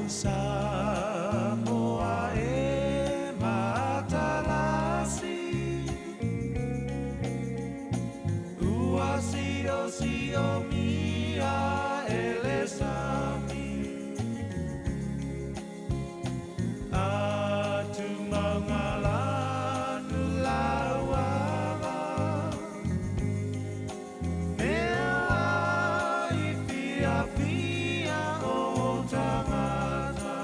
Samoa e matalasi. Ua siosiomia e le sami. Atu maugalanu lauava. Mea i fiafia o tagata.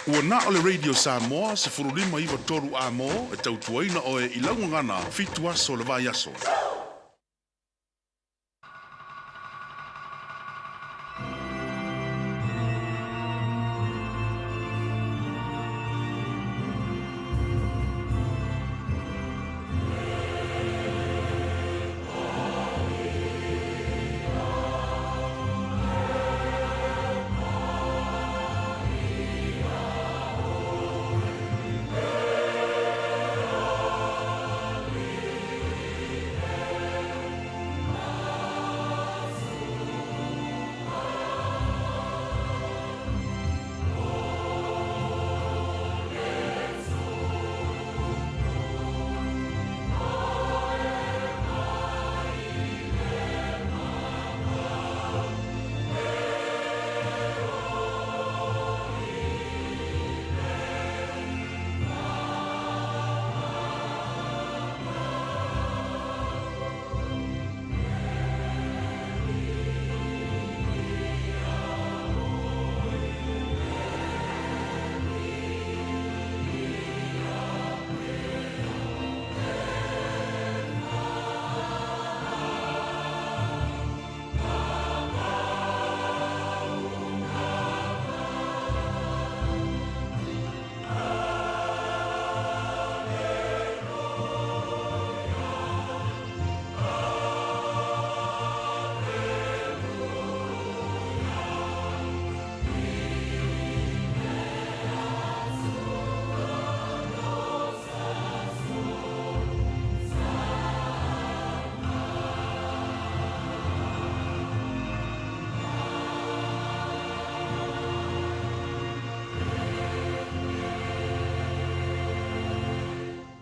Ua na o le Radio Samoa 1593 Amo e tautuaina oe i lau gagana 7 aso o le vaiaso.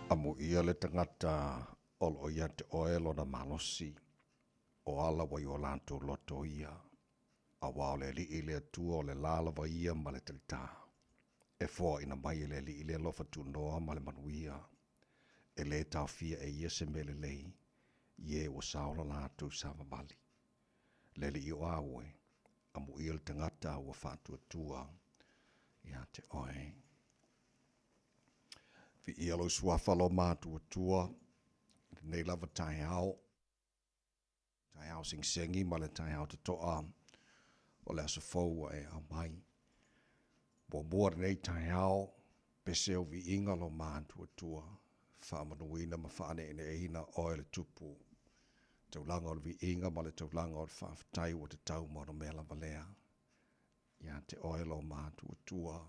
Amuia le tagata o lo o ia te oe lona malosi, o ala ua i o latou loto ia, auā o le Alii le Atua o le la lava ia ma le talitā. E foaina mai e le Alii le alofa tunoa ma le manuia, e lē taofia e ia se mea lelei i e ua saola latou savavali. Le Alii o Aue, amuia le tagata ua faatuatua ia te oe. Viia lou suafa lo matuatua i lenei lava taeao, taeao segisegi ma le taeao totoa o le aso fou ua e aumai. Muamua lenei taeao, pese o viiga lo matuatua, faamanuina ma faaneeneeina oe le tupu. Taulaga o le viiga ma le taulaga o le faafetai ua tatau ma ona mea lava lea. Ia te oe lo matuatua.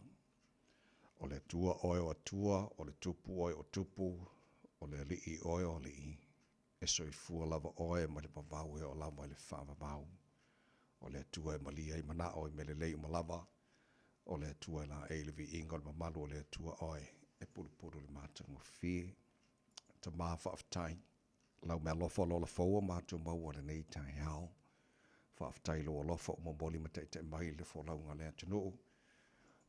O le Atua oe o Atua, o le Tupu oe o Tupu, o le Alii oe o Alii, e soifua lava oe mai le vavau e oo lava i le faavavau. O le Atua e malie ai manao i mea lelei uma lava, o le Atua e laei le viiga o le mamalu o le Atua oe e pulupulu le matagofie. Tama faafetai, lau mealofa o lo ola fou o matou maua lenei taeao. Faafetai i lou alofa ua momoli ma taitai mai le folauga a le atunuu.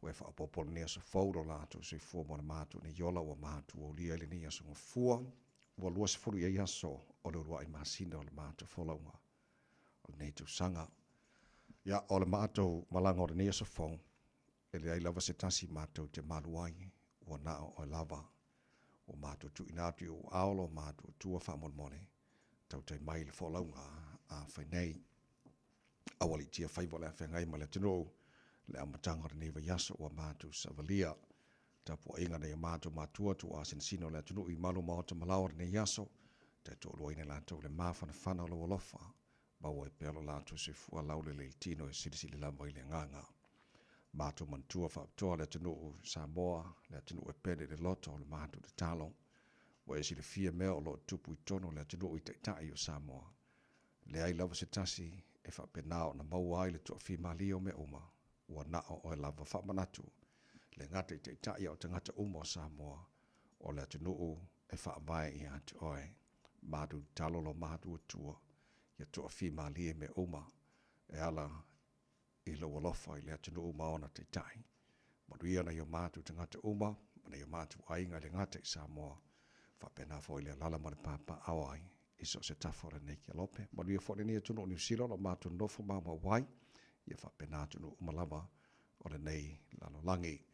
Ua e faaopoopo lenei aso fou lo latou soifua mo le matou nei ola ua matou aulia i lenei aso gafua. Ua 20 i ai aso o le uluai masina o le matou folauga o lenei tausaga. Ia, o le matou malaga o lenei aso fou, e leai lava se tasi matou te malu ai, ua na o oe lava. Ua matou tuuina atu i ou ao lo matou Atua faamolemole, tautai mai le folauga a fai nei. Aualiitia faiva o le a feagai ma le atunuu, le amataga o lenei vaiaso ua matou savalia. Tapuaiga nai o matou matua tuua sinosino o le atunuu i malu maota malao o lenei aso, taitoaluaina i latou le mafanafana o lou alofa, maua ai pea lo latou soifua laulelei i le tino e silisili lava i le agaga. Matou manatua faapitoa le atunuu Samoa, le atunuu e pele i le loto o le matou tatalo. Ua e silafia mea o lo o tupu i totonu o le atunuu i taitai o Samoa. Leai lava se tasi e faapena ona maua ai le toafimalie o mea uma, ua na o oe lava faamanatu, le gata i taitai a o tagata uma o Samoa, o le atunuu e faavae ia te oe. Matou tatalo lo matou Atua, ia toafimalie mea uma e ala i lou alofa i le atunuu ma ona taitai. Manuia nai o matou tagata uma ma nai o matou aiga i le gata i Samoa, faapena foi le alala ma le papaaao ai i so o se tafa o lenei kelope. Manuia foi lenei atunuu o Niu Sila o lo o matou nofo maumau ai, ia faapena atunuu uma lava o lenei lalolagi.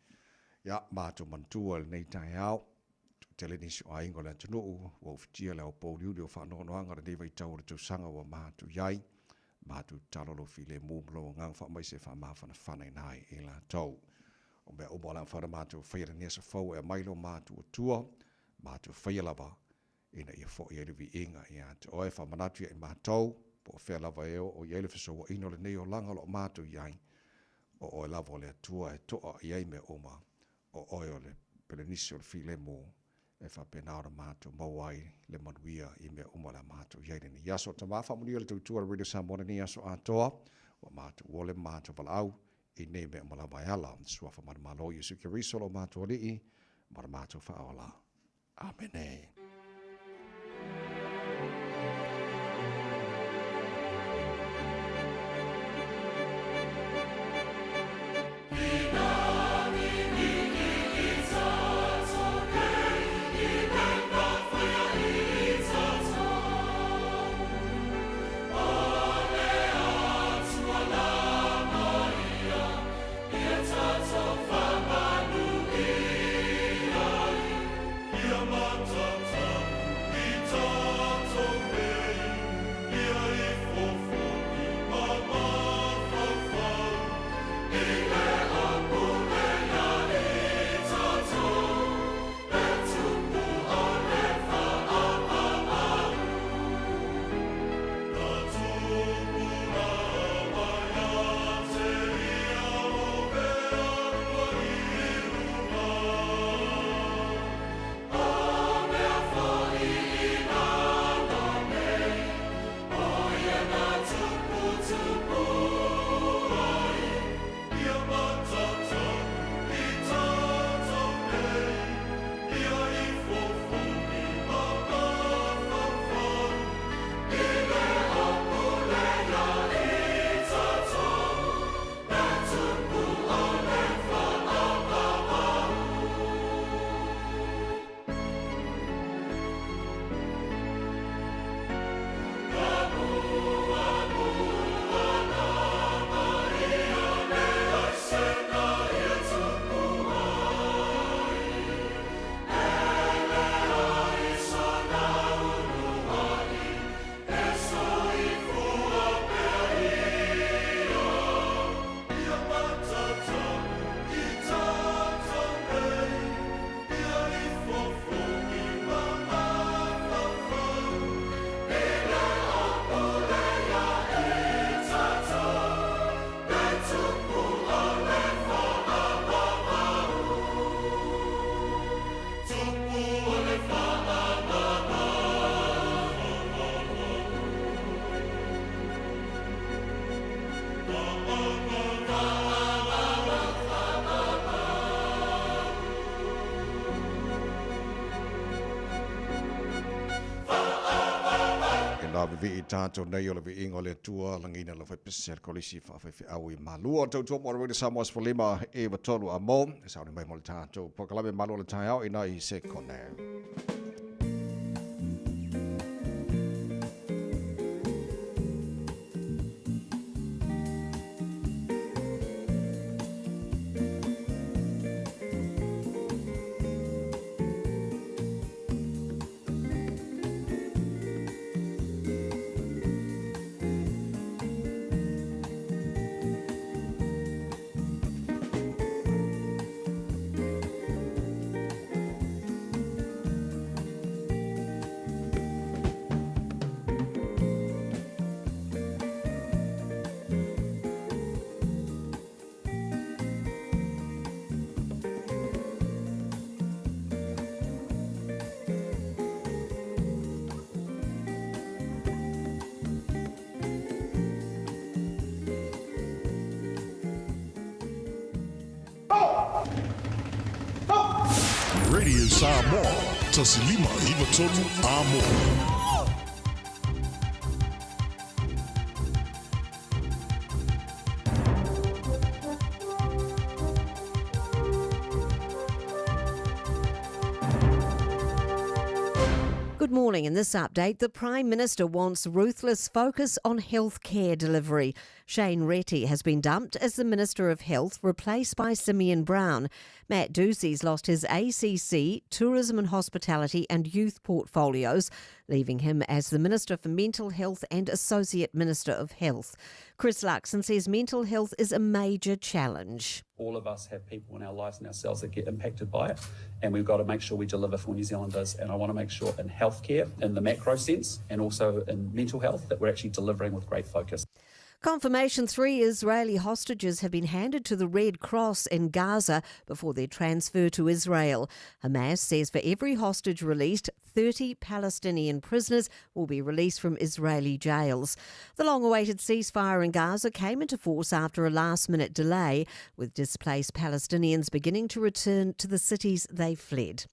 Ia, matou manatua i lenei taeao, toatele nisi o aiga o le atunuu ua ufitia le aopouliuli o faanoanoaga i lenei vaitau o le tausaga ua matou i ai. Matou tatalo lou filemu ma lou agaga faamaise e faamafanafanaina ai i latou. O mea uma o le a mafai ona matou faia i lenei aso fou e aumai lo matou Atua, matou faia lava ina ia foi ai le viiga ia te oe. Faamanatu ia i matou, po o fea lava e oo i ai le fesouaina o lenei olaga o lo o matou i ai, o oe lava o le Atua e toa i ai mea uma, o oe o le Pelenisi o le Filemu, e faapena ona matou maua ai le manuia i mea uma o le a matou i ai lenei aso. Tama, faamanuia le tautua a le Radio Samoa lenei aso atoa, ua matou ole ma matou valaau i nei mea uma lava e ala i le Suafa manumalo o Iesu Keriso lo matou Alii ma lo matou Faaola. Amene. E na vivii tatou nei o le viiga o le Atua, lagiina lau faipese a le Kolisi Faafaifeau i Malua. O tautua mo le Radio Samoa 15 93 a mo, e sauni mai mo le tatou polokalame Malu o le Taeao ina i sekone. Radio Samoa, 1593 Amoa. Good morning. In this update, the Prime Minister wants ruthless focus on healthcare delivery. Shane Reti has been dumped as the Minister of Health, replaced by Simeon Brown. Matt Doocey's lost his ACC, Tourism and Hospitality and Youth portfolios, leaving him as the Minister for Mental Health and Associate Minister of Health. Chris Luxon says mental health is a major challenge. All of us have people in our lives and ourselves that get impacted by it, and we've got to make sure we deliver for New Zealanders. And I want to make sure in healthcare, in the macro sense, and also in mental health, that we're actually delivering with great focus. Confirmation three Israeli hostages have been handed to the Red Cross in Gaza before their transfer to Israel. Hamas says for every hostage released, 30 Palestinian prisoners will be released from Israeli jails. The long awaited ceasefire in Gaza came into force after a last minute delay, with displaced Palestinians beginning to return to the cities they fled.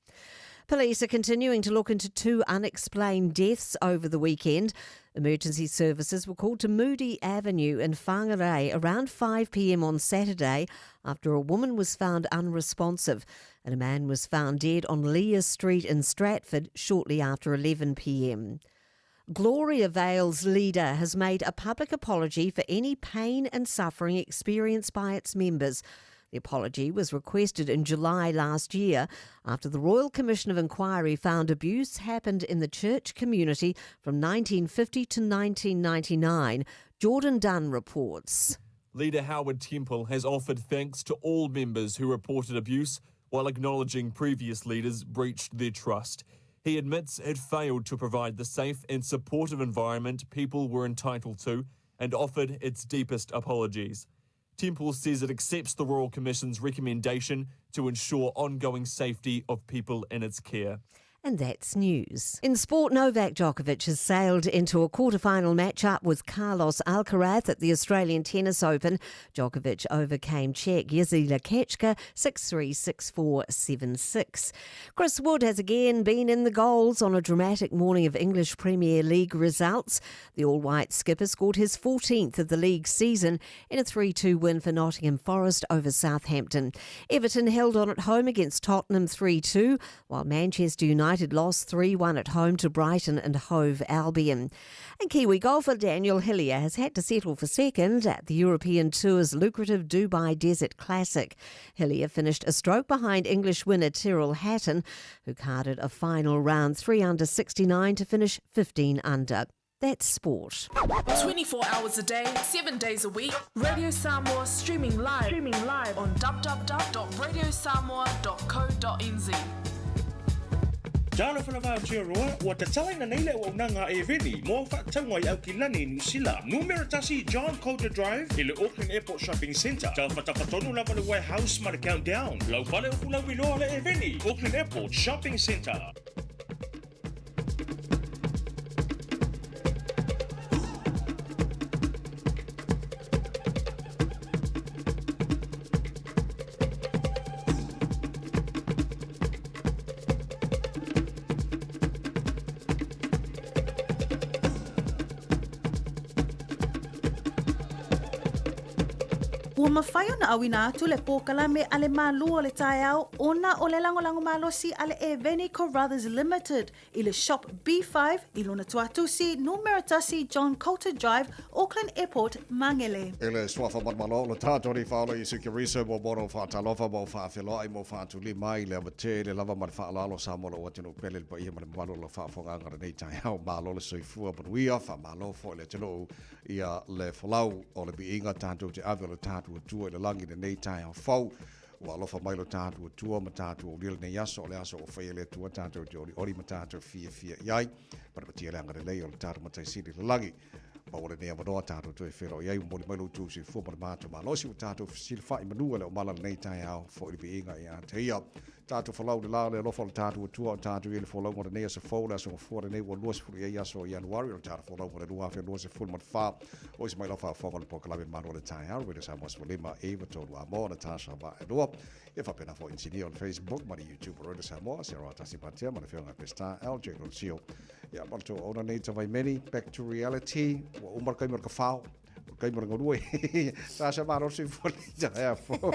Police are continuing to look into two unexplained deaths over the weekend. Emergency services were called to Moody Avenue in Whangarei around 5 p.m. on Saturday after a woman was found unresponsive and a man was found dead on Leah Street in Stratford shortly after 11 p.m. Gloriavale's leader has made a public apology for any pain and suffering experienced by its members. The apology was requested in July last year after the Royal Commission of Inquiry found abuse happened in the church community from 1950 to 1999. Jordan Dunn reports. Leader Howard Temple has offered thanks to all members who reported abuse while acknowledging previous leaders breached their trust. He admits it failed to provide the safe and supportive environment people were entitled to and offered its deepest apologies. Temple says it accepts the Royal Commission's recommendation to ensure ongoing safety of people in its care. And that's news. In sport, Novak Djokovic has sailed into a quarter-final matchup with Carlos Alcaraz at the Australian Tennis Open. Djokovic overcame Czech Jiří Lehečka 6-3, 6-4, 7-6. Chris Wood has again been in the goals on a dramatic morning of English Premier League results. The all-white skipper scored his 14th of the league season in a 3-2 win for Nottingham Forest over Southampton. Everton held on at home against Tottenham 3-2, while Manchester United lost 3-1 at home to Brighton and Hove Albion. And Kiwi golfer Daniel Hillier has had to settle for second at the European Tour's lucrative Dubai Desert Classic. Hillier finished a stroke behind English winner Tyrrell Hatton, who carded a final round 3 under 69 to finish 15 under. That's sport. 24 hours a day, 7 days a week. Radio Samoa streaming live, streaming live on www.radiosamoa.co.nz. Talofa lava Aotearoa, ua tatalaina nei le auaunaga a Eveni mo au faatauga i Aukilani, Niu Sila. Numera tasi John Coulter Drive i le Auckland Airport Shopping Centre. Taufatafatono lava le Warehouse ma le Countdown. Laufale upu lauiloa le Eveni, Auckland Airport Shopping Centre. Ua mafai ona auina atu le pōkalame a le Mālū o le taeao ona o le lagolago malosi a le Eveni Carruthers Limited i le Shop B5 i lona tuatusi numera tasi John Coulter Drive, Auckland Airport, Mangere. E le suafa manumalo o le tātou nei whaola Iesu Keriso mo mono whaatalofa mo whaawheloai mo whaatulima i le awate le lava ma le whaalalo sa mo lo atunuu pele le paia ma le mamalu o lau faafogaaga lenei taeao malo le soifua manuia faamalo foi le atunuu ia le folau o le viiga tatou te ave o le tatou Atua i le lagi lenei taeao fou Ua alofa mai lo tatou Atua ma tatou aulia lenei aso, o le aso ua faia e le Atua tatou te olioli ma tatou fiafia i ai. Parepatia le agalelei o le tatou Matai Sili i le lagi. Maua lenei avanoa tatou toe feiloai ai, ua momoli mai lo outou soifua ma le matou malosi, ua tatou fesilafai manu e le omala lenei taeao, foi le viiga ia te ia. Tatou folau i le la o le alofa o le tatou Atua o tatou i ai le folauga o lenei aso fou, le aso gafua lenei ua 20 i ai aso o Ianuari o le tatou folauga o le 2024. O isi mai lau faafofoga o le polokalame Malu o le Taeao, Radio Samoa 15 9 3 Amo, Natasha Vaelua, ia faapena foi inisinia o le Facebook ma le YouTube o Radio Samoa, Sarah Tasi Patea ma le afioga ia Pestar LJ Lolosio. Ia, ma le tou auauna nei Tavaimeni, Back to Reality, ua uma le taimi o le kafao. O le taimi o le galue. Sasha malo le soifua lenei taeao fou.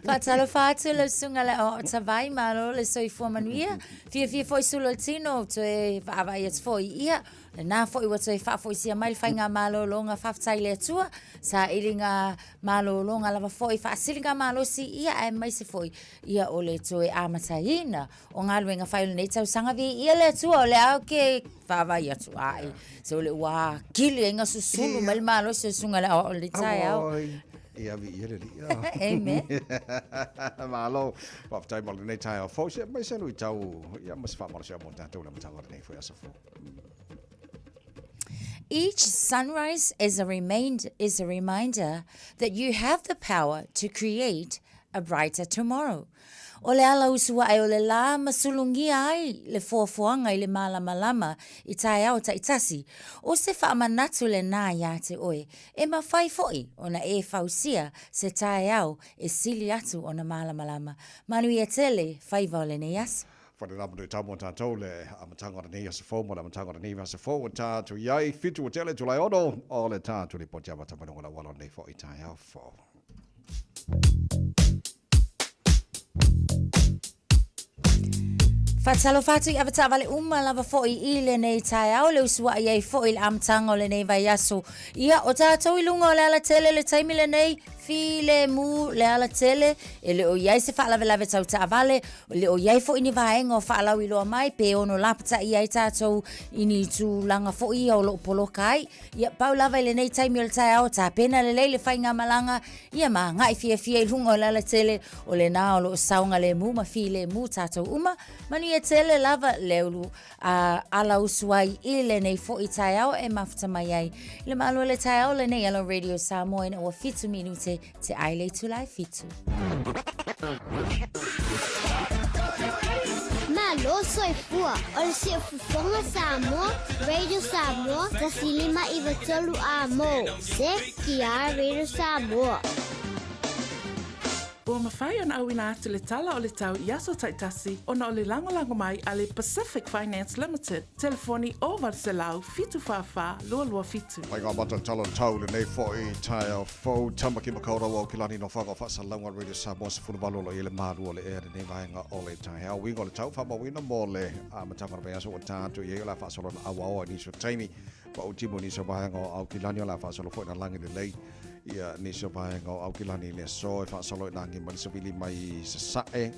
Faatalofa atu lau susuga le o Tavai, malo le soifua manuia. Fiafia foi sulu o le tino, toe vaavaai atu foi ia. Lena foʻi ua toe faafoisia mai le faigamalologa faafetai i le Atua, sailiga malologa lava foʻi, faasiliga malosi, ia aemaise foʻi ia o le toe amataina o galuega fai o lenei tausaga. Viia le Atua, o lea ou te vaavaai atu ae se o le ua akili ai gasusulu mai le malosi o le susuga i le aoao i lenei taeao. Ia viia le Alii. Amen. Malo. Faafetai mo lenei taeao fou. Se mai se luitau ia ma se faamalosiau mo tatou i le amataga o lenei foi aso fou. Each sunrise is a, remind, is a reminder that you have the power to create a brighter tomorrow. O le ala usu aʻe o le lā ma sulugia ai le foafoaga i le malamalama i taeao taitasi, o se faamanatu lenā iā te oe, e mafai foʻi ona e fausia se taeao e sili atu ona malamalama. Manuia tele faiva o lenei aso. Wharenā mo tau mo tātou le amataga o lenei aso fou mo le amataga o lenei aso fou o tātou i ai 7 o tele Tulae 6 o le tātou ripoti amata mai luga o le auala o lenei foʻi taeao fou. Faatalofa atu i avetaavale uma lava foʻi i lenei taeao, le usuaʻi ai foʻi i le amataga o lenei vaiaso. Ia, o tatou i luga o le alatele le taimi lenei, filemu le alatele, e le o i ai se faalavelave tau taavale, e le o i ai foʻi ni vaega o faalauiloa mai pe ono lapataia ai tatou i ni tulaga foʻi ia o lo o poloka ai. Ia, pau lava i lenei taimi o le taeao, tapena lelei le faigamalaga, ia ma agai fiafia i luga o le alatele, o lenā o lo o saogalemu ma filemu tatou uma. Manuia tele lava le ulu a ala usu ai i lenei foʻi taeao e mafuta mai ai. I le malu o le taeao lenei ala Radio Samoa ina ua 7 minute te ai le itula e 7. Malo soifua o le Siufofoga Samoa, Radio Samoa, 105 93 A mo, CTR Radio Samoa. Ua mafai ona auina atu le tala o le tau i aso taitasi ona o le lagolago mai a le Pacific Finance Limited, telefoni 0800 744 227. Mai ngā mata tala tau lenei foʻi taeao fou Tamaki Makaurau Aokelani no whanga o whaasalauga Radio Samoa 18 o lo i le malu o le ea lenei vaega o le taeao uiga o le tau faamauina mo le amataga o le vaiaso ua ta atu i ai o le a faasolo na auaoa i nisi o taimi pa o timu nisi o vaega o Aokelani o le a faasolo foi na lagi lelei ia nisi o vaega o Aokelani i le aso e faasolo i lagi mai le savili mai Sasae e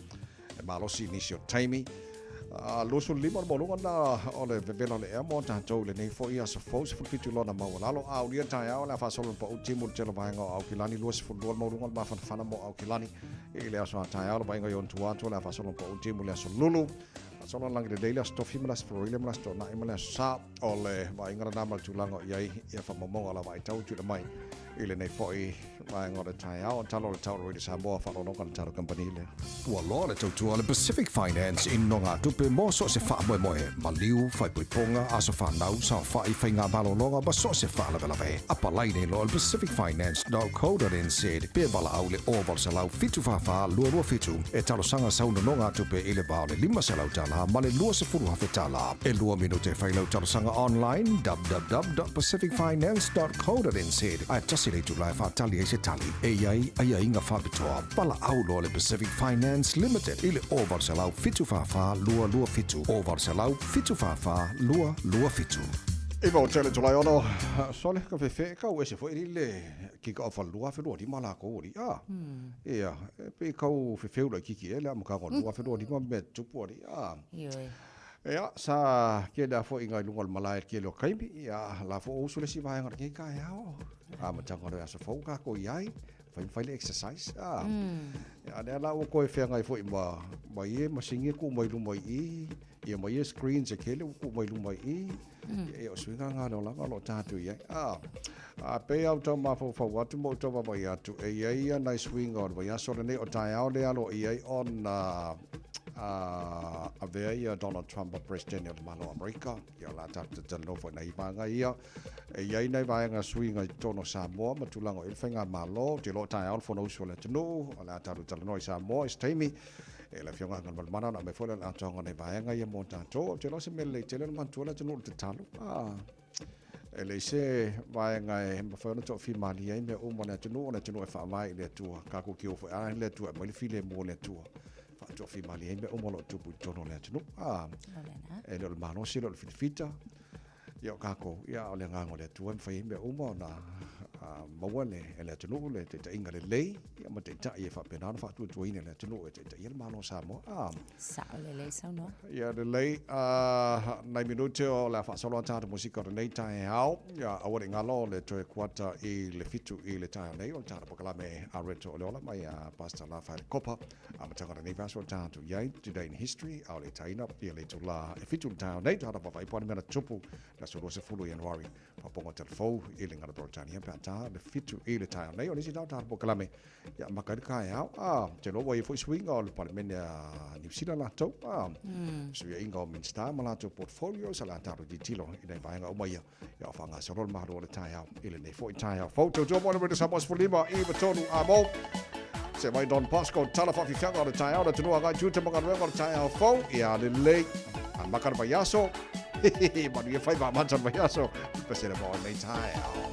malosi i nisi o taimi. 25 o le maualuga na o le vevela o le ea mo tatou i lenei foʻi aso fou 17 lona maualalo a aulia taeao o le a faasolo na pau timu le tele o vaega o Aukilani 22 le maualuga o le mafanafana mo Aukilani i le aso a taeao le vaaiga i ona tua atu o le a faasolo na pau timu le aso Lulu faasolo na lagi lelei le aso Tofi ma le aso Faalupe ma le aso Toonai ma le aso Sa o le vaaiga lena ma le tulaga o i ai ia faamaumauga o la vaaitau tuuina mai i lenei foʻi vaega o le taeao, tala o le tau Radio Samoa, faaaloaloga le tala kamupani lea. Ua loa le tautua a le Pacific Finance i nogatupe mo so o se faamoemoe, maliu, faaipoipoga, aso fanau, saofai, faigamalologa ma so o se faalavelave. Apalai nei loa i le pacificfinance.co.nz pe valaau i le 0800 744 227 e talosaga sau nonogatupe i le va o le $500 ma le $20,000. E lua minute e fai lau talosaga online www.pacificfinance.co.nz ae tasi le itula e faatali ai se tali e i ai aiaiga faapitoa. Valaau loa le Pacific Finance Limited i le 0800 744 227, 0800 744 227. Iva o tele Tolai ono sole ka fefe kau ese foi le kika off 2025 la ko ri a. Ia e pe kau fefeu la kiki e le am ka ko 2025 me tupu ri a. Ioe. Ia, sa kele a foʻi iga i luga o le malae i le kele o kaimi, ia, la foʻi o usu le isi vaega o lenei taeao. Amataga o le aso fou kākou i ai, fai ma fai le exercise, a. Ia, lea la ua toe feagai foi ma, ma ia masini e tuu mai luma i i, ia ma ia screens e tele ua tuu mai luma i i, ia, o suiga na o le olaga o lo o tatou i ai, a. A pei lava ua tau mafaufau atu ma ou tau vaavaai atu, e i ai ia nai suiga o le vaiaso lenei o taeao lea o lo o i ai ona a avea ia Donald Trump ma President o le Malo o Amerika, ia o le a tatou talanoa foi i nai vaega ia. E i ai nai vaega suiga i totonu o Samoa ma tulaga o i ai le faigamalo, ou te iloa o taeao le Fonousu a le atunuu, o le a tatou talanoa i Samoa i se taimi. E le Afioga ia Galumalemana ona aumai foi lea o le atoaga o nai vaega ia mo tatou. Ou te iloa o se mea lelei tele ona manatua le atunuu i le tatalo. E leai se vaega e mafai ona toafimalie ai mea uma o le atunuu, o le atunuu e faavae i le Atua. Tatou te o foi lava i le Atua e aumai le filemu o le Atua. Faatoafimalie ai mea uma o lo o tupu i totonu o le atunuu. E le o le malosi, e le o le fitafita. Ia o kākou, ia o le agaga o le Atua e mafai ai mea uma ona maua le, e le atunuu le taitaiga lelei, ia ma taitai e faapena ona faatuatuaina e le atunuu e taitaia le Malo o Samoa. Ah. Sao lelei saunoaga. Ia lelei, nai minute o le a faasolo a tatou musika o lenei taeao. Ia aua ne i galo le toe kuata i le 7 i le taeao nei o le tatou polokalame a Reto o le Ola mai a Pastor Lafaele Kopa. Amataga o lenei vaiaso o tatou i ai, Today in History, a o le itaina ia le itulā e 7 i le taeao nei, tatou vaavaai po o a ni mea na tutupu i le aso 20 o Ianuari, faaopoopoga o tala fou i le gagana Peretania pe a ta le 7 i le taeao nei. O le isi lena o tatou polokalame ia amata ai le taeao, a, ou te iloa ua i ai foi suiga o le Palemene a Niu Sila latou, a, suiaiga o Minisita ma latou portfolios, o le a tatou tilotilo i nai vaega uma ia, ia o faagasolo le malo o le taeao i lenei foi taeao fou. Tautua mo le Radio Samoa 15 9 a mo. Se mai Don Bosco, tala whawhiwhianga o le taeao, le tunua ngai tū te magaluega o le taeao fou, ia lelei, a maka le vaiaso, manuia whai wā mata le vaiaso, pasere mo nei taeao.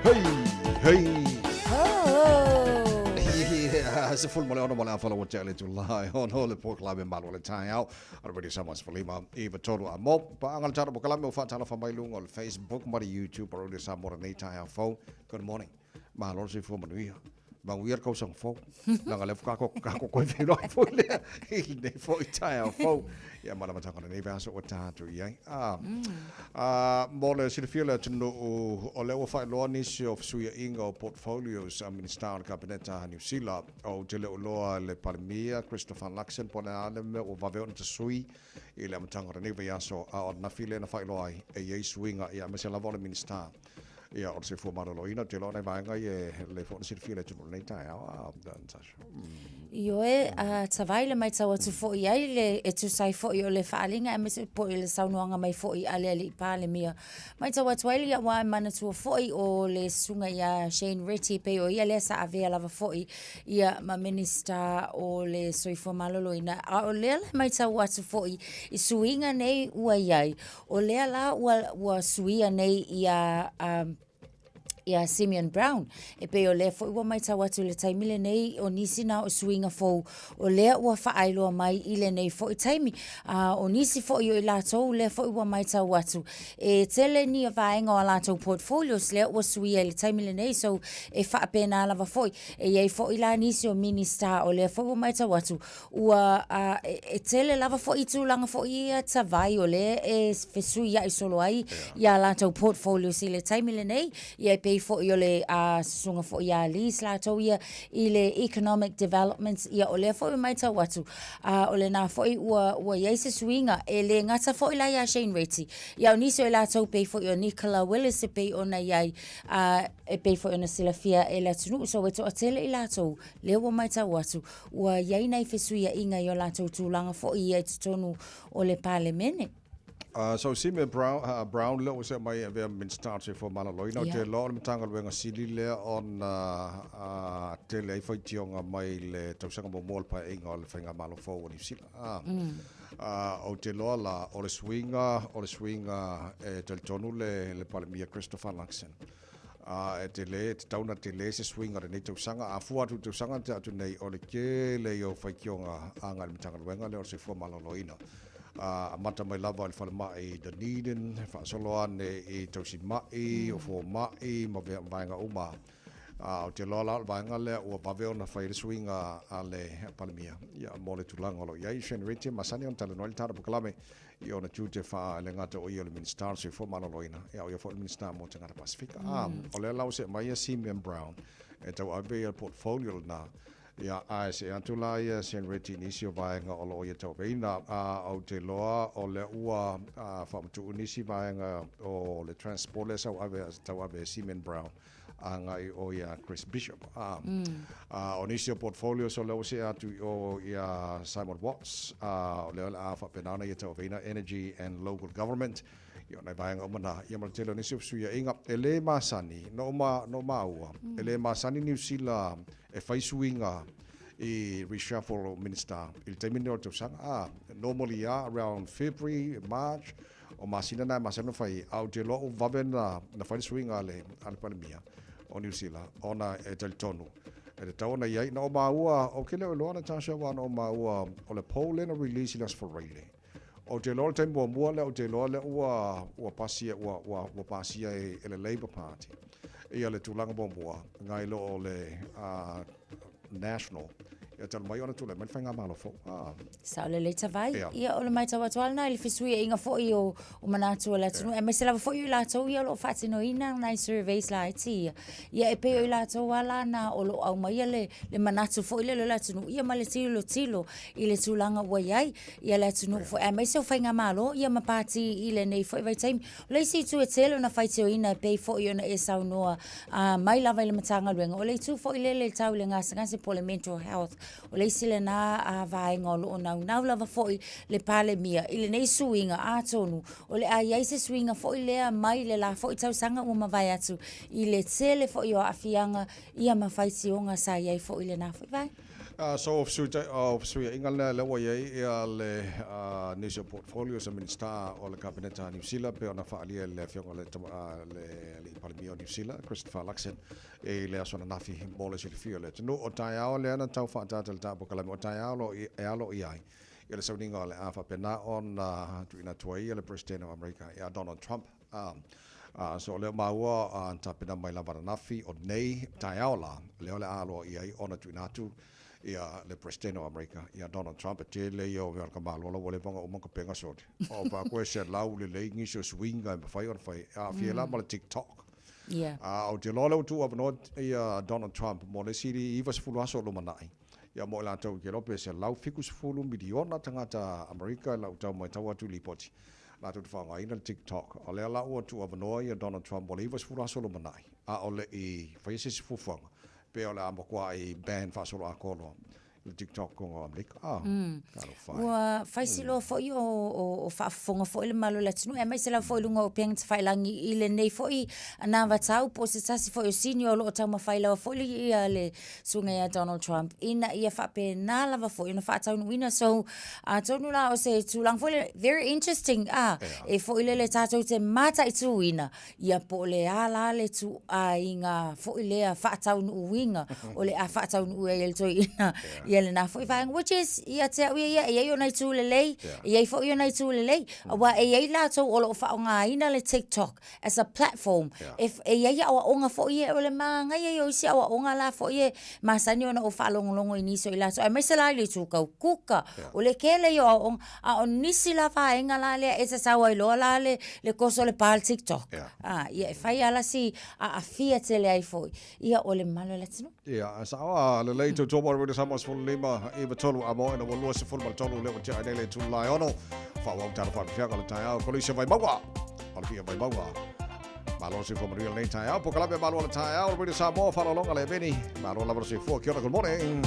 Hei, hei. Yeah, 16 ma le afa ua tea le itula e 6 le polokalame Malu o le Taeao a le Radio Samoa 15 93 a mo. Paaga le tatou polokalame ua faatalofa mai luga o le Facebook ma le YouTube a Radio Samoa lenei taeao fou. Good morning. Malo le soifua manuia. Manuia le tausaga fou. Leaga lea faatoa tatou toe feiloai foi lea i lenei foi taeao fou. Ia ma le amataga o lenei vaiaso ua tatou i ai. Ah, ah, mo le silafia o le atunuu, o lea ua faailoa nisi o fesuiaiga o portfolios a Minisita o le Kapeneta a Niu Sila. Ou te le o iloa le Palemia, Christopher Luxon, po o le a le mea ua vave ona tasui i le amataga o lenei vaiaso, a o ananafi lea na faailoa ai e i ai suiga, ia aemaise lava o le Minisita Ia, o le soifua maloloina, ou te iloa o nai vaega ia e lelei foi ona silafia e le atunuu i lenei taeao, a Natasha. Ioe, a tavai le matau atu foi i ai le, e tusa ai foi o le faaaliga aemaise foi o le saunoaga mai foi a le Alii Palemia. Matau atu ai aua e manatua foi o le susuga ia Shane Reti pei o ia lea sa avea lava foi ia ma Minisita o le Soifua Maloloina, a o lea la e matau atu foi i suiga nei ua i ai, O lea la ua, ua suia nei ia, um, ia Simeon Brown. E pei o lea foi ua matau atu i le taimi lenei o nisi na o suiga fou o lea ua faailoa mai i lenei foi taimi. A o nisi foi o i latou lea foi ua matau atu e tele ni vaega o a latou portfolios lea ua suia i le taimi lenei. So e faapena lava foi. E i ai foi la nisi o Minista o lea foi ua matau atu Ua e tele lava foi i tulaga foi ia tavai o lea e fesuiai solo ai ia latou portfolios i le taimi lenei. Ia e pei foi o le susuga foi ia Liz latou ia i le Economic Development, ia o lea foi ua matau atu, o lena foi ua ua i ai se suiga. E le gata foi la ia Shane Reti, ia o nisi o i latou pei foi o Nicola Willis e pei ona i ai, e pei foi ona silafia e le atunuu. So e toatele i latou lea ua matau atu ua i ai nai fesuiaiga i o latou tulaga foi ia i totonu o le Palemene. So Simeon Brown, Brown lea ua se'e mai e avea ma Minisita o le Soifua Maloloina, ou te iloa o le Matagaluega sili lea ona tele ai faitioga mai le tausaga muamua o le Paeaiga o le Faigamalo fou a Niu Sila. Ou te iloa la, o le suiga, o le suiga e talitonu le, le Palemia Christopher Luxon, Ā, e tele, e tatau ona tele se suiga o lenei tausaga. A fua atu i le tausaga na tea atu nei, o le tele ia o faitioga agai i le Matagaluega lea o le Soifua Maloloina. Ā, amata mai lava i le falemai i Dunedin, faasolo ane i tausimai, o fomai ma vaega uma. Ā, ou te iloa la o le vaega lea ua vave ona fai ai le suiga a le Palemia, ia, mo le tulaga o lo o i ai. Shane Reti e masani ona talanoa ai le tatou polokalame i ona tiute faa, e le gata o ia o le Minisita o le Soifua Maloloina, a o ia foi o le Minisita mo Tagata Pasefika. Mm. O lea la ua see mai ia Simeon Brown e tauave ia le portfolio lena. Ia, ae see atu la ia Shane Reti i nisi o vaega o lo o ia tauaveina. Ou te iloa o lea ua faamatuu nisi vaega o le transport lea sa tauave e Simeon Brown agai o ia Chris Bishop. A, mm. O nisi o portfolios o lea ua see atu i o ia Simon Watts, o lea o le a faapena ona ia tauaveina Energy and Local Government, ia o nai vaega uma na, ia ma le tele o nisi o fesuiaiga. E le masani, no ma, no maua, e le masani Niu Sila e fai suiga i reshuffle o Minister i le taimi lenei o le tausaga. Normally around February, March, O masina na e masani ona fai ai, a ou te iloa ua vave na fai le suiga a le Palemia o Niu Sila, ona e talitonu e tatau ona i ai. Na ou maua, ou te le o iloa Natasha, aua na ou maua o le poll lea na release i le Aso Faraile. Ou te iloa o le taimi muamua lea ou te iloa lea ua ua pasia ua ua ua pasia e, e le Labour Party ia le tulaga muamua nai lo o le National. Ia talu mai ona tulai mai le faigamalo fou. Ah. Sao lelei tavai. Ia. Ia o le matau atu lava lena i le fesuiaiga foi o, o manatu o le atunuu. Yeah. Aemaise lava foi o i latou ia o lo o faatinoina nai surveys laiti ia. Ia e pei o i latou lava la na o lo o aumaia le, le manatu foi lele o le atunuu ia ma le tilotilo i le tulaga ua i ai ia le atunuu foi aemaise o faigamalo ia ma pati i lenei foi vaitaimi. O le isi itu e tele ona faitioina e pei foi ona e saunoa mai lava i le Matagaluega, o le itu foi lele e tau i le gasegase po o le mental health. O le isi lena vaega o lo o naunau lava foi le Palemia i lenei suiga, atonu o le a i ai se suiga foi lea mai le la foi tausaga ua mavae atu i le tele foi o aafiaga ia ma faitioga sa i ai foi i lena foi vaega. So o fesuiaiga lea lea ua i ai ia le nisi o portfolios a Minisita o le Kapeneta a Niu Sila pei ona faaalia e le Afioga i le Alii Palemia o Niu Sila, Christopher Luxon, i le aso ananafi mo le silafia o le atunuu. O taeao lea na tau faaataata i le tapu kalame, o taeao e alo i ai i le sauniga o le a faapena ona tuuina atu ai le Peresetene o Amerika ia Donald Trump. So o lea ua maua na tapena mai lava ananafi, o nei taeao la, lea o le a aloaia ai ona tuuina atu ia le Peresetene o Amerika ia Donald Trump. E tele ia o mea o le tamaloa la ua leva ona uma ona tapena sole. O pa koe selau lelei nisi o suiga e mafai ona fai, e aafia la ma le TikTok. A ou te iloa lea ua tuuavanoa ia Donald Trump mo le isi 90 aso o lumanai. Ia mo i latou ou te iloa pe 170 miliona tagata Amerika i lau tau matau atu i lipoti latou te faaaogaina le TikTok. O lea la ua tuuavanoa ia Donald Trump mo le 90 aso lumanai, a o le i faia se isi fuafuaga pe o le a matuai ban faasoloatoa loa le TikTok totonu o Amerika. Ah, talofa e. Ua fai si loa foi o faafofoga foi le mamalu o le atunuu, aemaise lava foi i luga o upega tafailagi i lenei foi anavatau po o se tasi foi o senior o lo o taumafai lava foi le susuga ia Donald Trump ina ia faapena lava foi ona faataunuuina. So, atonu la o se tulaga foi lele, very interesting, a, e foi lele tatou te mataituina, ia po o le a la le ituaiga foi lea faataunuuina o le a faataunuu ai e le toeaina ia lena foi vaega, which is, ia te au ia ia, e i ai ona itu lelei, e i ai foi ona itu lelei, aua e i ai latou o lo o faaaogaina le TikTok as a platform e e i ai aoaoga foi ia, o le manaia ia o isi aoaoga la foi e masani ona ou faalogologo i nisi o i latou, aemaise la i le itu tau kuka, o le tele ia o aoaoga, a o nisi la vaega la lea e tatau ai loa la le le koso o le pa o le TikTok, a, ia e fai lava la si aafia tele ai foi ia o le mamalu o le atunuu. Ia, e sao a lelei tautua mo le Radio Samoa 15 i 3 a mo ina ua 23 lea ua tea ai nei le itula e ono. Faaauau tala faafeafeaga o le taeao Kolisi o Vaimauga. O le pia Vaimauga. Malo le soifua manuia lenei taeao. Polokalame Malo o le taeao o le Radio Samoa faaaloaloga le Eveni. Malo lava le soifua. Kia ora, good morning.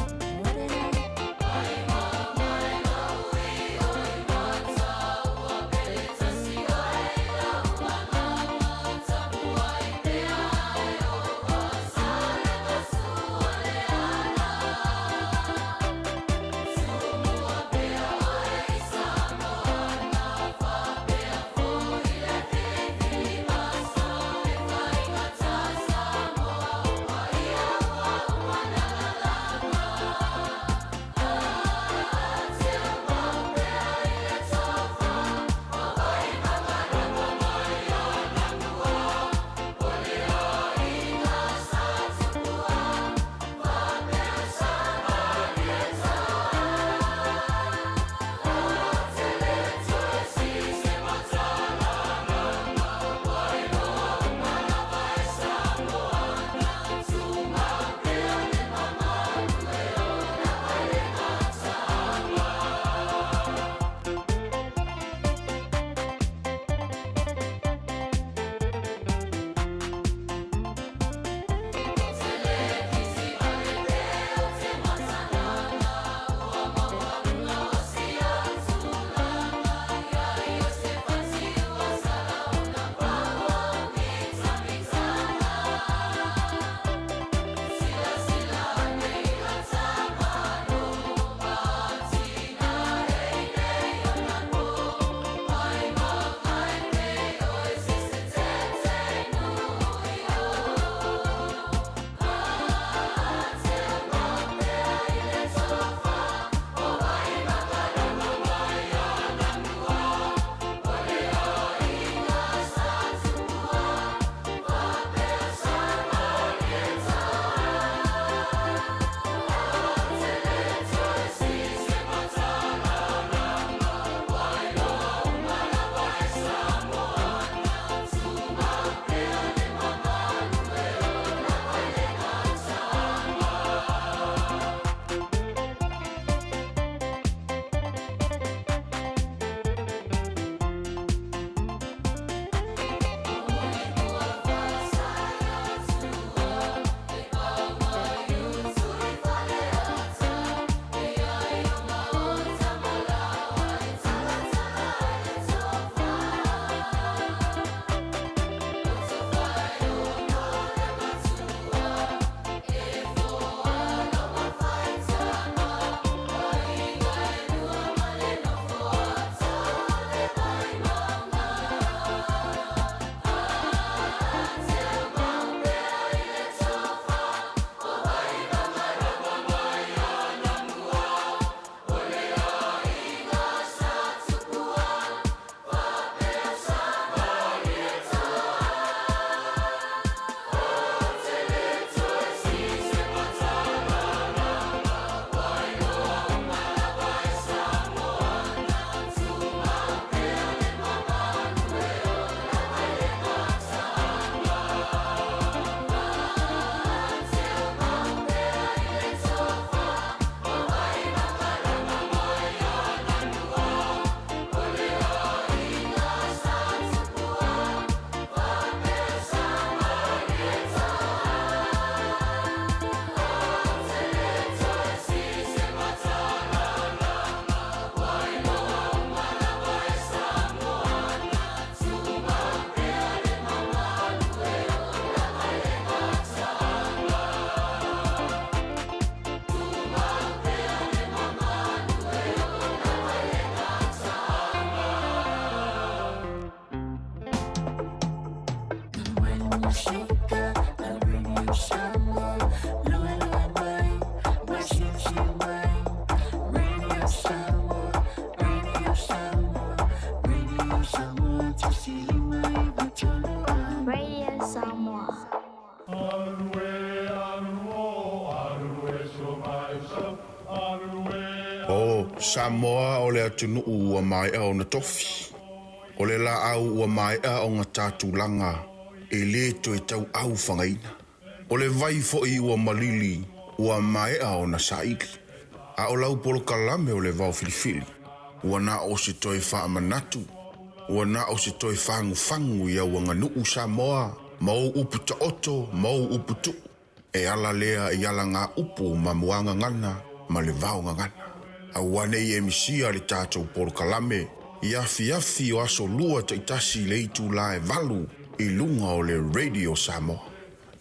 Radio Samoa. O Samoa o le atunuu ua maea ona tofi. O le laau ua maea ona ta tulaga e lē toe tauau fagaina. O le vai foi ua malili ua maea ona saili. A o lau polokalame o le vaofilifili, ua na o se toe faamanatu, ua na o se toe fagufagu i au aganuu Samoa ma ou upu taoto ma ou upu tuu. E ala lea i alagaupu ma muagagana ma le vaogagana. Aua ne i e misia le tatou polokalame i afiafi o aso Lua taitasi i le itulā e 8 i luga o le Radio Samoa.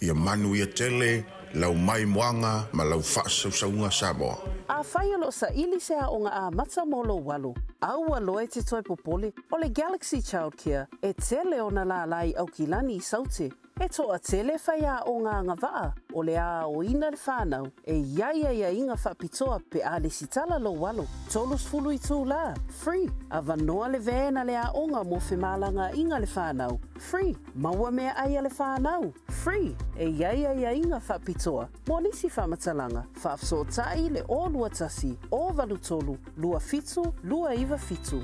Ia manuia tele lau maimoaga ma lau faasausauga Samoa. Afai o lo o saili se aoga amata mo lou alo, aua loa e te toe popole, o le Galaxy Childcare e tele ona lālā i Aukilani i Saute. E toatele faiaoga agavaa o le aoina le whanau e i ai aiaiga faapitoa pe a lesitala lou alo, 30 itulā, free, avanoa le van a le aoga mo femalagaaiga le whanau, free, maua meaai a le whanau, free, e i ai aiaiga faapitoa mo nisi faamatalaga, faafesootai le 021 083 27 297.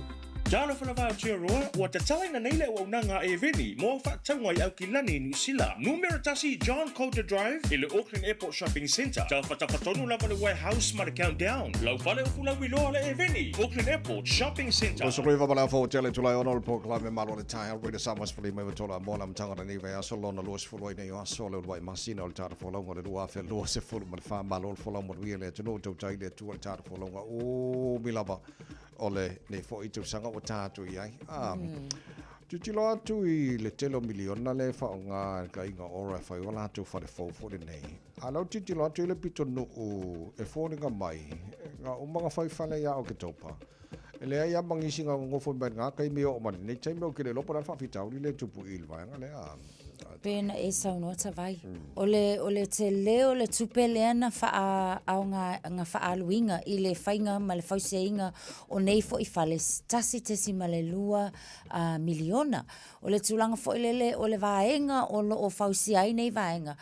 Talofa lava Aotearoa, ua tatalaina nei le auaunaga a Eveni mo au faatauga i Aukilani i Niu Sila. Numera 1 John Coulter Drive i le Auckland Airport Shopping Centre. Tafatafa tonu lava le Warehouse ma le Countdown. Lau fale upu lauiloa le Eveni, Auckland Airport Shopping Centre. Ua sokoi va malao fou tele Tulai ono le polokalame malo le taeao Radio Samoa 15 i tola mo la amataga o lenei vaiaso lona 20 ai nei o aso o le uluai masina o le tatou folauga o le 2024. Malo le folau manuia le atunuu tautai le Atua le tatou folauga umi lava o lenei foi tausaga ua tatou i ai. Tilotilo atu i le tele o miliona le faaaoga e le aiga Ora e fai o latou fale fou foi lenei. A lau tilotilo atu i le pitonuu e foliga mai, na uma na fai fale ia Oketopa. E leai lava ma nisi na nonofo mai i lena taimi e oo mai lenei taimi, ou te le iloa po o le a le faafitauli lea e tupu i i le vaega lea. Pe na e saunoa Tavai. O le, o le tele o le tupe lea na faaaoga, na faaaluina i le faiga ma le fausiaina o nei foi fale, 1.2 miliona. O le tulaga foi lele o le vaega o lo o fausia ai nei vaega,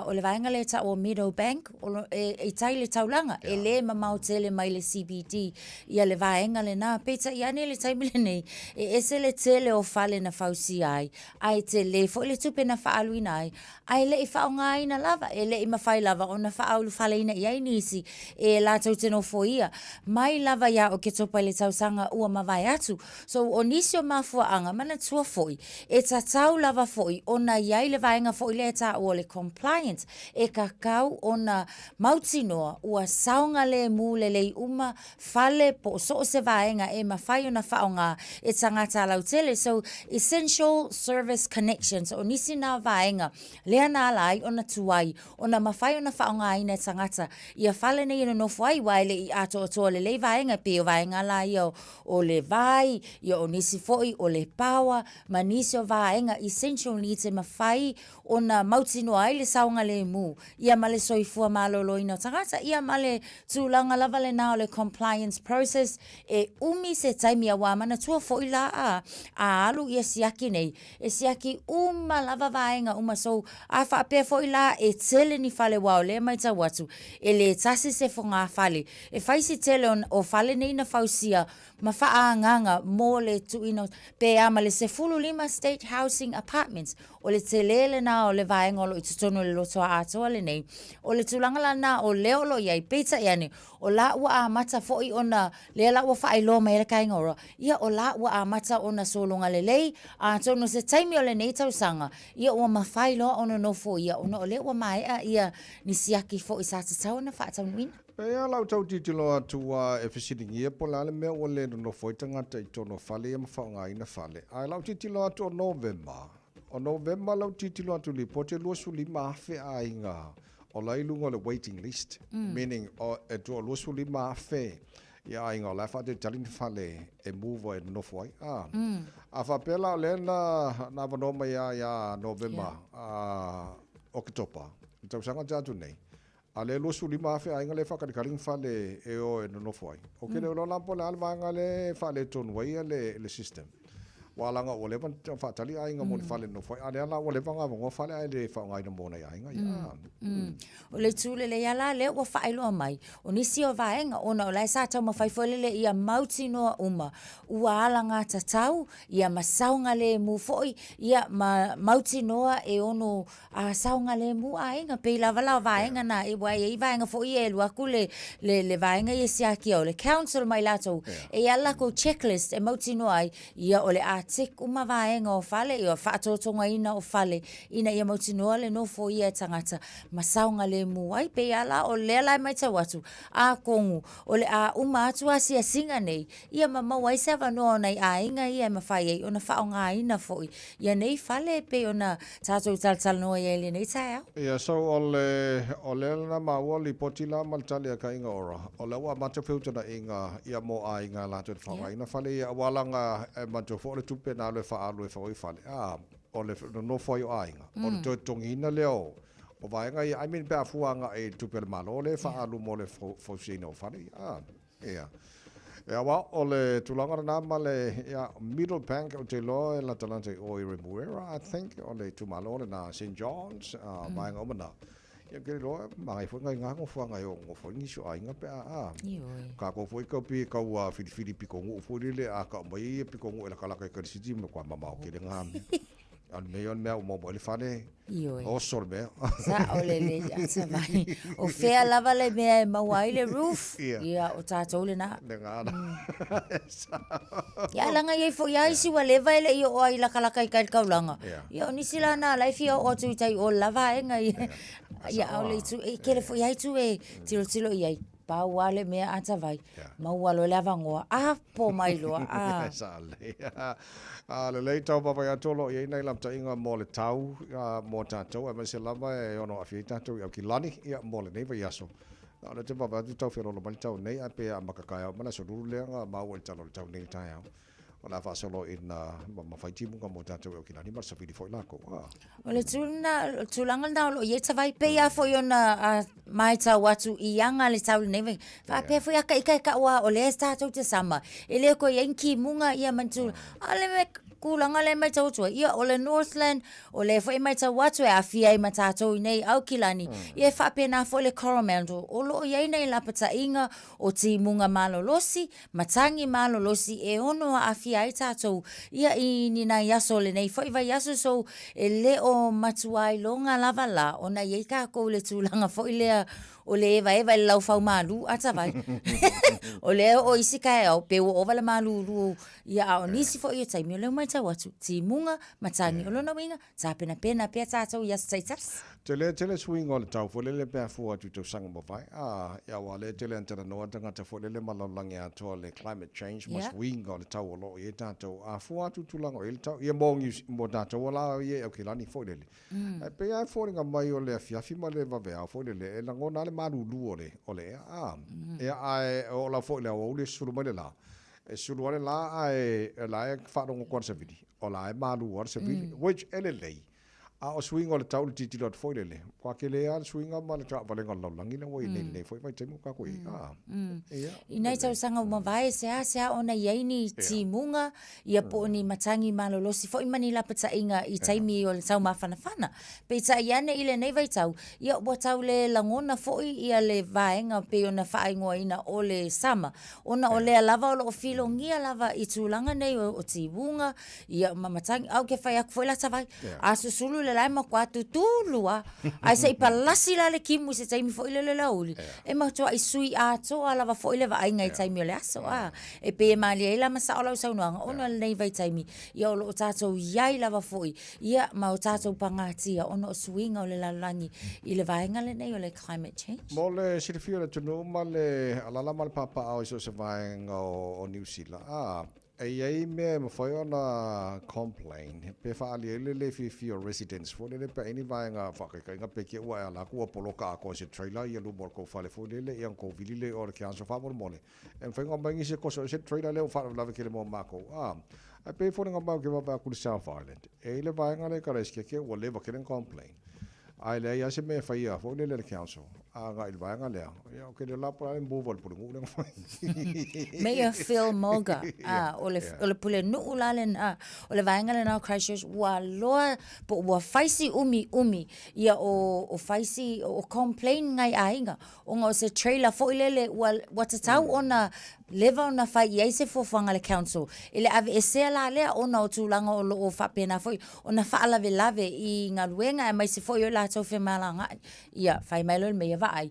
o le vaega lea e tau o Meadowbank, o lo, e, i tai i le taulaga, e le mamao tele mai le CBD ia le vaega lena. Peitai ane i le taimi lenei, e ese le tele o fale na fausia ai, ae tele foi le tupe na faaaluina ai, ae le i faaaogaina lava, e le i mafai lava ona faaulufaleina i ai nisi e latou te nofoia mai lava iā Oketopa i le tausaga ua mavae atu. So, o nisi o mafuaaga, manatua foi, e tatau lava foi ona i ai le vaega foi lea e taua o le compliance, e kakau ona mautinoa ua saogalemu lelei uma fale po o so o se vaega e mafai ona faaaoga e tagata lautele. So, essential service connections, o nisi na vaega lea na ala ai ona tuai ona mafai ona faaaogaina e tagata ia fale nei e nonofo ai, aua e le i atoatoa lelei vaega e pei o vaega la ia o le vai, ia o nisi foi o le power ma nisi o vaega essential needs e mafai ona mautinoa ai le saogalemu ia ma le soifua maloloina o tagata, ia ma le tulaga lava lena o le compliance process, e umi se taimi aua manatua foi la a a alu ia siaki nei, e siaki uma lava vaega uma, so a faapea foi la e tele ni fale aua o lea e matau atu e le tasi se fogafale, e fai si tele o fale nei na fausia ma faaagaga mo le tuuina pe a ma le 15 state housing apartments. O le tele lena o le vaega o lo o i totonu o le lotoa atoa lenei. O le tulaga la lena o lea o lo o i ai, peitai ane, o la ua amata foi ona, lea la ua faailoa mai ai le Kaingaroa, ia o la ua amata ona sologa lelei, atonu o se taimi o lenei tausaga, ia ua mafai loa ona nofoia ona o lea ua maea ia ni siaki foi sa tatau ona faataunuuina. E a lau tau tilotilo atu a e fesiligia po o le a le mea ua le nonofo ai tagata i totonu o fale ia ma faaaogaina fale. Ae lau tilotilo atu o Novema, o Novema lau tilotilo atu i le lipoti e 25,000 aiga o la i luga o le waiting list, meaning e 25,000. Ia aiga o la e faatalitali ni fale e move e nonofo ai. A, a faapea la o lea na, na avanoa mai lava ia Novema, a, Oketopa, i le tausaga tea atu nei, a o lea e 25,000 aiga lea e faatalitali ni fale e o e nonofo ai. Ou te le iloa la po o le a le vaega lea e faaletonu ai le, le system. Aua leaga ua leva ona faatali aiga mo ni fale e nonofo ai, a o lea la ua leva ona avanoa fale ae le faaaogaina mo nai aiga ia. O le itu lelei lava la lea ua faailoa mai, o nisi o vaega ona o la e sa taumafai foi lele ia mautinoa uma ua alagatatau ia ma saogalemu foi ia ma mautinoa e ono a saogalemu aiga. Pei lava la o vaega na, aua e i ai vaega foi ia e alu atu le, le, le vaega ia e siakia o le council ma i latou, e i ai lava le latou checklist e mautinoa ai, ia o le a tick uma vaega o fale, ia faatotogaina o fale, ina ia mautinoa le nofoia e tagata ma saogalemu ai. Pei lava la o lea la e matau atu, atonu o le a uma atu asiasiga nei, ia ma maua ai se avanoa o nai aiga ia e mafai ai ona faaaogaina foi ia nei fale e pei ona tatou talatalanoa i ai i lenei taeao. Ia, so o le, o lea na maua lipoti la ma le tali a Kāinga Ora, o lea ua amata feutanaʻiga ia mo aiga latou te faaaogaina fale ia, aua leaga e manatua foi o le tupe na alu e faaalu e fau ai fale, a, o le nonofo ai o aiga, o le toe totogiina lea o, o vaega ia, I mean pe a fua agai i le tupe a le Malo lea e faaalu mo le fausiaina o fale ia, a. Ia. Ia, aua o le tulaga lena ma le, ia, Middle Bank, ou te iloa e latalata i o i Remuera, I think, o le itumalo lena, St. John's, a, vaega uma na. Ia, ou te iloa, manaia foi nai na nofoaga e ono nofo ai nisi o aiga pe a, a. Ioe. Kākou foi kau pi, kau a filifili pitonuu foi lele, a kau mai ia pitonuu e lakalaka i Kanisiti, matua mamao tele na mea. A o le mea ia o le mea ua maua ai le fale. Ioe. Oso le mea. Sao lelei ata mai. O fea lava le mea e maua ai le roof, Ia. ia o tatou lena. Lena la. Ia leaga e i ai foi lava isi ua leva e le i oo ai lakalaka i tai i le taulaga. Ia. Ia o nisi la na la e fia oo atu i tai o le la vaega ia. Ia a o le itu, e tele foi lava itu e tilotilo i ai. Pau lava le mea ata vai, maua loa le avanoa, apo mai loa, a. Sa lelei. A lelei tau vaavaai atu o lo o i ai nai lapataiga mo le tau mo tatou aemaise lava e ono aafia ai tatou i Aukilani ia mo lenei vaiaso. Na o lea ou te vaavaai atu tau feoloolo mai le tau nei ae pei a amata taeao mai le aso Lulu lea na maua i le tala o le tau nei i le taeao. O le a faasolo ina mafai timuga mo tatou i Aukilani ma le savili foi lakou. A. O le tulaga lena o lo o i ai Tavai, pei lava foi ona matau atu i aga le tau i lenei vaitaimi. Faapea foi a ita e tau lava o lea tatou te sama, e le toe i ai ni timuga ia ma ni tulaga. A o le tulaga lea e matau atu ai, ia o le Northland, o lea foi e matau atu e aafia ai ma tatou i nei Aukilani, ia e faapena foi le Coromandel, o lo o i ai nai lapataiga o timuga malolosi, Matagi malolosi e ono aafia ai tatou ia i ni nai aso o lenei foi vaiaso so e le o matuailoga lava la ona i ai tatou i le tulaga foi lea o le evaeva i le laufau malu ata vai. O lea o isi taeao pe ua ova le malulu ia a o nisi foi o taimi o lea ua matau atu timuga matagi o lona uiga Tapenapena pea tatou i aso taitasi. Tele tele suiga o le tau foi lele pe a fua atu i tausaga mavae. A, ia aua lea e tele ana talanoa tagata foi lele ma lalolagi atoa le climate change ma suiga o le tau o lo o i ai tatou. A fua atu i tulaga o i ai le tau, ia mo Niu, mo tatou o la ia i Aukilani foi lele. Ae pei lava e foliga mai o le afiafi ma le vaveao foi lele e lagona lava le malulu o le, o le ea. A, ia ae oo lava foi i le aoauli e sulu mai le la, E sulu lava le la ae o la e faalogo atu lava le savili, o la e malu lava le savili, which e lelei. A o suiga o le tau i le tilotilo atu foi lele, ua tele lava le suiga ma le taavalega o le lalolagi lea ua i ai nei i lenei foi vaitaimi ua tatou i ai. A, ia. I nai tausaga ua mavae, e seasea ona i ai ni timuga, ia po o ni matagi malolosi foi ma ni lapataiga i taimi o le taumafanafana. Peitai ane i lenei vaitau, ia ua tau le lagona foi ia le vaega pei ona faaigoaina o le sama, Ona o lea lava o lo o filogia lava i tulaga nei o tiuga, ia ma matagi, a ou te fai atu foi la Tavai, a susulu le la e matua tutulu lava, ae se i palasi la le timu i se taimi foi lele o le aoauli, e matuai sui atoa lava foi le vaaiga i taimi o le aso, a. E pei e malie ai la ma sao lau saunoaga, ona o lenei vaitaimi, ia o lo o tatou i ai lava foi, ia ma o tatou pagatia ona o suiga o le lalolagi i le vaega lenei o le climate change. Mo le silafia o le atunuu ma le alala ma le papaaao i so o se vaega o Niu Sila, a, E i ai mea e mafai ona complain pe faaali ai le le fiafia o residents foi lele pe a i ai ni vaega faakaikaiga pe te i ua e ala atu ua poloka atoa e se trailer ia luma o le tou fale foi lele ia ona tou vili lea i o i le council faamolemole e mafai ona aumai nisi e koso ese le trailer lea ua faalavelave tele mo matou a ae pei e foliga mai ou te vaavaai atu i le South Island e i ai le vaega lea i Karaisikeake ua leva tele ona complain Ae leai lava se mea e faia foi lele e le council agai i le vaega lea. Ia, ou te le iloa po o le a le move a le pulenuu lea na fai. Mayor Phil Moga, ah, o le, o le pulenuu la lena, o le vaega lena o Christchurch, ua loa, po ua fai si umiumi, ia o, o fai si, o complain ngai aiga, ona o se trailer foi lele, ua, ua tatau ona leva ona fai i ai se fuafuaga a le council i le aveesea la lea ona o tulaga o lo o faapena foi ona faalavelave i galuega aemaise foi o latou femalagaai. Ia, fai mai loa le meia vaai,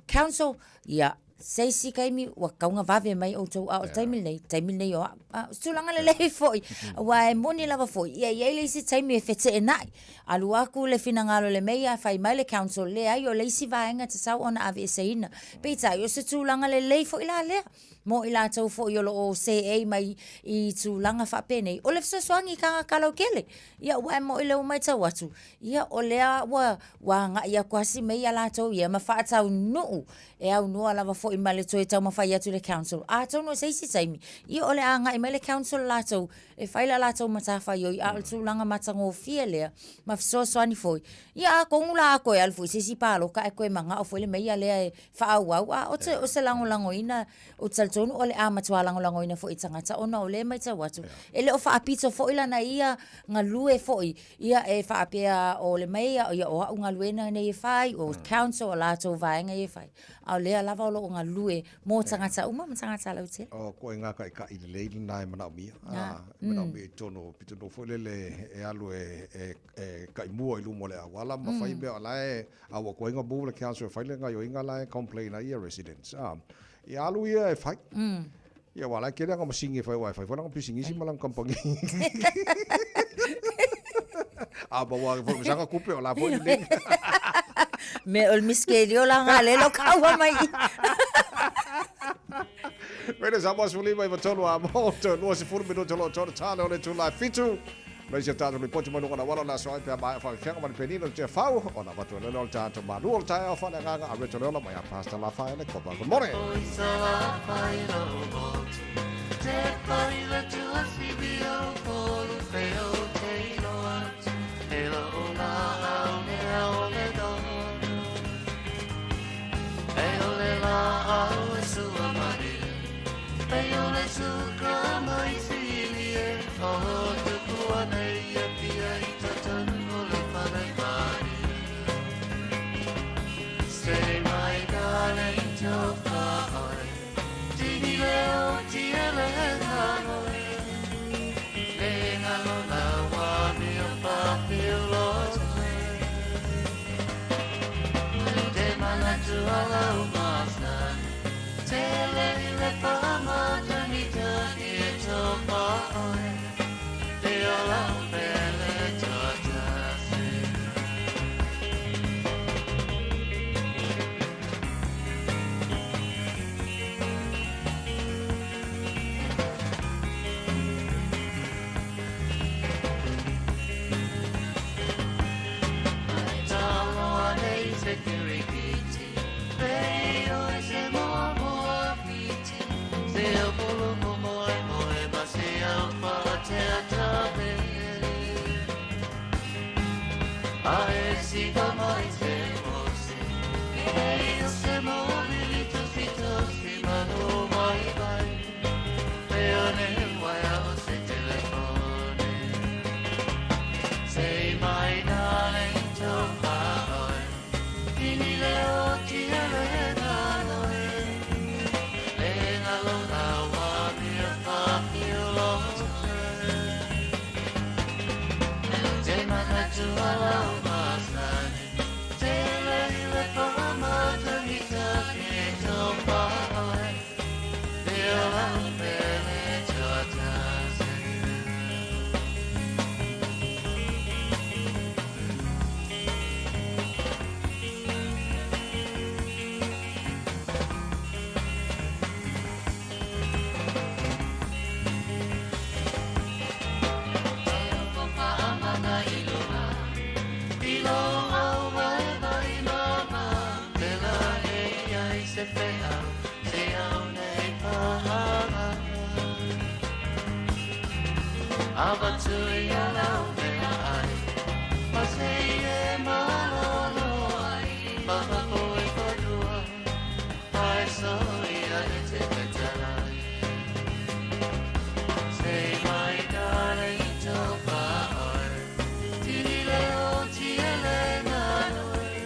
Council, ia, se isi taimi ua tatau ona vave mai outou, a o le taimi lenei, taimi lenei o au. A o se tulaga lelei foi, aua e moni lava foi, ia e i ai le isi taimi e feteenai. Alu atu le finagalo o le meia, fai mai le council, leai o le isi vaega e tatau ona aveeseina. Peitai, o se tulaga lelei foi la lea mo i latou foi o lo o seei mai i tulaga faapenei, o le fesoasoani i tagata lautele. Ia, aua e moni lea ua matau atu, ia o lea ua agai atu lava si meia latou ia ma faataunuu e aunoa lava foi ma le toe taumafai atu i le council. Atonu o se isi taimi, ia o le a agai mai le council latou e fai la latou matafaioi, a o le tulaga matagofie lea ma fesoasoani foi. Ia atonu la a toe alu foi i se isi palota ae toe manao foi le meia lea e faaauau, a o se, o se lagolagoina, ou te talitonu o le a matua lagolagoina foi e tagata ona o lea e matau atu, e le o faapito foi lana ia galue foi, ia e faapea o le meia, ia o au galuega nei e fai, o council, o latou vaega ia e fai, a o lea lava o lo o galue mo tagata uma ma tagata lautele. O koe ngā kaʻikaʻi lelei lena e manaomia. A, e manaomia i totonu o pitonuu foi lele e alu e, e, e kaʻi mua i luma o le auala ma fai mea o la e, a ua koe move le council e fai le gaoioiga la e complain ai ia residents. A, ia alu ia e fai. Ia aua la e tele ana masini e fai aua e fai foi lana pisinisi ma lana kamupani. A maua ake foi ma sana tupe o la foi lelei. Me o le miskelio la ngā lelo kaua mai. Mene Samoa 53 a mo te 20 minuta lo tōna tāne o le tūlai fitu. Mai se tātou ripoti mai luga na wala la soai pea mai whakawhianga mai penina o te whau o na watu lele o le tātou mānu o le taeao whale nganga a Reto Leola mai a Pastor Lafaele Kopa. Good morning. feau Se au nei pahanga Avatu i a lau mea ai Ma se e malolo ai Maha i whanua Ai so ia e te petalai Say my darling to paoi Tini leo ti ele nanui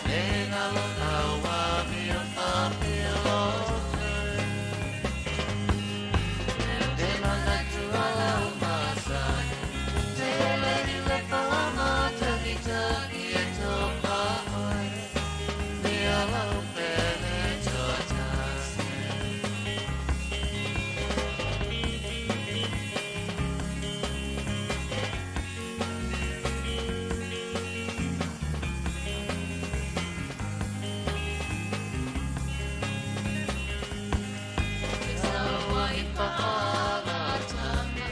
E ngalo aua mia whapia lotu Te mana tuala o masani Te ele i le whamatagi e tō paoi Mia lau pele tōtasi Te taua i whaalatanga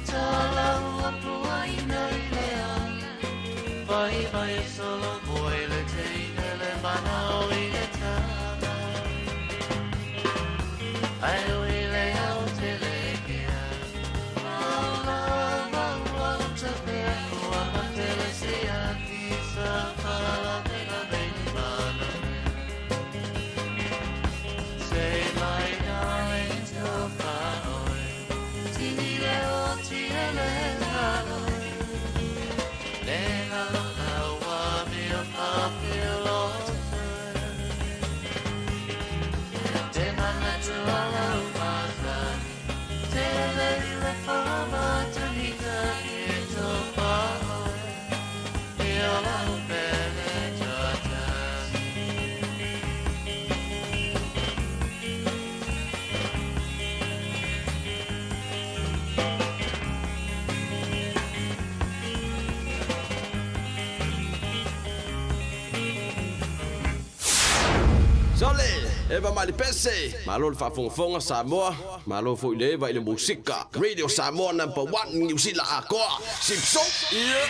Tā lau apua ina i le ala Vai vai e solo moi le teine le manao i le tama Ai ui le au te le kea Maula maua te pea Ua matele se ati sa pala pena meni mana mea Say my darling to paoi Tini leo ti ele nanoi Le ngalo aua mea papia lotu Te mana tuala o masani Te ele i le whamatagi e tō paoi Ia lau pele tōtasi Sole, Eva Malipese, malo le faafogafoga Samoa, malo foi le Eva i le musika. Radio Samoa number one, Niu Sila atoa. Sipso, yeah.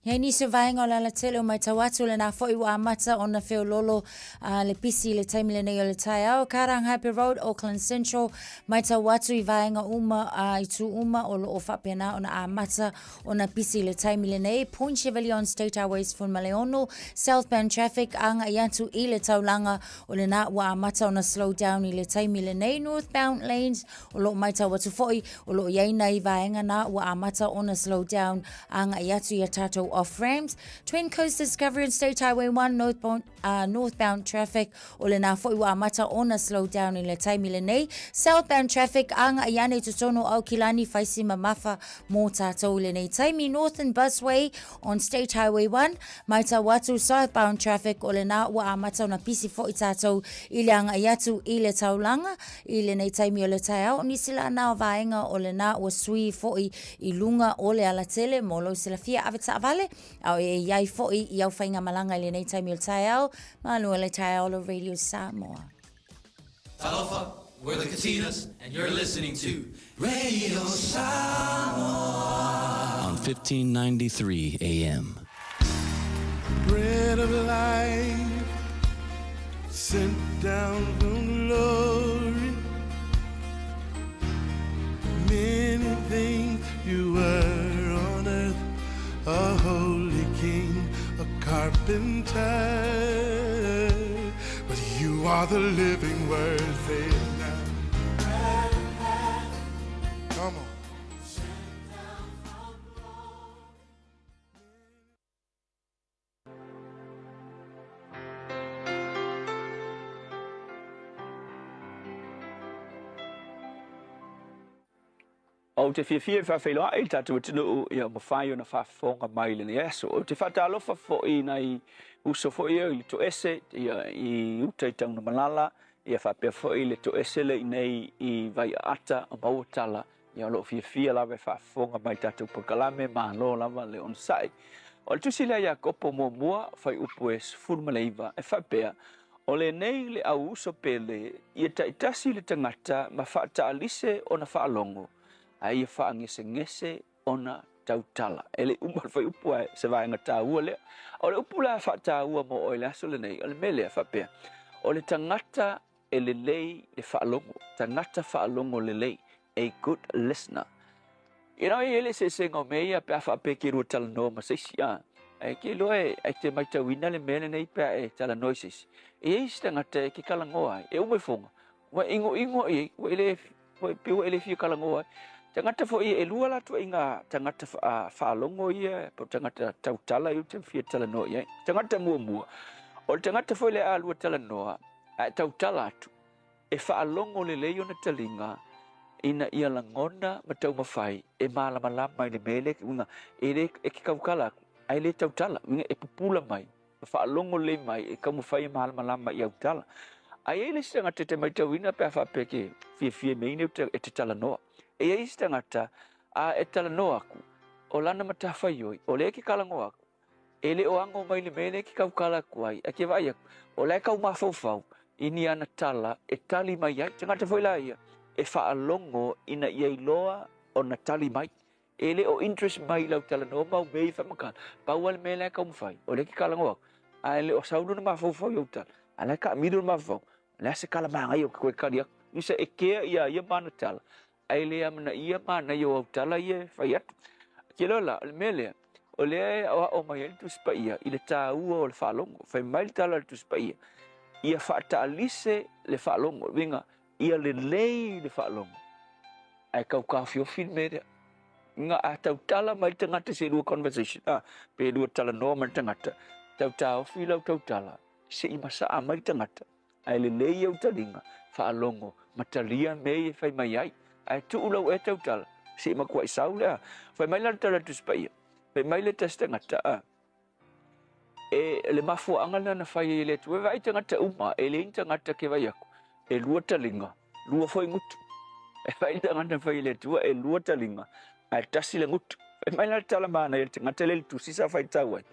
Hei nisi o vaega o le alatele o matau atu lenā foi ua amata ona feololo a le pisi i le taimi lenei o le taeao. Karangahape Road, Auckland Central, matau atu i vaega uma a itu uma o loo faapena ona amata ona pisi i le taimi lenei. Point Chevalier on State Highways 16, southbound traffic agai atu i le taulaga o lenā ua amata ona slow down i le taimi lenei. Northbound lanes o loo matau atu foi o loo iai nai vaega na ua amata ona slow down agai atu i a tātou off-ramps. Twin Coast Discovery on State Highway 1 northbound, northbound traffic o lenā foi ua amata ona slow down i le taimi lenei. Southbound traffic agai ane i totonu o Aukilani whaisi mamafa mō tātou i lenei taimi. Northern Busway on State Highway 1 matau atu southbound traffic o lenā ua amata ona pisi foi tātou i le agai atu i le taulaga i lenei taimi o le taeao. O nisi la nā o vaega o lenā ua sui foi i luga o le alatele mo lou silafia ave taavale, a o e iai foi i au faigamalaga i lenei taimi o le taeao, malu le taeao o le Radio Samoa. Talofa, we're the Katinas, and you're listening to Radio Samoa on 1593 AM. Bread of life, sent down from glory. Many things you were on earth, a holy king, a carpenter. But you are the living word, say it now. Come on. Ou te fiafia e faafeiloai i le tatou atunuu ia mafai ona faafofoga mai i lenei aso. Ou te faatalofa foi i nai uso foi ia i le toese ia i uta i Taunamalala ia faapea foi le toese le i nei i Vaiaata o Mauatala ia o lo o fiafia lava e faafofoga mai i tatou polokalame, malo lava le onosai. O le tusi lea a Iakopo muamua, fuaiupu e 19, e faapea, O lenei le au uso pele, ia taitasi le tagata ma faataalise ona faalogo, ae ia faagesegese ona tautala. E le i uma le fuaiupu ae se vaega taua lea. O le upu la faataua mo oe i le aso lenei, o le mea lea faapea, o le tagata e lelei le faalogo, tagata faalogo lelei, a good listener. You know, e i ai le eseesega o mea ia pe a faapea e te lua talanoa ma se isi, a. E te iloa e, e te maitauina le mea lenei pe a e talanoa i se isi. E i ai isi tagata e te talanoa ai, e uma ifoga, ua e inoino i ai, ua e le, ua e pei ua e le fia talanoa ai. Tagata foi e lua la ituaiga tagata faalogo ia, po o tagata tautala ia ou te fia talanoa i ai. Tagata muamua, o le tagata foi lea a lua talanoa, a e tautala atu, e faalogo lelei ona taliga ina ia lagona ma taumafai e malamalama i le mea lea, uiga e le e te tautala atu ae le tautala, uiga e pupula mai ma faalogo lelei mai e taumafai e malamalama i au tala. Ae i ai le isi tagata e te maitauina pe a faapea e te fiafia i mea nei e te talanoa. E i ai isi tagata a e talanoa atu, o lana matafaioi, o lea e te talanoa atu, E le o ago mai le mea lea e tautala atu ai, ae ke vaai atu, o la e tau mafaufau i ni ana tala e tali mai ai. Tagata foi la ia e faalogo ina ia iloa ona tali mai. E le o interest mai i lau talanoa ma au mea ia faamatala. Pau lava le mea la e taumafai, o lea e te talanoa atu, ae le o sau lona mafaufau i au tala, a o la e taamilo le mafaufau, o le a se tala manaia ou te toe tali atu. Tusa e kea iā ia ma ana tala, Ae le amanaia manaia o au tala ia e fai atu. Ke loa la, o le mea lea, o lea e aoao mai ai le Tusi Paia i le taua o le faalogo. Fai mai le tala a le Tusi Paia, ia faataalise le faalogo, le uiga, ia lelei le faalogo, ae tau taofiofi le mea lea. Uiga, a tautala mai le tagata i se lua conversation, a, pe lua talanoa ma le tagata, tau taofi lau tautala, se i masaa mai le tagata. Ae lelei ou taliga, faalogo ma talia mea ia e fai mai ai. Ae tuu lau ea tautala, se i matuai sau lea. Fai mai la le tala a le Tusi Paia, fai mai le tasi tagata, a, e le mafuaaga lena na fai ai e le Atua, e vaai tagata uma, e leai ni tagata ke vaai aku, e lua taliga, lua foi gutu. E vaai le tagata na fai e le Atua, e lua taliga, ae tasi le gutu. Fai mai la le tala manaia i le tagata lea i le tusi sa faitau ai,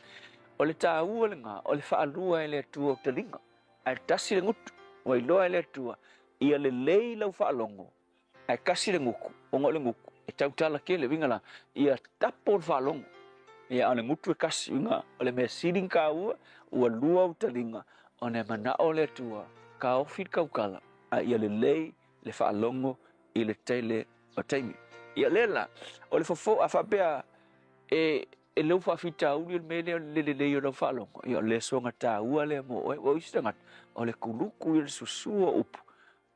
o le taua lena o le faalua e le Atua o taliga. Ae tasi le gutu, ua iloa e le Atua, ia lelei lau faalogo, ae kasi le gutu, ona o le gutu, e tautala tele, uiga la, ia tapo le faalogo. Ia, a o le gutu e kasi, uiga, o le mea sili ona taua, ua lua ou taliga, ona e manao le Atua, taofi le tautala, a ia lelei le faalogo i le tele o taimi. Ia lea la, o le fofo, a faapea e, E lou faafitauli o le mea lea o le lelei o lau faalogo, ia o le lesoga taua lea mo oe. Ua o isi tagata, o le kuluku ia le susu o upu,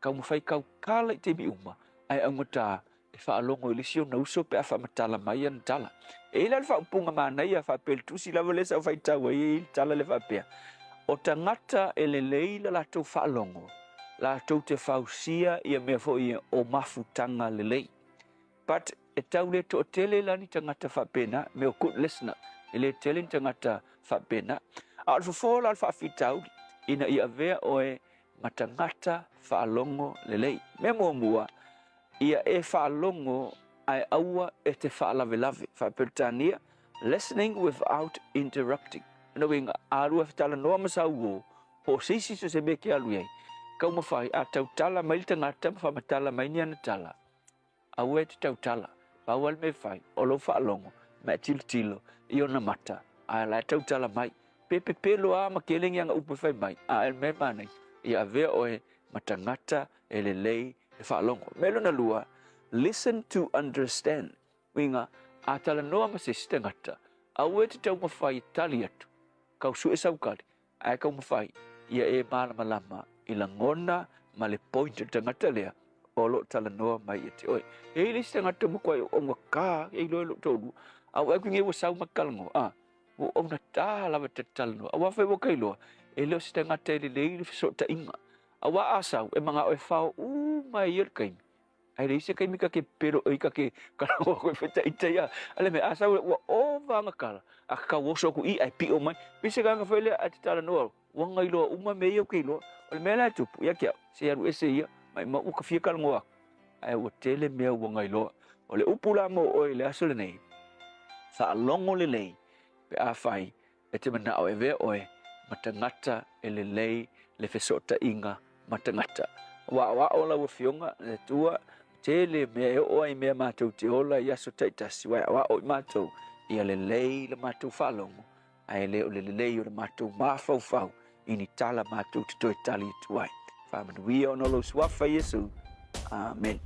taumafai tautala i taimi uma, ae augata e faalogo i le isi ona uso pe a faamatala mai ana tala. E i ai la le faaupuga manaia faapea i le tusi lava lea sa ou faitau ai, e i ai le tala lea faapea, O tagata e lelei la latou faalogo, latou te fausia ia mea foi ia o mafutaga lelei. But e tau le toatele la ni tagata faapena, mea o good listener, e le tele ni tagata faapena. A o le fofo la o le faafitauli, ina ia avea oe ma tagata faalogo lelei. Mea muamua, ia e faalogo ae aua e te faalavelave. Faa-Peretania, listening without interrupting. Lona uiga, a lua talanoa ma sau uo, po o se isi so se mea e te alu i ai, taumafai a tautala mai le tagata ma faamatala mai ni ana tala, Aua e te tautala, pau lava le mea e fai, o lou faalogo, ma e tilotilo i ona mata, a o la e tautala mai. Pe pepelo lava ma tele ni ana upu e fai mai, a o le mea e manaia, ia avea oe ma tagata e lelei le faalogo. Mea lona lua, listen to understand, uiga, a talanoa ma se isi tagata, aua e te taumafai e tali atu, kau sue sau tali, Ae taumafai ia e malamalama i lagona ma le point o le tagata lea o lo o talanoa mai ia te oe. E i ai le isi tagata ua matuai augata e iloa i lou toalua, a ua atu nei ua sau ma te talanoa, a, ua augata lava ta te talanoa. Aua fai ua ta iloa, e le o se tagata e lelei le fesootaiga. Aua a sau, e manao e fao uma e ia le taimi, Ae leai se taimi ka ke pepelo ai ka ke kalaoa koe fetaita ia. A le mea, a sau ua ova ana tala, a ka tauoso atu i ae pio mai. Pei se agaga foi lea ae te talanoa au, ua gailoa uma mea ia ou te iloa. O le mea la e tupu, ia te au, se alu ese ia, maimau ua ka fia talanoa aku. Ae ua tele mea ua gailoa. O le upu la mo oe i le aso lenei, faalogo lelei pe afai E te manao e avea oe ma tagata e lelei le fesootaiga ma tagata. Ua aoao lau Afioga le Atua Tele mea e oo ai i mea matou te ola i aso taitasi, aua e aoao i matou ia lelei le matou faalogo, ae le o le lelei o le matou mafaufau i ni tala matou te toe tali atu ai. Faamanuia ona o lou Suafa Iesu. Amene.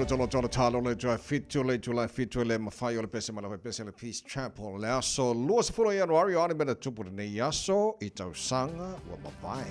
Tolo tolo talo le joy fitu le July fitu le mafai o le pese malawe pese le Peace Chapel le aso 20 Ianuari o ane mena tupu lenei aso i tausaga ua mavae.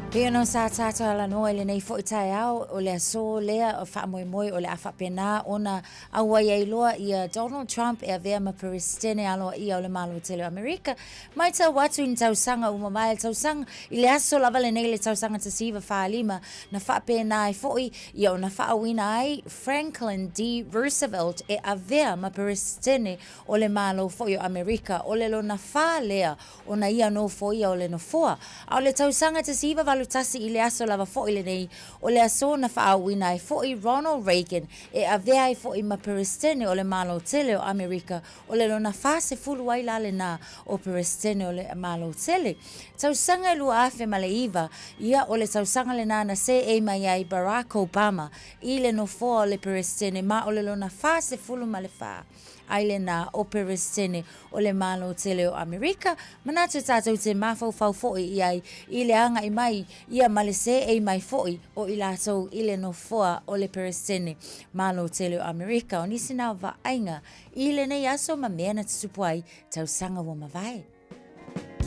Pei ona sa tātou talanoa i lenei foi taeao, o le aso lea o faamoemoe o le a faapena ona auai ai loa ia Donald Trump e avea ma Peresetene aloaia o le Malo Tele o Amerika. Matau atu i ni tausaga ua mavae le tausaga, i le aso lava lenei i le tausaga 1945, na faapena ai foi ia ona faauuina ai Franklin D. Roosevelt e avea ma Peresetene o le Malo foi o Amerika, o le lona whā lea ona ia nofoia o le nofoa. A o le tausaga 1981 i le aso lava foi lenei, o le aso na faauuina ai foi Ronald Reagan e avea ai foi ma Peresetene o le Malo Tele o Amerika, o le lona 40 ai la lenā o Peresetene o le Malo Tele. Tausaga e 2009, ia o le tausaga lenā na seei mai ai Barack Obama i le nofoa o le Peresetene ma o le lona 44. ai lenā o Peresetene o le Malo tele o Amerika, manatu tatou te mafaufau foʻi i ai i le agaʻi mai ia ma le seʻei mai foʻi o i latou i le nofoa o le Peresetene Malo tele o Amerika. O nisi na vaaiga i lenei aso ma mea na tutupu ai tausaga ua mavae. 105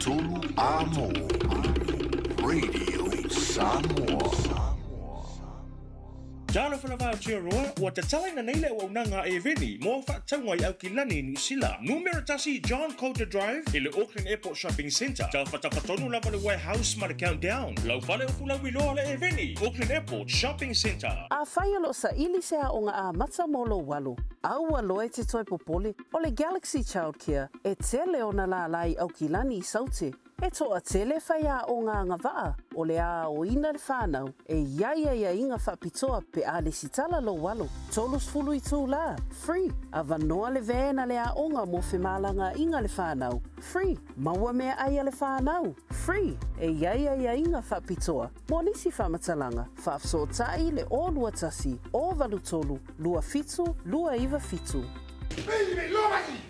93 Amo Radio Samoa. Talofa lava Aotearoa, ua tatalaina nei le auaunaga a Eveni mo au faatauga i Aukilani i Niu Sila. Numera tasi John Coulter Drive i le Auckland Airport Shopping Centre. Tafatafa tonu lava le Warehouse ma le Countdown. Lau fale o fulauiloa le Eveni, Auckland Airport Shopping Centre. Afai o lo o saili se aoga amata mo lou alo, aua loa e te toe popole, o le Galaxy Childcare e tele ona lālā i Aukilani i Saute. E toatele faiaoga agavaa o le aoina le whanau e i ai aiaiga faapitoa pe a lesitala lou alo. 30 itulā, free, avanoa le van a le aoga mo femalagaaiga le whanau, free, maua meaai a le whanau, free, e i ai aiaiga faapitoa mo nisi faamatalaga, faafesootai le 021 083 27 297.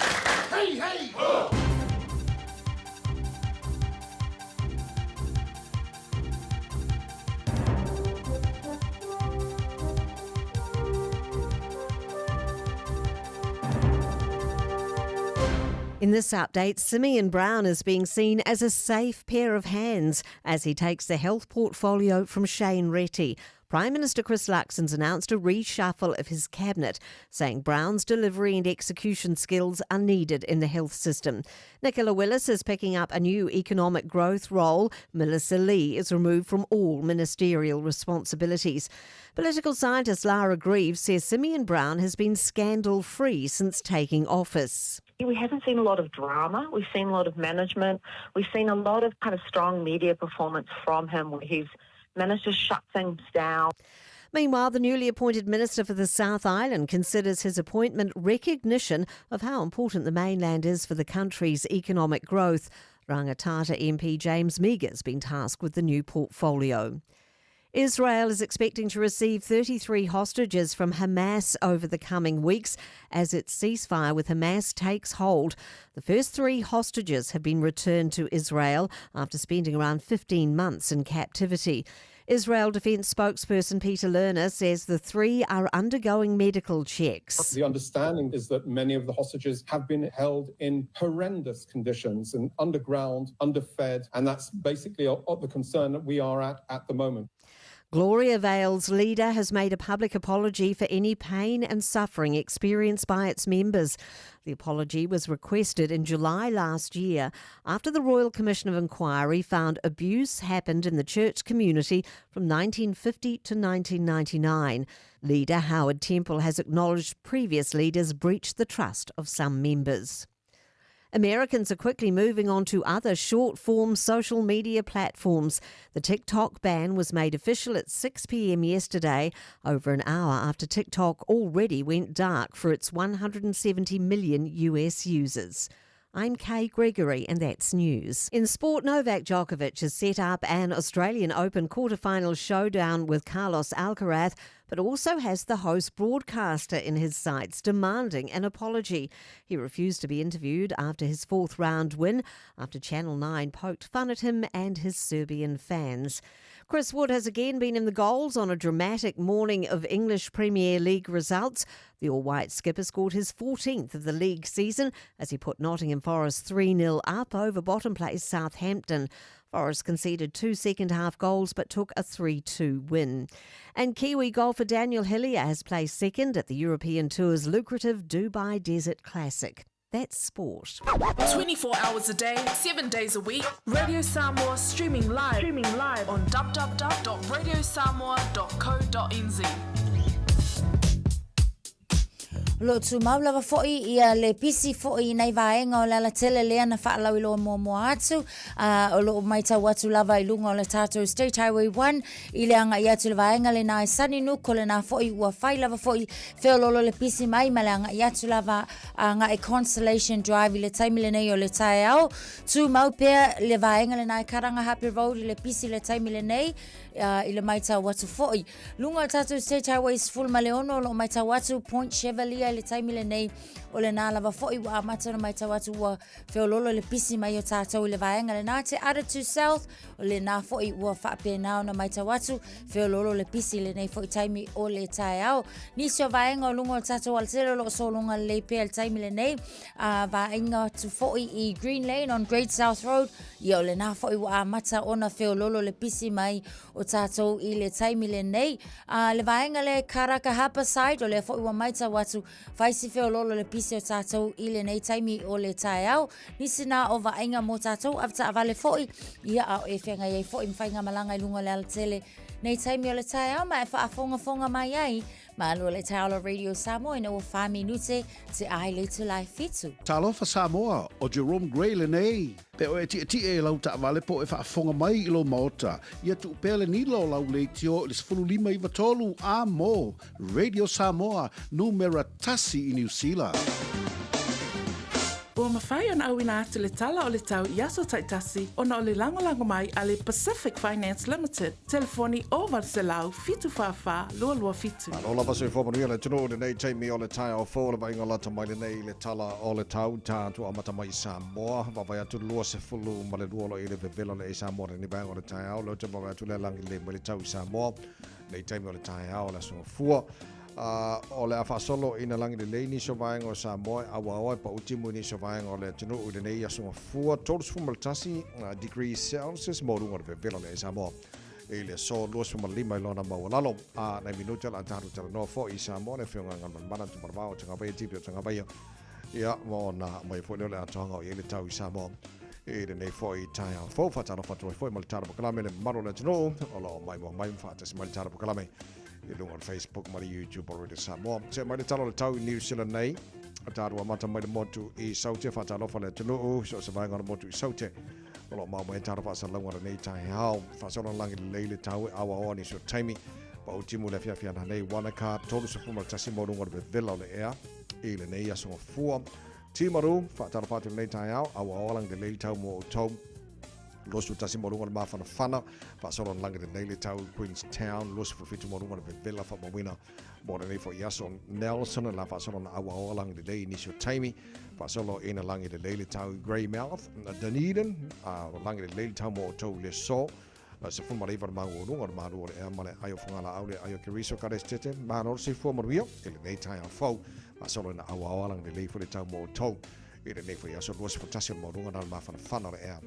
Hey, hey! Oh! In this update, Simeon Brown is being seen as a safe pair of hands as he takes the health portfolio from Shane Reti. Prime Minister Chris Luxon's announced a reshuffle of his cabinet, saying Brown's delivery and execution skills are needed in the health system. Nicola Willis is picking up a new economic growth role. Melissa Lee is removed from all ministerial responsibilities. Political scientist Lara Greaves says Simeon Brown has been scandal free since taking office. We haven't seen a lot of drama. We've seen a lot of management. We've seen a lot of kind of strong media performance from him where he's managed to shut things down. Meanwhile, the newly appointed Minister for the South Island considers his appointment recognition of how important the mainland is for the country's economic growth. Rangitata MP James Meager has been tasked with the new portfolio. Israel is expecting to receive 33 hostages from Hamas over the coming weeks as its ceasefire with Hamas takes hold. The first three hostages have been returned to Israel after spending around 15 months in captivity. Israel Defence spokesperson Peter Lerner says the three are undergoing medical checks. The understanding is that many of the hostages have been held in horrendous conditions and underground, underfed, and that's basically the concern that we are at at the moment. Gloriavale's leader has made a public apology for any pain and suffering experienced by its members. The apology was requested in July last year after the Royal Commission of Inquiry found abuse happened in the church community from 1950 to 1999. Leader Howard Temple has acknowledged previous leaders breached the trust of some members. Americans are quickly moving on to other short form social media platforms. The TikTok ban was made official at 6 pm yesterday, over an hour after TikTok already went dark for its 170 million US users. I'm Kay Gregory, and that's news. In sport, Novak Djokovic has set up an Australian Open quarter-final showdown with Carlos Alcaraz, but also has the host broadcaster in his sights, demanding an apology. He refused to be interviewed after his fourth round win, after Channel 9 poked fun at him and his Serbian fans. Chris Wood has again been in the goals on a dramatic morning of English Premier League results. The All White skipper scored his 14th of the league season as he put Nottingham Forest 3 0 up over bottom place Southampton. Forest conceded two second half goals but took a 3 2 win. And Kiwi golfer Daniel Hillier has placed second at the European Tour's lucrative Dubai Desert Classic. That's sport. 24 hours a day, 7 days a week. Radio Samoa streaming live, streaming live on www.radiosamoa.co.nz. O lo o tumau lava foi ia le pisi foi i nai vaega o le alatele lea na faalauiloa muamua atu, a o lo o maitau atu lava i luga o le tatou State Highway 1 i le agai atu i le vaega lena i Sunnynook, o lena foi ua fai lava foi feololo le pisi mai ma le agai atu lava agai Constellation Drive i le taimi lenei o le taeao. Tumau pea le vaega lena i Karangahape Road i le pisi i le taimi lenei, i le maitau atu foi. Luga o le tatou State Highway 16 o lo o matau atu Point Chevalier i le taimi lenei o lena lava foi ua amata ona matau atu ua feololo le pisi mai o tatou i le vaega lena Te Atatū South o lena foi ua faapena ona matau atu feololo le pisi i lenei foi taimi o le taeao. Nisi o vaega o luga o le tatou alatele o lo o sologa lelei pea i le taimi lenei a vaaiga atu foi i Green Lane on Great South Road ia o lena foi ua amata ona feololo le pisi mai o tatou i le taimi lenei. A le vaega lea e Karaka Harbour Side, o lea foi ua maitau atu, fai si feololo le pisi o tatou i lenei taimi o le taeao. Nisi na o vaaiga mo tatou, avetaavale foi, ia a o e feagai ai foi ma faigamalaga i luga o le alatele nei taimi o le taeao ma e faafogafoga mai ai Malo le taeao la Radio Samoa ina ua 4 minute te ai le itula e 7. Talofa Samoa, o Jerome Gray lenei. Pe o e tietie i lau taavale po o e faafofoga mai i lou maota, ia tuu pea le nila o lau leitio i le 15 93 a mo Radio Samoa, numera tasi i Niu Sila. Ua mafai ona auina atu le tala o le tau i aso taitasi ona o le lagolago mai a le Pacific Finance Limited, telefoni 0800 744 227. Malo lava soifua manuia le atunuu i lenei taimi o le taeao fou o le vaaiga lata mai lenei i le tala o le tau tatou amata mai i Samoa vaavaai atu 22 o lo o i le vevela o le Samoa lenei vaega o le taeao lea ou te vaavaai atu le lagi lelei mai le tau i Samoa lenei taimi o le taeao o le aso Gafua o le a faasolo ina lagi lelei nisi o vaega o Samoa e auaoa e pau timu i nisi o vaega o le atunuu i lenei aso Gafua 31 degrees Celsius maualuga o le vevela o le Samoa i le aso 25 i lona maualalo. A nai minute o le a tatou talanoa foi i Samoa le Afioga Galumalemana Tumalavao o Tagavaia Tipi o Tagavaia ia ma ona mai foi lea o le atoaga o i ai le tau i Samoa i lenei foi taeao fou. Faatalofa atu ai foi ma le tala pakalame le mamalu o le atunuu o lo o maimoa mai ma faatasi mai le tala pakalame i luga o le Facebook ma le YouTube o Radio Samoa. Se mai le tala o le tau i New Zealand nei, a tatou amata mai le motu i Saute, faatalofa le atunuu, so o se vaega o le motu i Saute. O lo o maua mai e tala faasalalauga lenei taeao. Faasolo lagi lelei le tau e aoaoa nisi o taimi. Pau timu le afiafi ananei Wanaka 31 mo luga o le vevela o le ea i lenei aso Gafua. Timaru, faatalofa atu lenei taeao, aoaoa lagi lelei le tau mo outou. 21 mo luga o le mafanafana, faasolo lagi lelei le tau i Queenstown, 27 mo luga o le vevela faamauina mo lenei foi aso. Nelson, la faasolo na aoaoa lagi lelei i nisi o taimi. Faasolo ina lagi lelei le tau i Greymouth, Dunedin, a lagi lelei le tau mo outou i le aso. 19 le maualuga o le malu o le ea ma le ai o Fagalaau le ai o Keriso Karesitete, malo le soifua manuia i lenei taeao fou. Faasolo ina auaoa lagi lelei foi le tau mo outou i lenei foi aso 21 o le maualuga na le mafanafana o le ea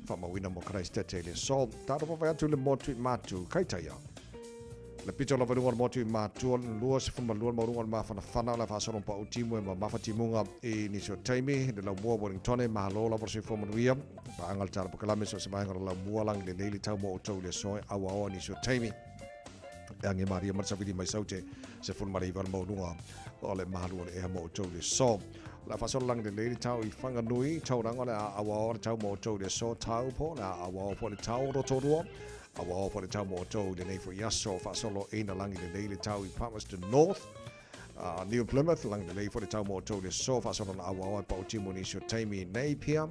faamauina mo Karesitete i le aso. Tatou vaavaai atu i le motu i Matu, Kaitaia. Le pito lava i luga o le motu i Matua, 22 le maualuga o le mafanafana o le a faasolo pau timu e mamafa timuga i nisi o taimi, le laumua Wellingtone, malo lava le soifua manuia, paaga le tala pakalame so o se vaega o le laumua lagi lelei le tau mo outou i le aso e auaoa nisi o taimi. E agi malie ma le savili mai Saute, 19 le maualuga o le malu o le ea mo outou i le aso. O le a faasolo lagi lelei le tau i Whanganui, Tauranga o le a auaoa le tau mo outou i le aso, Taupo o le a auaoa foi le tau, Rotorua, auaoa foi le tau mo outou i lenei foi aso, faasolo ina lagi lelei le tau i Palmerston North, New Plymouth, lagi lelei foi le tau mo outou i le aso, faasolo na auaoa e pautimu i nisi o taimi i Napier,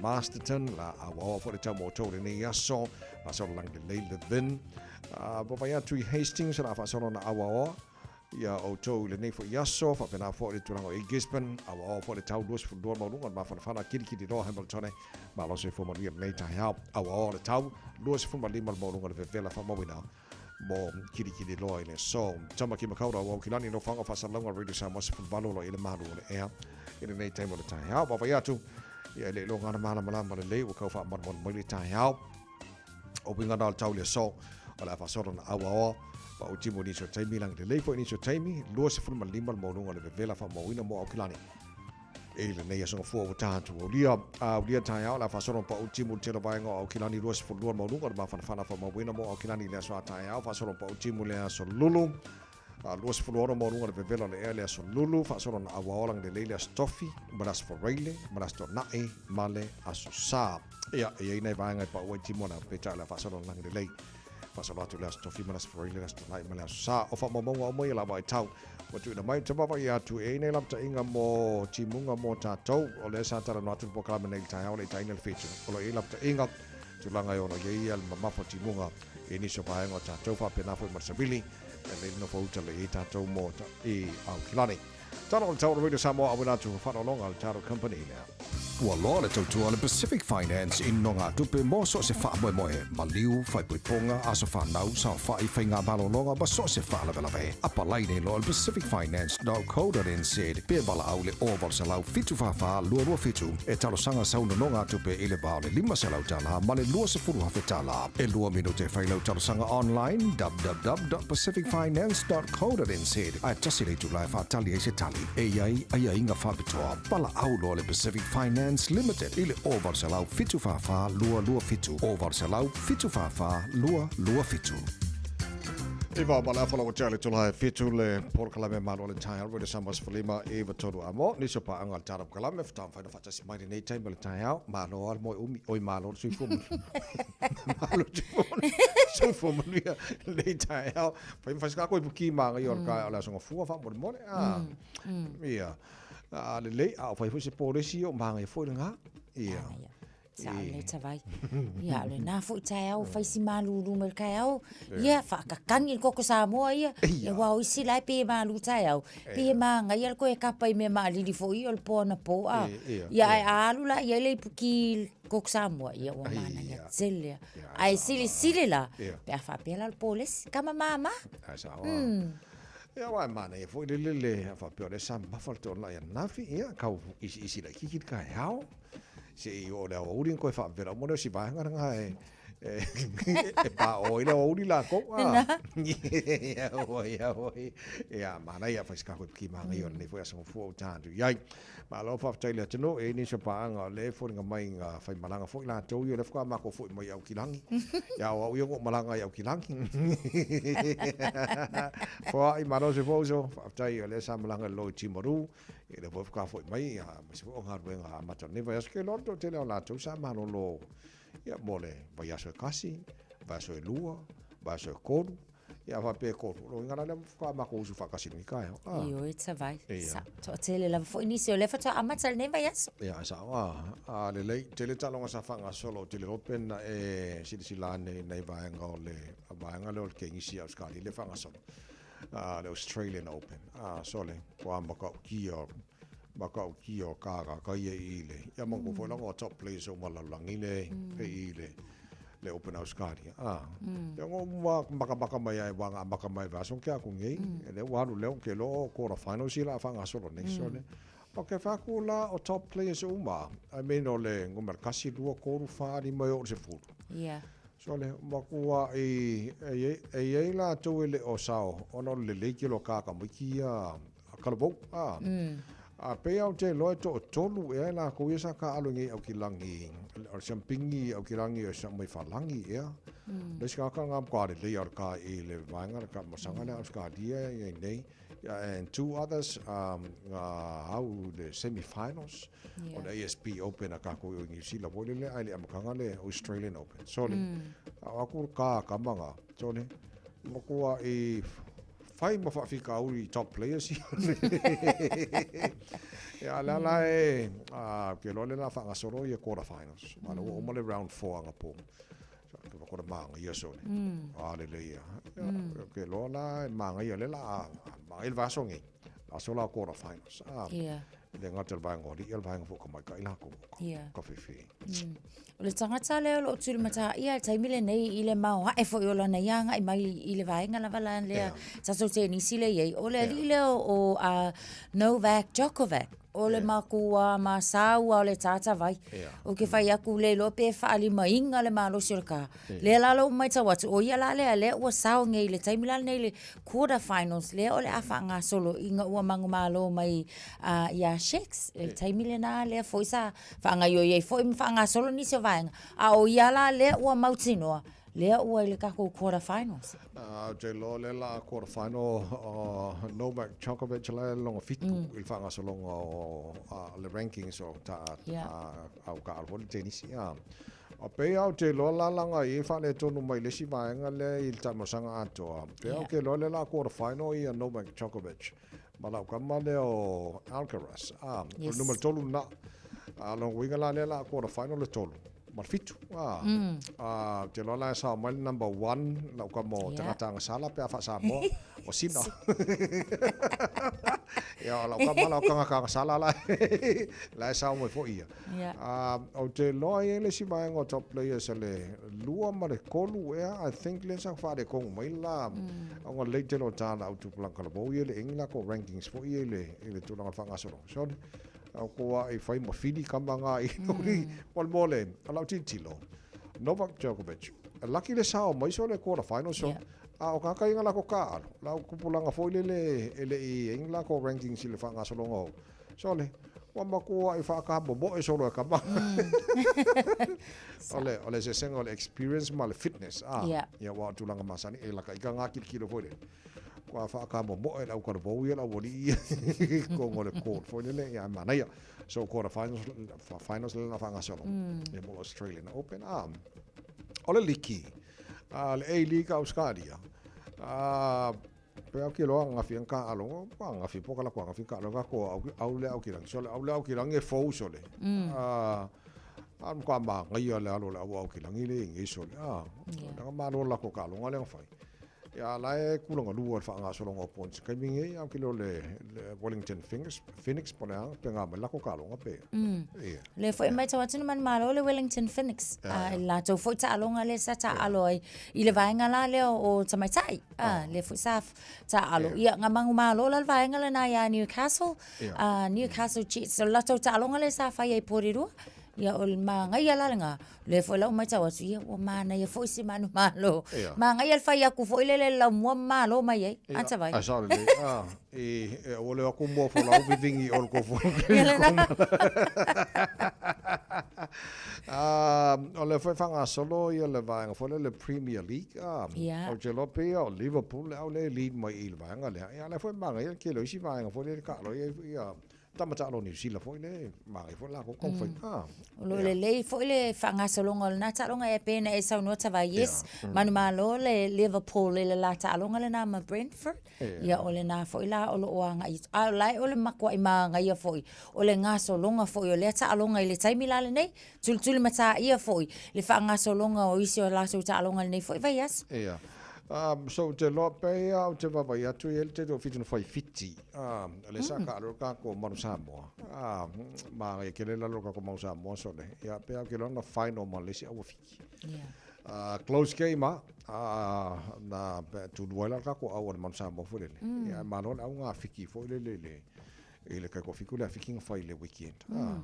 Masterton, la auaoa foi le tau mo outou i lenei aso, faasolo lagi lelei Levin, Vaavaai atu i Hastings, o le a faasolo na auaoa ia outou i lenei foi aso, faapena foi le tulaga o i Gisborne, auaoa foi le tau 22 maualuga le mafanafana, kilikili loa Hamiltone, malo soifua manuia lenei taeao, auaoa le tau 25 le maualuga le vevela faamauina mo kilikili loa i le aso. Tamaki Makaurau, Aukilani, Nofoaga o Faasalalauga, Radio Samoa 18 o lo o i ai le malu o le ea i lenei taimi o le taeao. Vaavaai atu, ia e le iloga ana malamalama lelei ua tau faamalumalu mai le taeao. O uiga na o le tau i le aso, o le a faasolo na auaoa, pa o timu i nisi o taimi, lagi lelei foi i nisi o taimi, 25 le maualuga o le vevela faamauina mo Aukilani. I lenei aso gafua ua tatou aulia, a aulia taeao, o le a faasolo pa o timu i le tele o vaega o Aukilani, 22 le maualuga o le mafanafana faamauina mo Aukilani i le aso a taeao, faasolo pa o timu i le aso Lulu. A 26 maualuga le vevela o le ea i le aso Lulu, faasolo na auaoa lagi lelei le aso Tofi, ma le aso Faraile, ma le aso Toonai, ma le aso Sa. Ia, e i ai nai vaega e pau ai timu ana, peitai o le a faasolo na lagi lelei. Faasolo atu i le aso Tofi ma le aso Faraile, le aso Toonai ma le aso Sa. O faamaumauga uma ia lava e tau ua tuuina mai. Ou te vaavaai atu, e i ai nai lapataiga mo timuga mo tatou. O lea sa talanoa atu le polokalame nei i le taeao le itaina le 7. O lo o i ai lapataiga, tulaga e ono i ai le mamafa o timuga i nisi o vaega o tatou, faapena foi ma le savili. E lelei le nofo uta lei ai tatou mo i Aukilani. Tala o le tau o le Radio Samoa auina atu faaaloaloga a le Title Company lea. Ua loa le tautua a le Pacific Finance i nogatupe mo so o se faamoemoe, maliu, faaipoipoga, aso fanau, saofai, faiga malologa ma so o se faalavelave. Apalai nei loa i le pacificfinance.co.nz pe valaau i le 0800 744 227 e talosaga sau nonogatupe i le va o le $500 ma le $20,000. E lua minute e fai lau talosaga online, www.pacificfinance.co.nz, ae tasi le itula e faatali ai se tali. E i ai aiaiga faapitoa. Valaau loa le Pacific Finance Limited i le 0800 744 227, 0800 744 227. I va ma le afa lau tea le tula e fitu le polokalame malo le taeao Radio Samoa 15 93 a mo nisi o paaga o le tala kalame faatoa mafai ona faatasi mai lenei taimi o le taeao malo lava le moe umi oi malo le soifua malo le soifua manuia lenei taeao fai ma fai se kako i puki māngai o le o le aso gafua faamolemole a ia a lelei a o fai foi se polesi o māngai foi lena ia Sa o le tavai. Ia, o lena foi taeao, fai si malūlū mai le taeao. Ia, whaakakani le koko Samoa ia. Ia wā o isi lai pe malū taeao. Pe māngaia le koe kapa i mea maalili foi o le po ana po a. Ia, ai alu la ia le ipuki koko Samoa. Ia, ua mānaia tele. Ai sili sili la, pe a whaapea la le pōlesi. Kama māmā. Ai sa oa. Ia wā e mānaia foi le lele, a whaapea o le sa mafa le tōna ia nafi, ia, kau isi isi la kiki le kaeao. Se i oo le aoauli na toe faavela uma lea o si vaega lena e e paʻo ai le aoauli lakou a. Ia oi ia oi. Ia manaia fai se kako i manaia o lenei foi aso gafua ua tatou i ai. Malo faafetai i le atunuu e i ai nisi o paaga o lea e foliga mai na faimalaga foi latou ia o lea faatoa matou foi mai Aukilagi. Ia o au ia na ou malaga ai Aukilagi. Foai malo se fou uso faafetai o lea sa malaga i lalo i Timaru. Ia lea foi faatoa foi mai, ia, aemaise foi o galuega amata o lenei vaiaso. Ke loa le toatele o latou sa malolo ia, mo le vaiaso e kasi, vaiaso e lua, vaiaso e kolu. Ia faapea e kolu, o lona uiga la lea faatoa matou usu faatasi i lenei taeao. Ah. Ioe tavai. Ia. Sa, toatele lava foi nisi o lea faatoa amata lenei vaiaso. Ia, e sao. Ah, a lelei, tele taaloga sa faagasolo o tele open na e silasila ane i nai vaega o le vaega lea o le kenisi a Ausikalia lea e faagasolo. le Australian Open. A sole, kua matautia, matautia o kākaka ia i le, ia manatua foi lava o top players uma lalolagi le, e i le, le Open Australia. A, ia ngo ua makamaka mai ai wā ngā maka mai vaiaso ke aku nei, e le ua alu leo ke loa o quarter finals ia la faagasolo nei, sole. O ke whāku la o top players uma, I mean o le numera kasi, lua, kolu, whā, lima e oo i le sefulu. Yeah. Sole, makua i, e, e i ai latou e le o sao, ona o le lelei kelo kāka mai ki ia a Kalavou, a. A pei lava ou te iloa e toatolu ea i lakou ia sa taaalo iinei i Aukilagi, o le siamupini i Aukilagi o si aumai faalagi ea. Le isi tagata lena matua lelei lava o le ka i le vaega le taamilosaga lea a Ausetalia i ai nei. And two others na au i le semi-finals o le ASB Open a tatou i o i Niu Sila foi lele ae le i amataga le Australian Open. Sole, ao atu le ka a tama na, sole, matuai fai ma faafitauli i top players ia. Ia, a o lea la e, ou te iloa o lea o le a faagasolo ia quarter finals. Aua o lea ua uma le round 4 anapo. Ke va kona manaia sole. A lelei ia. Ou te iloa la e manaia lea o le a manaia le vaiaso lenei. Aso la quarter finals. Ia. E le gata i le vaega o alii, a o le vaega foi o tamaitai latou. Ka fefe. O le tagata lea o lo o tulimatāia i le taimi lenei i le maoae foi o lana ia agai mai i le vaega lava la lea tatou tenisi lea i ai, o le alii lea o Novak Djokovic. O le makua masau o le tātavai. Ou te fai atu le iloa pe faalimaina le malosi o le ka. Lea la lou matau atu, o ia la lea lea ua sao nei i le taimi la lenei i le quarter finals lea o le a faagasolo ina ua manumalo mai ia Sheks i le taimi lena lea foi sa faagaoioi ai foi ma faagasolo nisi o vaega, a o ia la lea ua mautinoa lea ua i le tatou quarter finals. Ou te iloa o lea la a quarter final Novak Djokovic la e lona fitu i le faagasologa o le rankings o ta au taaalo foi le tenisi. A pei lava ou te iloa la laga i e faaletonu mai le isi vaega lea i le taamilosaga atoa. Pei lava ou te iloa lea la a quarter final ia Novak Djokovic ma lau tama lea o Alcaraz. A, o le numera 3 lena. A, lona uiga la lea la a quarter final le 3 ma le 7. A, a, ou te iloa la e sao mai le number 1 lau tama o tagata agasala pe a faa-Samoa, o Sina. Ia, o lau tama la o tagata agasala la, la e sao mai foi ia. A, ou te iloa e i ai le isi vaega o top players a le 2 ma le 3 ea, I think lea sa faaletonu mai la, ona lelei tele o ta lau tupulaga talavou ia i le egi latou rankings foi ia i le, i le tulaga o le faagasologa. So, au ko a i fai ma fili kama ngā i mo le mo le, o lau tilotilo, Novak Djokovic, laki le sao mai so le quarter final so, a o kaka inga lako kāalo, lau kupulaga foi lele e le i egi latou rankings i le faagasologa o, Sole, ua matua i whaakamomoe solo e kama. O le, o le eseesega o le experience ma le fitness. Ah, Yeah. Ia ua o tulaga masani, e laka ika ngā kilokilo foi le. Kua whaakamomoe lau karavou ia lau wali ia. Kongo le court foi lele, ia manaia. So quarter finals, finals le na whangasolo. Ia mo Australian Open. Ah, o le liki, ah, le A-League Australia. Ah, Pe au ki loa angafi ang ka alo, pa angafi po kala ko angafi ka alo ka ko au au le au ki rangi sole, au le au ki rangi e fou sole. A a ka ma ngai le alo le au au ki rangi le ngi sole. A na ma lo la ko ka alo ngale fai. Ya la e kulanga lua le whaangasolo ngā points. Kai mingi au ki lo le, le Wellington Phoenix, Phoenix po le anga, pe ngā mai lako ka alo ngā pe. Ia. Le foi mai tau atu na manu malo le Wellington Phoenix. A latou foi taaloga lea sa taaalo ai i le vaega la lea o tamaitai. A lea foi sa taaalo. Ia nga mangu malo la le vaega lena ia Newcastle. A Newcastle Jets. O le latou taaloga lea sa fai ai Porirua. Ia o le magaia la lena. Lea foi lau matau atu, ia ua manaia foi si manu malo. Magaia le fai atu foi lele lau mua malo mai ai. A tavai. A sao lelei. A, e, e ua leo aku mua folau vivingi o le kofu. Ia lena. A, o le foi whangasolo ia le vaega foi le Premier League. A, o te loa pei o Liverpool le au le lead mai i le vaega lea. Ia le foi magaia ke lo isi vaega foi le ka lo ia ia Tama taalo Niu Sila foi le magai foi lakou taumafai. Ah. O lo o lelei foi le faagasologa o lena taaloga e pei ona e saunoa Tavai, yes, manumalo le Liverpool i le la taaloga lena ma Brentford, ia o lena foi la o lo o agai atu. A o la e o le matuai magaia foi o le gasologa foi o lea taaloga i le taimi la lenei, tulitulimatāia foi le faagasologa o isi o latou taaloga i lenei foi vaiaso. Ia. So ou te iloa pea ou te vaavaai atu i ai le tele o Fiti na fai Fiti. O lea sa kaalo le tatou Manu Samoa. Manaia tele lalo o le tatou Manu Samoa so le. Ia pea ou te iloa na final ma le isi au Fiti. Close game lava. Na tulua ai la le tatou au a le Manu Samoa foi lele. Ia ae malo le au ga Fiti foi lele i le. I le kai 7 le afiki na fai le weekend. Ah.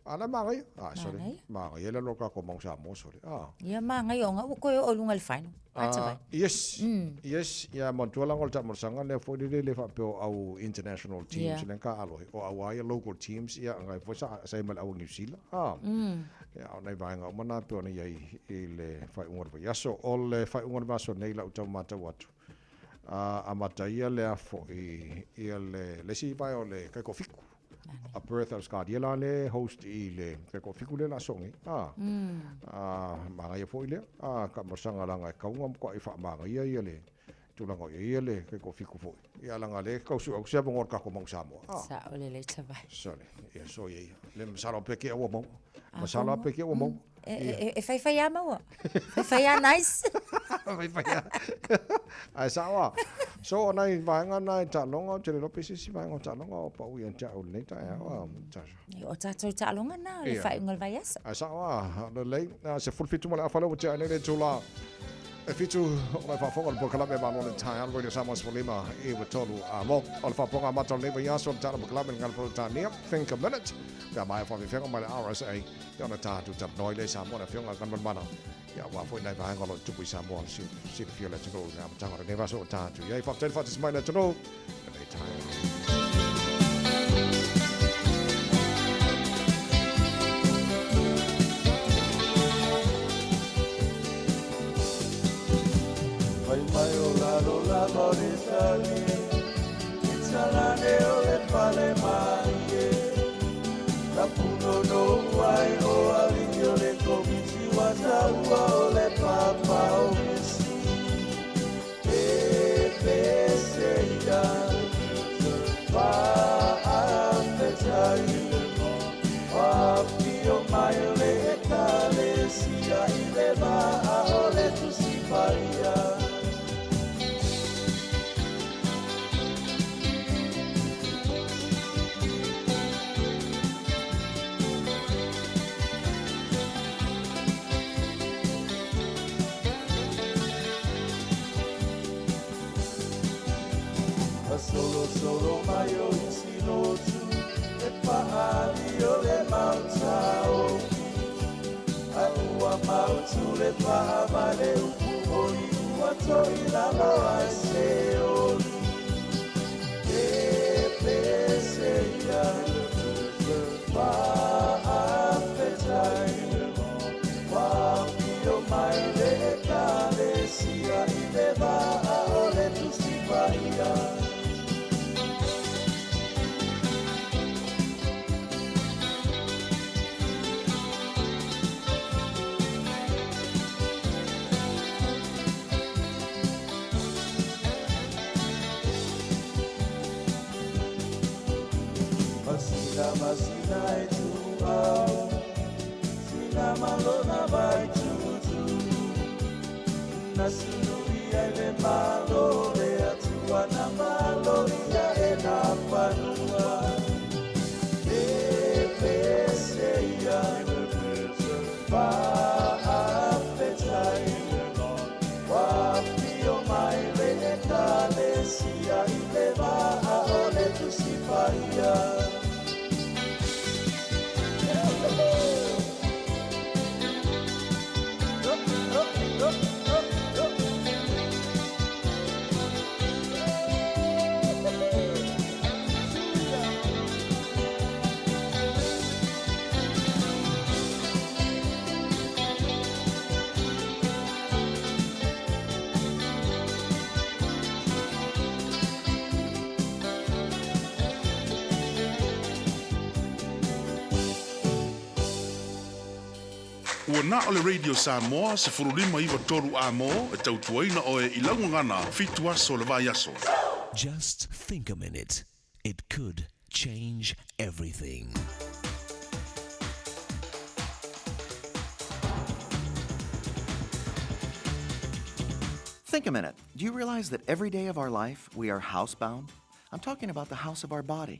A la magaia. Ah, sorry. Magaia le lo ka ko mau Samoa, sorry. Ah. Ia magaia ona ua toe oo i luga i le final. Ah, yes. Yes, ia matua langa o le taamolosaga lea foi lele le faapea o au international teams lea ka alohi o au a ia local teams ia ngai foi sa sa ma le au New Zealand. Ah. Ia o nai vaega uma na pei ona i ai i le faaiuga o le vaiaso. O le faaiuga o le vaiaso nei lau tau matau atu. A amataia lea foi ia le le isi vae o le kai 7. A Perth Auscadia la le host i le kai 7 le la songi. A a magaia foi lea. A ka masaga langa e kaunga mo i wha ia le tulaga o ia le kai 7 foi. Ia langa le kau su au se mo ka ko mau Samoa. A. Sa o le le tavai. Sorry. Ia so ia. Le masalo pe ke ua mau. Masalo pe ke ua mau. E e fai a maua. Fai a nice. Fai a. Ai sa wa. So o nai vaega nai taaloga ou te le iloa pe se isi vaega o taaloga o pau ia te au lenei taeao a. O tatou taaloga na o le faaiuga o le vaiaso. Ai sao a, lelei, 17 ma le afa lea ua tea nei le itula e 7 o le faafofoga le polokalame Malo le Taeao Radio Samoa 15 93 a mo. O le faafofoga amata o lenei vaiaso le tala polokalame le Peretania Think a Minute. Pe a maea faafefega mai le RSA ia ona tatou talanoa ai lea i Samoa le afioga Galumalemana. Ia aua foi nai vaega o lo o tupu i Samoa silafia le atunuu i le amataga o lenei vaiaso o tatou i ai. Faafetai le faatasi mai le atunuu lenei taeao. Fai mai o lalo lava o le tali I talane o le pale mai e Na punono ai o alii o le komiti wa taua o le papa o misi E pese ia Faafetai Afio mai o le ekalesia i le vaa o le Tusi Paia. Solosolo mai o isi lotu e paali o le mauta oki A ua mautu le paa mai le upu oli ua toi lalo ai se oli E pese ia Faafetai Afio mai le ekalesia i le vaa o le Tusi Paia. Masina masina e tuau Sina malona vai tutu Na sulu ia le malo le atua na malo ia e na fanua E pese ia Faafetai Afio mai le ekalesia i le vaa o le Tusi Paia. Ua na o le Radio Samoa 15 93 amo e tautuaina oe i laugagana 7 aso le vaiaso. Just think a minute. It could change everything. Think a minute. Do you realize that every day of our life we are housebound? I'm talking about the house of our body.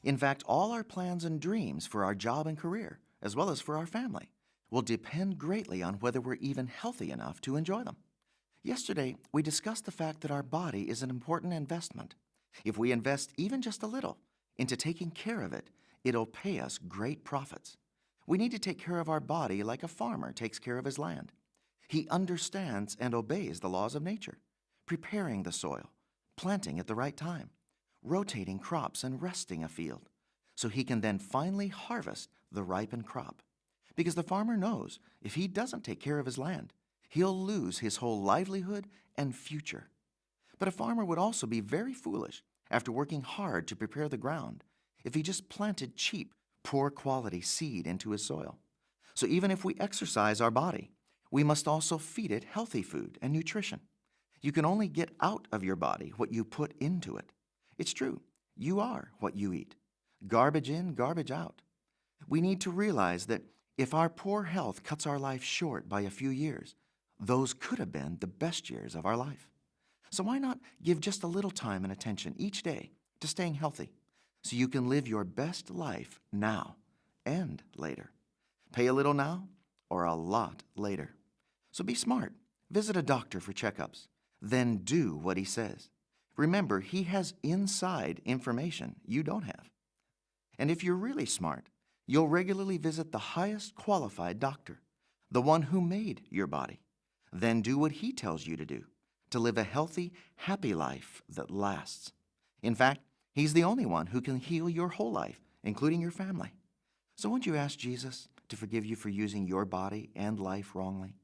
In fact, all our plans and dreams for our job and career, as well as for our family, will depend greatly on whether we're even healthy enough to enjoy them. Yesterday, we discussed the fact that our body is an important investment. If we invest even just a little, into taking care of it, it'll pay us great profits. We need to take care of our body like a farmer takes care of his land. He understands and obeys the laws of nature, preparing the soil, planting at the right time, rotating crops and resting a field, so he can then finally harvest the ripened crop. Because the farmer knows if he doesn't take care of his land, he'll lose his whole livelihood and future. But a farmer would also be very foolish after working hard to prepare the ground if he just planted cheap, poor quality seed into his soil. So even if we exercise our body, we must also feed it healthy food and nutrition. You can only get out of your body what you put into it. It's true, you are what you eat. Garbage in, garbage out. We need to realize that if our poor health cuts our life short by a few years, those could have been the best years of our life. So why not give just a little time and attention each day to staying healthy so you can live your best life now and later? Pay a little now or a lot later. So be smart. Visit a doctor for checkups. Then do what he says. Remember, he has inside information you don't have. And if you're really smart, you'll regularly visit the highest qualified doctor, the one who made your body. Then do what he tells you to do to live a healthy, happy life that lasts. In fact, he's the only one who can heal your whole life, including your family. So won't you ask Jesus to forgive you for using your body and life wrongly?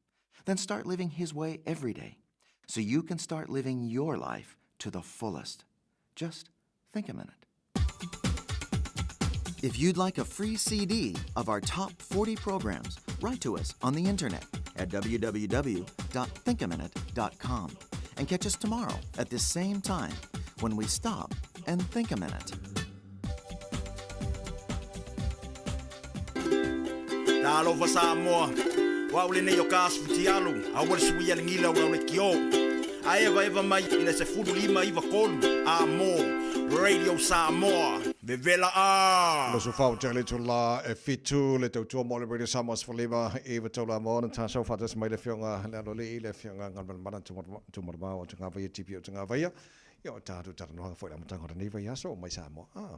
Then start living his way every day so you can start living your life to the fullest. Just think a minute. If you'd like a free CD of our top 40 programs, write to us on the internet at www.thinkaminute.com and catch us tomorrow at this same time when we stop and think a minute. Talofa Samoa, o au lenei o ka asu fitialu, aua le suia le gila o lau leitio. A evaeva mai i le 15 93 a mo Radio Samoa, vevela a! Lo so fau tele tu la e fitu le tautua mo le Radio Samoa 15 93 a mo na tāsau whātas mai le whionga le alo le i le whionga ngalmalamana tumarama o tangavaia tipi o tangavaia. Ia o tātou talanoaga foi le amataga o lenei vaiaso mai Samoa. Ah.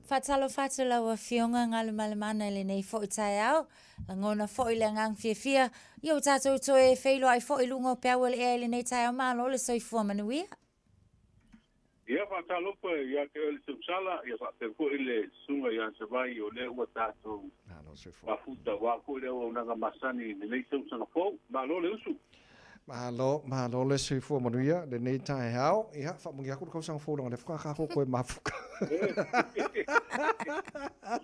Faatalofa atu lau Afioga Galumalemana i lenei foi taeao, lagona foi le agaga fiafia ia ua tatou toe feiloai foi i luga o peau o le ea i lenei taeao malo le soifua manuia. Ia faatalofa ia te oe le Tausala, ia faapea foi le Susuga ia Savai o lea ua tatou mafuta aua foi le auaunaga masani i lenei tausaga fou. Malo le usu. Malo, malo le soifua manuia lenei taeao. Ia, faamanuia atu le tausaga fou leaga o lea faatoa tatou toe mafuta.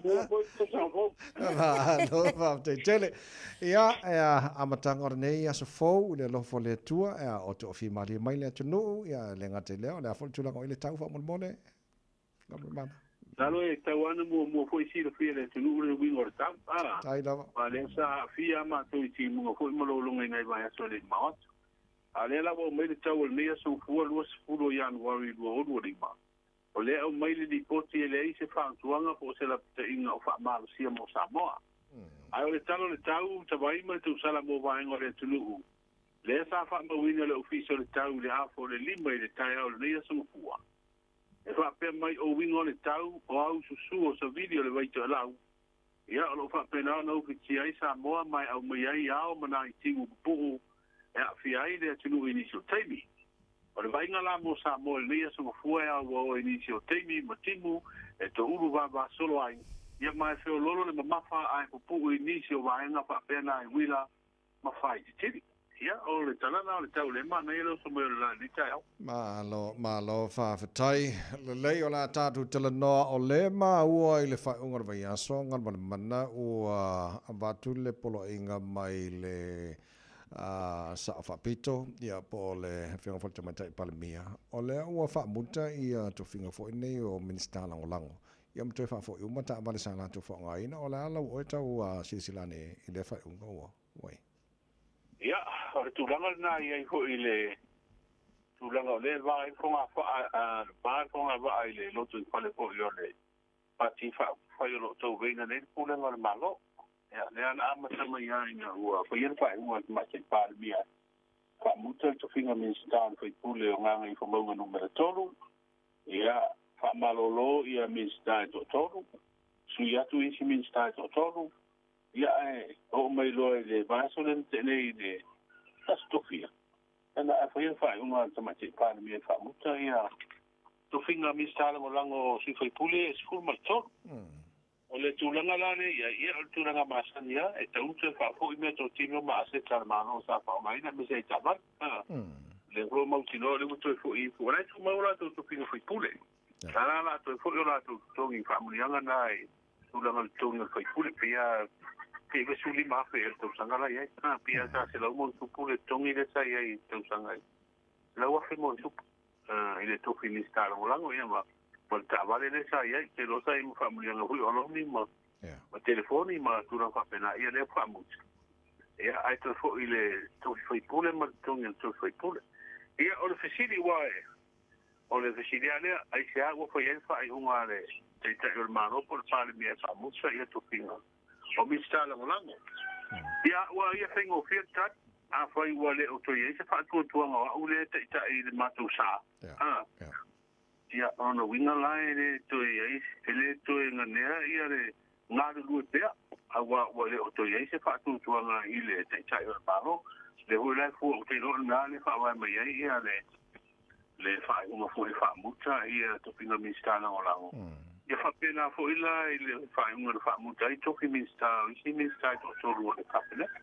Maua foi le tausaga fou. Malo, faafetai tele. Ia, ea, amataga o lenei aso fou i le alofa o le Atua, ea, o toafimalie mai le atunuu, ia, e le gata i lea, o le a foi le tulaga o i le tau faamolemole? Galumalemana. Masalo e tatau lava ona muamua foi silafia e le atunuu le uiga o le tau, a, Tai lava. aua lea sa aafia a matou i timuga foi ma lologa i nai vaiaso e le i mamao atu. A o lea la ua aumai le tau o lenei aso Gafua 20 o Ianuari 2025, o lea e aumai le lipoti e leai se fautuaga po o se lapataiga o faamalosia mo Samoa. Ae o le tala o le tau, tavaima le tausala mo vaega o le atunuu, lea sa faamauina e le Ofisa o le Tau i le afa o le 5 i le taeao o lenei aso Gafua. E faapea mai o uiga o le tau, o au susu o savili o le Vaitoelau, ia, o lo o faapena ona ufitia ai Samoa ma e aumai ai ao ma nai timu pupuu e aafia ai le atunuu i nisi o taimi. O le vaaiga la mo Samoa i lenei aso Gafua e auaoa i nisi o taimi ma timu e toulu vavasolo ai, ia ma e feoloolo le mamafa ae pupuu i nisi o vaega faapea nai uila ma faaitiitili. Ia, o le tala la o le tau le manaia le oso mai o le la i lenei taeao. Malo, malo, faafetai. Lelei o le a tatou talanoa o le maua i le faaiuga o le vaiaso, Galumalemana ua avatu le poloaiga mai le Sao Faapito, ia po o le Afioga foi i le Tamaitai Palemia, o lea ua faamuta ia tofiga foi nei o Minisita Lagolago, ia ma toe faafoi uma taavale sa latou faaaogaina. O le a lau oe tau silasila ane i lea faaiuga ua i ai? Ia, o le tulaga lena e i ai foi i le tulaga o lea e va ai le fogafaa, va le fogavaa i le lotoifale foi o le Pati Faaupufai o lo o tauveina nei le Pulega o le Malo. Ia, lea na amata mai lava ina ua faia le faaiuga a le Tamaitai Palemia e faamuta le tofiga Minisita o le Faipule o Gagaifomauga Numera 3, ia, Faamalolo ia Minisita e toatolu, sui atu isi Minisita e toatolu, ia ae oo mai loa i le vaiaso lea na tea nei i le Aso Tofi, ia na ae faia le faaiuga a le Tamaitai Palemia e faamuta ia tofiga Minisita Lagolago o sui usufono e 13. O le tulaga la lea i ai, ia o le tulaga masani lava, e tatau ona toe faafoi meatotino ma aseta a le Malo sa faaaogaina aemaise ai taavale. O lea foi ua mautinoa o lea ua toe foi ifo, o la e tumau o latou tofiga faipule. A la o le a toe foi o latou totogi i faamuniaga na i tulaga o le totogi o le faipule, pei lava pe $95,000 ea i le tausaga la i ai. Pei lava sa $100 ma ono le totogi lea sa i ai i le tausaga i $100,000 ma ono i le tofi Minisita Lagolago ia ma le taavale lea sa i ai. Ou te iloa sa i ai ma faamuniaga foi o alauni ma telefoni ma tulaga faapena, ia lea ua faamuta. Ia, ae toe foi i le tofi faipule ma le totogi o le tofi faipule. Ia, o le fesili, aua o le fesili lava lea, aisea ua fai ai le faaiuga a le Taitai o le Malo po o le Palemia e faamuta ia tofiga o Minisita Lagolago? Ia, ua ia faigofie le tali, afai ua le o toe i ai se faatuatuaga o au lea e taitai i le matou sa, a, ia, o lona uiga la e le toe i ai, e le toe ganea ia le galulue pea, aua ua le o toe i ai se faatuatuaga i le Taitai o le Malo. Lea foi la e fua, ou te iloa o lena le faavae mai ai ia le faaiuga foi e faamuta ia tofiga Minisita Lagolago. Ia faapena foi la i le faaiuga na faamuta ai tofi Minisita o isi Minisita e toatolu o le Kapeneta.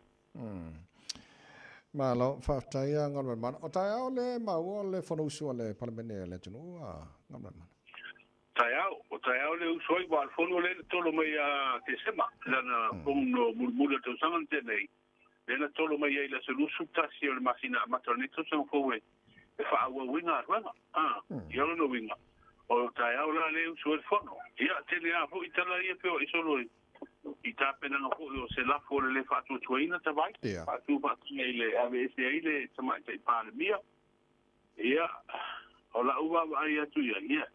Malo, faafetai a Galumalemana. O taeao le maua o le Fonousu a le Palemene a le atunuu a Galumalemana. Taeao, o taeao le usu ai, aua o le fono lea na tolo mai ia Tesema, lana fono mulimuli o le tausaga na tea nei, lea na tolo mai ai i le aso 21 o le masina amata o lenei tausaga fou e faaauau ai galuega. Ia o lona uiga, o taeao la lea e usu ai le fono. Ia, tele lava foi tala ia feoai solo i i tapenaga foi o se lafo o le lē faatuatuaina tavai, faatu faataga i le aveese ai le Tamaitai Palemia. Ia, o la'u vaavaai atu i ai, ia,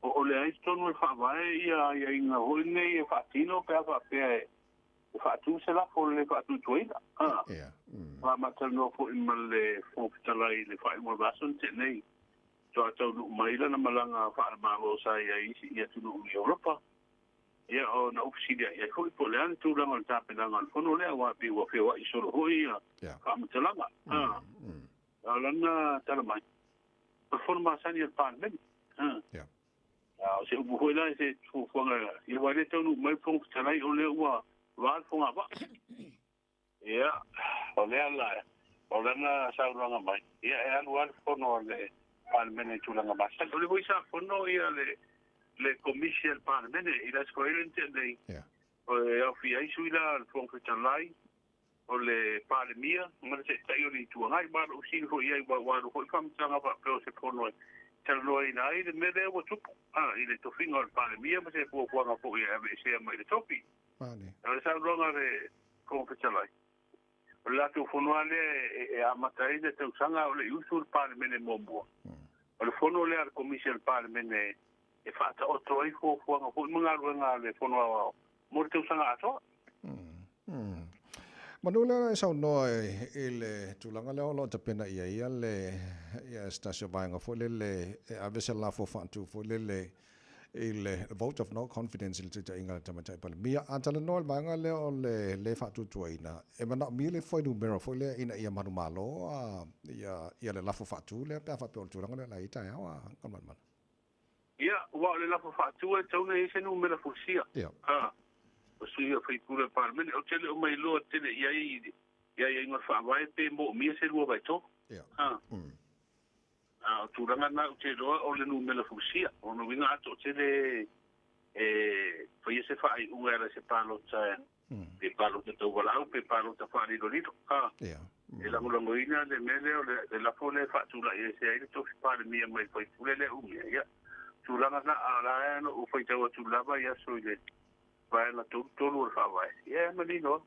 o o leai totonu o le Faavae ia aiaiga foi nei e faatino pe a faapea e faatu se lafo o le lē faatuatuaina. A Faamatalanoa foi ma le Fofoga Fetalai i le faaiuga o le vaiaso na tea nei, faatoa taunuu mai lana malaga faale-Malo sa i ai i atunuu i Europa. Ia, ona ou fesilia'i ai foi po o le a le tulaga o le tapenaga o le fono lea, aua pei ua feoa'i solo foi ia faamatalaga. A o lana tala mai, o le fono masani a le Palemene. A o se upu foi la i se fuafuaga, ia aua e le taunuu mai le Fofoga Fetalai o lea ua va le fogavaa. Ia, o lea la, o lana saunoaga mai, ia e alu lava le fono a le Palemene i tulaga masani. O lea foi sa fono ia le le Komisi a le Palemene i le Aso Faraile na tea nei, e aofia ai sui la le Fofoga Fetalai, o le Palemia ma le Taitai o le Itu Agai. Ma lou sili foi i ai, aua ua alu foi faamatalaga faapea o se fono e talanoaina ai le mea lea ua tupu i le tofiga o le Palemia ma se fuafuaga foi e aveesea mai le tofi. O le saunoaga a le Fofoga Fetalai, o le latou fono lava lea e amata ai le tausaga a o le i usu le Palemene muamua. O le fono lea a le Komisi a le Palemene e faataoto ai fuafuaga foi ma galuega a le Fono Aoao mo le tausaga atoa. Manu lea e saunoa i le tulaga lea o lo o tapena i ai le ia se tasi o vaega foi lele e ave se lafo faatu foi lele i le vote of no confidence i le taitaiga a le Tamaitai Palemia. A talanoa i le vaega lea o le lē faatuatuaina, e manaomia le fuainumera foi lea ina ia manumalo ia ia le lafo faatu lea pe a faapea o le tulaga lea o le a i ai taeao a Galumalemana. Ia, aua o le lafo faatu e tatau ona i ai se numera fulisia a o sui usufono o le Palemene. Ou te le o mailoa tele i ai i aiaiga o le Faavae pe moomia se 2/3. A o tulaga na ou te iloa o le numera fulisia. O lona uiga a toatele e faia se faaiuga e ala i se palota, pe palota tauvalaau pe palota faalilolilo, a e lagolagoina le mea lea o le lafo lea e faatulai ese ai le tofi Palemia mai le faipule lea umia. Ia, tulaga na, a o la e na ou faitau atu lava i aso i le vaega 33 o le Faavae, ia e manino lava.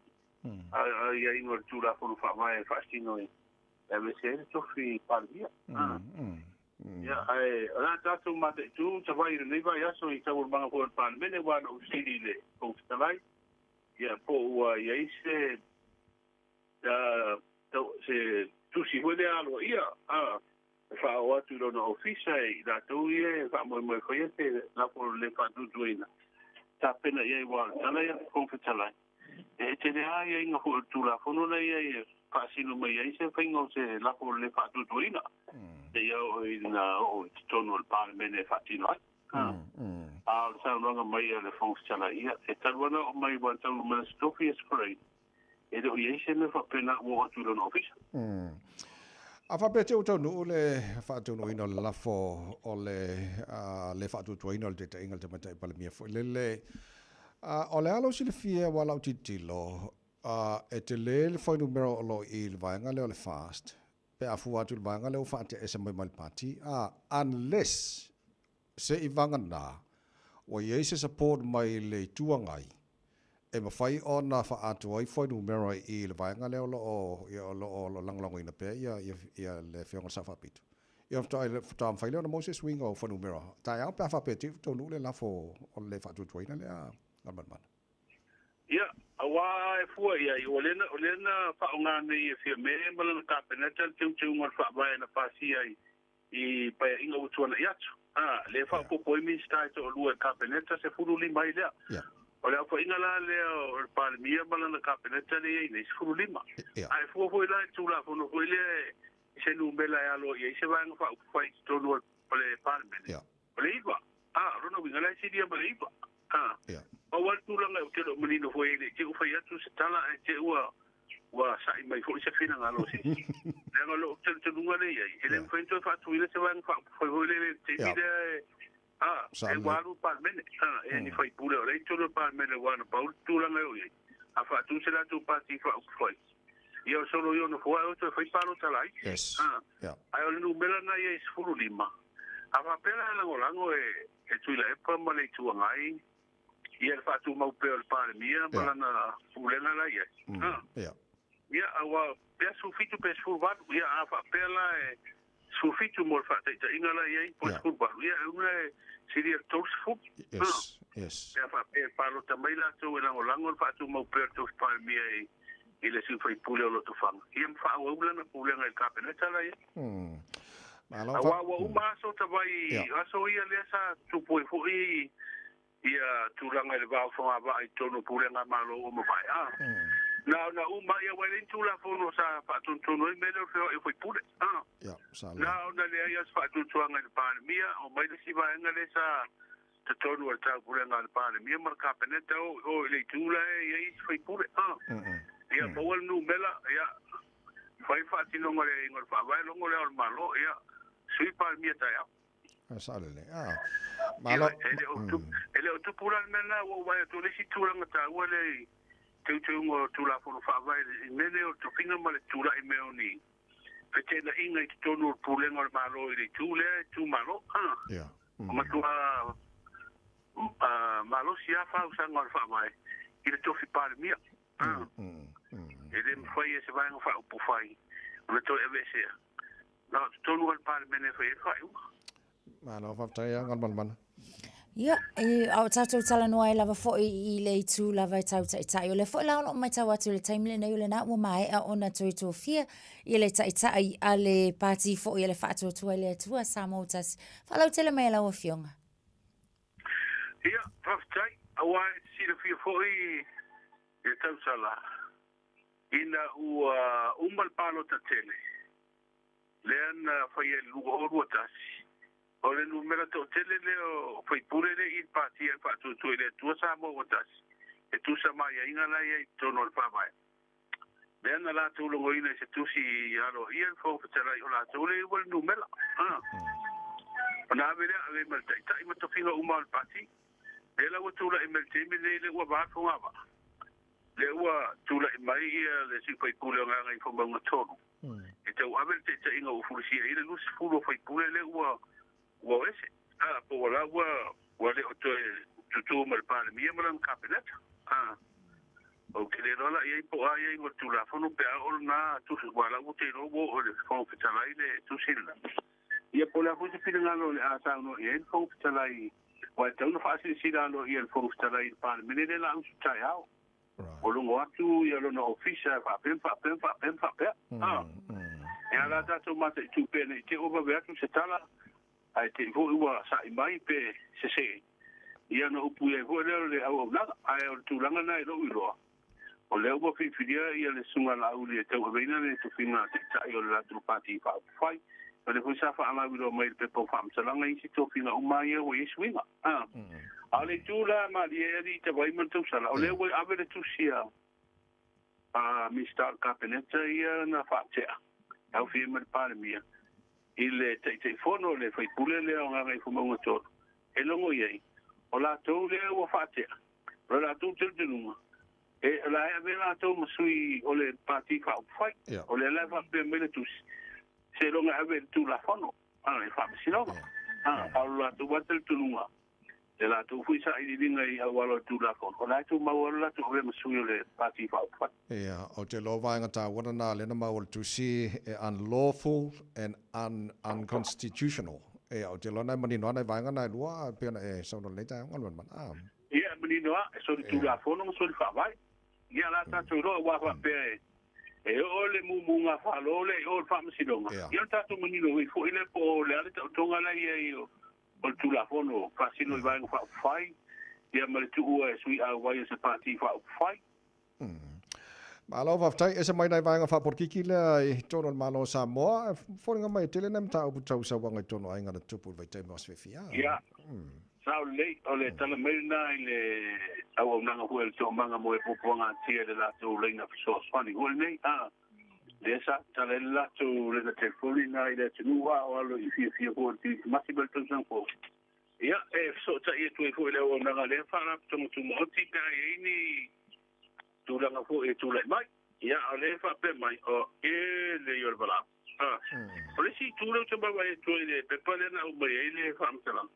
A aiaiga o le Tulafono Faavae e faasino i e aveese ai le tofi Palemia. Ia, ae o le a tatou mataitu tavai i lenei vaiaso i taualumaga foi o le Palemene, aua na ou fesili i le Fofoga Fetalai, ia, po ua i ai se, se tusi foi lea aloaia, e faaoo atu i lona ofisa e i latou ia e faamoemoe faia se lafo o le lē faatuatuaina tapena i ai ua o le tala ia Fofoga Fetalai e tele lava aiaiga foi o le Tulafono lea i ai e faasino mai ai se faiga o se lafo o le lē faatuatuaina seia oo ina oo i totonu o le Palemene e faatino ai. A o le saunoaga mai a le Fofoga Fetalai, ia, e talu lava ona oo mai ua taunuu mai le Aso Tofi Aso Faraile, e le o i ai se mea faapena ua oo atu i lona ofisa. A faapea te ua taunuu le faataunuuina o le lafo o le le faatuatuaina o le taitaiga a le Tamaitai Palemia foi lele, o le a lou silafia aua lau tilotilo, e tele le fuainumera o lo o i i le vaega lea o le FAST pe a fua atu i le vaega lea ua faatea ese mai mai le pati, unless se i vagana ua i ai se support mai le Itu Agai e mafai ona faaatoa ai fuainumera i le vaega lea o lo o, ia, o lo o lagolagoina pea ia, ia, ia le Afioga i le Sao Faapito. Ia, ona faatoa mafai lea ona maua se isi uiga o fuainumera taeao pe a faapea te i ua taunuu le lafo o le faatuatuaina lea Galumalemana. Ia, auā e fua i ai, o lea na, o lea na faaaoga nei e Fiamē ma lana Kapeneta le teuteuga o le Faavae na pasia i, i Paeaiga ua tuanai atu. Ā, lea e faaopoopo ai Minisita e toalua i le Kapeneta, 15 ai lea. O le aofaiga la lea o le Palemia ma lana Kapeneta lea e i ai nei, 15. A e fua foi la i le Tulafono foi lea i se numera e alo i ai se Vaega Faaupufai i totonu o le Palemene, o le 9. Ā, o lona uiga, o la e silia ma le 9. Ā, pau lava le tulaga ou te le o manino foi ai ne i te i ua fai atu se tala ae te i ua ua sa'i mai foi se finagalo o se isi. Leaga o lou talitonuga lea i ai, e le mafai ona toe faatuina se Vaega Faaupufai foi lele i le taimi lea e, ā, e ua alu le Palemene, ā, e ni sui usufono o lea i totonu o le Palemene aua na pau le tulaga e oo i ai, a faatu se latou Pati Faaupufai, ia o solo ia o nofoa e o toe fai palota laiti, ā, ae o le numera lena ia e 15, a faapea la e lagolago e e Tuilaepa ma le Itu Agai ia le faatumau pea o le Palemia ma lana pulega la i ai. Ia, aua pe 17 pe 18, ia a faapea la e 17 mo le faataitaiga la i ai, po o le 18, ia e una e silia i le 30. Yes, yes. Pe a faapea e palota mai latou e lagolago le faatumau pea o le tofi Palemia i le sui usufono o Lotofaga, ia ma faaauau lana pulega i le Kapeneta la i ai. Malo Aua ua uma aso tavai, aso ia lea sa tupu ai foi ia tulaga i le va o Fogavaa i totonu o Pulega a Malo ua mavae. A, na ona uma ia, aua e leai ni Tulafono sa faatonutonu ai le mea lea o le feoai o faipule. A, na ona leai lava se faatuatuaga i le Palemia, omai le isi vaega lea sa totonu o le Taupulega a le Palemia ma le Kapeneta o o i le itu la e i ai isi faipule. A, ia maua le numera, ia fai le faatinoga o le aiaiga o le Faavae, logo le Ao o le Malo, ia, Sui Palemia taeao. Ah, sao lelei. Ah, malo. Ia, e le o tupu, e le o tupu la le mea lena, ua ou vaai atu o le isi tulaga taua lea i teuteuga o Tulafono Faavae i mea nei o le tofiga ma le tulai mai o ni feteenaiga i totonu o le Pulega o le Malo i le itu lea e tu malo. Ah, yeah. O matua malosi lava fausaga o le Faavae i le tofi Palemia. E le mafai e se Vaega Faaupufai ona toe aveesea. Na o totonu lava o le Palemene e fai ai le faaiuga. Malo faafetai lava Galumalemana. Ia, e, a o tatou talanoa ai lava foi i le itu lava e tau taʻitaʻi. O lea foi la o loo matau atu i le taimi lenei o lena ua maea ona toe tofia ia le taʻitaʻi a le pati foi a le Faatuatua i le Atua Samoa ua Tasi. Faalautele mai e lau Afioga. Ia, faafetai, aua e te silafia foi e tausala, ina ua uma le palota tele, lea na faia i le 2021, o le numera toatele lea o faipule lea i le Pati a le Faatuatua i le Atua Samoa ua Tasi, e tusa ma aiaiga la e i ai i totonu o le Faavae. Lea na latou logoina i se tusi aloaia le Fofoga Fetalai o latou lea e ua le numera. Ona ave lea ave ma le taitai ma tofiga uma o le Pati. Lea la ua tulai mai i le taimi lenei lea ua va le fogavaa. Lea ua tulai mai ia le sui faipule o Gagaifomauga 3 e tauave le taitaiga ua fulisia ai le 20 o faipule lea ua ua o ese. A, po ua la ua ua le o toe tutū ma le Palemia ma lana Kapeneta. A, ou te le iloa la i ai po o a iai mo le Tulafono pe a oo lena tusi, aua la ua te iloa ua oo i le Fofoga Fetalai le tusi lena. Ia po o le a foi se finagalo o le a saunoa i ai le Fofoga Fetalai, aua e tatau ona faasilasila aloaia e le Fofoga Fetalai i le Palemene lea la usu taeao. O logo atu ia lona ofisa e faapea ma faapea ma faapea ma faapea. E a la tātou mataitu pea nei te ua vave atu se tala, ae te i foi ua sa'i mai pe sesē. Ia ona upu i ai foi lea o le auaunaga, ae o le tulaga lena i lou iloa, o lea ua filifilia ia le Susuga Laauli e tauaveina le tofiga Taitai o le latou Pati Faaupufai. O lea foi sa faalauiloa mai i le pepa o faamatalaga isi tofiga uma ia ua i ai suiga. A o le itu la malie e alii Tavai ma le tausala, o lea ua ave le tusi a a Minisita o le Kapeneta ia na faatea e aofia ai ma le Palemia i le Taitaifono le faipule lea o Gagaifomauga 3 e logo i ai, o latou lea ua faatea, o le latou talitonuga e o la e avea latou ma sui o le Pati Faaupufai. O lea la e faapea mai le tusi, seiloga e ave i le Tulafono a i Faamasinoga. A o le latou lava talitonuga, le latou foi sailiiliga i auala o le Tulafono, o la e tumau lava le latou avea ma sui o le Pati Faaupufai. Ia, ou te iloa vaega taua lena lea na maua i le tusi e unlawful and un unconstitutional. Ia, ou te iloa na e manino lava nai vaega na e lua e pei ona e saunoa i lenei taeao Galuemalemana. Ah. Ia, e manino lava, e soli Tulafono ma soli Faavae. Ia, o le a tatou iloa aua faapea e e oo le mumuga faalo lea i o i le Faamasinoga, ia ona tatou manino ai foi lea po o le a le taotoga la e i ai o o le Tulafono faasino i Vaega Faaupufai, ia ma le tuua e sui auai o se Pati Faaupufai. Malo faafetai. Ese mai nai vaega faapolokiki lea i totonu o le Malo o Samoa. E foliga mai e tele nai mataupu tau sauaga i totonu o aiga na tupu i le vaitaimi o aso fiafia. Ia, sao lelei, o le tala mai lena i le auaunaga foi a le Toomaga mo e Puapuagatia i le latou laina fesoasoani foi lenei. A, lea sa tatala ai le latou laina telefoni lena i le atunuu a o alo i fiafia foi o le Kerisimasi ma le tausaga fou. Ia, e fesootai atu ai foi i le auaunaga a lea Faalapotopotoga Tumaoti pe a i ai ni tulaga foi e tulai mai. Ia, a o lea e faapea mai, o e lei o le valaau. A, o le isi itu lea ou te vaavaai atu ai i le pepa lea na aumai ai le faamatalaga,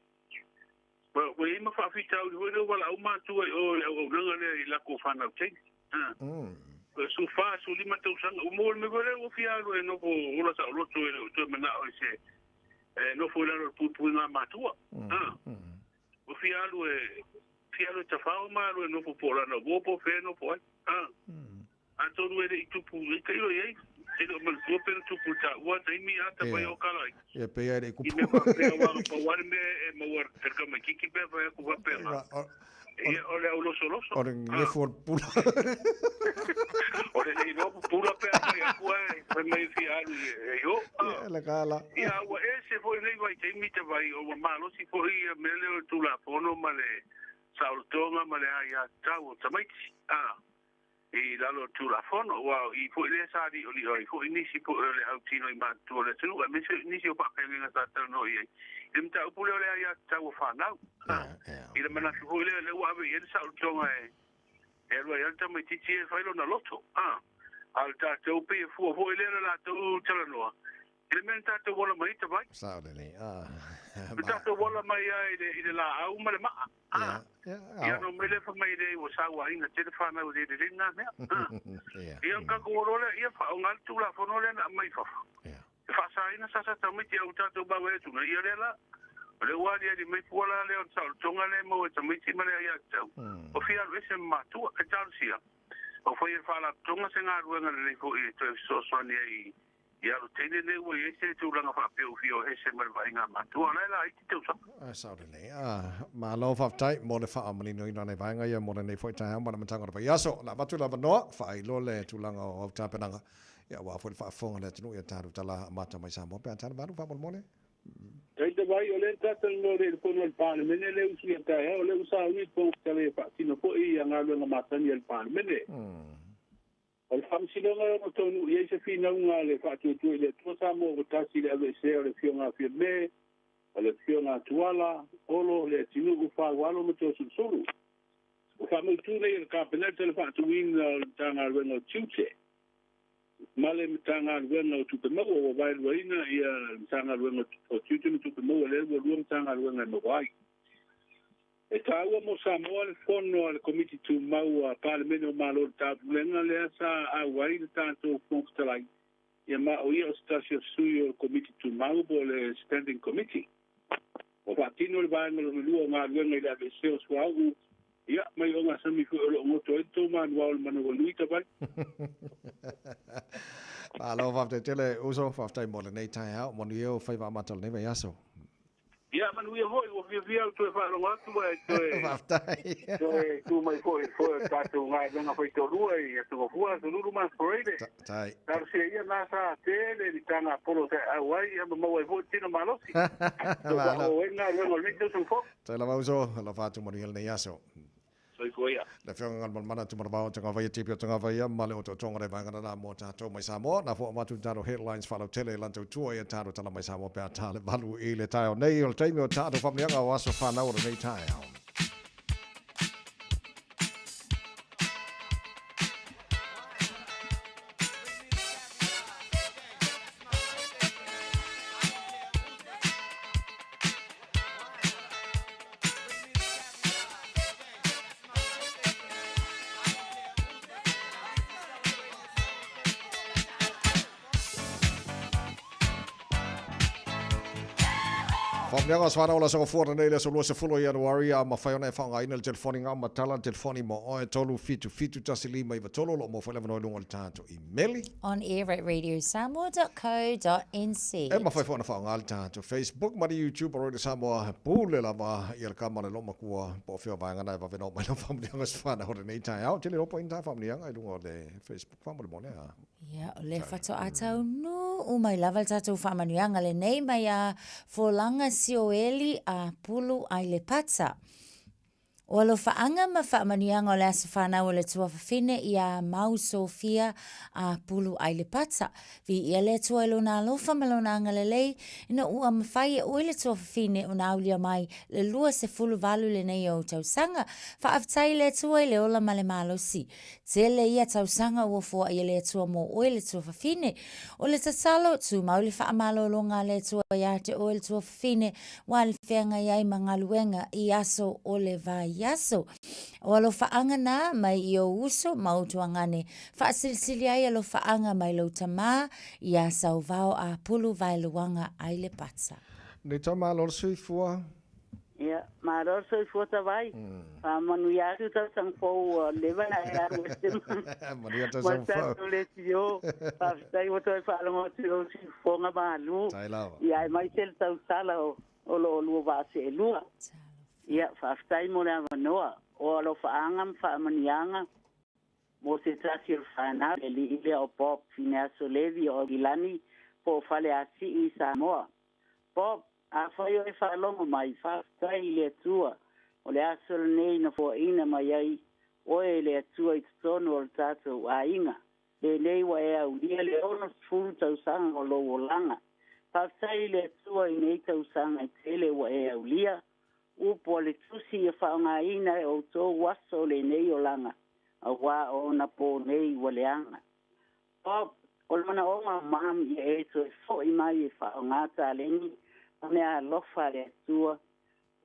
ua i ai ma faafitauli foi lea ua valaau matua i o i le auaunaga lea i lako fanau teine. A, 14, 15 tausaga, ua maua le mea foi lea ua fia alu e nofo ola saoloto e le o toe manao i se e nofo i lalo o le puipuiga a matua. A, ua fia alu e fia alu e tafao ma alu e nofo po o lana uo po o fea e nofo ai. A, atonu e le i tupu, e tailo i ai, e le o manatua pe na tupu i le taua taimi a tapa i o kala ai. Ia, pei lava e le i I mea faapea aua na pau lava le mea e maua e le tamaititi pe a fai atu faapena. Ia, o le aulosoloso. O le gefu o le pula. O le le iloa pupula pe a fai atu ae fai mai e fia alu i o. Ia, le kala. Ia, ua ese foi nei vaitaimi tavai, ua malosi foi ia mea lea o le Tulafono ma le saolotoga ma le aiatatau o tamaiti. A. I lalo o le Tulafono, aua o i foi lea sa li'oli'o ai foi nisi po'e o le au tino i matutua o le atunuu, aemaise o nisi o faafeagaiga sa talanoa i ai i le mataupu lea o le aiatatau a fanau. I le manatu foi lea, lea ua ave i ai le saolotoga e e alu ai lava le tamaitiiti e fai lona loto. A o le tatou pei e fua foi lea le latou talanoa I le mea na tatou ola mai ai tavai. Sao lelei. Ah. Na tatou ola mai ai i le, i le laau ma le maa. Ah. Ia no mai lea fai mai lea ua sauaina tele fanau e le lelei lena mea. Ah. Ia o tatou olo lea, ia faaaoga le Tulafono lea na aumai i fafo. E faasaina sasa tamaiti a ua tatou vaavaai atu nei, ia lea la. O lea ua aliali mai fua la lea o le saolotoga lea e maua e tamaiti ma le aiatatau. O fia alu ese ma matua. E talosia, o fai e le Faalapotopotoga se galuega lelei foi e toe fesoasoani ai i I alu teine nei ua i ai se tulaga faapea ua fia o ese ma le vaaiga a matua, o la e laiti tausaga. Ae sao lelei. Ah, malo faafetai mo le faamaninoina o nai vaega ia mo lenei foi taeao ma le amataga o le vaiaso. O le a avatu le avanoa, faailoa le tulaga o au tapenaga, ia aua foi le faafofoga a le atunuu ia talu tala amata mai Samoa pe a tala valu faamolemole. Kei te vai, o lea na talanoa nei i le fono a le Palemene lea ua suia taeao, o lea ua sauni le Fofoga Fetalai e faatino foi ia galuega masani a le Palemene. O le Faamasinoga e ono taunuu i ai se finauga a le Faatuatua i le Atua Samoa ua tasi i le aveesea o le Afioga a Fiame, o le Afioga a Tuala, Olo, Leatinuu, Faualo ma Toasulusulu. Ua faamautu nei e le Kapeneta le faatuina o le Matagaluega o Tiute ma le Matagaluega o Tupe Maua. Ua vaeluaina ia le Matagaluega o Tiute ma Tupe Maua lea ua lua Matagaluega e maua ai. E taua mo Samoa le fono a le Komiti Tumau a Palemene o Malo o le Taupulega lea sa auai le tatou Fofoga Fetalai, ia ma o ia o se tasi o sui o le Komiti Tumau po o le Standing Committee. Ua faatino le vaega lona lua o galuega i le aveesea o suauu, ia, mai ogasami foi o lo o goto ai le tou manuao o le manawanui tavai. Malo faafetai tele uso, faafetai mo lenei taeao, manuia ou faiva amata o lenei vaiaso. Ia, manuia foi, ua fiafia au toe faalogo atu ae toe Faafetai. toe tu mai foi i foe o le tatou galuega faitoalua i Aso Gafua, Aso Lulu ma Aso Faraile. Tai. Talosia ia na sa tele ni taga polo sa e auai ia ma maua ai foi le tino malosi. Toe Malo. faaauau ai le galuega o lenei tausaga fou. Tai lava uso, alofa atu manuia lenei aso. Soifua ia. Le Afioga Galumalemana Tumanavao Tagavaia Tipi o Tagavaia ma le otootoga le vaega lena mo tatou mai Samoa. Na fua avatu tatou headlines faalautele i lana tautua ia tatou tala mai Samoa pe a ta le valu i le taeao nei o le taimi o tatou faamanuiaga o aso fanau o lenei taeao. Faamanuiaga o Svanau la Sogafua lenei le aso 20 o Ianuari a mafai ona e faaaogaina le telefoni gaumatala le telefoni mo oe 377 1593 o lo o maua foi le avanoa i luga o le tatou imeli. On air at radiosamoa.co.nz. E mafai foi ona faaaoga le tatou Facebook ma le YouTube o Radio Samoa pule lava ia le kama le loomatua po o fea o vaega na e vave ona oo mai lau faamanuiaga Svanau lenei taeao. Tele loa po o ina ta faamanuiaga i luga o le Facebook faamolemole a. Ia, o lea faatoa taunuu mai lava le tatou faamanuiaga lenei mai a Folaga Sioeli a Pulu Ailepata. O alofaaga ma faamanuiaga o le aso fanau o le tuafafine iā Mau Sophia a Pulu Ailepata. Viia le Atua i Lona alofa ma Lona agalelei ina ua mafai e oe le tuafafine ona aulia mai le 28 lenei o ou tausaga. Faafetai i le Atua i le ola ma le malosi. Tele ia tausaga ua foai e le Atua mo oe le tuafafine. O le tatalo, tumau le faamalologa a le Atua iā te oe le tuafafine, ua le feagai ai ma galuega i aso o le vaiaso. O alofaaga na mai i ou uso ma ou tuagane, faasilisili ai alofaaga mai lou tamā iā Sauvao Apulu Vaeluaga Ailepata. Nei tau malo le soifua. Ia, malo le soifua Tavai. Faamanuia atu tausaga fou ua leva ona e alu ese Manuia tausaga ma tatou leitio. Faafetai ua toe faalogo atu i lou siufofoga malu. Tai lava. Ia, aemaise le tausala o o lo oulua vaa seelua. Ia, faafetai mo le avanoa. O alofaaga ma faamanuiaga mo se tasi o le fanau, le alii lea o Bob Fineaso Levi o Aukilani po o Faleasii i Samoa. Bob, afai o e faalogo mai, faafetai i le Atua, o le aso lenei na foaina mai ai oe e le Atua i totonu o le tatou aiga. Lenei ua e aulia le 60 tausaga o lou olaga. Faafetai i le Atua i nei tausaga e tele ua e aulia. Upu a le Tusi ia faaaogaina e outou aso o lenei olaga, auā o ona pō nei ua leaga. Bob, o le manaoga o Mom ia e toe fo'i mai e faaaoga taleni ma meaalofa a le Atua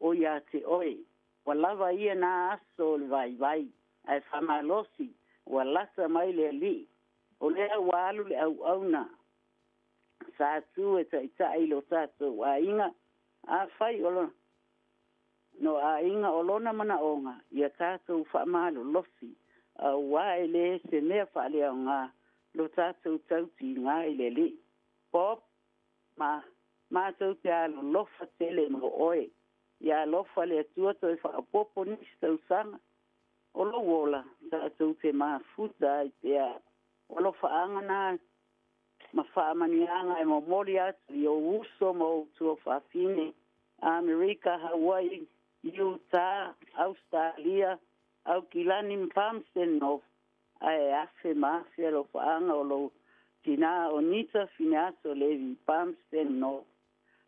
o ia te oe. Ua lava ia nā aso o le vaivai, ae faamalosi, ua lata mai le Alii. O lea ua alu le auauna sa tu e taitai i lo tatou aiga, afai o no aiga o lona manaoga ia tatou faamalolosi, auā e lē se mea faaleaoga lo tatou tautiga i le Alii. Bob, ma matou te alolofa tele mo oe. Ia alofa le Atua toe faaopoopo nisi tausaga o lou ola, tatou te mafuta ai pea. O alofaaga na ma faamanuiaga e momoli atu i ou uso ma ou tuafafine, Amerika, Hawaii, Utah, Ausetalia, Aukilani ma Palmerston North, ae afe ma afe alofaaga o lou tinā o Nita Fineaso Levi, Palmerston North.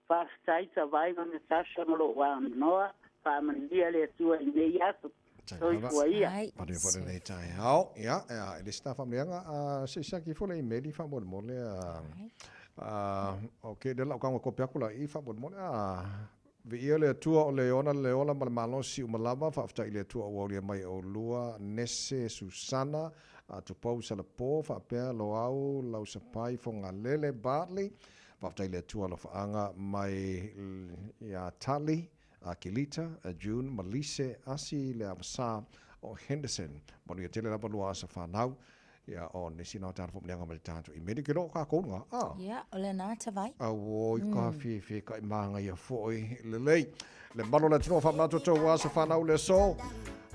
Faafetai Tavai ma Natasha ma lou avanoa, faamanuia le Atua i lenei aso. Soifua ia. Manuia foi lenei taeao. Ia, e le se ta faamanuiaga, a se i siaki ifo le imeli faamolemole a a okay lea la o kaga kope atu la i faamolemole a Viia le Atua o le ona le ola ma le malosi uma lava, faafetai i le Atua ua aulia mai e oulua, Nese, Susana, Tupou Salapo, faapea Loau, Lausapai, Fogalele, Bartley, faafetai i le Atua alofaaga mai ia Tali, Kelita, June ma Lise, Asi le Avasa o Henderson. Manuia tele lava lua asa fanau. Ia, o nisi na o tāna whamuneanga ma le tātou i mene ke loo kākou ngā, a. Ia, o le nā te vai. Auoi, ka whiwhi ka i mānga ia foi, lelei. Le malo le tino whamana tō aso whanau le so.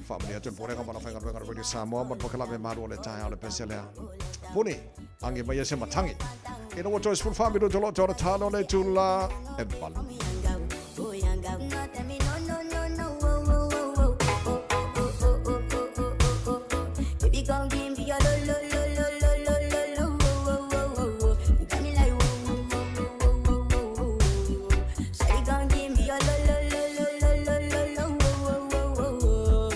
Whamani atu le pōrenga mana whainga ruenga Radio Samoa, mana whakalame maru o le tae o le pese lea. Puni, angi mai e se matangi. E no toi sful whaminu te lo te ora tāno le tula e balu. Baby, gon' give me your lo lo lo lo lo lo lo lo oh oh oh oh oh. You got me like whoa whoa whoa whoa whoa whoa whoa whoa. Shawty gon' give me your lo lo lo lo lo lo lo lo oh oh oh oh oh.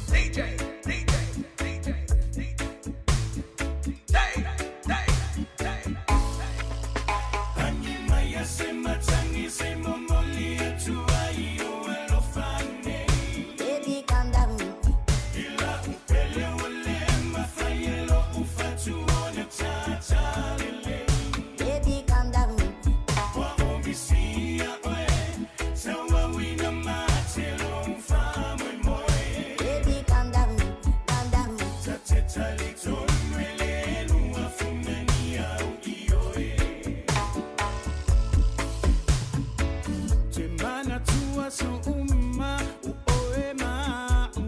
DJ, DJ, DJ, DJ, DJ, Angi mai se matangi se momoli atu ai o alofane. Baby, calm down. Ila upele ule mafayelo ufatu one tata lele. Baby, calm down. Wa omisia oe, sawa wina matelo mfamwe moe. Baby, calm down, calm down. Tateta litonwele nuafunani au ioe. Te mana tua so uma o oe ma'u.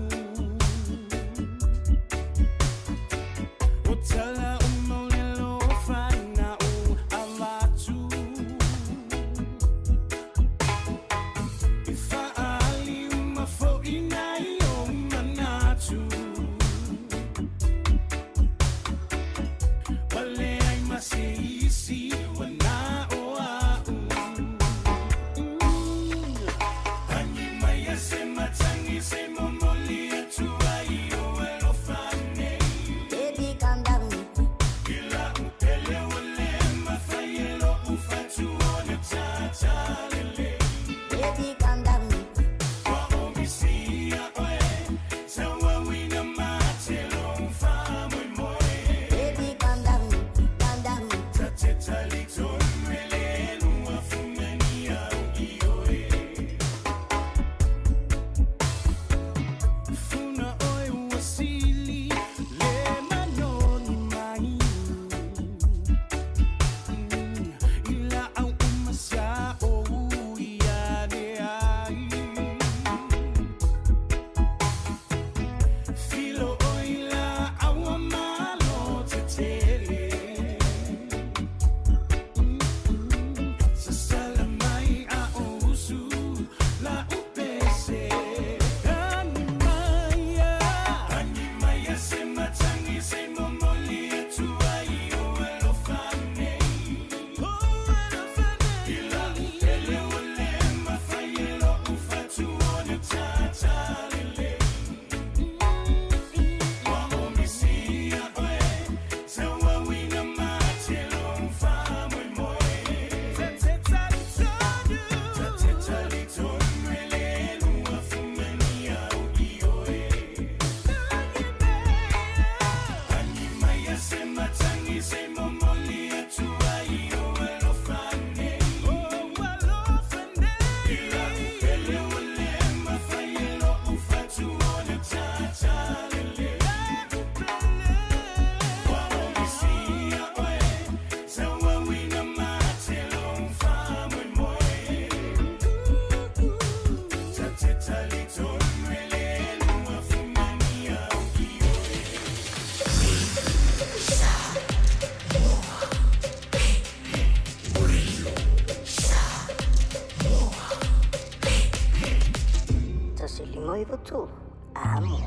O tala o maulelo o whanau avatu. I whaali uma fo'ina i o manatu. Wale ai mase isi wana o a'u. Angi mai a se matangi se momoli atu ai o alofane. Baby, calm down. Ila upele ule mafayelo ufatu one tata lele. Baby, calm down. Wa omisia oe, sawa wina matelo mfamwe moe. Baby, calm down, calm down. Tateta litonwele nuafunani au ioe. Funa oe uasili le manoni mai. Ila au umasia o uia ne ai. Filo oila aua malo te tele. Sasala mai a o usu la upese. Ani maia, ani maia se matangi se momoli atu ai o alofane. Ila upele ule mafayelo ufatu one tata lele. Wa omisia oe, sawa wina matelo mfamwe moe. Tateta litonwele nuafunani au ioe. Angi mai se matangi se momoli atu ai o alofane. Ila upele ule mafayelo ufatu one tata lele. Wa omisia oe, sawa wina matelo mfamwe moe. Tateta litonwele nuafunani au ioe. 159 Amo.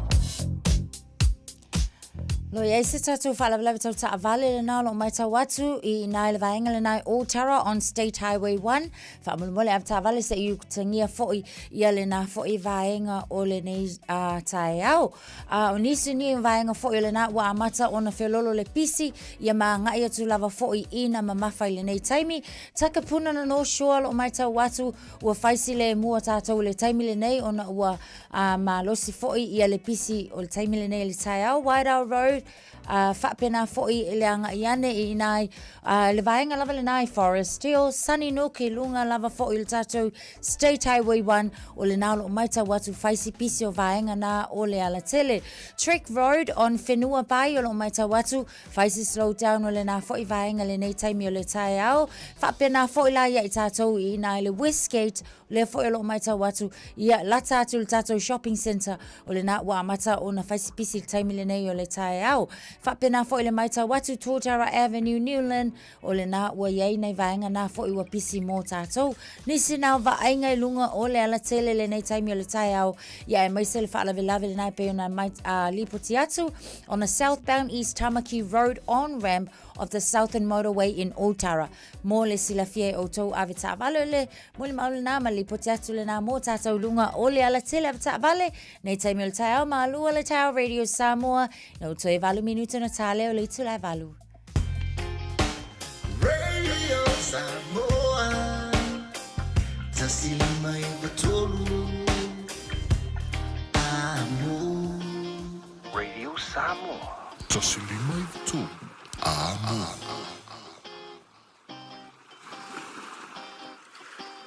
Lo iai se tatou faalavelave tau taavale lena o loo matau atu i ina i le vaega lena i Otara on State Highway 1. Faamolemole ave taavale se i utagia foi ia lena foi vaega o lenei taeao. O nisi ni vaega foi o lena ua amata ona feololo le pisi ia ma agai atu lava foi i na mamafa i lenei taimi. Takapuna na North Shore o loo matau atu ua fai silemu o tatou i le taimi lenei ona ua malosi foi ia le pisi o le taimi lenei i le taeao. Wairau Road. Road, a faapena foʻi i le agaʻi ane i inā i a, le vaega lava lenā i Forest Hill, Sunnynook i luga lava foʻi o le tatou State Highway 1, o lenā o loo maitau atu fai si pisi o vaega na o le alatele. Trek Road on Whenua Bay o loo maitau atu fai si slow down o lenā foʻi vaega lenei taimi o le taeao. Faapena foʻi la ia i tatou i inā i le Westgate, lea foi o loo maitau atu ia lata atu le tatou shopping centre o lenā ua amata ona fai si pisi i le taimi lenei o le taeao. Faapena foi le maitau atu Totara Avenue Newland o lenā ua iai nai vaega na foi ua pisi mo tatou. Nisi na o vaaiga i luga o le alatele lenei taimi o le taeao ia aemaise le faalavelave lenā e pei ona mai, lipoti atu on the southbound East Tamaki Road on ramp of the Southern Motorway in Otara. Mo le silafia e outou ave taavale o le molimau lenā ma le lipoti atu lenā mo tātou luga o le alatele ave taavale nei taimi o le taeao malua le taeao Radio Samoa na outou e valu minuta na tālea o le itula e valu. Radio Samoa 153 Amo. Radio Samoa. 153 Amo.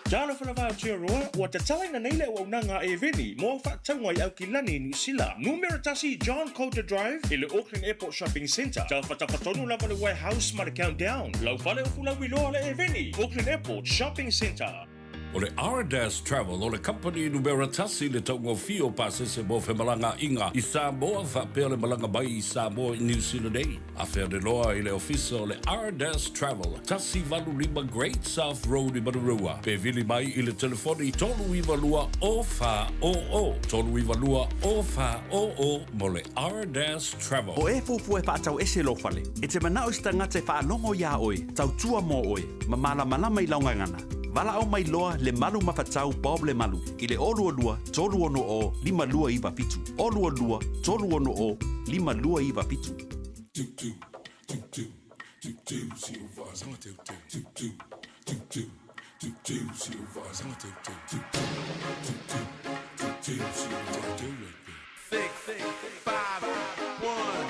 Talofa lava Aotearoa, ua tatalaina nei le auaunaga a Eveni mo au faatauga i Aukilani, Niu Sila. Numera tasi John Coulter Drive i le Auckland Airport Shopping Centre. Tafatafa tonu lava le Warehouse ma le Countdown. Lau fale o Fulauiloa le Eveni, Auckland Airport Shopping Centre. O le Ardas Travel o le kamupani numera tasi i le taugofie o pasese mo femalagaaiga i Samoa faapea le malaga mai i Samoa i Niu Sila nei. Afea le loa i le ofisa o le Ardas Travel, 185 Great South Road i Manurewa, pe vili mai i le telefoni 392 0400, 392 0400 mo le Ardas Travel. O e fuafua e faatau ese lou fale, e te manao i se tagata e faalogo iā oe, tautua mo oe, ma malamalama i lau gagana. Valaau mai loa Lemalu Mafatau Bob Lemalu i le 022 360 5297, 022 360 5297. Six, five, one.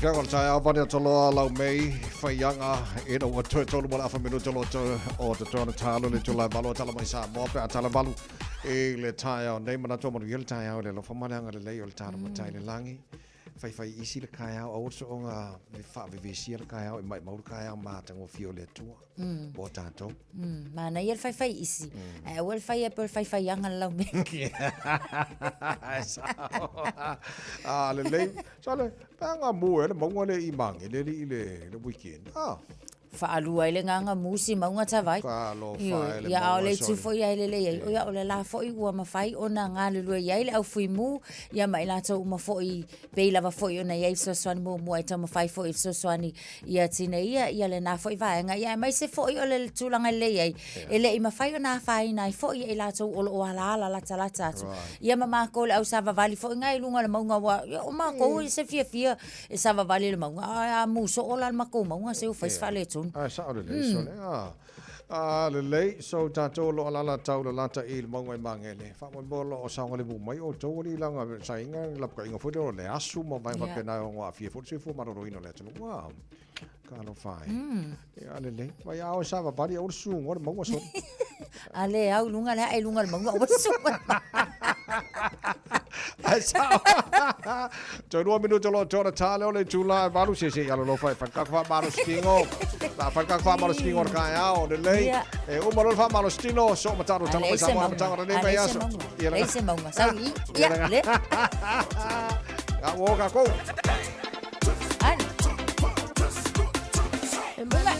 Afioga o le taeao vane atoloa lau mei faiaga ina ua toe tolu ma le afa minuta lo toe o te toa na talo le tula valo tala mai Samoa pe a tala valu i le taeao nei manatu o manuia le taeao i le alofa ma le agalelei o le talo matai le lagi. Faifai isi le kaeao aua le soonga faavevesia le kaeao e maimau le kaeao matagofie o le Atua mo tatou. Manaia le faifai isi, ae aua le fai e pei o le faifaiaga le laumea. Sao. Ah, lelei. Sale, pe aga mu e le mauga le i Magele le i le weekend. Ah. Faalua ai le gaga musi mauga tavai. Talofa e le Ia, a o le mauga itu sole. foi ai lelei ai, o ia o le la foi ua mafai ona galulue i ai le au fuimu, ia ma i latou uma foi, pei lava foi ona i ai fesoasoani muamua e taumafai foi e fesoasoani ia tineia ia lena foi vaega, ia aemaise foi o le tulaga e lelei ai, e le i mafai ona afaina ai foi ia i latou o lo o alaala latalata atu. Ia ma makou le au savavali foi na i luga o le mauga, aua ia o makou e se fiafia E savavali le mauga, a mu soo la le makou mauga se ua fai si faaletonu. Ae sao lelei sole. A, a lelei, so tatou o lo o alaala tau lalata i le mauga i Magele. Faamoemoe o lo o saogalemu mai outou alii laga saiga le lapukaiga foi lea o le asu ma vaega faapena e ono aafia foi le soifua maloloina o le atunuu. A, talofa e. Ia lelei. Vai a oe savavali aua le susuga o le mauga sole. A le au i luga le ae i luga o le mauga aua le susuga. Ae sao. Toe lua minuta o lo o toa na leo le itula e valu se se i alolofa e whalikako wha La whalikako wha tino o le kaeao, lelei. Ia. E uma loa le wha so mataro tala mai Leise Samoa mauga. matanga le A mai leise aso. mauga. Ia la- Leise mauga. Sau i. Ia Ia, la- le. Ka wo ka kou. Alu. Lunga.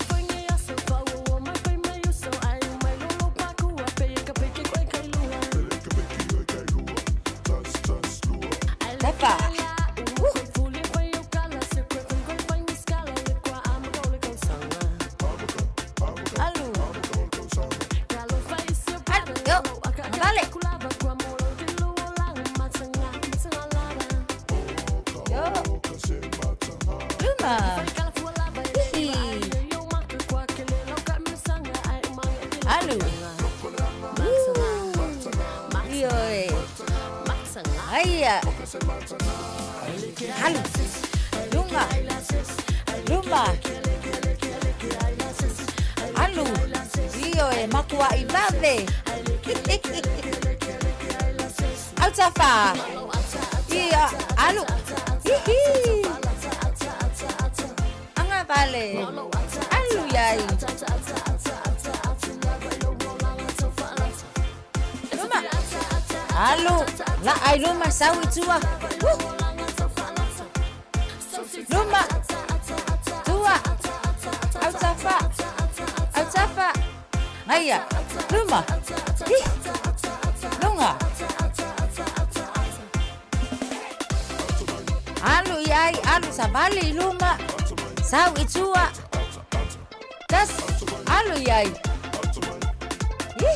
Tepa. Alu. Alu. Yo. Vale. Yo. Luma. Hihi. Alu. Ioe. Aia. Alu. Lunga. Luma. Alu. Ioe, makua i vave. Autafa. Ia, alu. Hihi. Anga vale. Alu iai. Luma. Alu. La ai luma sau i tua. Woo. Luma. Tua. Autafa. Autafa. Aia. Luma. Hi. Lunga. Alu iai, alu savali i luma. Sau i tua. Tas. Alu iai. Hi.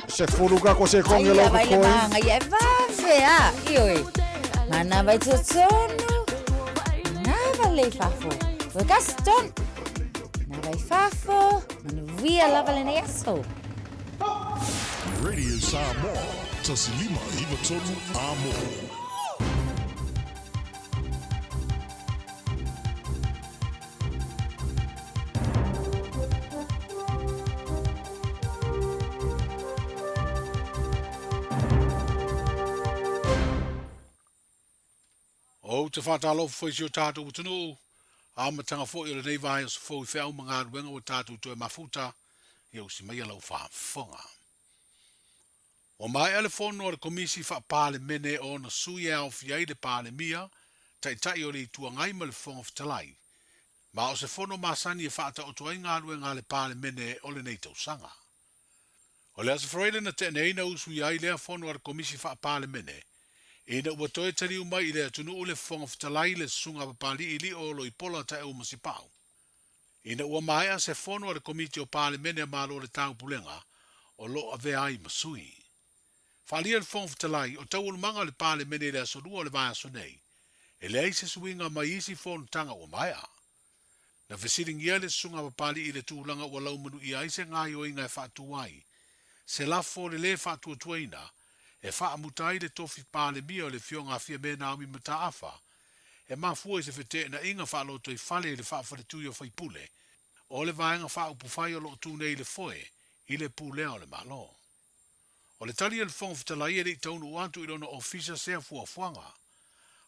Se fulu ka ko se konge Aia lau vai le kokoi. maga ia e vave a. Ioe. Mana vai totonu. Nava le i fafo. Ua kasi tonu. Nava i fafo. Manuia lava lenei aso. Radio Samoa, tasilima iva tolu a mo. Ou te whātalofa foi si o tātou atunuu, amataga foi o lenei vaiaso fou i feau ma galuega ua tatou toe mafuta, ia usi maia lau faafofoga. Ua maea le fono a le Komisi Faa-Palemene o ona sui e aofia ai le Palemia, Taitai o le Itu Agai ma le Fofoga Fetalai, ma o se fono masani e faataoto ai galuega a le Palemene o lenei tausaga. O le Aso Faraile na tea nei na usuia ai lea fono a le Komisi Faa-Palemene, ina ua toe taliu mai i le atunuu le Fofoga Fetalai le Susuga Papali'i Lio Loipola Taeu Masipau. Ina ua maea se fono a le Komiti o Palemene a Malo o le Taupulega o lo o avea ai ma sui. Faaalia le Fofoga Fetalai, o taualumaga o le Palemene i le aso Lua o le vaiaso nei, e leai se suiga mai isi fonotaga ua maea. Na fesiligia le Susuga Papali'i i le tulaga ua laumanuia ai se gaoioiga e faatu ai se lafo o le lē faatuatuaina e faamuta ai le tofi Palemia o le Afioga a Fiame Naomi Mataafa. E mafua i se feteenaiga faalotoifale i le faafaletui o faipule o le Vaega Faaupufai o lo o tu nei i le foe i le pulea o le Malo. O le tali a le Fofoga Fetalai e le i taunuu atu i lona ofisa sea fuafuaga.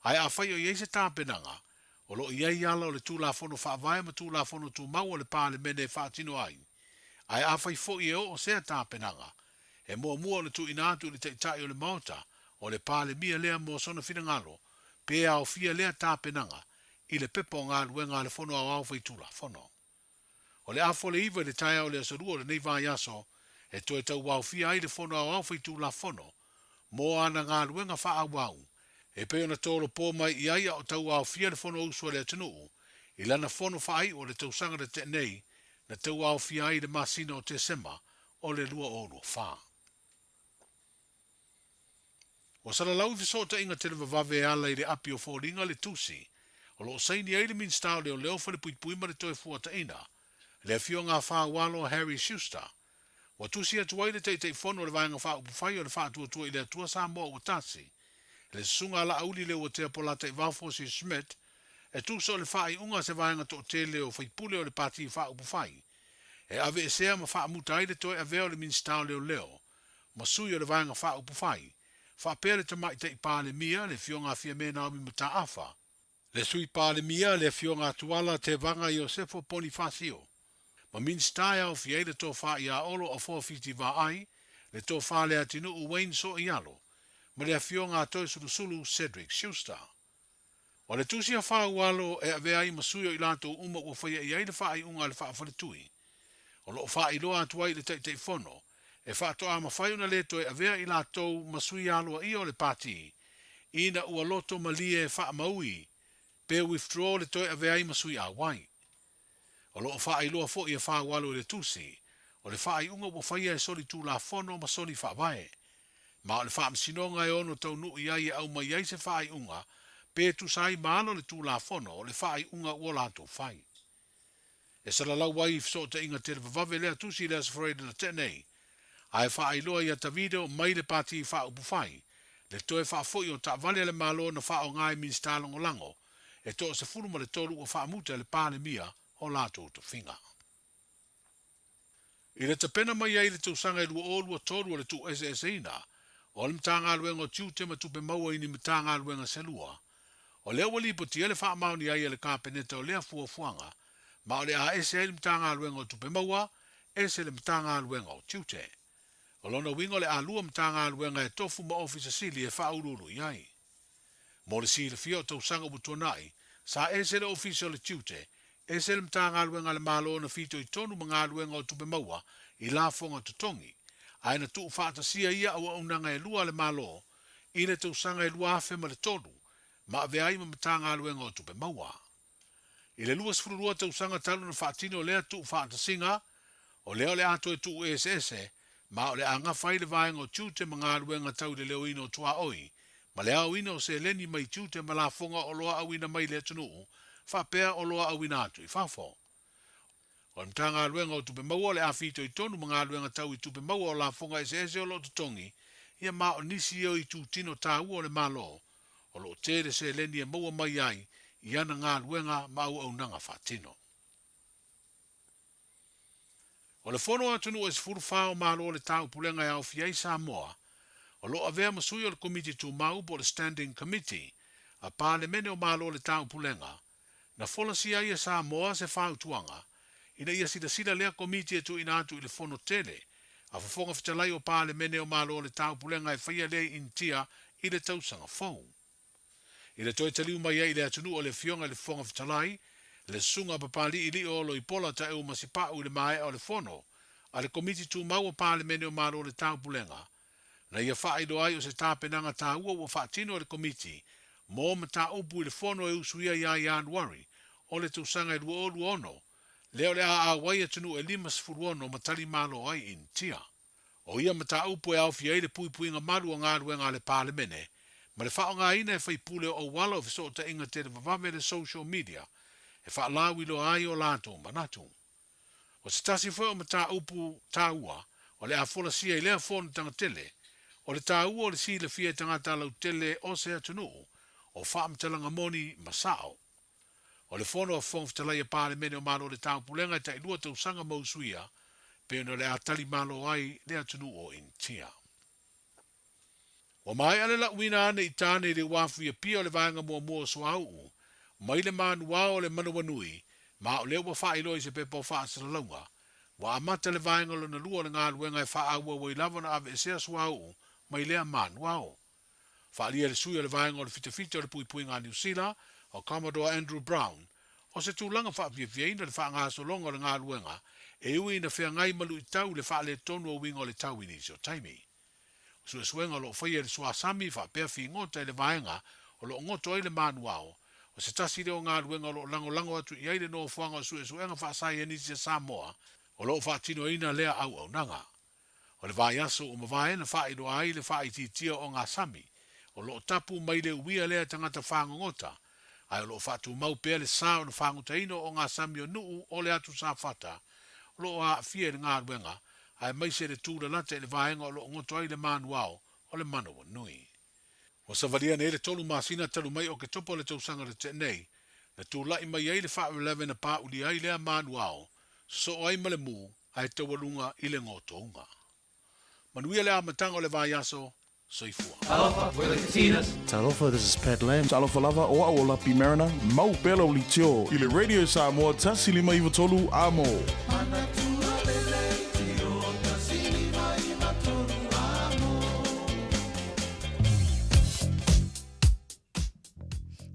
Ae afai o i ai se tapenaga, o lo o i ai ala o le Tulafono Faavae ma Tulafono Tumau a le Palemene e faatino ai. Ae afai foi e oo sea tapenaga, e muamua ona tuuina atu i le Taitai o le Maota o le Palemia lea mo sona finagalo pe aofia lea tapenaga i le pepa o galuega a le Fono Aoao Faitulafono. O le afa o le 9 i le taeao o le Aso Lua o lenei vaiaso e toe tauaofia ai le Fono Aoao Faitulafono mo ana galuega faaauau e pei ona tolopo mai i ai a o tauaofia le Fonousu a le atunuu i lana fono faaiu o le tausaga na tea nei na tauaofia ai i le masina o Tesema o le 2024. Ua salalau i fesootaiga televavave e ala i le api o foliga le tusi o lo o saini ai le Minisita o Leoleo, Falepuipui ma le Toefuataiga, le Afioga a Faualo Harry Schuster. Ua tusi atu ai le Taitaifono o le Vaega Faaupufai o le Faatuatua i le Atua Samoa Ua Tasi, le Susuga a Laauli Leuatea Polataivao Fosi Schmidt, e tusa o le faaiuga a se vaega toatele o faipule o le Pati Faaupufai e aveesea ma faamuta ai le toe avea o le Minisita o Leoleo ma sui o le Vaega Faaupufai, faapea le Tamaitai Palemia, le Afioga a Fiame Naomi Mataafa, le Sui Palemia, le Afioga a Tuala Tevaga Iosefo Ponifasio, ma Minisita e aofia ai le Tofa ia Olo Afoa Fiti Vaai, le Tofa Leatinuu Wayne Sooialo, ma le Afioga a Toesulusulu Cedric Schuster. O le tusi a Faualo e avea ai ma sui o i latou uma ua faia i ai le faaiuga a le faafaletui, o lo o faailoa atu ai i le Taitaifono, e faatoa mafai ona le toe avea i latou ma sui aloaia o le Pati, ina ua loto malie faamaui pe withdraw le toe avea ai ma sui auai. O lo o faailoa foi e Faualo i le tusi, o le faaiuga ua faia e soli tulafono ma soli faavae. Ma o le faamasinoga e ono taunuu i ai e aumai ai se faaiuga pe tusa ai ma ala o le tulafono o le faaiuga ua latou fai. E salalau ai i fesootaiga televavave lea tusi i le Aso Faraile na tea nei, ae faailoa ia Tavito mai le Pati Faaupufai le toe faafoi o taavale a le Malo na faaaoga e Minisita Lagolago e toa 13 ua faamuta e le Palemia o latou tofiga. I le tapena mai ai i le tausaga e 2023 o le tuueseeseina o le Matagaluega o Tiute ma Tupe Maua i ni Matagaluega se lua, o lea ua lipotia le faamaoni ai a le Kapeneta o lea fuafuaga, ma o le a ese ai le Matagaluega o Tupe Maua, ese le Matagaluega o Tiute. O lona uiga o le a lua Matagaluega e tofu ma Ofisa Sili e faauluulu i ai. Mo le silafia o tausaga ua tuanai, sa ese le Ofisa o le Tiute, ese le Matagaluega a le Malo na fitoitonu ma galuega o tupe maua i lafoga totogi, ae na tuufaatasia ia auaunaga e lua a le Malo i le tausaga e 2003 ma avea ai ma Matagaluega o Tupe Maua. I le 22 tausaga talu ona faatino lea tuufaatasiga, o lea o le a toe tuueseese, ma o le a gafa ai le vaega o tiute ma galuega tau i le leoina o tuaoi ma le aoina o seleni mai tiute ma lafoga o oloa auina mai i le atunuu faapea oloa auina atu i fafo. O le Matagaluega o Tupe Maua o le a fitoitonu ma galuega tau i tupe maua o lafoga eseese o lo o totogi ia ma o nisi ia o itutino taua o le Malo o lo o tele seleni e maua mai ai i ana galuega ma auaunaga faatino. O le Fono a Atunuu e 14 o Malo o le Taupulega e aofia ai Samoa, o lo o avea ma sui o le Komiti Tumau po o le Standing Committee a Palemene o Malo o le Taupulega, na folasia ai e Samoa se fautuaga ina ia silasila lea Komiti e tuuina atu i le Fono tele a Fofoga Fetalai o Palemene o Malo o le Taupulega e faia lea i Initia i le tausaga fou. I le toe taliu mai ai i le atunuu o le Afioga i le Fofoga Fetalai, le Susuga a Papali'ili'o Oloipola Taeu Masipa'u i le maea o le Fono a le Komiti Tumau o Palemene o Malo o le Taupulega, na ia faailoa ai o se tapenaga taua ua faatino e le Komiti mo mataupu i le Fono e usuia ia Ianuari o le tausaga e 2026, lea o le a auai atunuu e 56 ma tali malo ai Initia. O ia mataupu e aofia ai le puipuiga malu o galuega a le Palemene ma le faaaogaina e faipule o auala o fesootaiga televavave le social media e faalauiloa ai o latou manatu. O se tasi foi o mataupu taua o le a folasia i lea fonotaga tele, o le taua o le silafia e tagata lautele o se atunuu, o faamatalaga moni ma sao. O le Fono a Fofoga Fetalai a Palemene o Malo o le Taupulega e tailua tausaga ma usuia, pei ona o le a tali malo ai le atunuu o Initia. Ua maea le lauina ane i tane i le uafu i Apia o le vaega muamua o Suauu, mai le manuao o le manawanui, ma o lea ua faailoa i se pepa o faasalalauga, ua amata le vaega lona lua o le galuega e faaauau ai lava ona aveesea Suauu mai lea manuao. Faaalia e le sui o le vaega o le fitafita o le puipuiga a Niu Sila, o Commodore Andrew Brown, o se tulaga faafiafiaina le faagasologa o le galuega e ui ina feagai ma luitau i le faaletonu o uiga o le tau i nisi o taimi. O suesuega o lo o faia e le suasami faapea figota i le vaega o lo o goto ai le manuao, o se tasi lea o galuega o lo o lagolago atu i ai le Nofoaga o Suesuega Faasaienisi a Samoa o lo o faatinoina lea auaunaga. O le vaiaso ua mavae na faailoa ai le faaitiitia o ogasami o lo o tapu mai le uia lea tagata fagogota, ae o lo o faatumau pea le sa o le fagotaina o ogasami o nuu o le atu Safata o lo o aafia i le galuega, aemaise le tūlalata i le vaega o lo o goto ai le manuao o le manawanui. Ua savalia nei le tolu masina talu mai Oketopa o le tausaga na tea nei, na tulai mai ai le faalavelave na pāulia ai lea manuao, sosoo ai ma le mū ae taualuga i le gotouga. Manuia le amataga o le vaiaso, soifua. Talofa, we're the Katinas. Talofa, this is Pat Lam. Talofa lava, o au o Lapi Mariner, mau pea lau leitio i le Radio Samoa 153 Amo.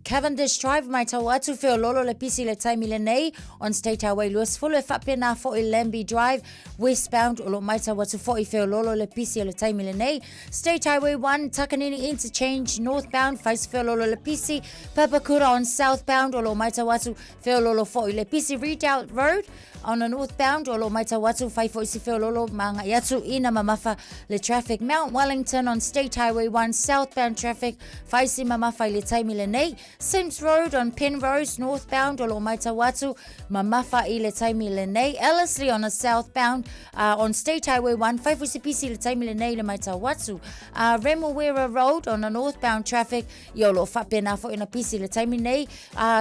Cavendish Drive matau atu feololo le pisi le taimi lenei on State Highway 20 e faapena fo'i Lambie Drive westbound o lo matau atu fo'i feololo le pisi o le taimi lenei State Highway 1 Takanini Interchange northbound fais feololo le pisi Papakura on southbound o lo matau atu feololo fo'i le pisi Redoubt Road on the northbound o lo matau atu fai fo'i si feololo maaga'i atu ina mamafa le traffic Mount Wellington on State Highway 1 southbound traffic fai si mamafa i le taimi lenei Sims Road on Penrose northbound o lo o matau atu mamafa i le taimi lenei Ellerslie on the southbound on State Highway 1 fai foi si pisi i le taimi lenei le matau atu Remuera Road on the northbound traffic ia o lo o faapena foi ona pisi i le taimi nei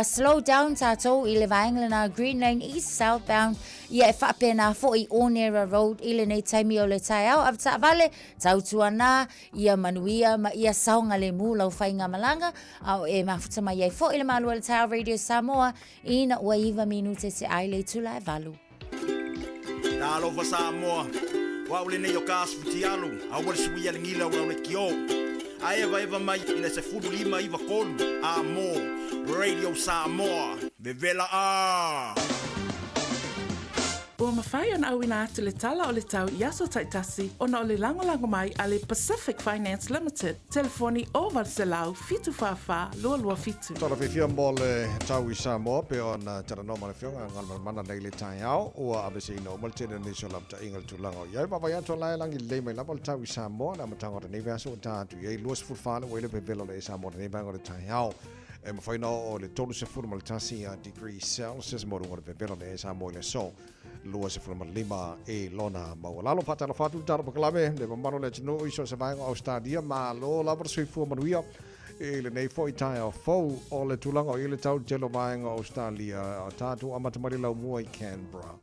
slow down tātou i le vaega lena Green Lane East southbound ia e faapena foi Onera Road i lenei taimi o le taeao avetaavale tautuana ia manuia ma ia saogalemu lau faigamalaga a o e mafuta mai ai foi le malu o le taeao Radio Samoa ina ua iva minute te ai le itula e valu. Talofa Samoa, o au lenei o ka aso fitialu, aua le suia le gila o lau leitio. A evaeva mai i le 15 93 A mo Radio Samoa, vevela a! Ua mafai ona auina atu le tala o le tau i aso taitasi ona o le lagolago mai a le Pacific Finance Limited, telefoni 0800 744 227. Tala fiafia mo le tau i Samoa pe ona talanoa ma le Afioga Galumalemana nei le taeao ua aveseina uma le tele o nisi o lapataiga i le tulaga o i ai. Vaavaai atu la e lagi lelei mai lava le tau i Samoa le amataga o lenei vaiaso ua ta atu i ai 24 le ua i le vevela o le Samoa lenei vaega o le taeao. E mafai ona oo i le 31 degree Celsius mo luga o le vevela o le Samoa i le aso 25 i lona maualalo. Faatalofa atu le talo pakalame le mamalu o le atunuu i so o se vaega o Australia. Malo lava le soifua manuia i lenei foi taeao fou o le tulaga o i le tau tele o vaega o Australia. O tatou amata mai le laumua i Canberra.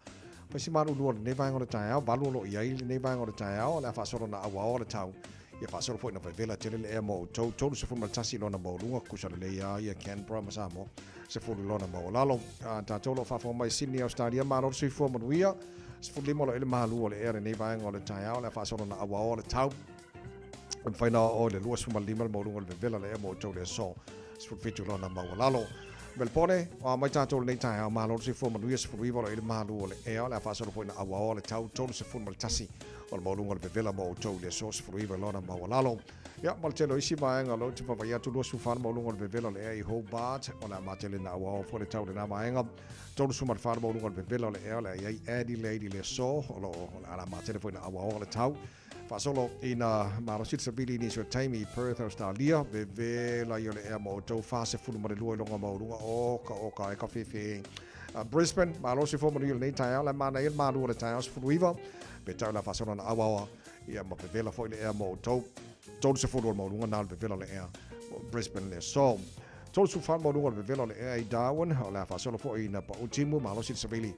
Fai si malulu o lenei vaega o le taeao, valu o lo o i ai lenei vaega o le taeao, o le a faasolo na auao le tau. Ia faasolo foi na vevela tele le ea mo outou, 31 lona maualuga, kusa lelei a ia Canberra ma Samoa, 10 lona maualalo. A tatou lo faafofoga mai Sydney, Australia, malo le soifua manuia, 15 o lo o i le malu o le ea lenei vaega o le taeao, o le a faasolo na auao le tau. E mafai na oo i le 25 le maualuga o le vevela le ea mo outou le aso, 17 lona maualalo. Melbourne, o a mai tātou lenei taeao, malo le soifua manuia, 19 o lo o i le malu o le ea, o le a faasolo foi na auao le tau, 31 o le maualuga o le vevela mo outou i le aso 19 lona maualalo. Ia, ma le tele o isi vaega o lo o te vaavaai atu 24 le maualuga o le vevela o le ea i Hobart, o le a matele na auao foi le tau i lena vaega. 34 le maualuga o le vevela o le ea o le a i ai Adelaide i le aso, o lo o le a matele foi na auao le tau. Faasolo ina malosi le savili i nisi o taimi i Perth, Australia, vevela ia o le ea mo outou 42 i loga maualuga oka oka ai ka fefe. Brisbane, malosi fo manuia lenei taeao, le manaia le malu o le taeao 19, pe tau la faasolo na auaoa, ia ma vevela foi le ea mo outou 30 o le maualuga na o le vevela o le ea Brisbane le aso. 34 le maualuga o le vevela o le ea i Darwin, o le a faasolo foi ina pau timu malosi le savili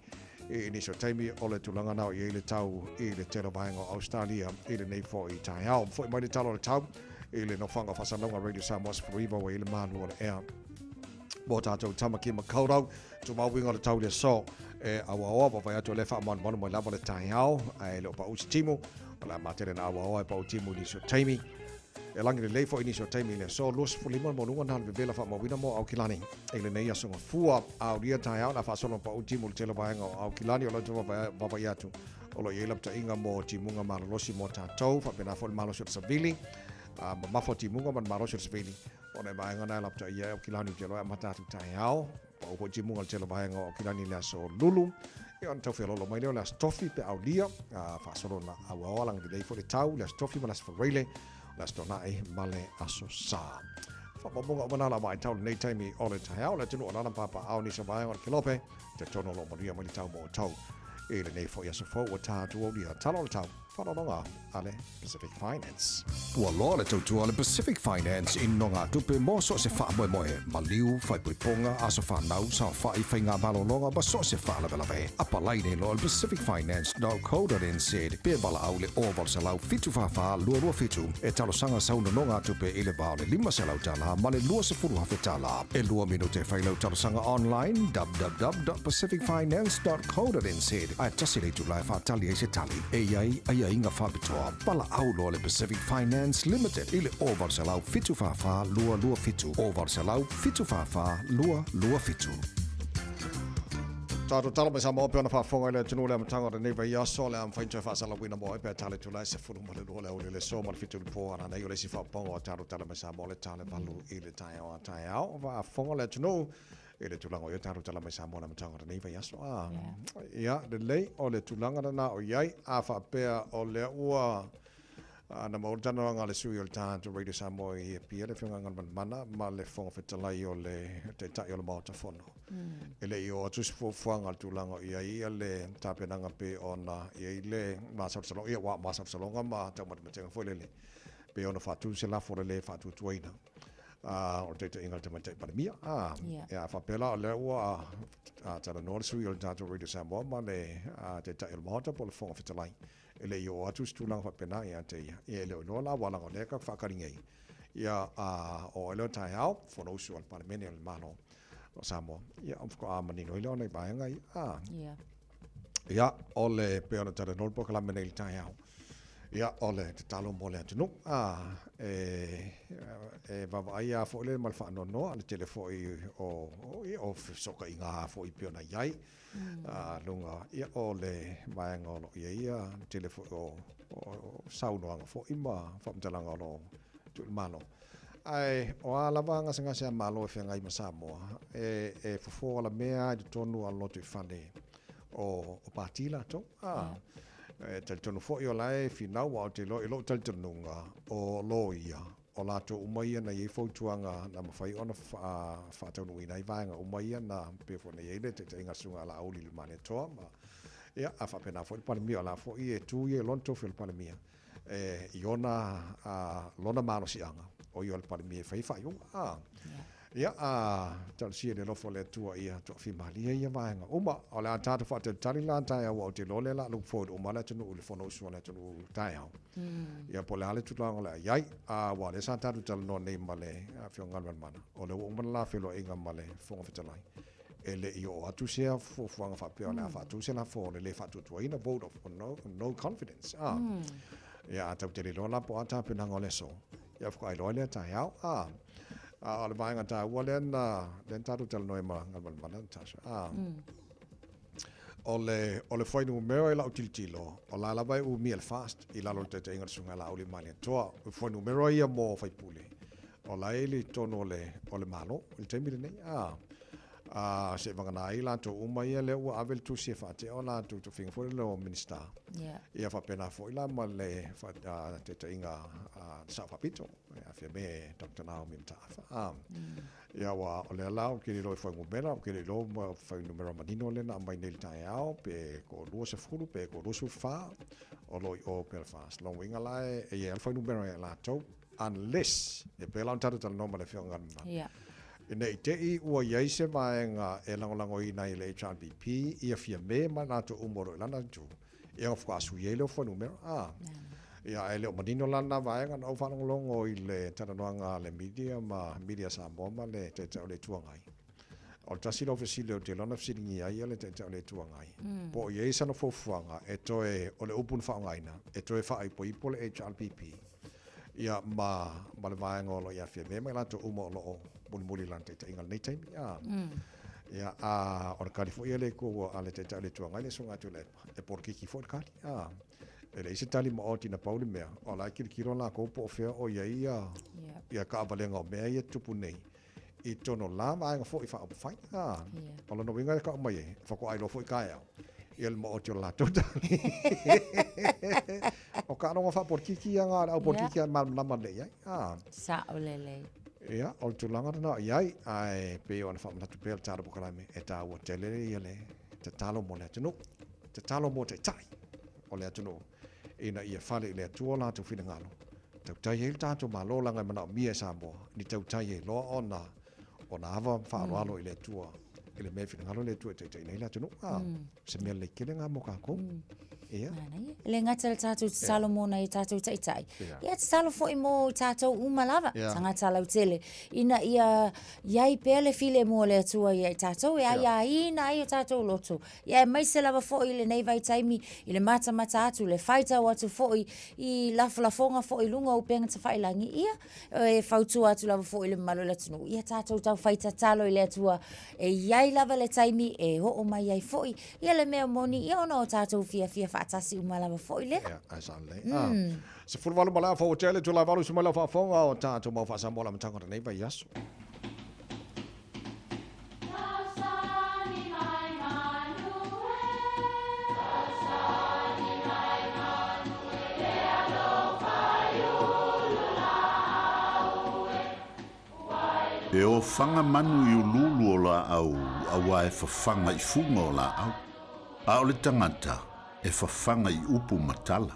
i nisi o taimi o le tulaga na o i ai le tau i le tele o vaega o Australia i lenei foi taeao. Foi mai le tala o le tau i le nofoaga o faasalalauga Radio Samoa 19 ua i ai le malu o le ea mō tātou Tamaki Makaurau. Tumau uiga o le tau i le aso e auaoa, vaavaai atu o lea e faamalumalu mai lava le taeao, ae le o pau se timu. O le a matele na auaoa e pau timu i nisi o taimi. E lagi lelei foi i nisi o taimi i le aso 25 le maualuga na le vevela faamauina mo Aukilani i lenei aso Gafua. Aulia taeao na faasolo pau timu i le tele o vaega o Aukilani o lo o vaavaai atu o lo o i ai lapataiga mo timuga malolosi mo tatou, faapena foi le malosi o le savili, a mamafa o timuga ma le malosi o le savili. Ona e vaega na e lapataia ai Aukilani ou te iloa e amata atu taeao. Pau foi timuga i le tele o vaega o Aukilani i le aso Lulu. Ia ona tau feoloolo mai lea o le aso Tofi pe aulia, a faasolo na auaoa lagi lelei foi le tau, le aso Tofi ma le aso Faraile, le aso Toonai ma le aso Sa. Faamaumauga uma na la vaitau i lenei taimi o le taeao, le atunuu o lana papaao nisi o vaega o le Kelope, talitonu o lo o manuia mai le tau mo outou i lenei foi aso fou ua ta atu aulia. Tala o le tau. Faaaloaloga a le Pacific Finance. Ua loa le tautua a le Pacific Finance i nonogatupe mo so o se faamoemoe, maliu, faaipoipoga, aso fanau, saofai, faiga malologa ma so o se faalavelave. Apalai nei loa i le pacificfinance.co.nz pe valaau i le 0800 744 227 e talosaga sau nonogatupe i le va o le $500 ma le $20,000. E lua minute e fai lau talosaga online www.pacificfinance.co.nz ae tasi le itula e faatali ai se tali. E i ai aiaiga faapitoa, valaau loa le Pacific Finance Limited i le 0800 744 227, 0800 744 227. Tatou tala mai Samoa pei ona faafofoga i le atunuu i le amataga o lenei vaiaso, o le a mafai ona toe faasalauina mo ai pe a tala i tulae 12 le aoauli o le aso ma le 7 i le po. A nanei o le isi faaopoopoga o tatou tala mai Samoa le tala 8 i le taeao a taeao. Faafofoga le atunuu i le tulaga o i ai tatou tala mai Samoa i le amataga o lenei vaiaso. A, ia, lelei, o le tulaga lena o i ai. A faapea o lea ua na maua le talanoaga a le sui o le tatou Radio Samoa i Apia, le Afioga ia Galumalemana ma le Fofoga Fetalai o le Taitai o le Maota Fono. E le i oo atu se fuafuaga i le tulaga o i ai le tapenaga pei ona i ai le masalosaloga, ia, aua o masalosaloga ma taumatematega foi lele, pei ona faatu se lafo o le lē faatuatuaina. o le taitaiga a le Tamaitai Palemia. Ia, a faapea la o lea ua talanoa le sui o le tatou Radio Samoa ma le Taitai o le Maota po o le Fofoga Fetalai, e le i oo atu se tulaga faapena ia te ia. Ia, e le o iloa la aua leaga o lea e faakali nei. Ia, a oo ai lea o taeao, Fonousu a le Palemene o le Malo o Samoa. Ia, ona faatoa manino ai lea o nai vaega ia. Ia, o le pei ona talanoa le polokalame nei i le taeao. Ia, o le tatalo mo le atunuu, a, e, e vaavaai lava foi lea ma le faanoanoa, le tele foi o, o, ia, o fesootaiga lava foi pei ona i ai, a, luga, ia, o le vaega o lo o i ai ia, le tele foi o, o saunoaga foi ma faamatalaga o lo o tuu i le Malo. Ae o a lava gasegase a Malo e feagai ma Samoa, e, e fofo alamea lava i totonu o lotoifale o, o Pati latou. A, e talitonu foi o la e finau, aua ou te iloa i lou talitonuga, o loia, o latou uma ia na i ai fautuaga na mafai ona faataunuuina ai vaega uma ia na pei foi ona i ai le taitaiga a le Susuga a Laauli i le Malietoa ma, ia, a faapena foi le Palemia, o la foi e tu ia i lona tofi o le Palemia. E, i ona, a, lona malosiaga, o ia o le Palemia e fai faaiuga. A, ia, a, talosia i le alofa o le Atua ia toafimalie ia vaega uma. O le a tatou faatalitali la taeao, aua ou te iloa o lea o le a look forward uma le atunuu i le Fonousu a le atunuu taeao. Ia, po o le a le tulaga o le a i ai. A, aua o lea sa tatou talanoa nei ma le Afioga Galumalemana, o lea ua uma le la feiloaiga ma le Fofoga Fetalai. E le i oo atu sea fuafuaga faapea o le a faatu se lafo o le lē faatuatuaina, vote of no, no confidence. A, ia, a tatou te le iloa la po o a tapenaga o le aso, ia faatoa iloa ai lea taeao. A, a o le vaega taua lea na, lea na tatou talanoa ai ma Galumalemana, Natasha. A, o le, o le fuainumera i lau tilotilo, o la lava e umia le FAST i lalo o le taitaiga o le Susuga ia Laauli Malietoa. O fuainumera ia mo sui usufono, o la e i totonu o le, o le Malo i le taimi lenei. A, a seivagana ai latou uma ia lea ua ave le tusi e faatea o latou tofiga foi lea o Minisita. Yeah. Ia faapena foi la ma le taitaiga a le Sao Faapito, ia Fiame Dr. Naomi Mataafa. A, ia ua o lea la ou te le iloa i fuainumera, ou te le iloa ma fuainumera manino lea na aumai nei i le taeao, pe ko 20 pe ko 24 o lo o i o Belfast. Lona uiga la e i ai lava le fuainumera ia latou, unless, e pei la ona tatou talanoa ma le Afioga Galumalemana. Yeah. Ina i te i ua i ai se vaega e lagolagoina ai e le HRPP ia Fiamē ma i latou uma o lo o i lana itu, ia ona faatoa sui ai lea o fuainumera. A. Ia, ae le o manino la lena vaega, na ou faalogologo i le talanoaga a le media ma Media Samoa ma le Taitai o le Itu Agai. O le tasi lea o fesili ou te iloa na fesiligia ai le Taitai o le Itu Agai, po o i ai sana fuafuaga e toe, o le upu na faaaogaina, e toe faaipoipo le HRPP ia ma, ma le vaega o lo o ia Fiamē ma i latou uma o lo o mulimuli i lana taitaiga i lenei taimi. A. Ia, a o le kali foi a le Itu, a le Taitai o le Itu Agai le Susuga ia Tuilaepa, e polokiki foi le kali. A. E leai se tali maoti na pau le mea, o la e tilotilo latou po o fea o i ai ia, ia taavalega o mea ia e tutupu nei i totonu o la vaega foi faaupufai. A, o lona uiga e tau mai ai, faatoa iloa foi taeao ia le maoti o le latou tali. O taaloga faapolitiki ia na a le au politiki e malamalama lelei i ai. A. Sao lelei. Ia, o le tulaga lena o i ai, ae pei ona faamanatu pea le tatalo polokalame, e taua tele ia le tatalo mo le atunuu, tatalo mo taitai o le atunuu, ina ia fale i le Atua o latou finagalo, tautai ai le tatou Malo leaga e manaomia e Samoa ni tautai e iloa ona ona ava ma faaaloalo i le Atua i le mea e finagalo le Atua e taitaiina ai le atunuu. A, se mea lelei tele lena mo tatou. Ia. Manaia. E le gata i le tatou tatalo mo nai o tatou taitai, ia tatalo foi mo tatou uma lava, tagata lautele, ina ia i ai pea le filemu o le Atua ia i tatou e aiaina ai o tatou loto. Ia aemaise lava foi i lenei vaitaimi i le matamata atu, le faitau atu foi i lafolafoga foi i luga o upega tafailagi, ia e fautua atu lava foi i le mamalu o le atunuu, ia tatou tau fai tatalo i le Atua e i ai lava le taimi e oo mai ai foi ia le mea moni, ia ona o tatou fiafia faatasi uma lava foi lea. Ia, ae sao lelei. Ah, 18 ma le afa ua tea le itula e valu usu mai lau faafofoga o tatou mau faa-Samoa i le amataga o lenei vaiaso. E ofaga manu i uluulu o laau auā e fafaga i fuga o laau, a o le tagata e fafaga i upu ma tala.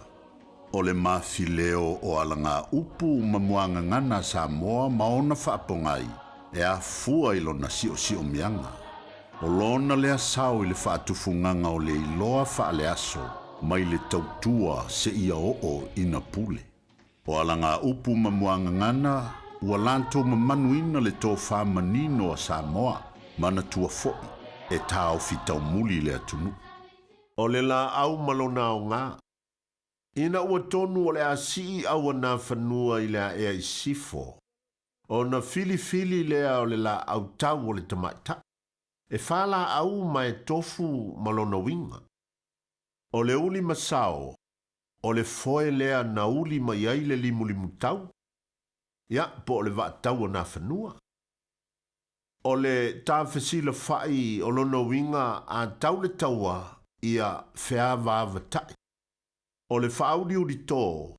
O le mafileo o alagaupu ma muagagana a Samoa ma ona faapogai e afua i lona siosiomiaga. O lona lea sao i le faatufugaga o le iloa faaleaso mai le tautua seia oo ina pule. O alagaupu ma muagagana ua latou mamanuina le tofa manino a Samoa, manatua foi e taofi taumuli i le atunuu. O le laau ma lona aoga. Ina ua tonu o le a sii auanafanua i le aea i sifo, ona filifili lea o le laau tau o le tamaitai. E fa laau ma e tofu ma lona uiga. O le uli masao, o le foe lea na uli mai ai le limulimutau, ia, po o le vaatau o Nafanua. O le tafesilafa'i o lona uiga a tau le taua ia feavaavatai. O le faauliulito,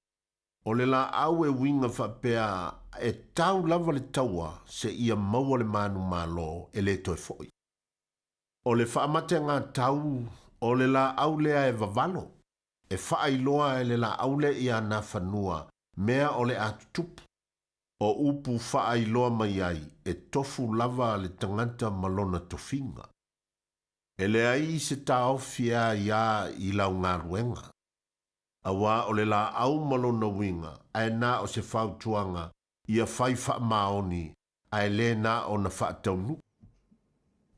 o le laau e uiga faapea e tau lava le taua seia maua le manumalo e le toe fo'i. O le faamategatau, o le laau lea e vavalo, e faailoa e le laau lea ia Nafanua mea o le a tutupu. O upu faailoa mai ai, e tofu lava le tagata ma lona tofiga. E leai se taofi e aiā i lau galuega. Auā o le laau ma lona uiga, ae na o se fautuaga ia fai faamaoni ae le na ona faataunuu.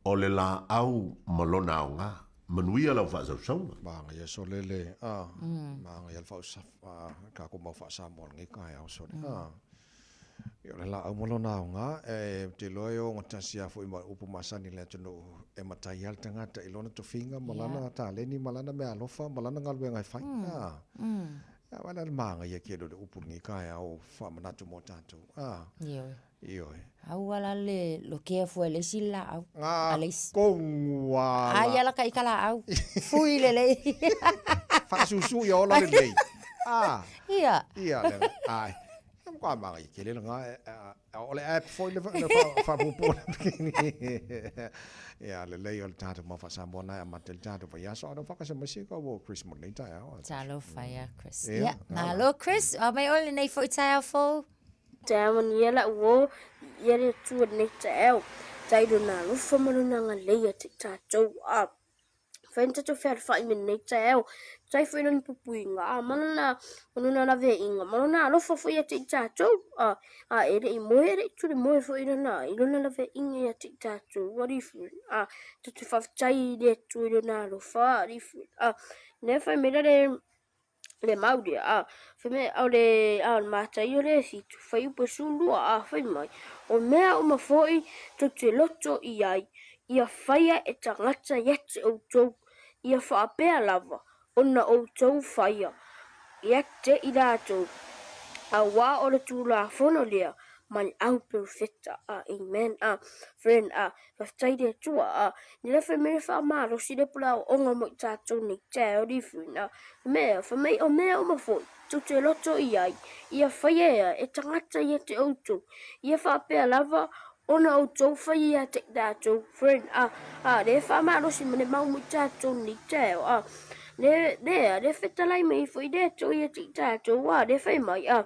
O le laau ma lona aoga. Manuia lau faasausauga. Maangaia sole le, a, maangaia le faausafa, tatou mau faa-Samoa i lenei taeao sole, a. Ia, o le laau ma lona aoga, e, ou te iloa e ogatasi lava foi ma upu masani i le atunuu, e matai lava le tagata i lona tofiga ma lana taleni ma lana meaalofa ma lana galuega e fai. A, ia, aua la le manaia tele o le upu i lenei taeao faamanatu mo tatou. A, Ioe. ioe. Aua la le lokea fua e le isi le laau. A le isi. Kogu ala. Ai ala ka i ka laau. Fui lelei. Faasusu ia ola lelei. A. Ia. Ia, le, ai. E matua manaia tele lena, o le app foi le faapuupuu Ia, lelei o le tatou mau faa-Samoa na e amata i le tatou vaiaso, a o faakasa mai se kau o Chris mo lenei taeao. Talofa ia Chris. Ia, malo Chris, ao mai oe lenei foi taeao fou. Taeao manuia la'u uō, viia le Atua i lenei taeao. Tai lona alofa ma lona agalelei ia te i tatou. A fai ona tatou fealofai me lenei taeao. Tai foi lona puipuiga, a ma lona, ma lona laveaiga, ma lona alofa foi ia te i tatou. A, a e le i moe, e le i tuli moe foi lona, i lona laveaiga ia te i tatou. Alii foi, a, tatou faafetai i le Atua i lona alofa, alii foi. A, lea fai mai la le, le mau lea, a, fai mai, o le, a, o le Mataio le 7, fuaiupu e 12, a, fai mai, o mea uma foi tou te loto i ai, ia faia e tagata ia te outou, ia faapea lava ona outou faia ia te i latou, auā o le Tulafono lea ma le au perofeta. A, amen. A, friend, a, Faafetai i le Atua, a, nei la fai mai le faamalosi le pula aoaoga mo i tatou nei taeao nei friend, a, mea, fai mai o mea uma foi tou te loto i ai, ia faia ea e tagata ia te outou, ia faapea lava ona outou faia ia te i tatou, friend, a, a, le faamalosi ma le mau mo i tatou nei taeao, a, le, lea, le fetalai mai foi le Atua ia te i tatou, a, le fai mai, a,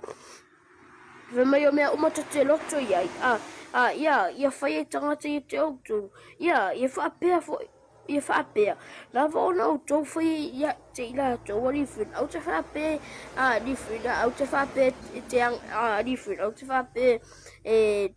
Fai mai o mea uma tou te loto i ai, a, a, ia, ia fai e tagata ia te outou, ia, ia faapea foi, ia faapea lava ona outou fai ia te i latou, alii friend, au te faapea, a, alii friend, au te faapea e te, a, alii friend, au te faapea e,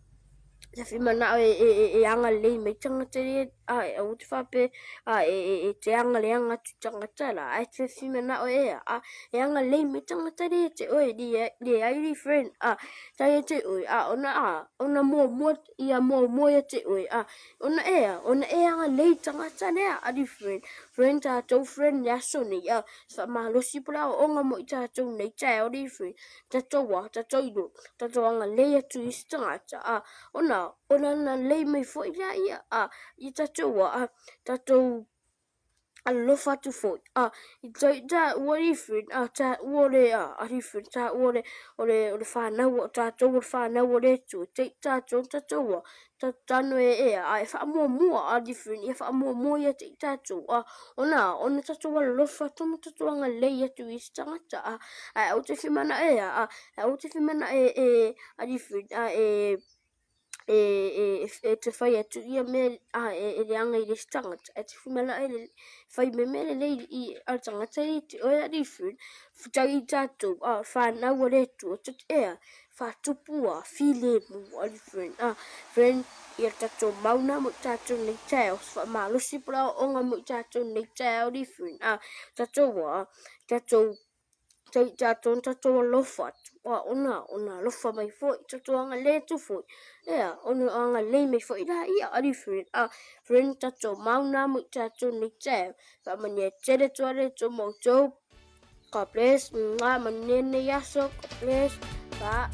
te whimanao e, e, e, e agalelei mai tagata le, a, e aua te whape, a, e, e, e te angaleanga atu tagata la, a e te whimanao e, a, e agalelei mai tagata le te oe, le, le ai friend, a, tai e te oe, a, ona, a, ona muamua, ia muamua ia te oe, a, ona e, a, ona e agalelei tagata lea, a di friend, friend tātou friend le aso nei, a, whamalosi pula o onga mo i tātou nei, tae o di friend, Tatou a, tatou ilo, tatou agalelei atu i isi tagata, a, ona, ona agalelei mai foi lea ia, a, i tatou a, a, tatou alofa atu foi, a, i tai, taua i friend, a, taua o le, a, ari friend, taua o le, o le, o le whanau, o tatou o le whanau o le Atua, te, tatou, tatou a, Tano e ea, a e faamuamua a different, ia faamuamua ia te i tatou, a, ona, ona tatou alolofa atu ma tatou agalelei atu i isi tagata, a, ae aua te fimana ea, a, aua te fimana e, e, a different, a, e, e, e, e te fai atu ia mea, a, e, e leaga i le isi tagata, e te fimana e le, fai me mea lelei i a le tagata i te oe a different, tai i tatou, a, whanau a le Atua, ea, Faatupu a filemu a friend a friend ia tatou mauna mo i tatou nei taeao faamalosi po o le aoaoga mo i tatou nei taeao li friend a tatou a tatou tai tatou na tatou alofa atu a ona ona alofa mai foi tatou agalelei atu foi ea ona agalelei mai foi laia a li friend a friend tatou mauna mo i tatou nei taeao faamanuia tele atu a le Atua ma outou. God bless. Mwah, manuia lenei aso. God bless. Bye.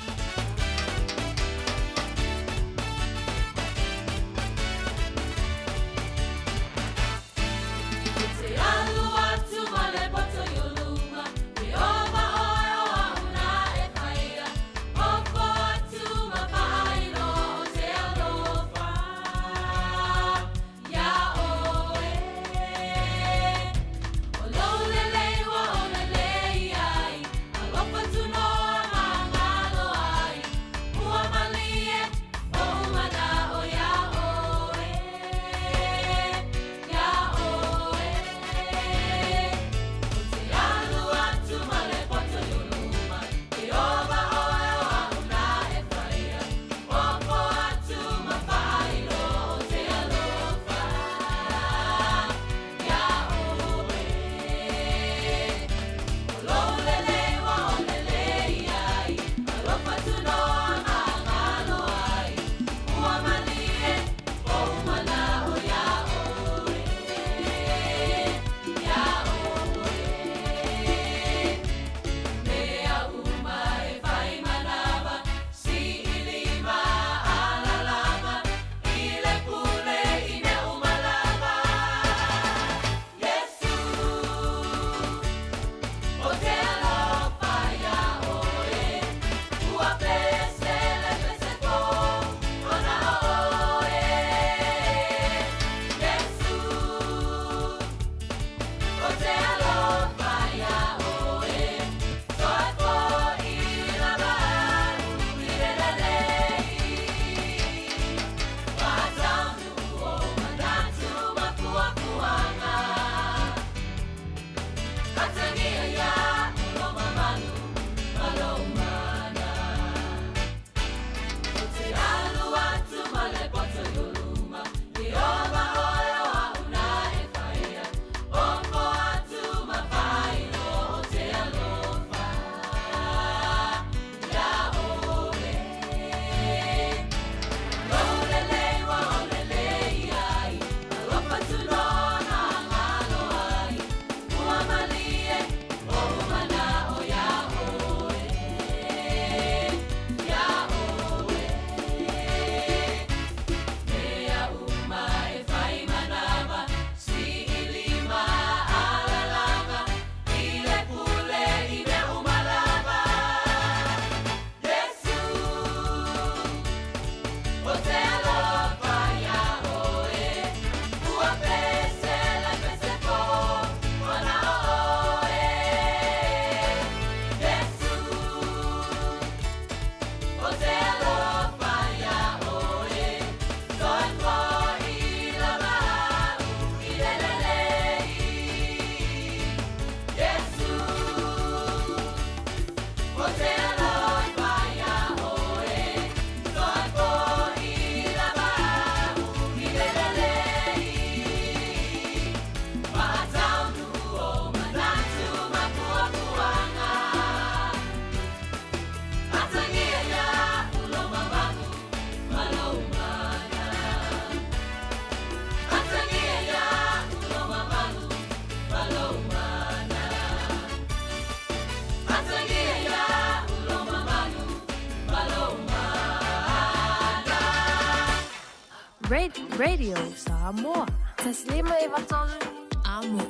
Radio Samoa. 153 Amo.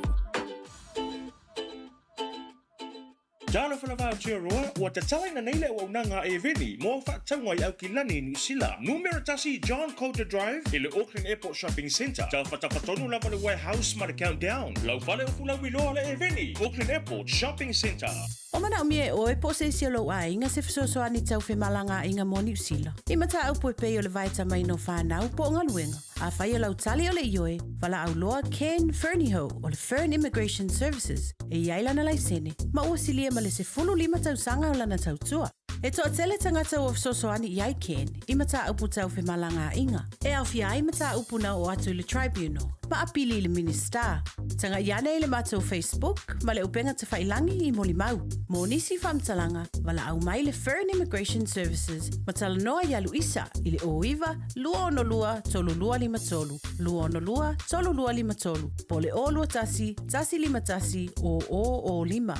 Talofa lava Aotearoa, ua tatalaina nei le auaunaga a Eveni mo au faatauga i Aukilani, Niu Sila. Numera tasi John Coulter Drive i le Auckland Airport Shopping Centre. Tafatafa tonu lava le Warehouse ma le Countdown. Lau fale o fulauiloa le Eveni, Auckland Airport Shopping Centre. O manaomia e ʻoe po o se isi o lou aiga se fesoasoani tau femalagaaiga mo Niu Sila. I mataupu e pei o le vaetamaina o whanau po o galuega. Afai o lau tali o le ioe, valaau loa Ken Fernihough o le Fern Immigration Services e i ai lana laisene ma ua silia ma le 15 tausaga o lana tautua. E toatele tagata ua fesoasoani i ai Ken i mataupu tau femalagaaiga, e aofia ai mataupu na oo atu i le Tribunal ma apili i le Minisita. Tagai ane i le matou Facebook ma le upega tafailangi i molimau. Mo nisi faamatalaga, valaau mai le Fern Immigration Services ma talanoa iā Luisa i le 09 262 3253, 262 3253, po o le 021 151 0005.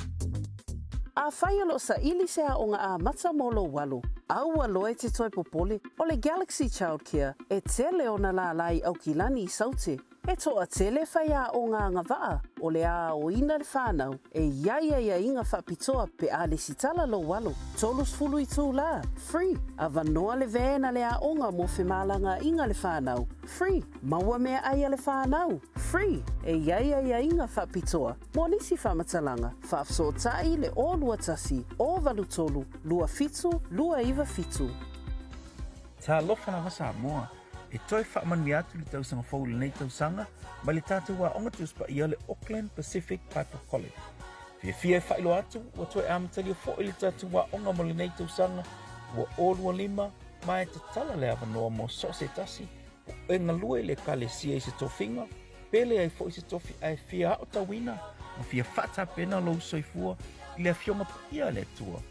Afai o lo o saili se aoga amata mo lou alo, aua loa e te toe popole, o le Galaxy Childcare e tele ona lālā i Aukilani i Saute. E toatele faiaoga agavaa o le a aoina le whanau e i ai aiaiga faapitoa pe a lesitala lou alo, 30 itulā, free, avanoa le van a le aoga mo femalagaaiga le whanau, free, maua meaai a le whanau, free, e i ai aiaiga faapitoa mo nisi faamatalaga, faafesootai le 021 083 27 297. Talofa lava Samoa, e toe faamanuia atu le tausaga fou i lenei tausaga mai le tatou aoga Tusi Paia o le Auckland Pacific Bible College. Fiafia e faailoa atu ua toe amatalia foi le tatou aoga mo lenei tausaga 2025 ma e tatala le avanoa mo so o se tasi po e galue i le Ekalesia i se tofiga pe leai foi se tofi ae fia aotauina ma fia faatapena lou soifua i le Afioga Paia a le Atua.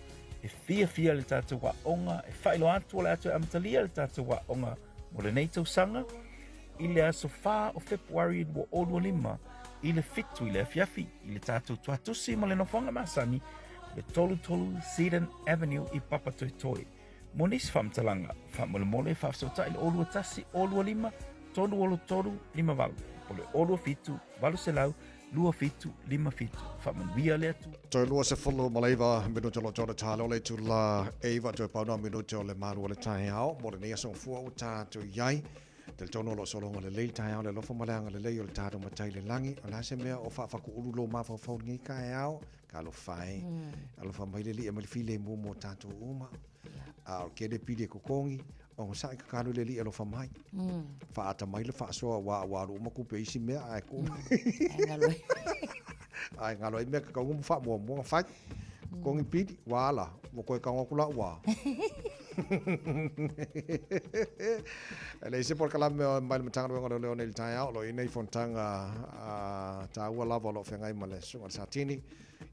E fiafia le tatou aoga e faailoa atu o le a toe amatalia le tatou aoga mo lenei tausaga i le aso 4 o Fepuari 2025 i le 7 i le afiafi i le tatou tuatusi ma le nofoaga masani le 33 Seddon Avenue i Papatoetoe. Mo nisi faamatalaga, faamolemole faafesootai le 021 025 363 58 po le 027 800 2757. Faamanuia le Atua. Toe 29 minute o lo o toe talo o le itula 9 toe pau nā minute o le malu o le taeao mo lenei aso gafua ua tatou i ai. Talitonu o lo o sologa lelei le taeao le alofa ma le agalelei o le tatou Matai i le lagi. O le a se mea o faafakuulu lou mafaufau i lenei taeao? Talofa e. Alofa mai le Alii e aumai le filemu mo tatou uma. A o le tele pili e totogi, onosai tatalo i le Alii e alofa mai. Faaata mai le faasoa aua ua alu uma tupe i isi mea ae tuu mai. Ae galo ai mea tatau ona faamuamua ona fai. Totogi pili, ua ala, ua toe tago atu la ua. E leai se polokalame mai le Matagaluega o Leoleo nei i le taeao, o lo o i ai nei fonotaga taua lava o lo o feagai ma le Susuga i le Satini,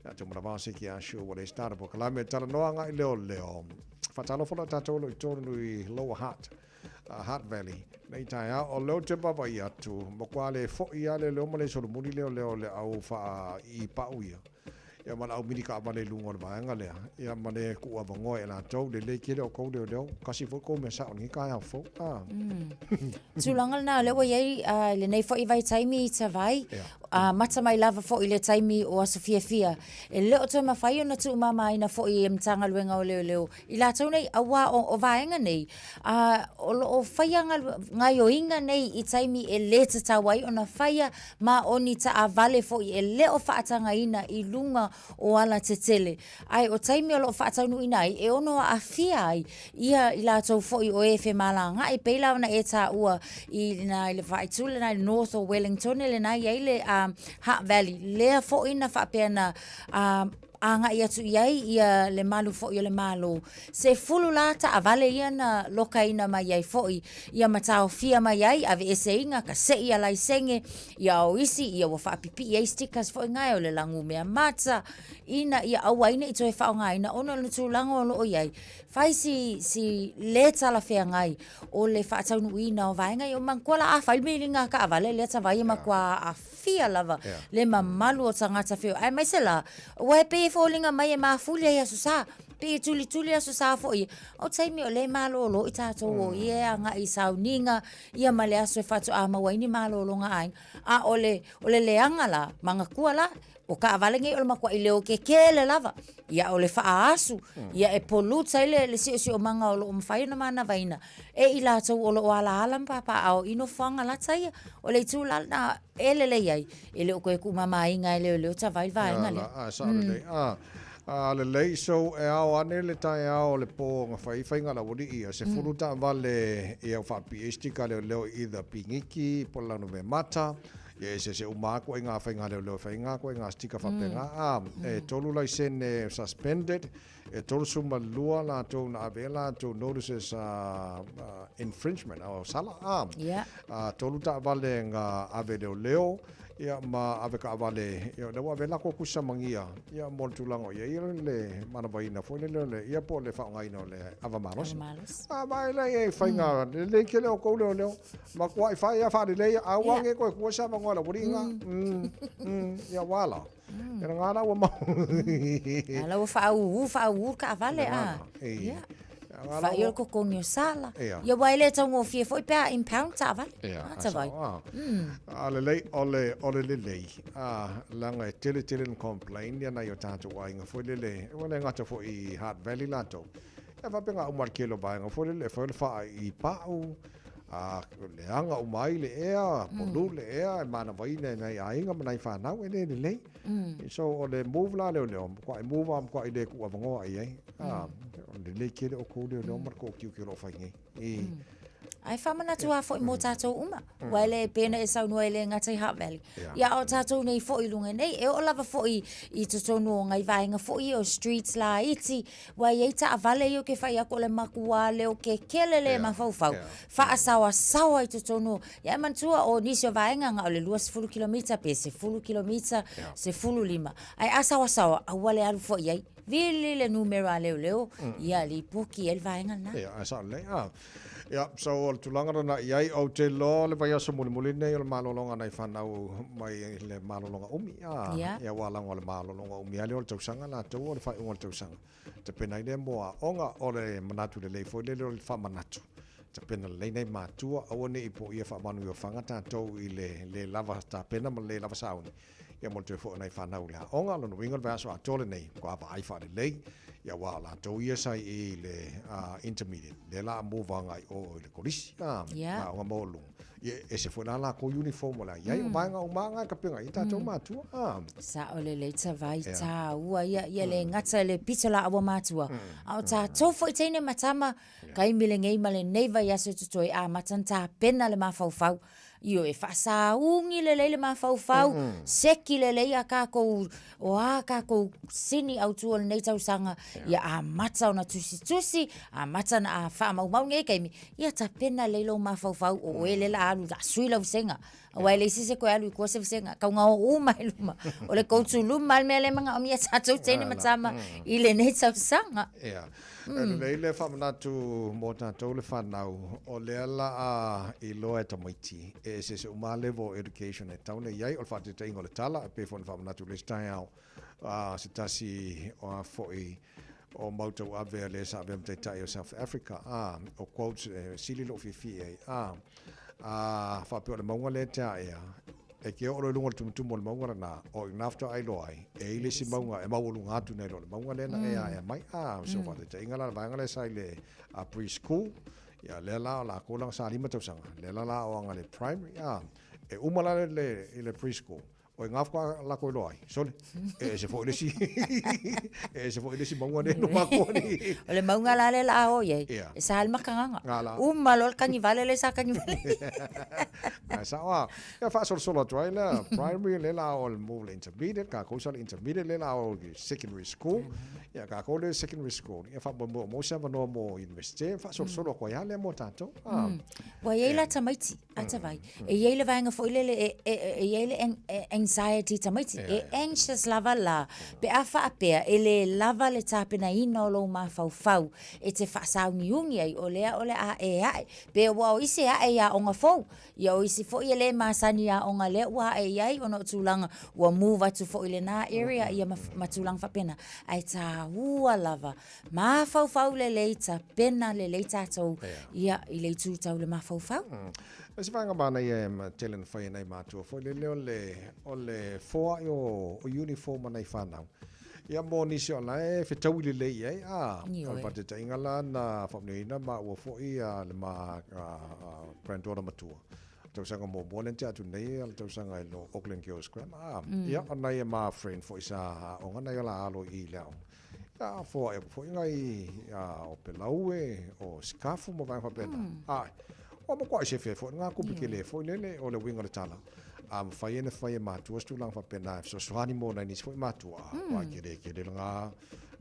ia Tumanavao Siki Ashu ua le start polokalame e talanoa agai leoleo. Faatalofa loa tatou o lo o i totonu i Lower Hutt, Hutt Valley nei taeao. O lea ou te vaavaai atu, matua le foi lava leoleo ma le solomuli leoleo i le au faa-iipau ia. Ia ma le au mini taavale i luga o le vaega lea, ia ma le tuu avanoa ia latou, lelei tele outou leoleo, tasi foi tou mea sao i lenei taeao fou. Ah. Tulaga lena, o lea ua i ai i lenei foi vaitaimi i Tavai, amata mai lava foi i le taimi o aso fiafia, e le o toe mafai ona tuumamaina foi e Matagaluega o Leoleo i latou nei, aua o vaega nei, o lo o faia gaoioiga nei i taimi e le tatau ai ona faia, ma o ni taavale foi e le o faatagaina i luga o alatetele. Ae o taimi o lo o faataunuuina ai, e ono aafia ai ia i latou foi o e femalagaai, pei la ona e taua i na i le vaaitu lena i le North o Wellington lena e i ai le Hutt Valley, lea foi na faapea na agai atu i ai ia le malu foi o le Malo. 10 la taavale ia na lokaina mai ai foi ia ma taofia mai ai aveeseina ka se'i a laisene ia o isi ia ua faapipii ai stickers foi nae o le lagumea mata ina ia aua ai ne'i toe faaaogaina ona o le tulaga o lo o i ai. Fai si si le talafeagai o le faataunuuina o vaega ia. Manatua la a fai le miliga a taavale lea tavai e matua aafia lava le mamalu o tagata feoai aemaise la aua e pei e foliga mai e mafuli ai Aso Sa. Pei e tulituli aso sa foi, o taimi o lea e malōlō i tātou o ia e agai i sauniga, ia ma le aso e faatoa maua ai ni malōlōga aiga. A o le, o le leaga la, magakua la, o kaavale nei o le matuai leo kekele lava. Ia o le faaasu, ia e pollute ai le, le siosiomaga o lo o mafai ona manavaina e i latou o lo o alaala ma papaaao i nofoaga lata ia. O le itu la lena e lelei ai, e le o toe tuumamaina e leoleo tavai le vaega lea. A, sao lelei. A, a lelei, so e ao ane le taeao o le po na fai faiga la ualii ia, 10 taavale ia ua faapipii ai stika leoleo i either Pigiki po o le Launavemata, ia e eseese uma lava ituaiga faiga leoleo e fai ai na ituaiga stika faapena. A, e 3 laisene suspended, E 32 latou na ave ai latou notices infringement, o sala, a. Yeah. 3 taavale na ave leoleo, ia ma ave kaavale, ia lea ua ave ai latou tusi samagia, ia mo le tulaga o i ai le manavaina foi lele o le, ia po o le faaaogaina o le ava malosi. Ava malosi. A ma e leai e faiga lelei tele o tou leoleo, matuai fai lava faalelei, aua ne i toe tua se avanoa i le aualii lena. Ia ua ala. E ngā la ua mau. Ala ua whaauū, whaauū ka awale a. Ia. Whai o le kokongi o sala. Ia wai le taugofie foi pe a impound ta awale. Ia, a sa o. A le lei, o le, o le lelei. A, langa e tele tele na complain ia nai o tātou aiga foi lele. E ua le gata foi i Hutt Valley latou. E faapena uma le tele o vaega foi lele e fai o le whaa i pau. A leaga uma ai le ea, polu le ea, e manavaina e nai aiga ma nai fanau, e le lelei. So o le move la leoleo, matuai move lava matuai le tuuavanoa i ai. A, o le lelei tele o tou leoleo ma le toatiuti o lo o fai nei. I. Ae faamanatu lava foi mo tatou uma, aua e le pei ona e saunoa e le gata i Hutt Valley. Ia a o tatou nei foi i luga nei, e oo lava foi i totonu o nai vaega foi ia o streets laiti, Ua i ai taavale ia ou te fai atu o le matua leo kekele le mafaufau, faasaoasaoa i totonu o, ia e manatua o nisi o vaega na o le 20 kilomita pe 10 kilomita, 15, ae a saoasaoa aua le alu foi i ai, vili le numera a leoleo, ia lipoti ai le vaega lena. Ia, ae sao lelei. Ah. Ia, so o le tulaga lena i ai, ou te iloa le vaiaso mulimuli lenei o le malologa a nai fanau mai le malologa umi. Ah, ia ua lago le malologa umi lava lea o le tausaga latou o le faaiuga o le tausaga. Tapena ai lea mo aoga, o le manatu lelei foi lele o le faamanatu. Tapena lelei nai matua, aua ne i poia faamanuiofaga tatou i le le lava tapena ma le le lava sauni. Ia mo le toe foi o nai fanau i le aoga, lona uiga o le vaiaso atoa lenei, matua vaai faalelei, ia aua o latou ia sa i le intermediate, lea la a move agai o i le kolisi, a, aoga maualuluga. Ia e ese foi la lakou uniform o le a i ai, o vaega uma lava na e tapena i ai tatou matua, a. Sao lelei tavai taua ia, ia le gata i le pitolaau a matua, a o tatou foi teine ma tama, taimi lenei ma lenei vaiaso e totoe, amata ona tapena le mafaufau. Ioe, faasauni lelei le mafaufau, seki lelei a kākou, o a kākou sini autu o lenei tausaga, ia amata ona tusitusi, amata ona a faamaumau nei taimi, ia tapena lelei lou mafaufau, o oe lea la alu, la sui lau vasega. Aua e leai se isi e toe alu i tua se vasega, tau na o uma i luma. O le tou tuluma le mea lea e manaomia e tatou teine ma tama i lenei tausaga. Ia. E lelei le faamanatu mo tatou le fanau, o lea la a iloa e tamaiti, e eseese uma lava level o education e tatau ona i ai. O le faataitaiga o le tala, e pei foi ona faamanatu i le isi taeao, a se tasi o a foi o mau tauave a le sa avea ma taitai o South Africa, a, o quotes e sili lou fiafia i ai, a, a faapea o le mauga lea e te aea, E te oo loa i luga o le tumutumu o le mauga lena, o i ina faatoa iloa ai, e i ai le isi mauga e maualuga atu nai lo le mauga lea na e aea mai. A, o si ou faataitaiga la, le vaega lea sa i le pre-school, ia lea la o lakou la sa 5 tausaga, lea la la aoaga i le primary, a, e uma la i le pre-school, o i ina faatoa latou iloa ai, sole, e ese foi le isi, e ese foi le isi mauga lea e nofo atu ai. O le mauga la lea o le a o i ai, e sa le makagaga. Uma loa le kanivale lea sa kanivale. Ae sao lava. Ia faasolosolo atu ai lea, primary lea la o le move le intermediate, kākou sa le intermediate lea la o le secondary school. Ia kākou le secondary school, ia faamoemoe o maua se avanoa mo universite, faasolosolo atu ai lava lea mo tātou. Ua i ai la tamaiti. Atawai, e i ai le vaega foi lele e, e, e i ai le anxiety i tamaiti, e anxious lava la, pe a faapea e le lava le tapenaina o lou mafaufau e te faasauniuni ai, o lea o le a e ae, pe ua o isi e ae i aoga fou, ia o isi foi e le masani i aoga lea ua ae i ai ona o tulaga ua move atu foi i lena area ia ma, ma tulaga faapena, ae taua lava Mafaufau lelei, tapena lelei tatou ia i le itu tau le mafaufau. O se vaega manaia e tele na fai e nai matua foi lele o le o le foai o uniform a nai fanau. Ia mo nisi o la e fetaui lelei i ai, a o le faataitaiga la na faamanuiaina maua foi le ma granddaughter matua. Tausaga muamua lea na tea atu nei o le tausaga i lo Auckland Girls Grammar. A, ia o nai a ma friend foi sa aoga nai o la alo i le aoga. Ia foai atu foi nai o pelaue, o sikafu ma vaega faapena. Ae, ua matuai sefe ai foi lena tupe tele foi lele o le uiga o le tala. A mafai ona fai e matua se tulaga faapena e fesoasoani mo nai nisi foi matua, aua e tele tele lena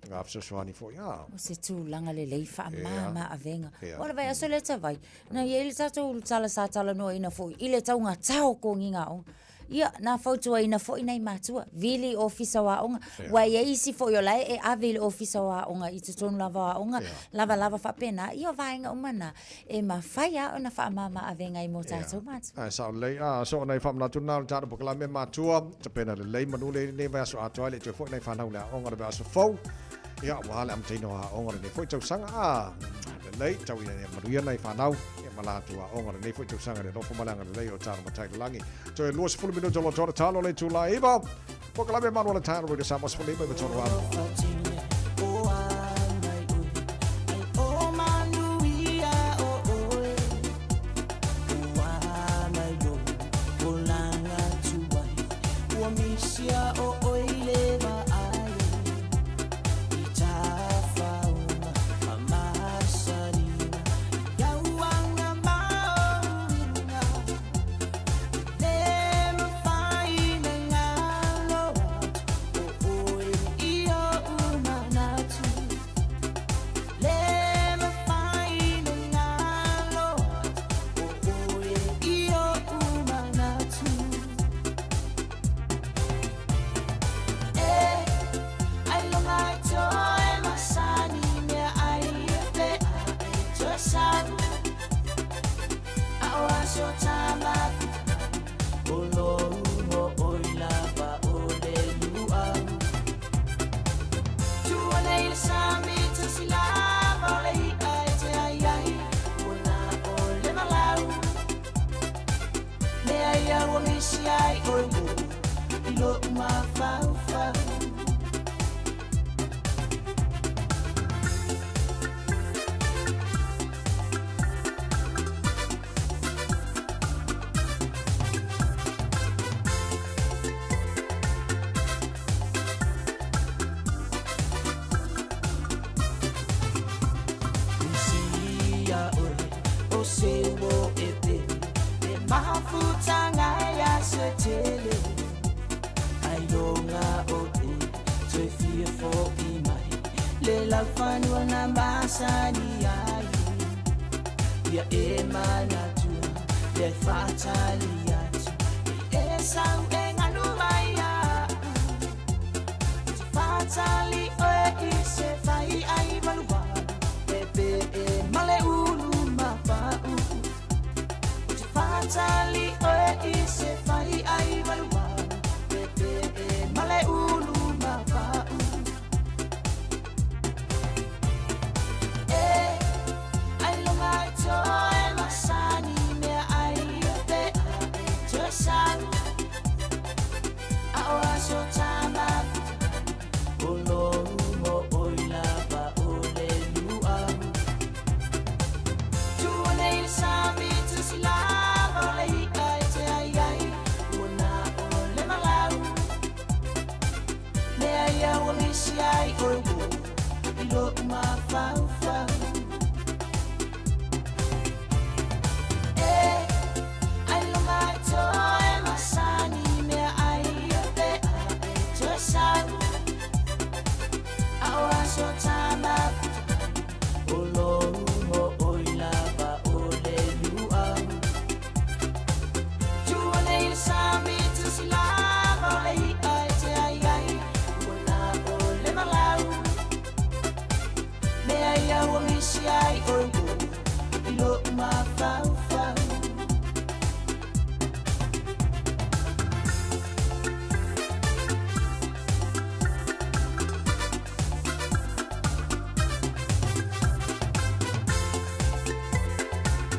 lena fesoasoani foi a. O se tulaga lelei faamama avega. O le vaiaso lea talu ai, na i ai le tatou tala sa talanoaina foi i le taugata o togiga aoga. Ia, na fautuaina foi nai matua, vili i ofisa o aoga, aua e i ai isi foi o la e ave i le ofisa o aoga i totonu lava o aoga, lavalava faapena. Ia, o vaega uma na, e mafai lava ona faamama avega ai mo tatou matua. Ae sao lelei, a, so o nai faamanatu na o le tatou polokalame matua, tapena lelei manu lelei lenei vaiaso atoa e le i toe foi nai fanau i le aoga i le vaiaso fou. Ia, aua le amataina o aoga lenei foi tausaga. A, lelei, tau ina ia manuia nai fanau, ia ma latou aoga lenei foi tausaga i le alofa ma le agalelei o Talo Matai i le Lagi. Toe 20 minute o lo toa talo le itula e 9. Polokalame Malu o le Taeao Radio Samoa 15 i tolu amo.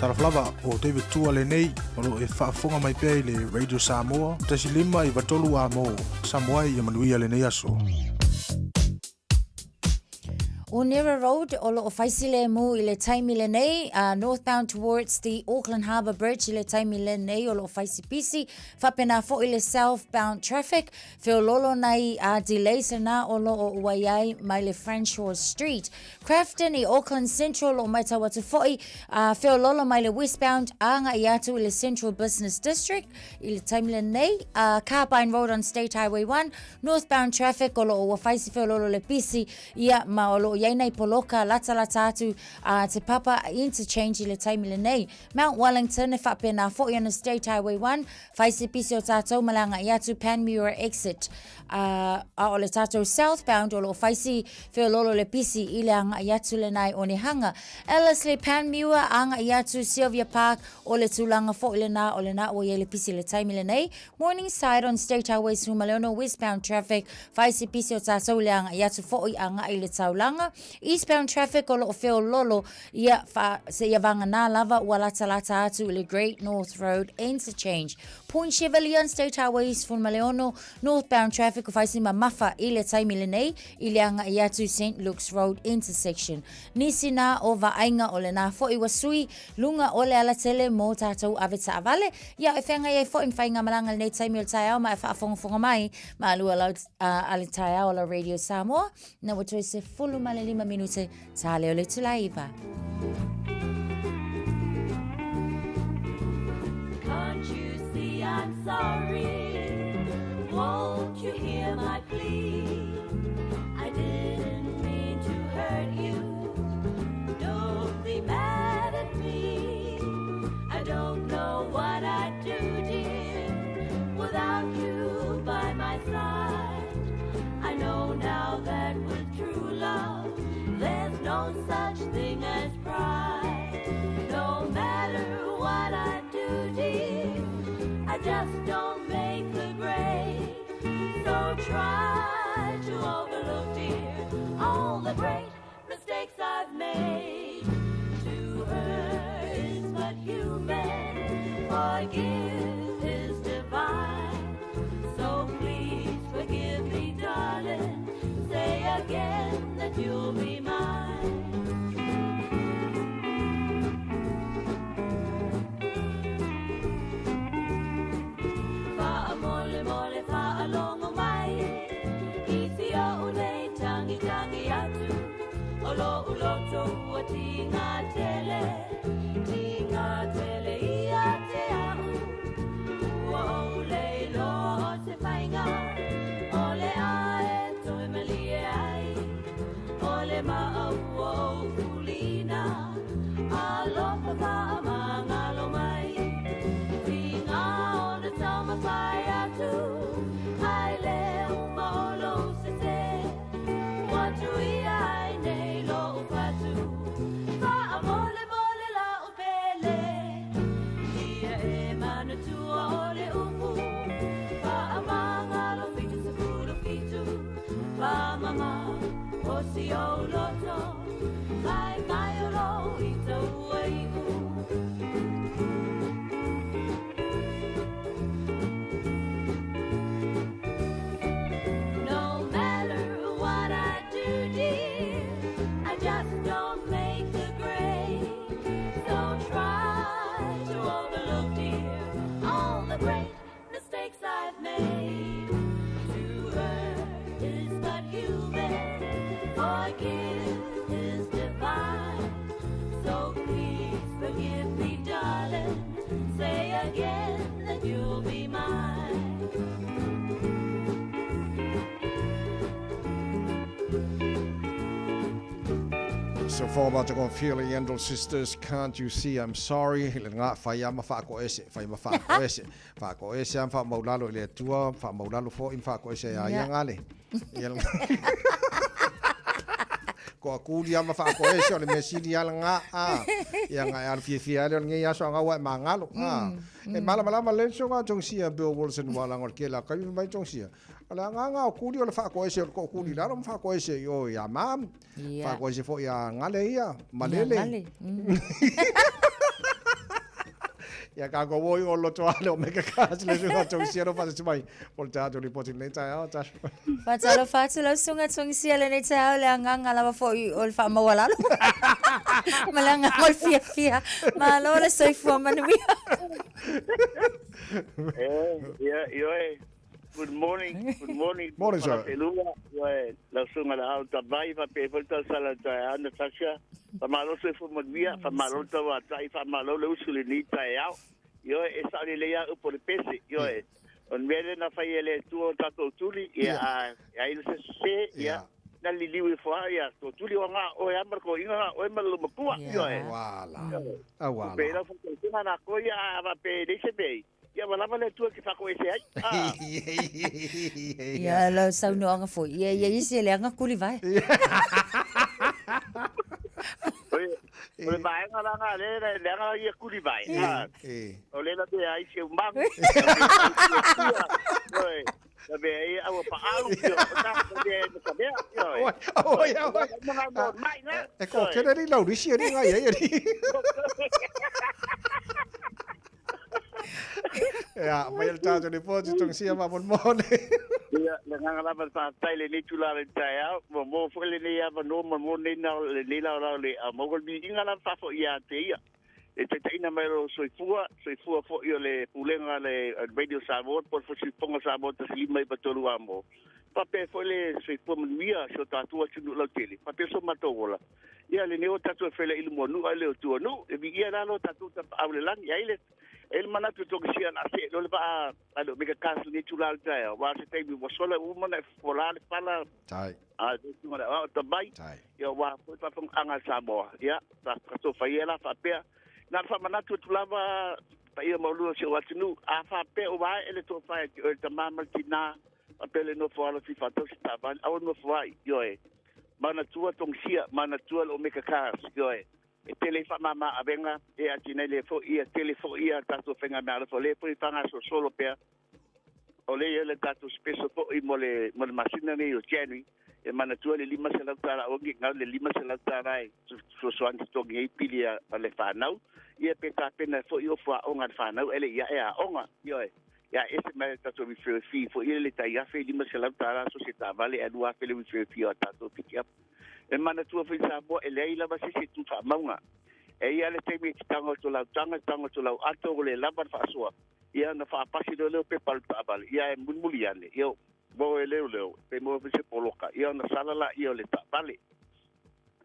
Talofa lava, o David Tua lenei, o lo o e faafofoga mai pea i le Radio Samoa, 1.5 93 A mo Samoa ia manuia lenei aso. Onera Road o lo o fai silemu i le taimi lenei, northbound towards the Auckland Harbour Bridge i le taimi lenei o lo o fai si pisi, faapena foi le southbound traffic, feololo nai delays lena o lo o ua i ai mai le Fanshawe Street. Crafton i Auckland Central o lo o matau atu foi, feololo mai le westbound agai atu i le Central Business District i le taimi lenei, Carbine Road on State Highway 1, Northbound traffic o lo o ua fai si feololo le pisi, ia, ma o lo o i ai nai poloka latalata atu a Te Papa Interchange i le taimi lenei. Mount Wellington e faapena foi ona State Highway 1, fai si pisi o tatou ma le agai atu Panmure Exit. A, a o le tatou southbound o lo o fai si feololo le pisi i le agai atu lena i Onehunga. Ellerslie Panmure agai atu Sylvia Park o le tulaga foi lena o lena ua i ai le pisi i le taimi lenei. Morningside on State Highway 16 westbound traffic, fai si pisi o tatou i le agai atu foi agai i le taulaga. Eastbound traffic o lo o feololo ia wha, seia vagana lava ua latalata atu i le Great North Road Interchange. Point Chevalier on State Highway 16 northbound traffic o fai si mamafa i le taimi lenei i le agai atu St Luke's Road Intersection. Nisi na o vaaiga o lena foi ua sui luga o le alatele mo tatou ave taavale. Ia, e feagai ai foi ma faigamalaga i lenei taimi o le taeao ma e faafogafoga mai ma alua lau, a le taeao o la Radio Samoa. Na ua toe 15 minute ta leo le itula e iva. Can't you see I'm sorry? Won't you hear my plea? I didn't mean to hurt you. Don't be mad at me. I don't know what I'd do, dear, without you by my side. I know now that with true love, there's no such thing as pride. No matter what I do, dear, I just don't make the grade. So try to overlook, dear, all the great mistakes I've made. To her is but human, forgive is divine. So please forgive me, darling. Say again that you'll be mine. Fa'amolemole fa'alogo mai i si o'u nei tagitagi atu o lo'u loto ua tigā tele, tigā tele ia te a'u ua ou le iloa o se faiga o le a e toe malie ai o le ma'a ua ou fuliina alofa faamagalo mai tiga ona taumafai atu ai le uma o lou sese ua tuia ai nei lo'u fatu faamolemole la'u pele ia e manatua o le upu faamagalo 77 faamama o si ou loto fai mai o lou ita ua i'u. No matter what I do, dear, I just don't make the grade. So try to overlook, dear, all the great mistakes I've made. To err is but human, forgive is divine. So please forgive me, darling. Say again that you'll be mine. So for about to go feeling Endel Sisters, can't you see I'm sorry? Le nga fai ama fa ko ese, fai ma fa ko ese. Fa ko ese am fa maulalo i le Atua, fa maulalo fo im fa ko ese a ia ngale. Ia Ko a kuli ama fa ko ese o le mesili ala nga a. Ia nga e alu fiafia ale o lenei aso anga ua e mangalo. A. E malamalama le soga tong sia Bill Wilson wa langa o le kela kai mai tong sia. O le agaga o kuli o le faakoese o le kookuli i lalo ma faakoese i o ia mam. Faakoese foi ia ngale ia, malele. Ia ngale. Ia kākou oi o loto ale o Mega Cars le suga tongisia no faatasi mai mo le tatou lipoti i lenei taeao. Tash. Faatalofa atu lau susuga Tongisia i lenei taeao le agaga lava foi o le faamaualalo ma le agaga o le fiafia. Malo le soifua manuia. Eh, ia, ioe. Good morning, good morning. Morning, sir. Pelua, ioe, lau susuga le ao tavai, faapea foi le tausala taeao, Natasha. Faamalo soifua manuia, faamalo le tauatai, faamalo le usu i lenei taeao. Ioe, e sao lelei lava upu o le pese, ioe. O le mea lea na fai e le Atua o tatou tuli, ia, a i ai se sese, ia, na liliu ifo lava ia tou tuli o na oe lava ma le toeaina na oe ma le loomatua, ioe. Auala. Auala. Pe lau faatautaiga na koe ia, a faapea e leai se mea i, ia ua lava le Atua e te faakoese ai. Ah. Ia, lau saunoaga foi, ia, ia isi e leaga kuli vae. O le vaega la na lea e leaga ia kuli vae. Ah. O le la mea ai si au magu. Oi. La mea ai aua paalu. La mea ai ka mea. Oi, oi, oi. E ko kene ni lau risi ani ngai ai ani. Ia, mai le tātou le pōti tongisia ma mon mone. Ia, le agaga lava le faafetai lenei tulaga i le taeao, ua maua foi lenei avanoa ma maua lenei lenei laolao le a maua le viiga lava faafoi ia te ia. Le taitaiina mai o lou soifua, soifua foi o le pulega a le Radio Samoa po o le Fasipoga Samoa 1593 Amo. Faapea foi le soifua manuia o si o tatou atunuu lautele, faapea so matou ola. Ia lenei ua tatou e feiloai i luma o nuu ae le o tua o nuu. E viia la lo tatou tapaau i le lagi. Ai le E i ai le manatu e togisia o le a see loa le vaa a le Omega Cars i lenei itula o le taeao, aua o se taimi ua sola ua uma ona e fofola le fala a le susuga i le aoao tamai, ia aua foi le faafofogaaga a Samoa. Ia, tatou fai ia la faapea. Na ona faamanatu atu lava le paia maualuga o si ou atunuu, a faapea ua ae le tofa ia te oe le tama ma le tina, faapea le nofo alo fifaatausi taavale, aua le nofo ai, ioe. Manatua togisia, manatua le Omega Cars, ioe. E tele ai faamama avega e atinae lea foi ia tele foi ia tatou faigameaalofa o lea foi e faagasolosolo pea o lea ia le tatou special foi mo le mo le masina nei o January e manatua le $500 tala aua ne i galo le $500 tala e fesoasoani totogi ai pili a le fanau ia pe tapena ai foi ofu aoga a le fanau ae le i ae aoga ioe ia ese mai le tatou referral fee foi ia le tai $1,500 tala so se taavale ae $2,000 le referral fee o a tatou pikiapu. E manatua foi Samoa e leai lava se isi e tu faamauga. E i ai lava le taimi e te tago atu lau taga, tago atu lau ato ua le lava le faasoa, ia ona faapasi loa lea o pepa o le taavale, ia ae mulimuli ane, ia ua e leoleo, pe maua foi se poloka, ia ona sala laia o le taavale.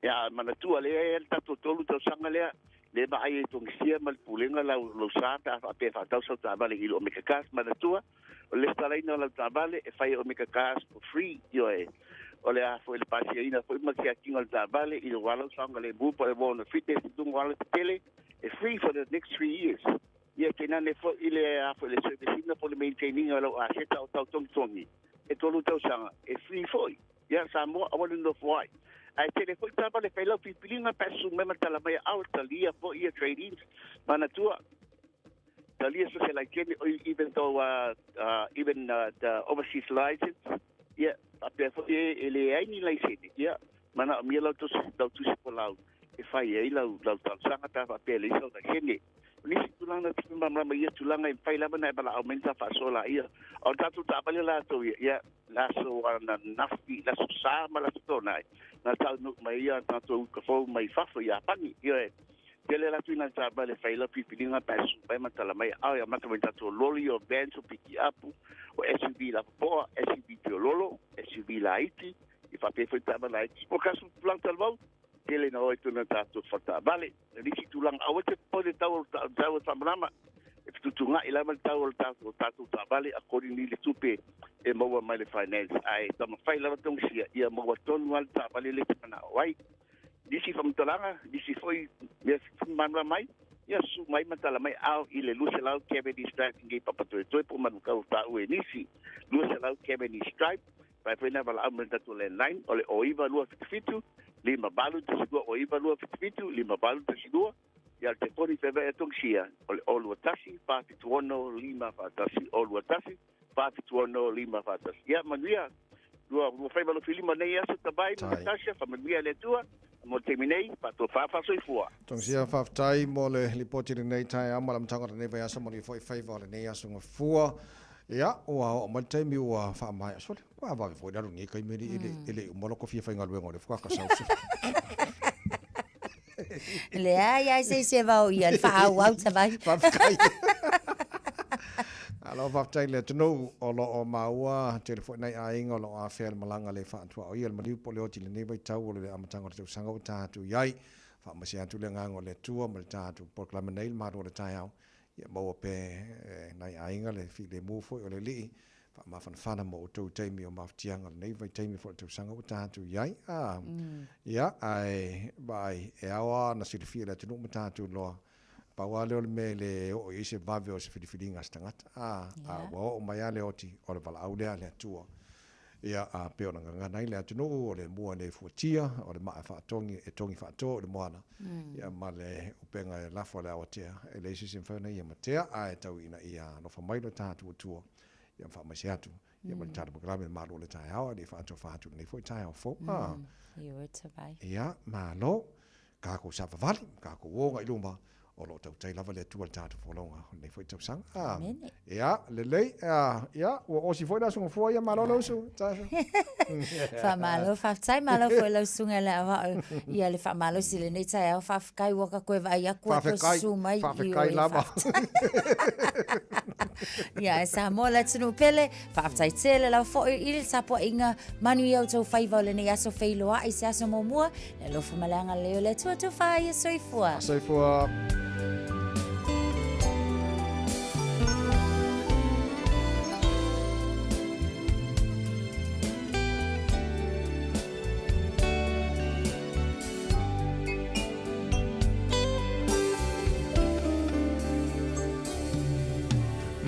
Ia ae manatua lea e i ai le tatou tolu tausaga lea, lea e vaai ai Togisia ma le Pulega lau lou sa pe a faapea e faatau sau taavale i lo Omega Cars. Manatua, O le lesitalaina o lau taavale e fai e Omega Cars for free, ioe, o le a foi le pasiaina foi ma le siakiina o le taavale i le lau saogalemu po o le warrant of fitness i luga o alatetele, e free for the next 3 years. Ia tainane foi i le a foi le service ina po o le maintain ina o lau aseta o tau togitogi e tolu tausaga, e free foi. Ia Samoa, aua le nofo ai. Ae tele foi taavale fai lau filifiliga pe a susu mai ma tala mai a o talia foi ia trade-ins. Manatua, Talia so se laisene oi even though even the overseas license ia faapea foi e leai ni laisene ia manaomia lau tusi lau tusi folau e fai ai lau lau talosaga pe a faapea e leai sau laisene. O nisi tulaga e fia malamalama i ia tulaga e mafai lava ona e valaau mai ona ta faasoa laia. A o le tatou taavale latou ia ia le aso ananafi le aso Sa ma le aso Toonai na taunuu mai ai a tatou uka fou mai fafo i Iapani. Ioe. Tele la tuina taavale fai lau filifiliga pe a susu mai ma tala mai ao ia mata mai tatou loli o vans o pikiapu o SUV lapopoa, SUV piololo, SUV laiti, ia faapea foi taavale laiti. O kasu tulaga talavou, tele na o ai tonu tatou faletaavale. O nisi tulaga aua te popole tau o tau o faamalama e fetuutuuga'i lava le tau o le tatou tatou taavale accordingly le tupe e maua mai le finance ae taumafai lava togisia ia maua tonu lava le taavale lea e te mana'o ai. Nisi faamatalaga, nisi foi mea malamalama ai, ia susu mai ma tala mai ao i le 200 Cavendish Drive i nei Papatoetoe po o Manukau taua e nisi. 200 Cavendish Drive, pae foi na valaau mai le tatou landline o le 09277 5812 09277 5812 ia le telefoni feaveai a Tongisia o le 021 476 541 021 476 541. Ia manuia. Lua, lua faiva lofi lima nei aso Tavai ma Natasha, faamanuia e le Atua mo le taimi nei, faatofa faasoifua. Tongisia, faafetai mo le lipoti i lenei taeao ma le amataga o lenei vaiaso manuia foi faiva o lenei aso gafua. Ia, ua oo mai le taimi ua faamaea. Sole, ua vave foi le alu i lenei taimi e le, e le i uma loko fia faigaluega o lea faatoa sau. Leai, ai se isi e vao ia le faaauau Tavai. Faafetai. Malo faafetai i le atunuu o lo o maua tele foi nai aiga o lo o afea le malaga le faatuaoia le maliu po o le oti i lenei vaitau o le amataga o le tausaga ua ta atu i ai. Faamaise atu le agaga o le Atua ma le ta atu polokalame nei le malu o le taeao ia maua pea e nai aiga le filemu foi o le Alii faamafanafana mo outou i taimi o mafatiaga o lenei vaitaimi foi o le tausaga ua ta atu i ai. A, ia, ae vaai, e ao lava ona silafia e le atunuu ma tatou iloa, pau lava lea o le mea e le oo i ai se vave o se filifiliga a se tagata, a, a ua oo mai lava le oti, o le valaau lea a le Atua. Ia, a pei ona gagana ai le atunuu, o le mua e le fuatia, o le maa e faatogi, e togi faatoa i le moana, ia ma le upega e lafo i le awatea, e leai se isi e mafai ona ia matea, ae tau ina ia alofa mai lo tatou Atua, ia ma faamaise atu, ia ma le tatou polokalame le malu o le taeao, a le i faatofa atu i lenei foi taeao fou. A. Ioe Tavai. Ia, malo. Kākou savavali, kākou o agai i luma, o lo o tautai lava le Atua i le tatou folauga o lenei foi tausaga. A, Amene. ia, lelei, a, ia, ua osi foi le aso gafua ia, malo le usu. Faamalo, faafetai, malo foi lau susuga i le aoao ia le faamalosi i lenei taeao. Faafetai ua ka toe vaai atu ua toe Faafetai, susu mai. faafetai Ioe, lava. faafetai. Ia, ae Samoa le atunuu pele, faafetai tele lava foi i le tapuaiga manuia outou faiva o lenei aso feiloai se aso muamua. Le alofa ma le agalelei o le Atua tofa ia soifua. Soifua.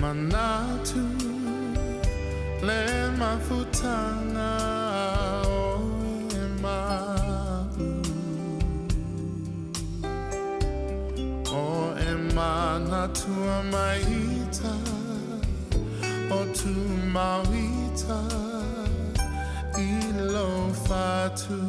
Manatu le mafutanga o e maʻu O e manatua mai ita O tu mauita i lo fatu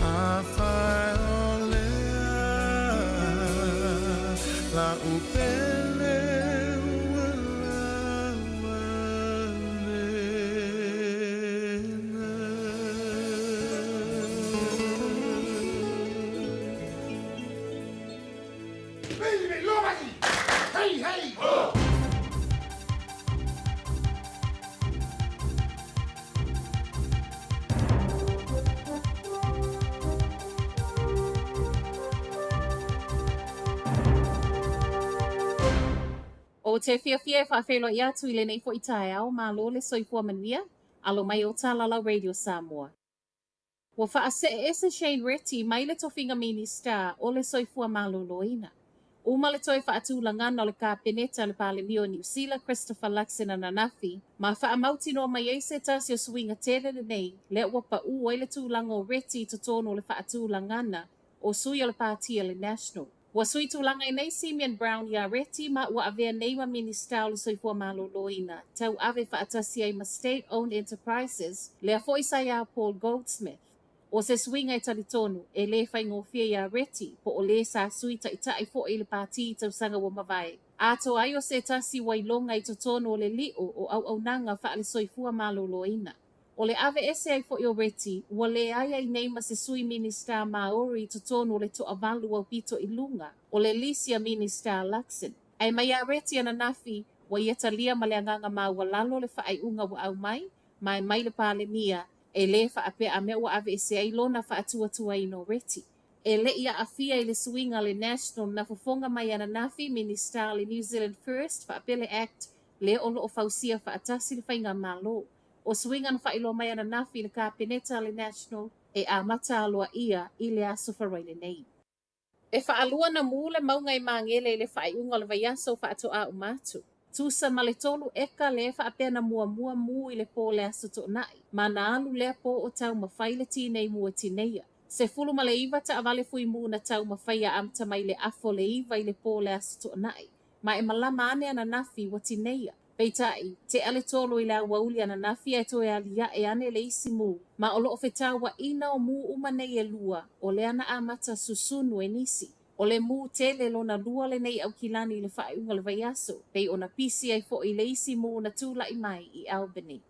Afai o lea la'u pele ua lava lena. Ou te fiafia e faafeiloai atu i lenei foi taeao, malo le soifua manuia, alo mai o Talalau Radio Samoa. Ua faasee ese Shane Reti mai le tofiga Minista o le Soifua Maloloina. Uma le toe faatulagana o le Kapeneta a le Palemia o Niu Sila Christopher Luxon ananafi, ma faamautinoa mai ai se tasi o suiga tele lenei lea ua paū ai le tulaga o Reti i totonu o le faatulagana o sui o le Pāti a le National. Ua sui tulaga ai nei Simeon Brown iā Reti ma ua avea nei ma Minista o le Soifua Maloloina, tauave faatasi ai ma State Owned Enterprises, lea foi sa iā Paul Goldsmith. O se suiga e talitonu, e lē faigofie iā Reti, po o lē sa sui taitai foi i le pāti i tausaga ua mavae. Atoa ai o se tasi ua iloga i totonu o le liʻo o auaunaga faale-soifua maloloina. O le ave ese ai foi o Reti, ua leai ai nei ma se sui Minista Māori i totonu o le toavalu aupito i luga o le lisi a Minista Luxon. Ae mai iā Reti ananafi, ua ia talia ma le agaga maualalo le faaiuga ua aumai, ma e mai le Palemia, e lē faapea a mea ua ave ese ai lona faatuatuaina o Reti. E le i aafia i le suiga a le National na fofoga mai ananafi Minista o le New Zealand First faapea le Act lea o lo o fausia faatasi le faigamalo. O suiga na faailoa mai ananafi i le Kapeneta a le National e amata aloaia i le Aso Faraile nei. E faalua ona mū le mauga i Magele i le faaiuga o le vaiaso faatoa uma atu. Tusa ma le tolu eka lea faapea na muamua mū i le pō o le Aso Toonai, ma na alu lea pō o taumafai le tinei mu e tineia. 19 taavale fui mu na taumafaia amata mai le afa o le 9 i le pō o le Aso Toonai, ma e malama ane ananafi ua tineia. Peitai, tea le 3 i le aoauli ananafi ae toe aliae ane le isi mū, ma o lo o fetāuaʻina o mū uma nei e lua, o lea na amata susunu e nisi. O le mū tele lona lua lenei i Aukilani i le faaiuga o le vaiaso, pei ona pisi ai foi le isi mū na tulaʻi mai i Albany.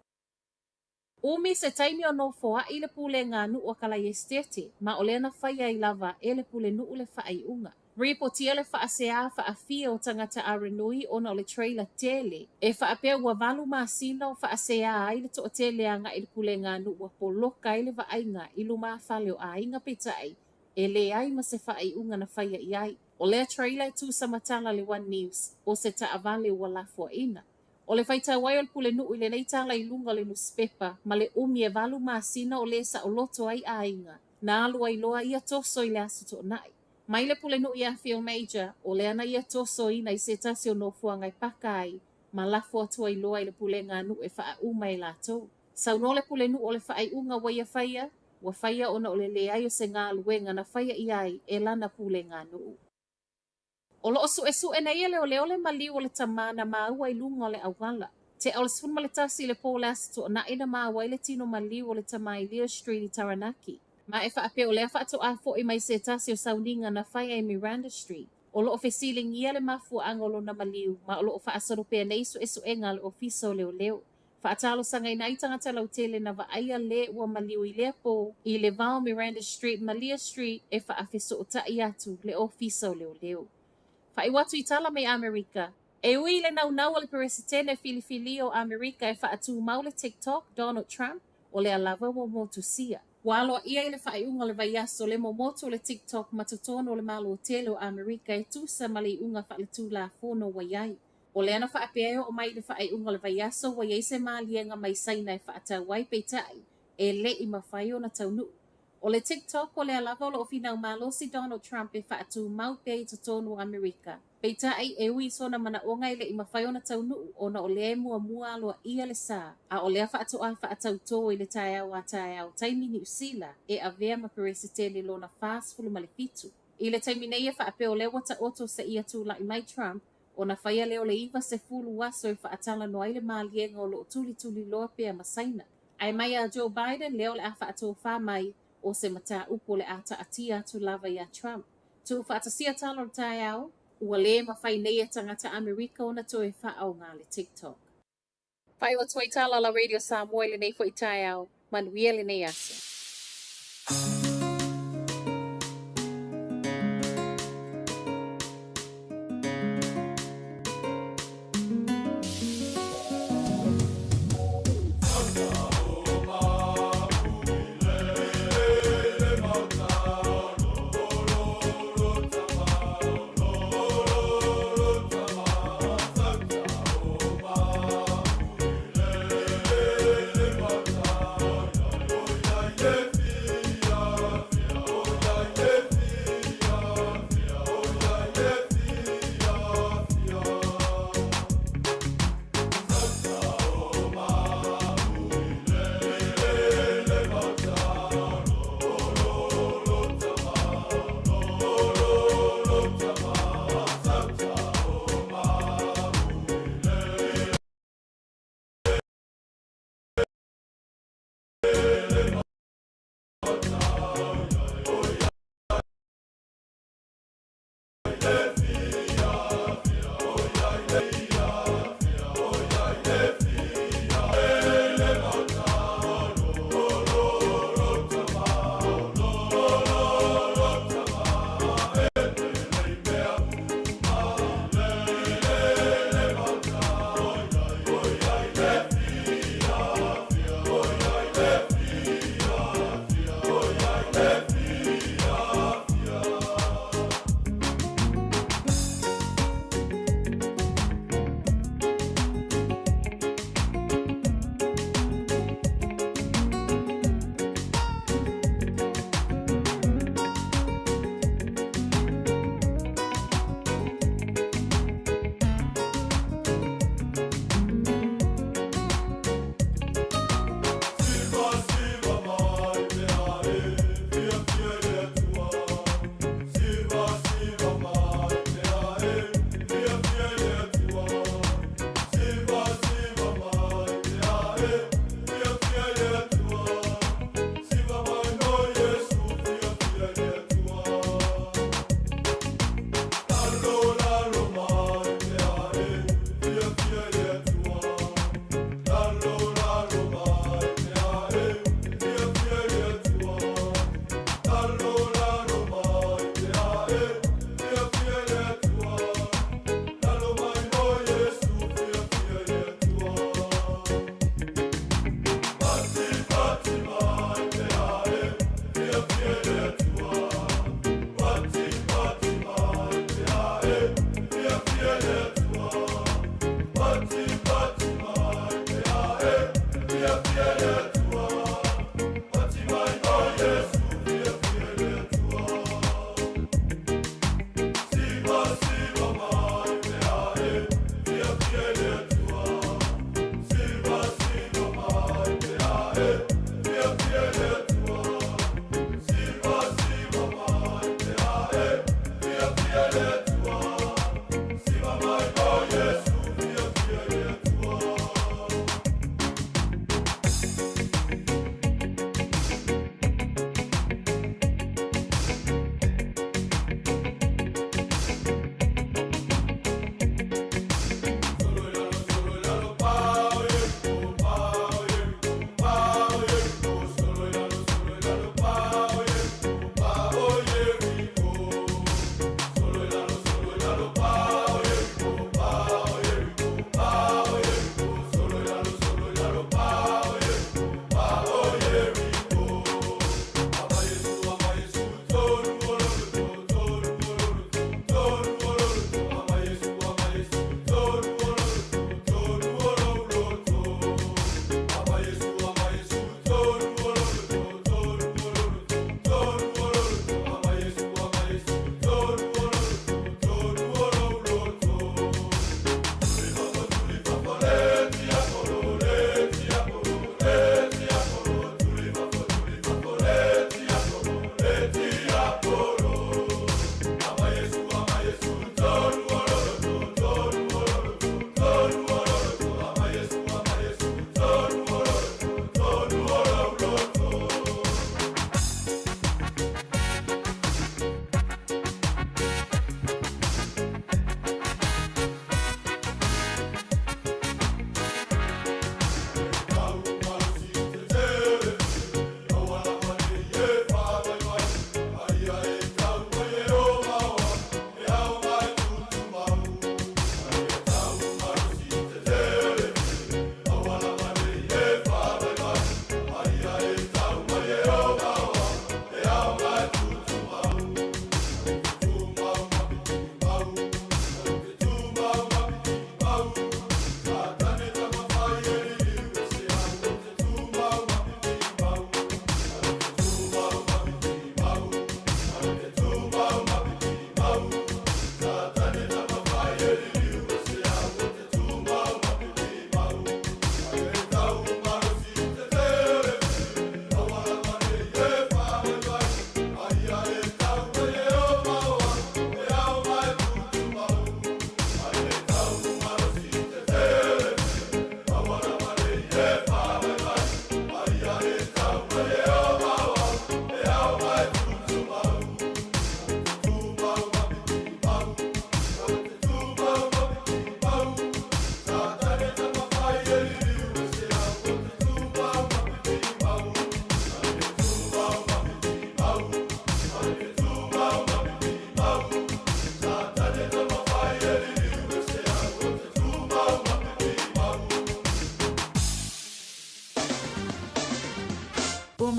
Umi se taimi o nofoaʻi le pulega a nuʻu a Kalai Esetete, ma o lea na faia ai lava e le pulenuʻu le faaiuga. Ripotia le faaseā faafia o tagata Aranui ona o le trailer tele, e faapea ua 8 masina o faaseā ai le toatele agaʻi i le pulega a nuʻu ua poloka ai le vaaiga i lumafale o aiga peitai e leai ma se faaiuga na faia i ai. O lea trailer e tusa ma tala a le One News, o se taavale ua lafoaina. O le faitau ai o le pulenuʻu i lenei tala i luga o le nusipepa ma le umi e 8 masina o lē saoloto ai aiga, na alu ai loa ia toso i le Aso Toonai. Mai le pulenuʻu iā Phil Major, o lea na ia tosoina i se tasi o nofoaga e paka ai ma lafo atu ai loa i le pulega a nuʻu e faauma e latou. Saunoa le pulenuʻu o le faaiuga ua ia faia, ua faia ona o le leai o se galuega na faia i ai e lana pulega a nuʻu. O lo o suʻesuʻe nei e leoleo le maliu o le tamā na maua i luga o le auala. Tea o le 11 i le pō o le Aso Toonai na maua ai le tino maliu o le tamā i Leo Street i Taranaki. Ma e faapea o lea faatoa foʻi mai se tasi o sauniga na faia i Miranda Street. O lo o fesiligia le mafuaaga o lona maliu ma o lo o faasolo pea nei suesuega a le Ofisa o Leoleo. Faatalosagaina ai tagata lautele na vaaia lē ua maliu i lea pō i le va o Miranda Street ma Lea Street e faafesootai atu le Ofisa o Leoleo. Faaiu atu i tala mai Amerika. E ui i le naunau o le Peresetene filifilia o Amerika e faatumau le TikTok, Donald Trump, o lea lava ua motusia. Ua aloaia i le faaiuga o le vaiaso le momotu o le TikTok ma totonu o le Malo tele o Amerika e tusa ma le iuga faaletulafono ua i ai. O lea na faapea e oo mai i le faaiuga o le vaiaso ua i ai se maliega mai Saina e faatau ai, peitai, e le i mafai ona taunuu. O le TikTok o lea lava o lo o finau malosi Donald Trump e faatumau pea i totonu o Amerika. Peitai, e ui i sona manaoga e le i mafai ona taunuu ona o lea e muamua aloaia le sa, a o lea faatoa faatautō i le taeao a taeao taimi Niu Sila e avea ma Peresetene lona 47. I le taimi nei e faapea o lea ua taoto seia tulaʻi mai Trump ona faia lea o le 90 aso e faatalanoa ai le maliega o lo o tulituliloa pea ma Saina. Ae mai ia Joe Biden lea o le a faatofā mai, O se mataupu o le a taatia atu lava iā Trump. Tuufaatasia tala o le taeao, ua lē mafai nei e tagata Amerika ona toe faaaogā le TikTok. Faaiu atu ai tala a la Radio Samoa i lenei foi taeao. Manuia lenei aso.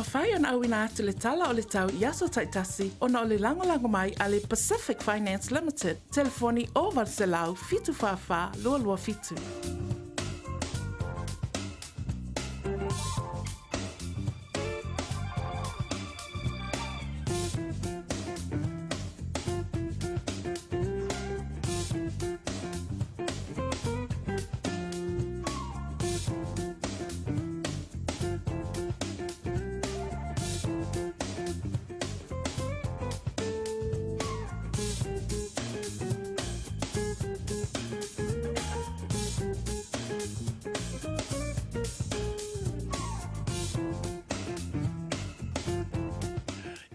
mafai ona auina atu le tala o le tau i aso taitasi ona o le lagolago mai a le Pacific Finance Limited, telefoni 0800 744 227.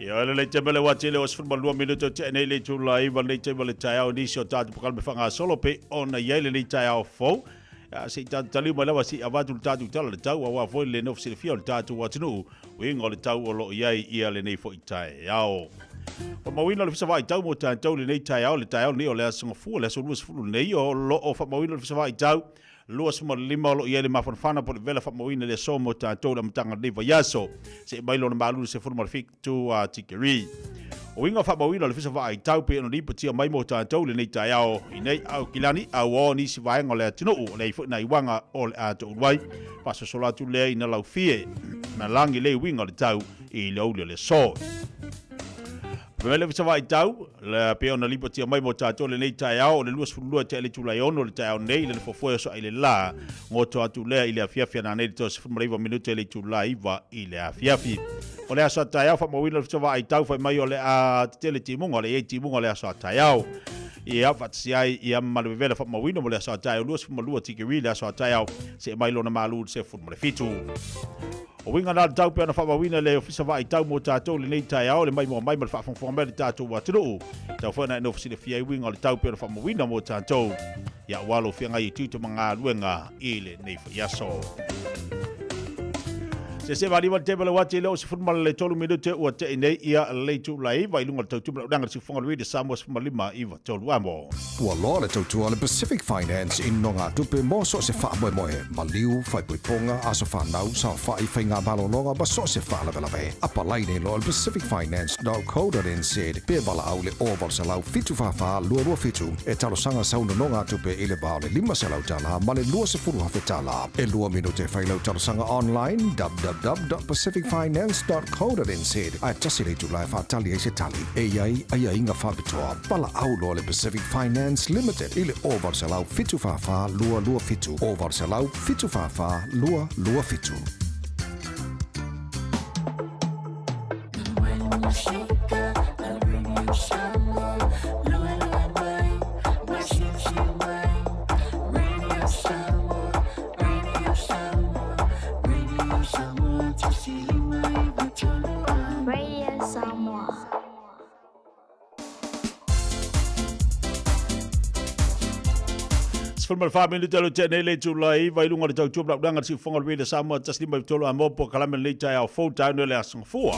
Ia le le teme le wati le o sefulu ma lua minute o tea nei le itula iva lenei taimi o le taeao i nisi o tatou polokalame faagasolo pei ona i ai lenei taeao fou. Ia, se i tatou taliu mai lava se i avatu le tatou tala o le tau aua foi le nofo silafia o le tatou atunuu uiga o le tau o lo o i ai ia lenei foi taeao. Faamauina o le Ofisa Vaai Tau mo tatou i lenei taeao, le taeao lenei o le Aso Gafua, le aso 20 lenei, o lo o faamauina le Ofisa Vaai Tau 25 o lo o i ai le mafanafana po o le vela faamauina i le aso mo tatou i le amataga o lenei vaiaso. Seia mai lona malu i le 17 a tikeri. O uiga faamauina o le Ofisa Vaai Tau pei ona lipotia mai mo tatou i lenei taeao i nei Aukilani, auo nisi vaega o le atunuu, o leai foi nai uaga o le a toulu ai. Faasosola atu lea ina laufie na lagi le uiga o le tau i le aoauli o le aso. Fai mai le Ofisa Vaai Tau, le pei ona lipotia mai mo tatou lenei taeao, o le 22 tea i le itula e 6 le taeao nei, le nofoafoe o soa i le la, goto atu lea i le afiafi ananei le 39 minute i le itula 9 i le afiafi. O le aso a taeao, faamauina le Ofisa Vaai Tau, fai mai o le a tetele timuga, o le i ai timuga o le aso a taeao. Ia, faatasi ai ia ma le vevela faamauina mo le aso a taeao, 22 tikeri le aso a taeao, seia mai lona malu i le 17. O uiga na o le tau pei ona faamauina e le Ofisa Vaai Tau mo tatou i lenei taeao, le maimoa mai ma le faafogafoga mai a le tatou atunuu. Tau foi ona e nofo silafia ai uiga o le tau pei ona faamauina mo tatou, ia aua lou feagai i tiute ma galuega i lenei foi aso. Se se valiva le table uati le o se fulu ma le tolu minute ua tei nei ia le itula iva i lunga o le tautumu lau danga le siufoga le Reader Samoa 15 iva tolu amo. Ua loa le tautua a le Pacific Finance i nogatupe mo so o se faamoemoe, maliu, faaipoipoga, aso fanau, saofai, faigamalologa ma so o se faalavelave. Apalai nei loa i le pacificfinance.co.nz pe valaau i le 0800 744 227 e talosaga sau nonogatupe i le va o le $500 ma le $20,000. E lua minute e fai lau talosaga online, www.pacificfinance.co.nz, ae tasi le itula e faatali ai se tali. E i ai aiaiga faapitoa. Valaau loa le Pacific Finance Limited i le 0800 744 227, 0800 744 227. Radio Samoa. 14 minute lo tene le itula e iva i lunga o le tautua manaʻulaga le siufofoga o le Radio Samoa 153 a mo polokalame lenei taeao fou taeao le aso gafua.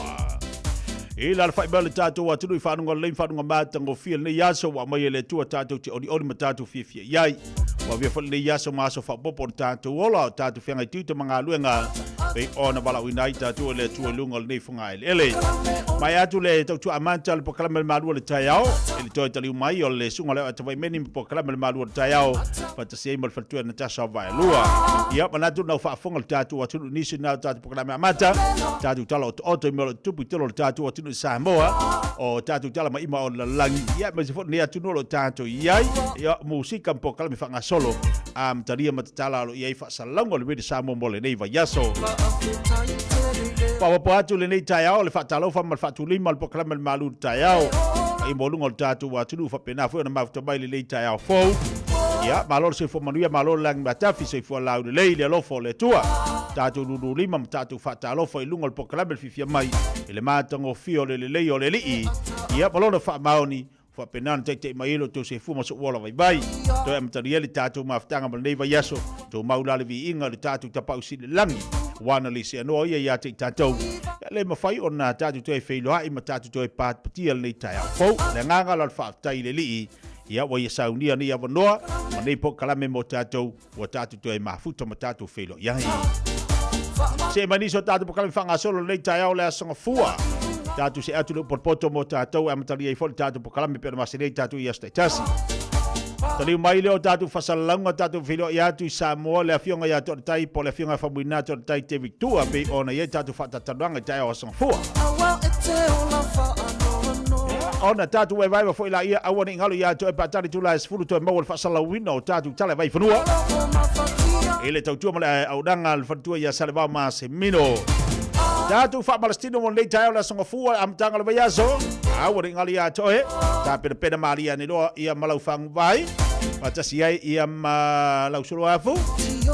I le alafai mai o le tatou atunuu i fanuga lelei ma fanuga matagofie lenei aso ua aumai e le Atua tatou te olioli ma tatou fiafia i ai. Ua avea foi lenei aso ma aso faaopoopo o le tatou ola, o tatou feagai tiute ma galuega pei ona valaauina ai tatou e le Atua i luga o lenei fogaeleele. Maea atu le tautua amata o le polokalame o le malu o le taeao i le toe taliu mai o le susuga o le Atavaimeni ma polokalame o le malu o le taeao faatasi ai ma le faletua Natasha o Vaelua. Ia, manatu na faafofoga le tatou atunuu i nisi na o tatou polokalame amata, tatou tala otooto i mea o lo o tutupu i tolo o le tatou atunuu i Samoa, o tatou tala maima o le lalolagi, ia, aemaise foi lenei atunuu o lo o tatou i ai, ia, musika ma polokalame faagasolo, amatalia ma tatala o lo o i ai faasalalauga o le Radio Samoa mo lenei vaiaso. Faaopoopo atu lenei taeao le faatalofa ma le faatulima o le polokalame o le Malu i le Taeao i maualuga o le tatou atunuu faapena foi ona mafuta mai lenei taeao fou. Ia, malo le soifua manuia, malo le lagi matafi, soifua laulelei i le alofa o le Atua. Tatou lululima ma tatou faatalofa i luga o le polokalame le fiafia mai i le matagofie o le lelei o le Alii, ia ma Lona faamaoni, faapena ona taitai mai ai lo outou soifua ma sou ola vaivai. Toe amatalia le tatou mafutaga ma lenei vaiaso, tumau la le viiga i le tatou Tapaau Sili i le Lagi, aua na le seanoa ia ia te i tatou. Ia le mafai ona tatou toe feiloai ma tatou toe patipatia lenei taeao fou. Le agaga la o le faafetai i le Alii, ia ua ia saunia nei avanoa ma nei polokalame mo tatou, ua tatou toe mafuta ma tatou feiloai ai. Se'e mai nisi o tatou polokalame faagasolo i lenei taeao o le Aso Gafua. Tatou see atu i le upu o le poto mo tatou e amatalia ai foi le tatou polokalame pei ona masani ai tatou i aso taitasi. Taliu mai lea o tatou faasalalauga tatou feiloai atu i Samoa le afioga ia Toaletai po o le afioga ia Faumuina Toaletai David Tua pei ona i ai tatou faatalatalanoaga i taeao Aso Gafua. Ona tatou vaevaeva foi laia aua ne i galo ia te oe pe a tali itula e 10 toe maua le faasalalauina o tatou tala e vaifanua i le tautua ma le auaunaga a le faletua ia Salevao Masemino. Tatou faamalositino mo lenei taeao le Aso Gafua, amataga o le vaiaso. Aua ne i galo ia te oe, tapenapena malie ane loa ia ma lau faguvai, faatasi ai ia ma lau soloafu,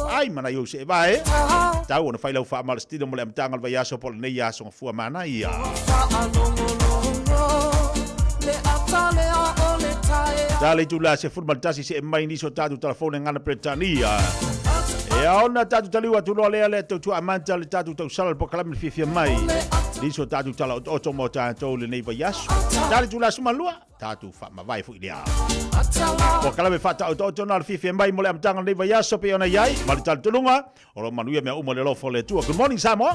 ai ma nai ou seevae. Tau ona fai lau faamalositino mo le amataga o le vaiaso po o lenei Aso Gafua manaia. Ta le itula 11 see mai nisi o tatou telefone ngana Peretania. E ona tatou taliu atu loa lea le tautua amata le tatou tausala le polokalame le fiafia mai. Nisi o tatou tala otooto mo tatou lenei vaiaso. Ta le itula 12 tatou faamavae foi lea. Polokalame faataotooto na le fiafia mai mo le amataga o lenei vaiaso pei ona i ai ma le talitonuga o lo o manuia mea uma i le alofa o le Atua. Good morning Samoa.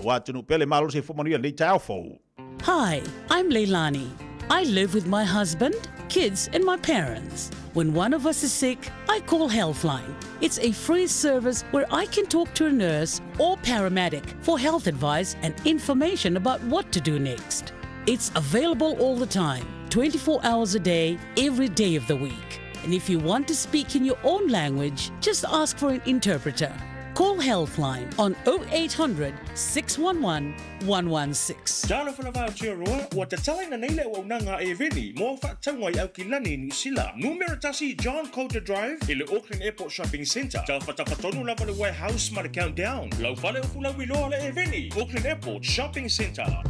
Ua atunuu pele malo se fua manuia lenei taeao fou. Hi, I'm Leilani. I live with my husband, kids and my parents. When one of us is sick, I call Healthline. It's a free service where I can talk to a nurse or paramedic for health advice and information about what to do next. It's available all the time, 24 hours a day, every day of the week. And if you want to speak in your own language, just ask for an interpreter. Call Healthline on 0800 611 116. Talofa lava Aotearoa, ua tatalaina nei le auaunaga a Eveni mo au faatauga i Aukilani i Niu Sila. Numera tasi John Coulter Drive i le Auckland Airport Shopping Centre. Tafatafa tonu lava le Warehouse ma le Countdown. Lau fale o Fulauiloa le Eveni, Auckland Airport Shopping Centre.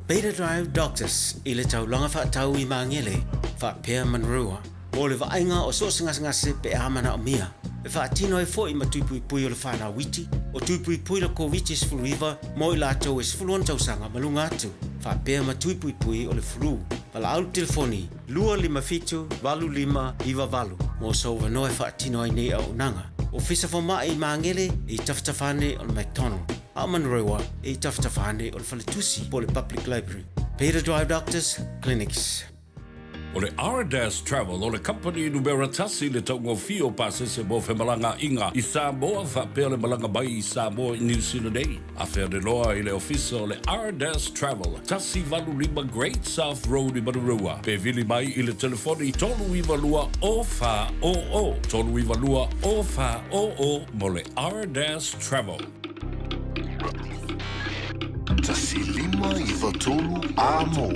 Beta Drive Doctors i le taulaga faatau i Magele faapea Manurewa mo le vaaiga o so o se gasegase pe a manaomia. E faatino ai foi ma tuipuipui o le whanau iti, o tuipuipui le Koviti-19 mo i latou e 16 tausaga ma luga atu, faapea ma tuipuipui o le flu. Valaau le telefoni 257 8598 mo sou avanoa e faatino ai nei auaunaga. Ofisa Fomai i Magele e i tafatafa ane o le McDonald, a o Manurewa e i tafatafa ane o le Faletusi po o le Public Library. Beta Drive Doctors Clinics. O le Ardas Travel o le kamupani numera tasi i le taugofie o pasese mo femalagaaiga i Samoa faapea le malaga mai i Samoa i Niu Sila nei. Afea ane loa i le ofisa o le Ardas Travel, 185 Great South Road i Manurewa, pe vili mai i le telefoni 392 0400, 392 0400 mo le Ardas Travel. 1593 Amo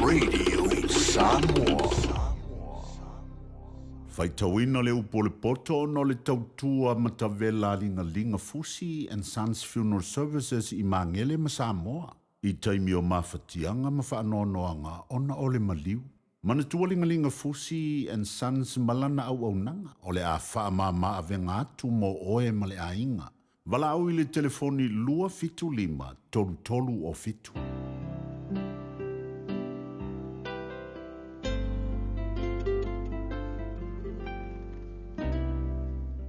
Radio Samoa. Faitauina le upu o le poto ona o le tautua matavela a Ligaliga Fusi and Sons Funeral Services i Magele ma Samoa i taimi o mafatiaga ma faanoanoaga ona o le maliu. Manatua Ligaliga Fusi and Sons ma lana auaunaga o le a faamama avega atu mo oe ma le aiga. Valaau i le telefoni 275 33 o 7.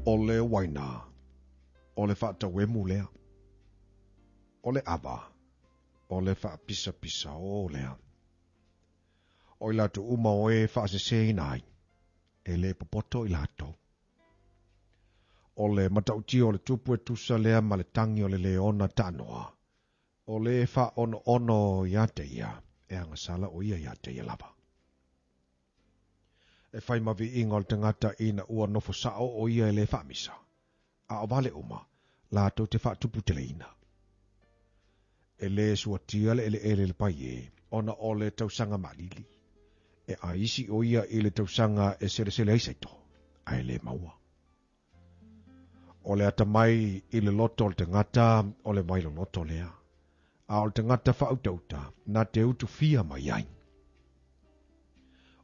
O le uaina, o le faatauemu lea. O le ava, o le faapisapisaō lea. O i latou uma o e faaseseina ai, e le popoto i latou. O le matautia o le tupu e tusa lea ma le tagi o le leona taanoa, o le faaonoono ia te ia, e agasala o ia ia te ia lava. E fai ma viiga o le tagata ina ua nofo sao o ia e le faamisa, a o vale uma, latou te faatuputeleina. E le suatia le eleele i le paie, ona o le tausaga maalili. E aisi o ia i le tausaga e selesele ai saito, ae le maua. O le atamai i le loto o le tagata o le vailoloto lea, a o le tagata faautauta na te utufia mai ai.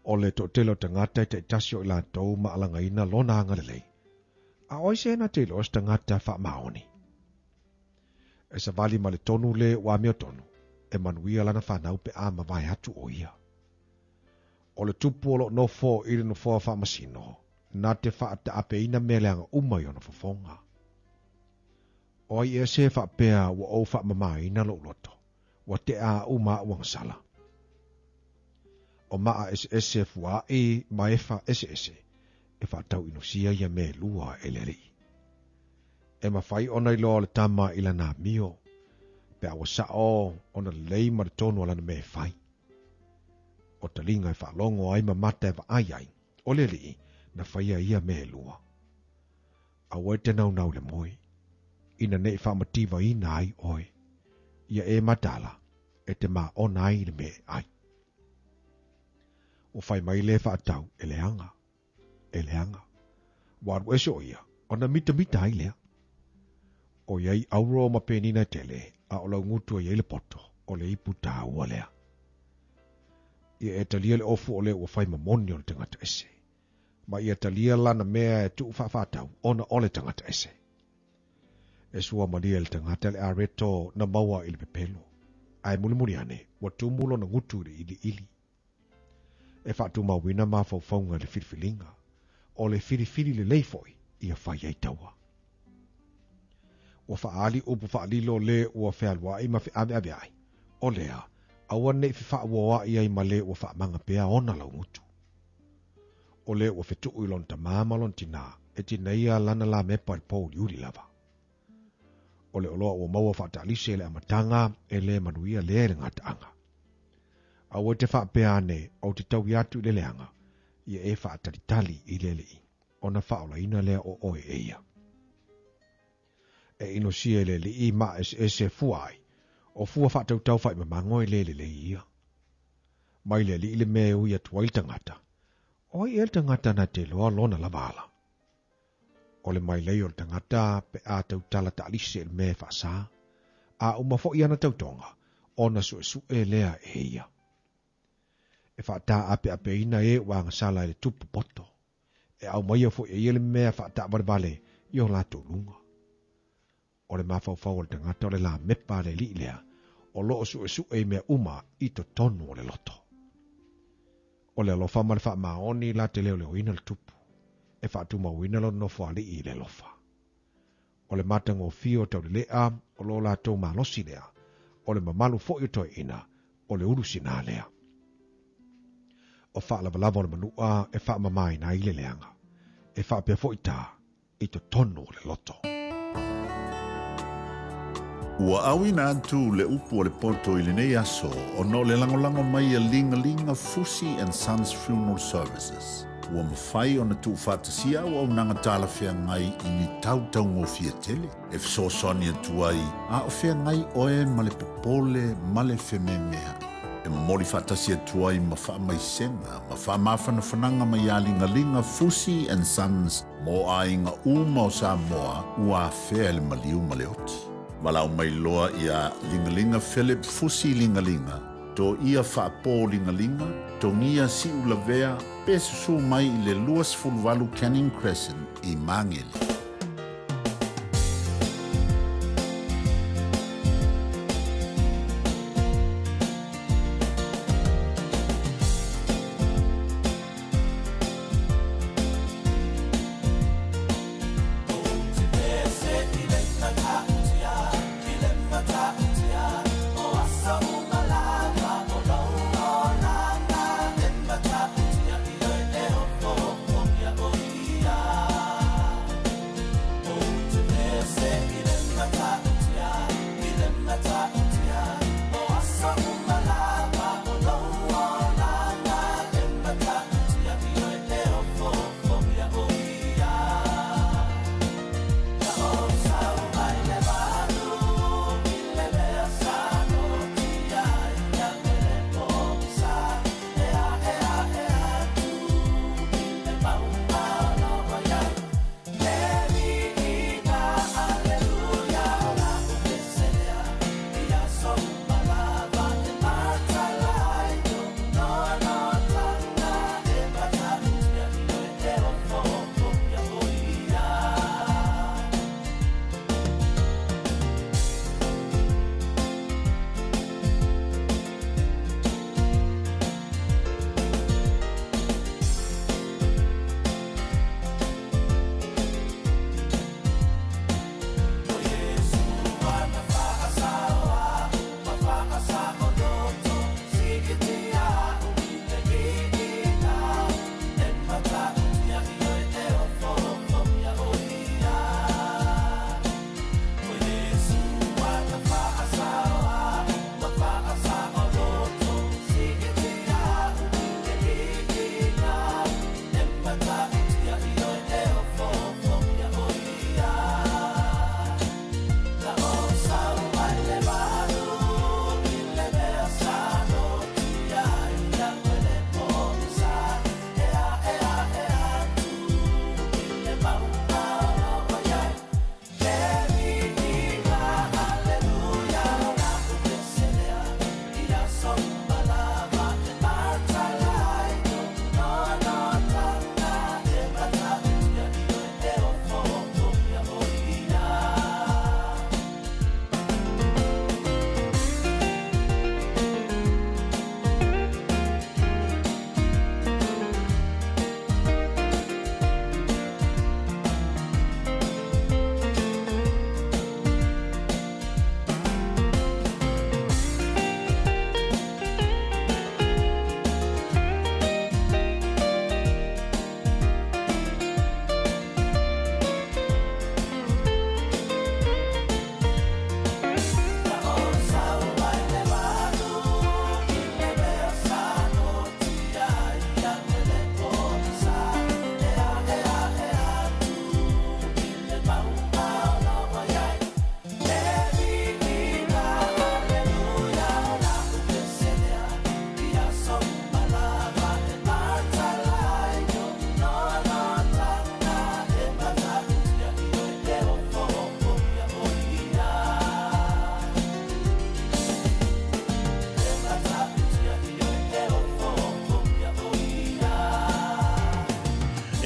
O le toatele o tagata e taitasi o i latou ma alagaina lona agalelei, a o ai se na te iloa se tagata faamaoni. E savali ma le tonu le ua amiotonu, e manuia lana fanau pe a mavae atu o ia. O le tupu o loo nofo i le nofoa faamasino, na te faataapeina mea leaga uma i ona fofoga. O ai ea se faapea ua ou faamamaina lou loto, ua tea aʻu ma aʻu agasala. O maa eseese fuaaʻi ma efa eseese e faatauinosia ia mea e lua e le Alii. E mafai ona iloa le tama i lana amio, pe a ua sao ona lelei ma le tonu o lana mea e fai. O taliga e faalogo ai ma mata e vaai ai, o le Alii na faia ia mea e lua. Aua e te naunau i le moe, ina ne i faamativaina ai oe. Ia e mataala, e te maona ai i le mea e ai. Ua fai mai le faatau, e leaga, e leaga. Ua alu ese o ia, ona mitamita ai lea. ʻOiai auro ma penina e tele, a o lau gutu e i ai le poto, o le ipu taua lea. Ia e talia le ofu o le ua fai mamoni o le tagata ese. Ma ia talia lana mea e tuu faafaatau ona o le tagata ese. E sua malie le tagata le areto na maua i le pepelo, ae mulimuli ane ua tumu lona gutu i le iliili. E faatumauina mafaufauga i le filifiliga, o le filifili lelei foi ia fai ai taua. Ua faaali upu faalilo le ua fealuai ma feaveaveai, o lea, aua ne i fefaauoai ai ma le ua faamaga pea ona laugutu. O le ua fetuu i lona tamā ma lona tinā, e tineia lana lamepa i le pouliuli lava. O le oloa ua maua faataalise i le amataga e le manuia lea i le gataaga. Aua e te faapea ane, Ou te taui atu i le leaga, ia e faatalitali i le Alii, ona faaolaina lea o oe e ia. E inosia e le Alii maa eseese fua ai, o fua faatautau faimamago e le lelei ia. Mai le Alii le mea e ui atu ai le tagata, o ai ea le tagata na te iloa lona lava ala? O le mailei o le tagata pe a tautala taalise i le mea e faasa, a uma foi ana tautoga, ona suesue lea e ia. E faataapeapeina e ua agasala i le tupu poto, e aumaia foi e ia le mea faataavalevale i o latou luga. O le mafaufau o le tagata o le lamepa a le alii lea o lo o suesue i mea uma i totonu o le loto. O le alofa ma le faamaoni la te leoleoina le tupu, e faatumauina lona nofoalii i le alofa. O le matagofie o taulelea o lo latou malosi lea, o le mamalu foi o toeaiina, o le ulu sinā lea. O faalavalava o le manua e faamamaina ai le leaga, e faapea foi tā i totonu o le loto. Ua auina atu le upu a le poto i lenei aso ona o le lagolago mai a Ligalinga Fusi and Sons Funeral Services. Ua mafai ona tuufaatasia auaunaga talafeagai i ni tau taugofie tele e fesoasoani atu ai a o feagai oe ma le popole ma le fememeaʻi. E momoli faatasi atu ai ma faamaisega ma faamafanafanaga mai iā Ligaliga Fusi and Sons mo aiga uma o Samoa ua afea e le maliu ma le oti. Valaau mai loa iā Ligaliga Philip Fusi Ligaliga, Toia Faapō Ligaliga, Togia Siulavea pe susū mai i le 28 Canning Crescent i Māngere.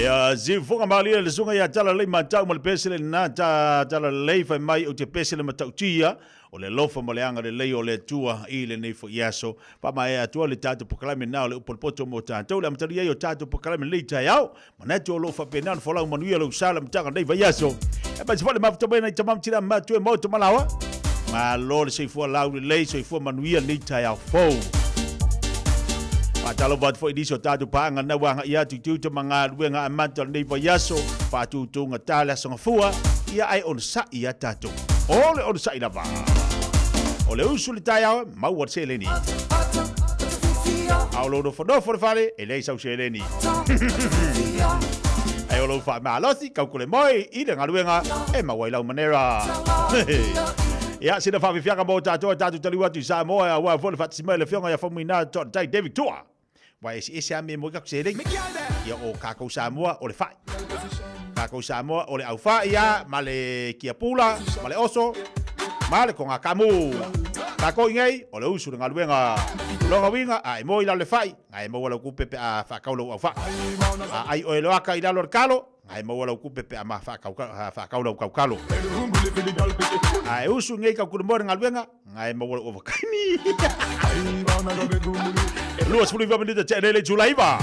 Ia siufoga malie le susuga ia Talalelei Matau ma le pesele lena ta Talalelei fai mai ou te pesele matautia o le alofa ma le agalelei o le Atua i lenei foi aso. Faamaea atu ai le tatou polokalame lena o le upu a le poto mo tatou le amatalia ai o tatou polokalame lenei taeao. Manatu o lo o faapena ona folau manuia lou sa le amataga o lenei vaiaso. Aemaise foi le mafuta mai nai tama ma tina matua e maota malaoa. Malo le soifua laulelei, soifua manuia lenei taeao fou. Faatalofa atu foi i nisi o tatou paaga na ua agai atu i tiute ma galuega amata o lenei vaiaso, faatutugata le Aso Gafua, ia ae onosai ia tatou. O le onosai lava. O le usu i le taeao, maua le seleni. A o lou nofonofo i le fale, e leai sau seleni. Ae o lou faamalosi, kaukole moi i le galuega e maua ai lau manera. Ia, sina faafiafiaga mo tatou e tatou taliu atu i Samoa aua foi le faatasi mai o le Afioga ia Faumuina Toatai David Tua. Ua eseese lava mea e moe tatou seleni. Ia, o kakou Samoa o le fai. Kakou Samoa o le aufai lava ma le kiapula ma le oso ma le togakamu. Kakou i nei, o le usu i le galuega. Lona uiga, a e moe i lalo i le fai, na e maua lau tupe pe a faatau lou auvaa. A ai oe loaka i lalo o le talo, na e maua lau tupe pe a ma faatau lau tautalo. A e usu nei tautulemoe le galuega, na e maua lau ovataimi. 29 minute tea nei le itula 9.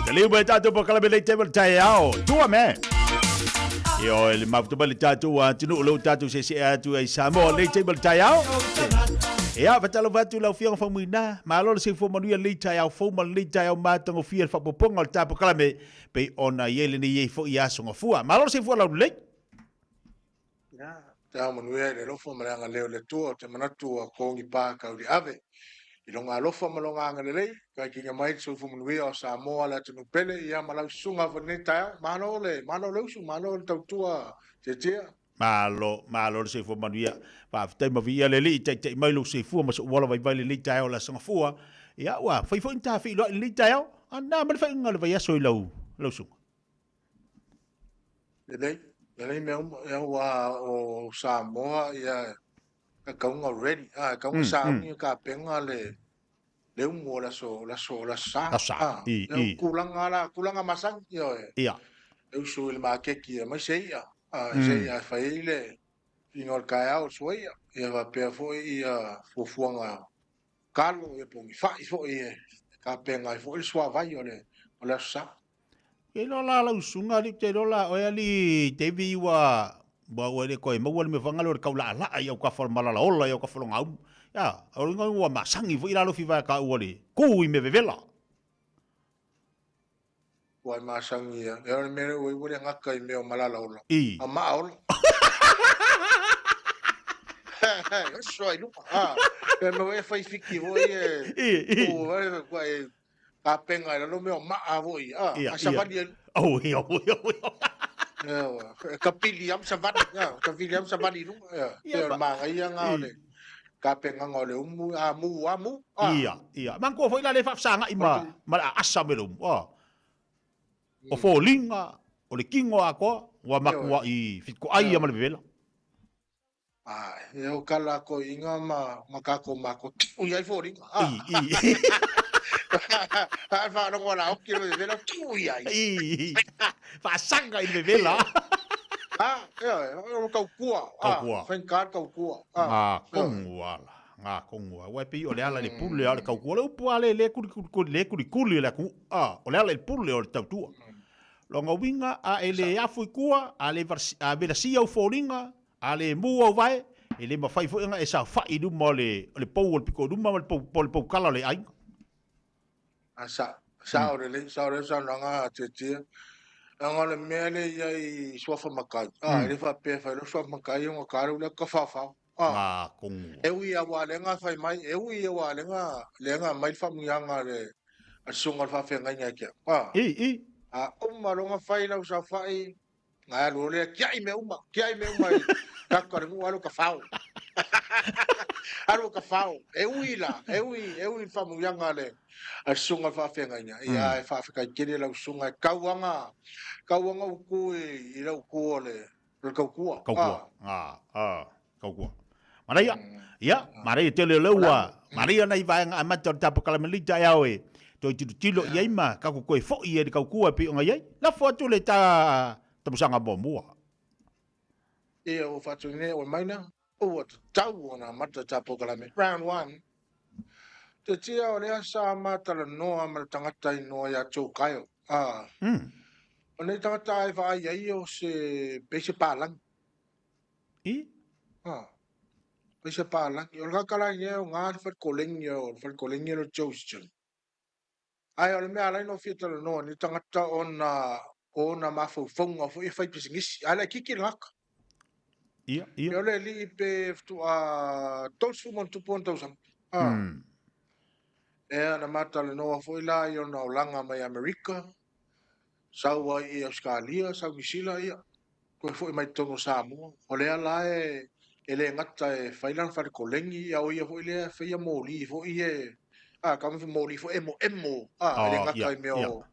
Taliu mai tatou polokalame lei table taeao. Tua me. Io le mafuta mai le tatou atunuu lou tatou sese'e atu ai Samoa lei table taeao. Ia, faatalofa atu i lau Afioga Faumuina. Malo le soifua manuia lenei taeao fou ma lenei taeao matagofie le faaopoopoga o le ta polokalame pei ona i ai lenei ai foi aso Gafua. Malo le soifua laulelei. Ia, taeao manuia i le alofa ma le agalelei o le Atua, ou te manatu ua togipa tau i le ave. I lona alofa ma lona agalelei, taitaiina mai le soifua manuia o Samoa le atunuu pele, ia ma lau susuga foi i lenei taeao. Malo le, malo le usu, malo le tautua tietie. Malo, malo le soifua manuia. Faafetai ma viia le Alii, taitai mai lou soifua ma sou ola vaivai i lenei taeao o le Aso Gafua. Ia, ua fai foi ni ta feiloai i lenei taeao. A na ma le faaiuga o le vaiaso i lau, lau susuga. Lelei, lelei mea uma, ia ua o Samoa, ia e kauga ready, ah, e kauga sauni e kapenga le le umu o le aso, le aso, le aso sa. Aso sa, Ah, i, ia i. tulaga la, tulaga masani, ia Ia. e usu i le maketi e aumai se i'a, ah, se i'a e fai ai le ino o le taeao o le suaia, ia faapea foi ia fuafuaga kalo, ia po o ni fa'i foi e tapenga ai foi le suavai o le o le aso sa. Ke iloa la lau susuga alii, ou te iloa la oe alii Davey ua ua le toe maua le mea foi lea o le taulaalaa i autafa o le malalaola i autafa o le gaumu. Ia, o le uiga ua masani foi la alofi vaea taua le ku i mea vevela. Ua e masani ia. Ia o le mea lea ua ua le gata i mea o malalaola. I. A maa ola. Oso ai luga. Ah, e mea e fai fiki foi e. I, i. Ua e Kapenga i lalo mea o maa foi, a, Ia, a ia. savali ai. Oh, ia, oh, ia, oh, ia. Ia, ka pili am savali, ia, ka pili am savali i luga, ia. Ia, Ia, o le ma- manaia nga o le kapengaga o le umu, a mu, a mu, a. Ia, ia. Manatua foi la le faafesagai ma, ma le aasa me le umu. A. O foliga, o le tino atoa, ua matuai fitoai ia ma le vevela. A, e o ka lako inga ma, ma kako mako tiu i ai foliga. A. I, i. A whaarongo la oki o le vevela tiu i ai. I, i. Faasaga i le vevela. A, ia, o kaukua. A, Kaukua. whainga kaukua. A, Ngā kongu ala, ngā kongu ala. Ua e pei o le ala i le pule a o le kaukua. O le upu a le le kuli kuli kuli le kuli kuli o le atunuu. A, o le ala i le pule o le tautua. Lona uiga, a e le afu i tua, a le a velasia au foliga, a le mu au vae, e le mafai foi ona e saofai i luma o le, o le pou o le pito i luma ma le pou, po o le poukala o le aiga. A sa, sao lelei, sao lelei saunoaga a Tietie. Leaga o le mea lea i ai i suafa matai, a, e le faapea e fai loa suafa matai ona ta alu lea tafaofao. A, Ngā kongu. e ui lava ua lenga fai mai, e ui lava ua lenga, lenga mai le faamuiaga a le, a le susuga o le faafeagaiga ia te au. A, I, i. a uma loa ona fai lau saofai, Ngai alu o lea kiai mea uma, kiai mea uma i taku ka le alu ka fao. Alu ka fao. E ui la, e ui, e ui le faamuiaga a le a le susuga o le faafeagaiga. Ia e faafetai tele lau susuga e tauaga, tauaga utu i, i lau utu o le, o le taukua. Taukua. Ah, ah, taukua. Manaia, ia, manaia tele o lea ua, manaia nai vaega amata o le tapo kalameli taeao e toe tilotilo i ai ma tatou toe foi ai i le taukua e pei ona i ai. Lafo atu le ta tamusaga muamua. Ia ua faatonu nei ua maina, ua tatau ona amata ta polokalame. Round one. Te tia o lea sa ma talanoa ma le tagata inoa ia Joe Kyle. Ah. O nei tagata e vaai ai o se pei se palangi. I? Ah. Pei se palangi. O le kakala ia o ngā le whare o le whare o le Joe Ae o le mea ala ai ona ou fia talanoa ni tagata ona o ona mafaufauga foi e fai pisinisi, ae laitiiti le gata. Ia, ia. Ia o le alii pe faatoa 30 ma ona tupu ona tausaga. Ah. Ea na ma talanoa foi la i ona olaga mai Amerika, sau ai i Ausetalia, sau Niu Sila, ia, toe foi mai totonu o Samoa. O lea la e, e le gata e fai lana fale kolegi, a o ia foi lea e faia moli foi e, a, kau mea moli foi emoemo, a, e le gata i mea o,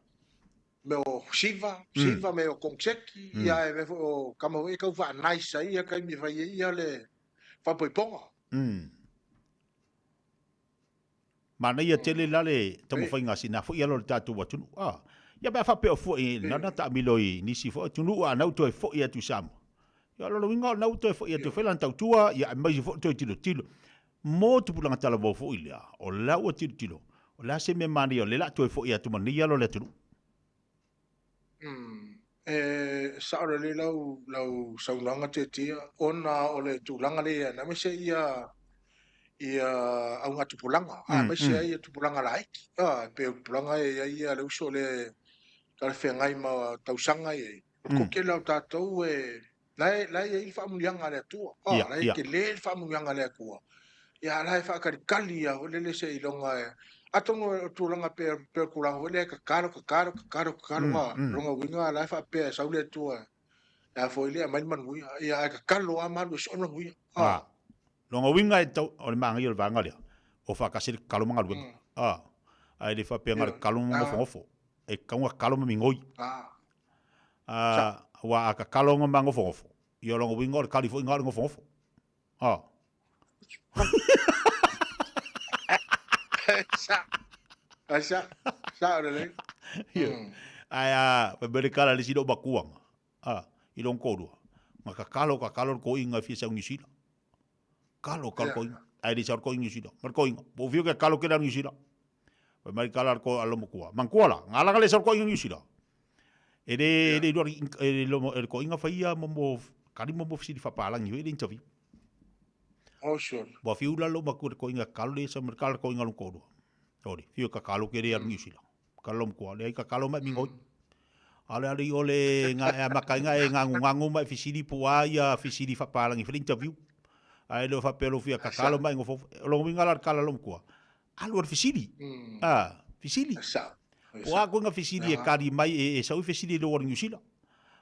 mea o siva, siva, mea o kongseki, ia e mea foi o kama foi e tau faanaisa ai ia taimi e fai ai ia le faapoipoga. Manaia tele la le taumafaiga a sina foi alo o le tatou atunuu. A, ia pe a faapea o foi nana taamilo i nisi foi atunuu a na ua toe foi atu i Samoa. Ia o lona uiga o lena ua toe foi atu e fai lana tautua, ia aemaise foi toe tilotilo mo tupulaga talavou foi lea, o la ua tilotilo, o le a se mea manaia o lea o le a toe foi atu ma nei alo o le atunuu. E sao lelei lau, lau saunoaga Tietia, ona o le tulaga lea i ai, aemaise ia, ia augatupulaga, aemaise ai ia tupulaga laiti, a, e pei o tupulaga e i ai ia le uso lea e talafeagai ma tausaga ia i. O le toatele lava o tatou e, La e, la e i ai le faamanuiaga a le Atua. Ah, la e tele le faamanuiaga a le Atua. Ia, la e faakalikali ia foi lele seiloga e, atonu o tulaga pei o le tulaga foi lea e tatalo, tatalo, tatalo, tatalo, a, lona uiga la e faapea e sau le Atua e a foi lea aumai le manuia. Ia, ae tatalo lava ma alu e sue le manuia. Ah. Lona uiga e tau, o le manaia o le vaega lea, o faatasi le tatalo ma galuega. Ah, ae le faapea na o le tatalo ma nofonofo. E tatau ona tatalo ma migoi. Aua a tatalo ona ma nofonofo, ia o lona uiga o le kali foi lena o le nofonofo. Ah. Sa. Ai sa. Sa o lelei. Ae a, fai mai le kala le isi lou matuaga, a, i lona toalua, na tatalo tatalo le toeaina e fia sau i Niu Sila. Kalo, kalo toeaina. Ae le sau le toeaina i Niu Sila. Ma le toeaina, ua ou fiu e tatalo tele au i Niu Sila. Fai mai le tala a le a lou matua, manatua la, na ala na le sau le toeaina i Niu Sila. E le, e le iloa e le iloa e le toeaina fai ia mo kali mo fesili faapalagi foi le interview. Oh, sure. Ua fiu la lou matua i le toeaina tatalo le sau ma le tala a le toeaina lona toalua. Oi, fiu e tatalo ke le alu i Niu Sila. Tala lou matua, leai tatalo ma e migoi. Aole ale i ole nga e amata ai nga e ganuganu ma e fesili po o a ia fesili faapalagi foi le interview. Ae le o faapea lou fia tatalo ma e nofo. O lona uiga la o le tala a lou matua, alu a le fesili. A, fesili. Po o a koe nga fesili e kali mai e sau i fesili i lou alu i Niu Sila.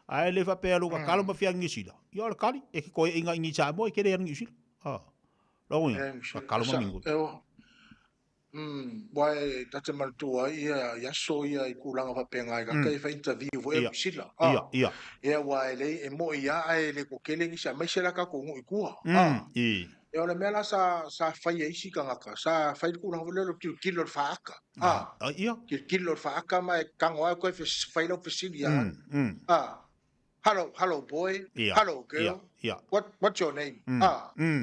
Ae le faapea lou tatalo ma fia alu i Niu Sila. Ia o le kali, e ke koe inga i ni Samoa e ke le alu i Niu Sila. A, lona uiga, tatalo ma migoi. Umm, aua e ta te manatua ai ia i aso ia i tulaga faapena i kaka e fai interview foi e Priscilla. Ia, ia. Ia aua e lei e moi lava ae le toatele nisi aemaise la tatou nuu i tua. I. Ia o le mea la sa sa fai e isi tagata, sa fai le tulaga foi lea o le tilotilo i le faata. Ia. Tilotilo i le faata ma e tago lava toe fai lau fesili ia. Hello, hello boy, hello girl, what, what's your name? Ah. Pea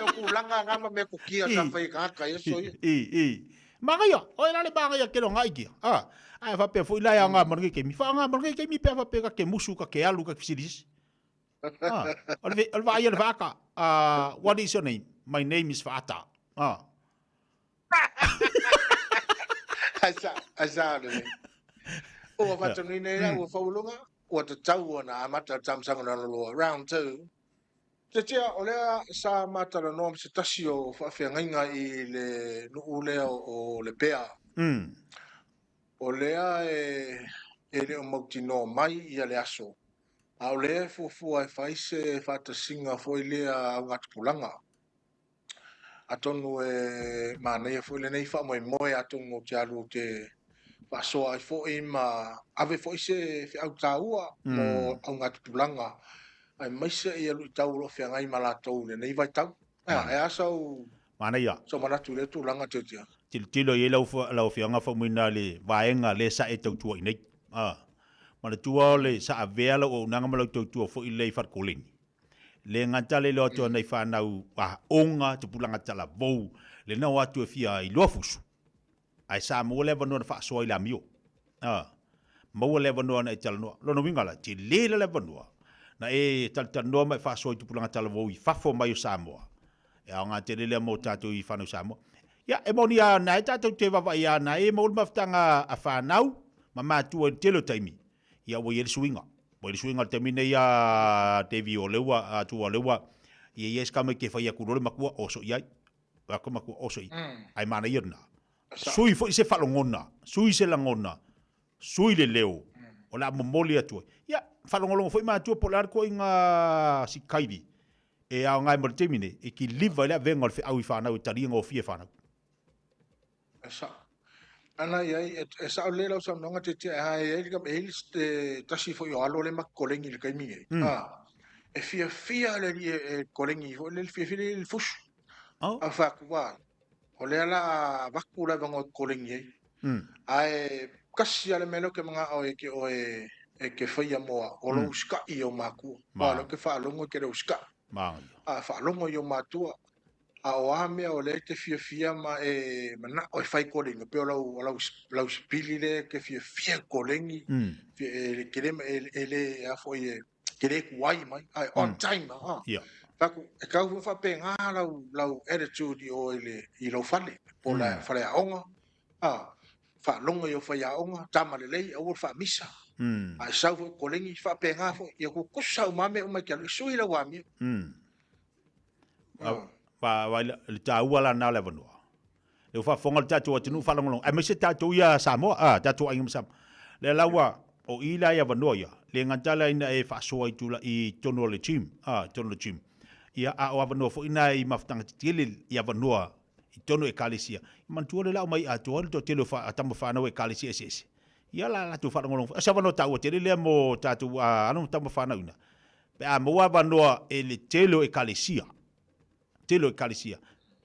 o tulaga na ma mea kokia sa whai tagata i aso ia. I, i. Manaia, oe la le manaia ke longa i kia. Ah. Ae faapea foi la e aoga mo lenei taimi. Faaaoga mo lenei taimi pe a faapea ka te musu, ka te alu, ka te fesili sisi. Ah. O le, o le vaai a le faata. Ah, what is your name? My name is Faata. Ah. Ai sa lelei. Ua whatanui nei au, ua whaualunga, ua tatau ona amata le taumasaga lona lua. Round 2. Te tia, o lea sa matalanoa ma se tasi o faafeagaiga i le nuu lea o Lepea. O lea e le o mautinoa mai ia le aso, a o lea e fuafua e fai se faatasiga foi lea augatupulaga. Atonu e manaia foi lenei faamoemoe atonu ou te alu ou te faasoa ai foi ma ave foi se feau taua mo augatupulaga aemaise ia luitau o lo o feagai ma latou i lenei vaitau. E a sau Manaia. Sau manatu i lea tulaga Tiatia? Tilotilo i ai lau lau Afioga Faumuina i le vaega lea sa e tautua i nei. Manatua o le sa avea lau auaunaga ma lau tautua foi lea i Falekoleni. Le gata le iloa atu a nai fanau aoga tupulaga talavou lena o atu e fia iloa fusu. Ae sa maua le avanoa na faasoa i le amio. A, maua le avanoa na e talanoa. Lona uiga la, tele la le avanoa na e talatalanoa ma e faasoa i tupulaga talavou i fafo mai o Samoa. E aoga tele lea mo tatou i fanau Samoa. Ia, e moni lava na e tatou te vaavaai lava na e maua le mafutaga a fanau ma matua i le tele o taimi. Ia ua i ai le suiga. Ua i ai le suiga o le taimi nei a Davey o lea ua atu o lea ua ia ia se tamaiti e fai atu loa le matua oso i ai. Fai atu le matua oso i ai. Ae manaia lena. Sui foi se faalogona, sui se lagona, sui le leo o le a momoli atu ai. Ia, faalogologo foi matua po o le a le ituaiga sikaili e aoga ai mo le taimi nei, e kiliva ai le avega o le feau i fanau e talia gofie e fanau. E sao. Ana i ai, e sao lelei lau saunoaga Tietie, ae e i ai e i ai le tasi foi o alo lea ma kolegi i le taimi nei. Mm. Ah, e fiafia le alii e kolegi foi lele, fiafia le fusu. Oh. A fai atu, uā, o lea la a avatu le avanoa e kolegi ai. Mm. Ae kasi lava le mea lea ou te manao e te oe e te faia mo au, o lou usikai i ou matua. Ma. Aua o lea ou te faalogo e te le usikai. Manaia. A faalogo i ou matua, A o a mea o lea e te fiafia ma e manao e fai kolegi, pei o lau, lau, lau sipili lea e te fiafia i kolegi, e, ke le, e, e le, a foi e, ke le tuai mai, ae on time, a. Ia. Fai atu, e tau foi faapena lau, lau attitude i o i le, i lou fale, po o le faleaoga, a. Faalogo i ou faiaoga, tama lelei, aua le faamisa. A e sau foi i kolegi, faapena foi, ia kukusa uma lava mea uma e te alu, e sui lau amio. Vaai le taua la lena o le avanoa. Le ua faafofoga le tatou atunuu faalogologo, aemaise tatou ia Samoa, a, tatou aiga ma Samoa. Lea la ua, o i la i avanoa ia, le gata la ina e faasoa i tula, i totonu o le gym, a, i totonu o le gym. Ia, a o avanoa foi na i mafutaga tetele i avanoa i totonu o ekalesia. Manatua le lau mai atoa le toatele o tama fanau o ekalesia eseese. Ia la latou faalogologo foi. O se avanoa taua tele lea mo tatou alo ma tama fanau ina. Pe a maua avanoa e le tele o ekalesia. Tele o ekalesia.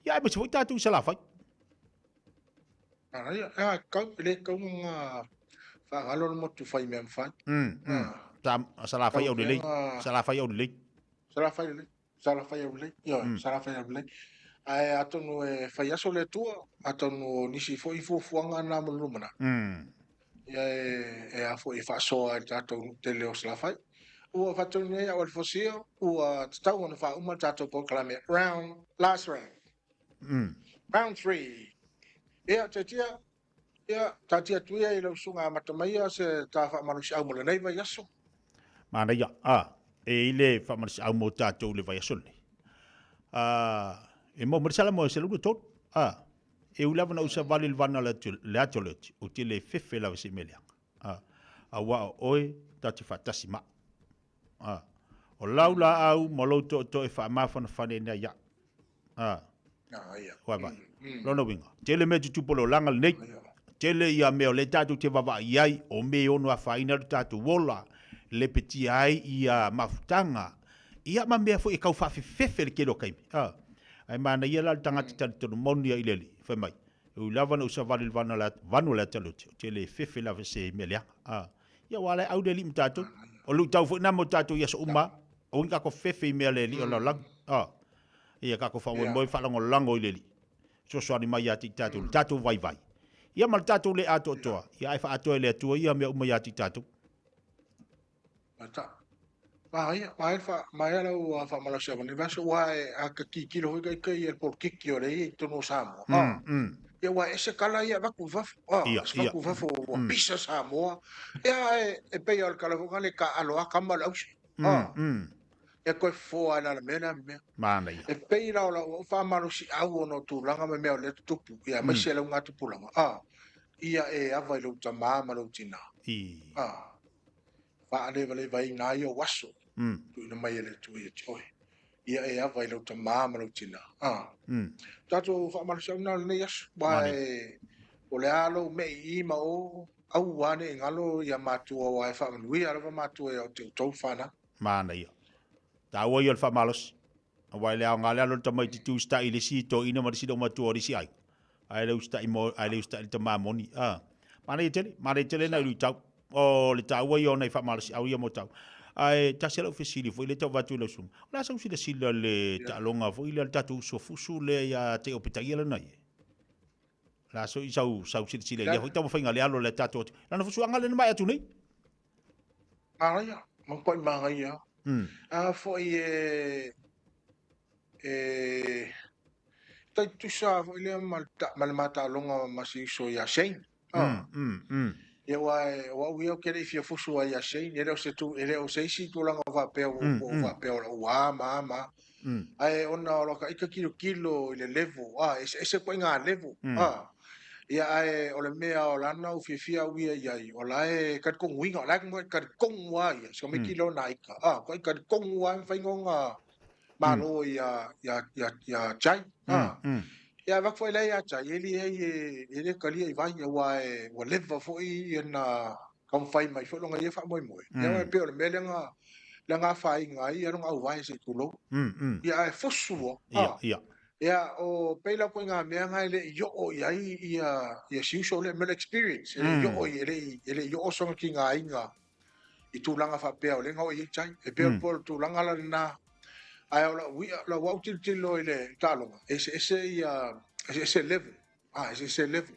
Ia aemaise foi tatou i Salafai. Manaia, a kau, e le kau nga whaangalo le motu whai mea mwhai. Ta, Salafai au lelei. Salafai au lelei. Salafai lelei. Salafai au lelei. Ioe, Salafai au lelei. Ae atonu e fai aso le Atua, atonu o nisi foi fuafuaga na mo le lumanai. Ia e a foi e faasoa ai le tatou nuu tele o Salafai. Ua faatonu nei au e le Fosia, ua tatau ona faauma le tatou polokalame round, last round. Round 3. Ia, Tiatia, ia, taatia atu ia i lau susuga e amata mai ia se ta faamalosiau mo lenei vaiaso. Manaia, a, e i le faamalosiau mo tatou i le vaiaso lenei. A, e maua mai le Salamo e 123. A, e ui lava na ou savali i le vana o le ata o le oti, ou te le fefe lava i se mea leaga. A, auā o oe ta te faatasi ma au. A, o lau laau ma lou tootoo e faamafanafana ai au. A, ua vaai. Lona uiga, tele mea tutupu o le olaga lenei. Tele ia mea o lea tatou te vaavaai i ai, o mea e ono afaina ai lo tatou ola, lepetia ai ia mafutaga, ia ma mea foi e tau faafefefe le tele o taimi. A, ae manaia la le tagata talitonu moni ia i le Alii, fai mai, e ui lava na ou savali i le vanu o le ata lote, ou te le fefe lava i se mea leaga. A, ia aua o la e au le Alii ma tatou. O le luitau foi lena mo tatou i aso uma, aua ne i tatou fefe i mea a le Alii o le lalolagi. A, ia tatou faamoemoe faalagolago i le Alii, fesoasoani mai ia te i tatou, le tatou vaivai, ia ma le tatou le atoatoa, ia ae faaatoa e le Atua ia mea uma ia te i tatou. Manaia, manaia lau faamalosiau i lenei vaiaso, aua a ta tilotilo foi ita i le polokiki o lea e i ai i totonu o Samoa, ia aua e ese tala ia e avatu i fafo, avatu i fafo ua pisa Samoa, ia ae e pei lava o le tala foi lena e taaalo lava tama le ause. Ia toe fofoa ai la le mea lea ma mea. Manaia. E pei la o lau faamalosiau ona o tulaga ma mea o lea e tutupu, ia aemaise mm. lau tupulaga, a, ia e ava i lou tamā ma lou tinā. I. A, faalevalevaina ai ou aso, tuuina mai e le Atua ia te oe. Ia e ava i lou tamā ma lou tinā. A, tatou faamalosiau na o lenei aso, aua e, o le a lou mei i ma o, aua ne i galo ia matua aua e faamanuia lava matua ia te outou fanau. Manaia. Taua ia o le faamalosi. Aua e le aoga le alo o le tamaitiiti usitai i le isi toeaina ma le isi loomatua o le isi aiga. Ae le usitai mo, ae le usitai i le tamā moni. A. Manaia tele, manaia tele nai luitau. O le taua ia o nai faamalosiau ia mo tau. Ae tasi lava lau fesili foi lea e tau avatu i lau susuga. O le a sau silasila i le taaloga foi lea a le tatou uso fusu lea ia te Opetaia lana ia? O le a sau, sau silasila i lea foi taumafaiga le alo o le tatou Lana fusuaga lea na maea atu nei. Manaia, matuai manaia. A foi e e tai tutusa foi lea ma ma le ma taaloga ma si uso ia Shane. Ia aua o au ia ou te le i fia fusu ai ia Shane, e le o se tu, e le o se isi tulaga faapea ua ou faapea o lau a ma a ma a. Ae ona o laka ita tilotilo i le level, a, e eseese ituaiga level, a. Ia ae o le mea o lana u fiafia au ia i ai, o la e talitonuina, o la e talitonu lava ia, si tamaiti lea o Naika, a, matuai talitonu lava e mafai ona malo ia, ia, ia, ia Jai, a. Ia avatu foi la ia Jai, e leai e le talia i vai, aua e, ua leva foi ona taumafai mai foi lona ia faamoemoe. Ia e pei o le mea lea na, lea na afaina ai lona auvae se i tulou. Ia ae fusu loa. Ia, ia. Ia, o pei la ituaiga mea na e le i oo i ai ia, ia si uso lea, mea o le experience, e le i oo i, e le i, e le i oo sona tigaina i tulaga faapea o lea na oo i ai Jai. E pei o le tulaga la lena, ae o lau ia, lau au tilotilo i le taaloga, e eseese ia, eseese level. Ah, eseese level.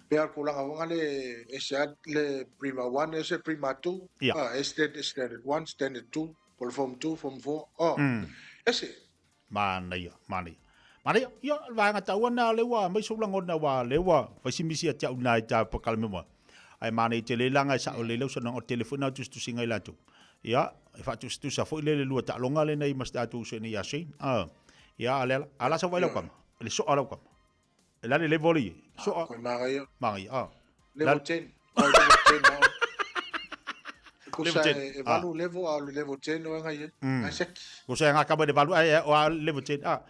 Pei o le tulaga foi lea e ese lava le Prima 1, ese le Prima 2, ah, ese Standard 1, Standard 2, po o le Form 2, Form 4, oh, ese. Manaia, manaia. Manaia, ia, o le vaega taua lena lea ua aumai sou lagona aua o lea ua fai si misi ia te au i ina i ta polokalame uma. Ae manaia tele leaga e sao lelei lau saunoaga, o le tele foi lena o tusitusiga a i latou. Ia, e faatusatusa foi lea i le lua taaloga lea na i ai ma si tatou uso i inei ia Shane. A, ia, a o le ala, a o le a sau vaai lau kama? Le soa lau kama. E la le level i, soa. Koe manaia. Manaia, a. Level 10. Koe level 10 na. Level Kusa 10. e valu level a o le level 10 o ngai e. Ai seki. Kusa e ngā kama e le valu, ai, o a level 10. A.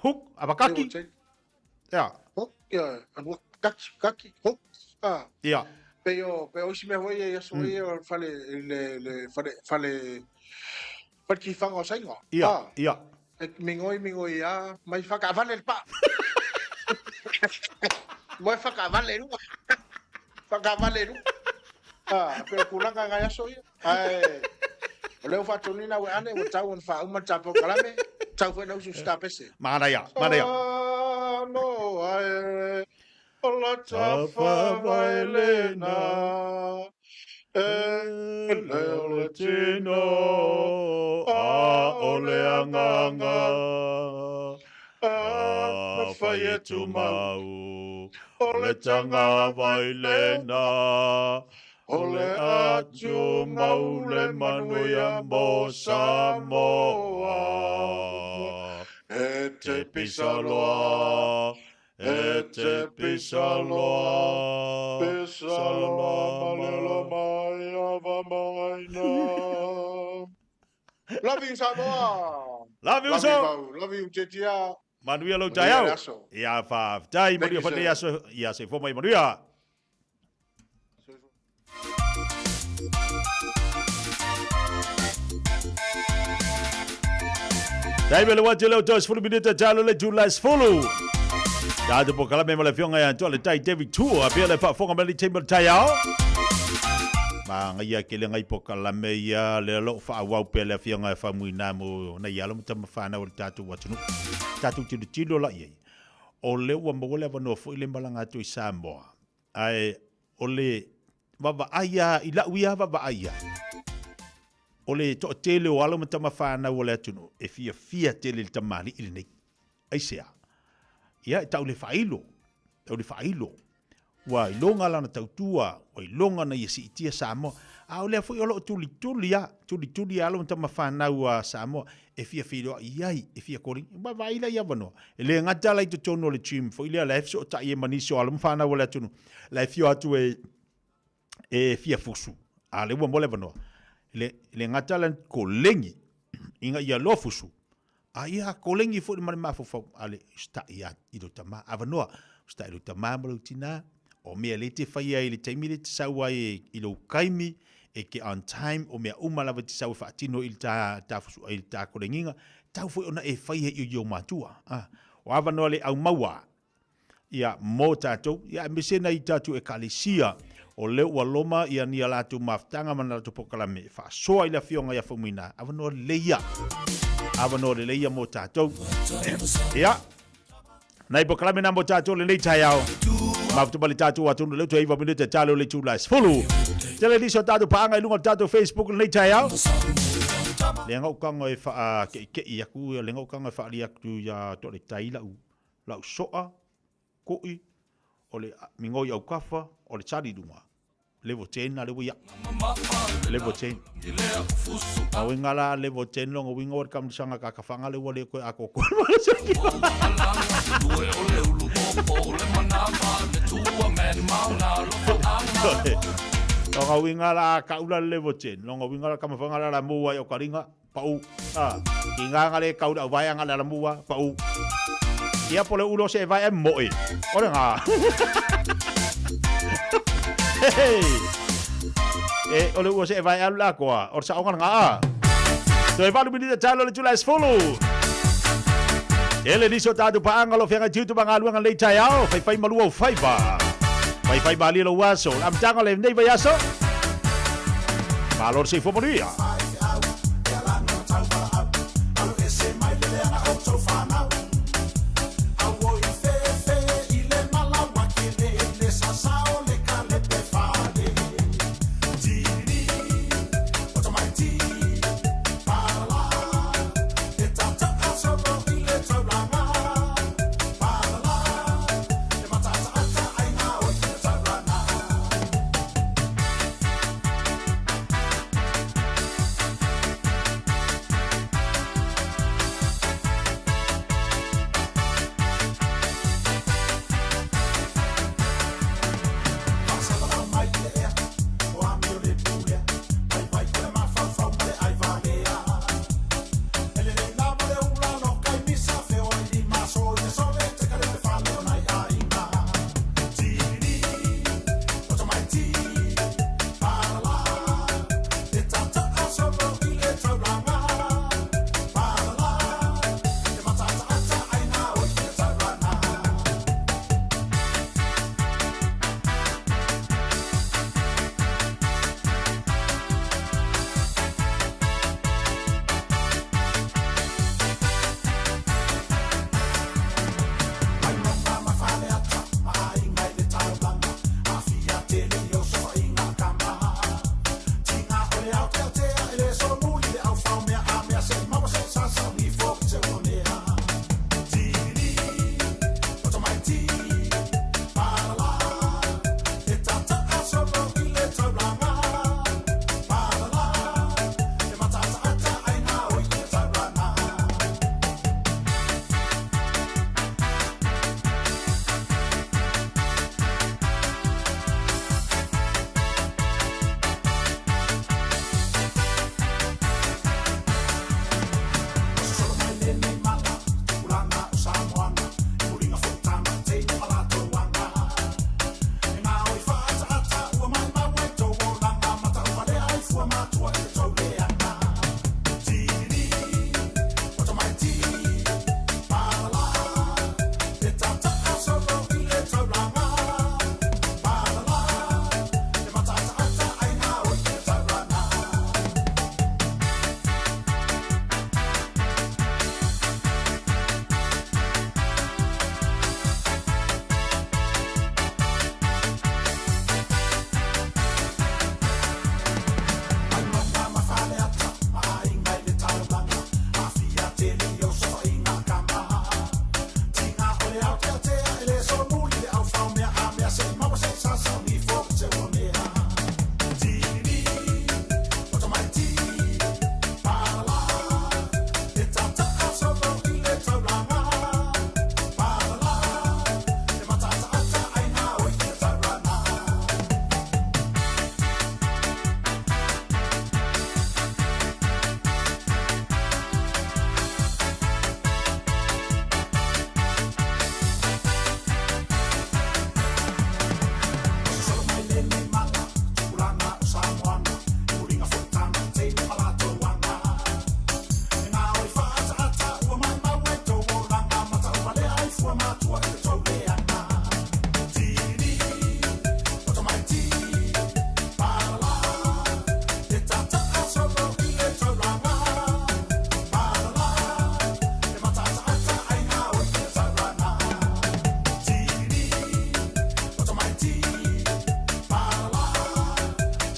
Hook, apakaki. Level 10. Ia. Hook, ia, anua, kaki, kaki, hook. A. Ia. Pe o, pe o isi mea foi e aso ia o fale, le, le, fale, fale, fale tiwhanga o Sainga. Ia, ia. E mingoi, mingoi a, mai whakaavale le paa. Moe whakaavale runga. Whakaavale runga. Ah, pe o tulaga ngai aso ia. Ae, o lea ua faatonina ua ane, ua tau ona faauma le tatou polokalame, tau foi na usu se tapese. Manaia, manaia. Samoa e, o la tafa vaelena, e le o le tino, a o le agaga, a fai e tumau, o le tagavai lena, o le atumau le manuia mo Samoa. E te pisa loa, e te pisa loa, pisa loa malelo mai ava maina. Love you Samoa! Love you Love so! you Pau, love you Tetia. Manuia lou Manuia taeao. le aso. Ia faafetai, Thank manuia you, foi sir. lenei aso. Ia soifua mai manuia. Taimi o le uati o leo toe 10 minute talo le itula e 10. Tatou polokalame ma le afioga ia Toa le Tai David Tua pea le faafofoga mai le taimi o le taeao. Magaia ke le ngai polokalame ia le lo faaauau pea le afioga e Faumuina mo nai alo ma tama fanau o le tatou atunuu. Tatou tilotilo la i ai. O lea ua maua le avanoa foi le malaga atu i Samoa. Ae o le vaavaai lava i lau ia vaavaai ai, o le toatele o alo ma tama fanau o le atunuu e fiafia tele i le tamalii lenei. Aisea? Ia, e tau le faailo, tau le faailo. Ua iloga lana tautua, ua iloga ona ia siitia Samoa. A o lea foi o lo o tulituli lava, tulituli alo ma tama fanau a Samoa e fia feiloai ai, e fia kolegi. Ua vaai la i avanoa. E le gata la i totonu o le gym foi lea, la e fesootai ai ma nisi o alo ma fanau o le atunuu, la e fio atu e, e fia fusu. A lea ua maua le avanoa. E le, e le gata la kolegi ina ia loa fusu, a ia kolegi foi ma le mafaufau, a le usitai a i lou tama. Avanoa, usitai i lou tama ma lou tina, o mea lea e te faia i le taimi lea e te sau ai i lou kaimi, e ke on time, o mea uma lava e te sau e faatino i le ta, ta fusu, i le ta kolegiga, tau foi ona e faia i ou matua. A, o avanoa le aumaua, ia, mo tatou, ia, aemaise nai tatou ekalesia, o lea ua loma ia ni a latou mafutaga ma na latou polokalame e faasoa i le Afioga ia Faumuina, avanoa lelei ia. Avanoa lelei ia mo tatou. Ia, nai polokalame na mo tatou lenei taeao. Mafuta ma le tatou atunuu lea toe 9 minute talo le itula e 10. Tele nisi o tatou paaga i luga o le tatou Facebook lenei taeao. Le gaukanga e whaakeikei aku, le gaukanga e whaali atu ia to le tai lau, lau soa, koʻi, o le migoi aukafa, o le tali lunga. Level 10 na le ua ia. Level 10. A winga la level 10 longa winga o le kamulisanga ka kawhanga le ua le koe a koko. Longa winga la kaula level 10. Longa winga la kamawhanga la la mua i o karinga. Pau. A, ki ngā ngare kau lau vai anga le mua, pau. Ia po le ulo se vai e moe. Ore ngā. Hey. E, o le ua se vai alu la koa. O sa onga ngā a. Toe valu minita talo le tula esfulu. Ele niso tātou paanga lo whianga tiutu ma ngā luanga lei tai ao. Whai whai malua o whaiva. Whai whai maali lo waso. Amtanga le nei vai aso. Malo se ifua manuia.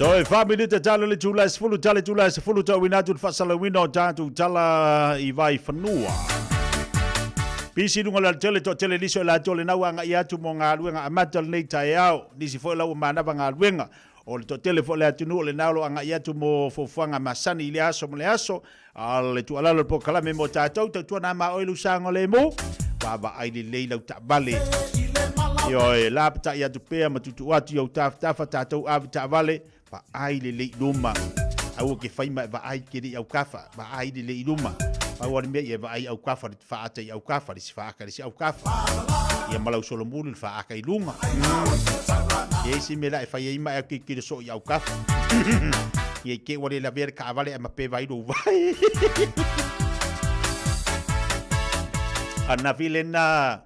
Toe 4 minute tala le itula e 10, tala itula e 10 tauina atu le faasalauina o tatou tala i Vaifanua. Pisi i luga o le alatele, toatele nisi o i latou lena ua agai atu mo galuega amata o lenei taeao. Nisi foi o la ua manava galuega. O le toatele foi o le atunuu o lena o lo o agai atu mo fuafuaga masani i lea aso ma le aso. A o le tuualalo o le polokalame mo tatou, tautuana ma oe lou saogalemu, vaavaai lelei lau taavale. Ioe, lapatai atu pea ma tuutuu atu i ou tafatafa tatou ave taavale, vaai lelei i luma. Aua ke fai ma e vaai tele i aukafa, vaai lelei i luma. Pau lava le mea ia e vaai i aukafa, le faata i aukafa, le isi faaka i le isi aukafa. Ia ma lau solomuli le faaka i luga. E isi mea la e fai ai ma e tilotilo soo i aukafa. Ia i te ua le lavea le taavale ae mapeva ai lou vae. Ananafi lena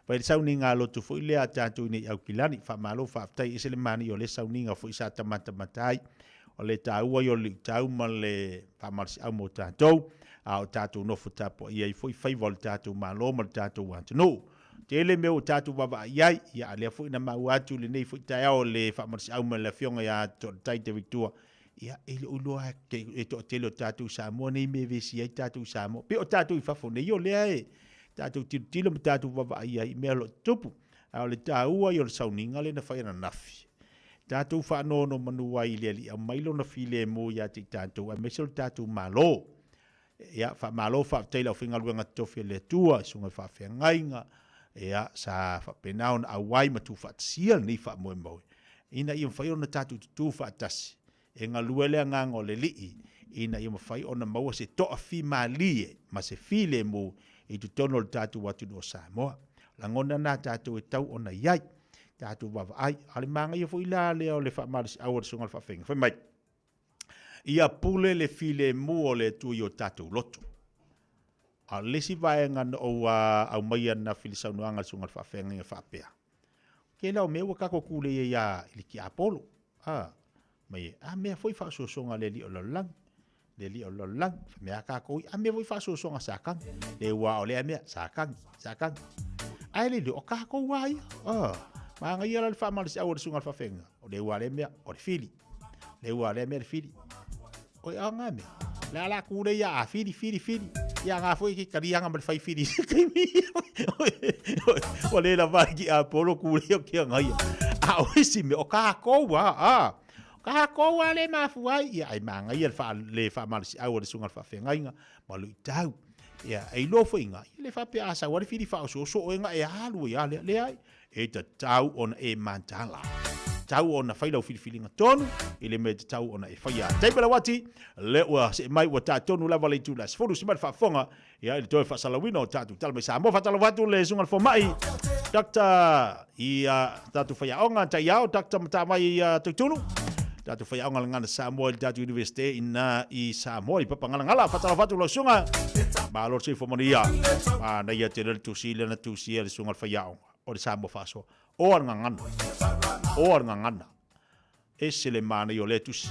fai le sauniga a lotu foi lea a tatou i nei Aukilani. Faamalo faafetai ese le manaia o lea sauniga foi sa tamatamata ai. O le taua ia o le liutau ma le faamalosiau mo tatou, a o tatou nofo tapuai ai foi faiva o le tatou Malo ma le tatou atunuu. Tele mea ua tatou vaavaai i ai, ia a lea foi na maua atu i lenei foi taeao le faamalosiau mai le Afioga ia Toaletai David Tua, ia e le o iloa e toatele o tatou i Samoa nei mea e vesi ai tatou i Samoa. Pei o tatou i fafo nei o lea e tatou tilotilo ma tatou vaavaai i ai i mea o lo o tutupu. A o le taua ia o le sauniga lea na fai ananafi, tatou faanonomanu ai i le Alii aumai lona filemu ia te i tatou aemaise o le tatou Malo. Ia, faamalo faafetai i le aufaigaluega totofi a le Atua, i susuga i faafeagaiga, ia, sa faapena ona auai ma tuufaatasia lenei faamoemoe, ina ia mafai ona tatou tutu faatasi e galue le agaga o le Alii, ina ia mafai ona maua se toafimalie ma se filemu i totonu o le tatou atunuu o Samoa. Lagona na tatou e tau ona i ai, tatou vaavaai. A o le manaia foi la lea o le faamalosiau a le Susuga i le Faafeagaiga, fai mai, Ia pule le filemu o le Atua i o tatou loto. A o le isi vaega na ou aumaia ananafi i le saunoaga a le Susuga i le Faafeagaiga faapea, Tele o mea ua tatou tulei ai a i le tiapolo, a, mai e, a mea foi faaosoosoga a le alii o le lalolagi, le alii o le lalolagi, fai mai a tatou ia, a mea foi faaosoosoga a Satani, le ua o lea mea, Satani, Satani. Ae le iloa, o tatou a ia, a, manaia la le faamalosiau a le Susuga i le Faafeagaiga, o le ua lea mea, o le fili. Le ua lea mea le fili. Oi a ngā mea. Le ala ku le ia a fili, fili, fili. Ia ngā foi ki karianga ma le whai fili. Ua le lava ki a polo ku le o kia ngai. A o isi mea, o kākou a, a. Kākou a le mafu ai. Ia ai mā ngai le wha, le wha malisi au le sunga le whawhengaiga ma lui tau. Ia, e iloa foi ngā. Ia le whapea a sau a le fili wha o so so o e ngā e alu e a le, le ai. E tatau ona e mataala. Tatau ona fai lau filifiliga tonu i le mea e tatau ona e faia. Taimi lau ati, lea ua see mai ua ta tonu lava le itula 10 sima le faafofoga ia i le toe faasalauina o tatou tala mai Samoa. Faatalofa atu le susuga i le fomai Doctor i tatou faiaoga taiao Doctor Matavai Toitunu, tatou faiaoga le Gagana Samoa i le tatou Universite ina i Samoa i Papagalagala. Faatalofa atu lau susuga, malo le soifua manuia. Manaia tele le tusi lea na tusia e le susuga i le faiaoga o le Samoa Faasoa. O a le gagana, o a le gagana. Ese le manaia o lea tusi.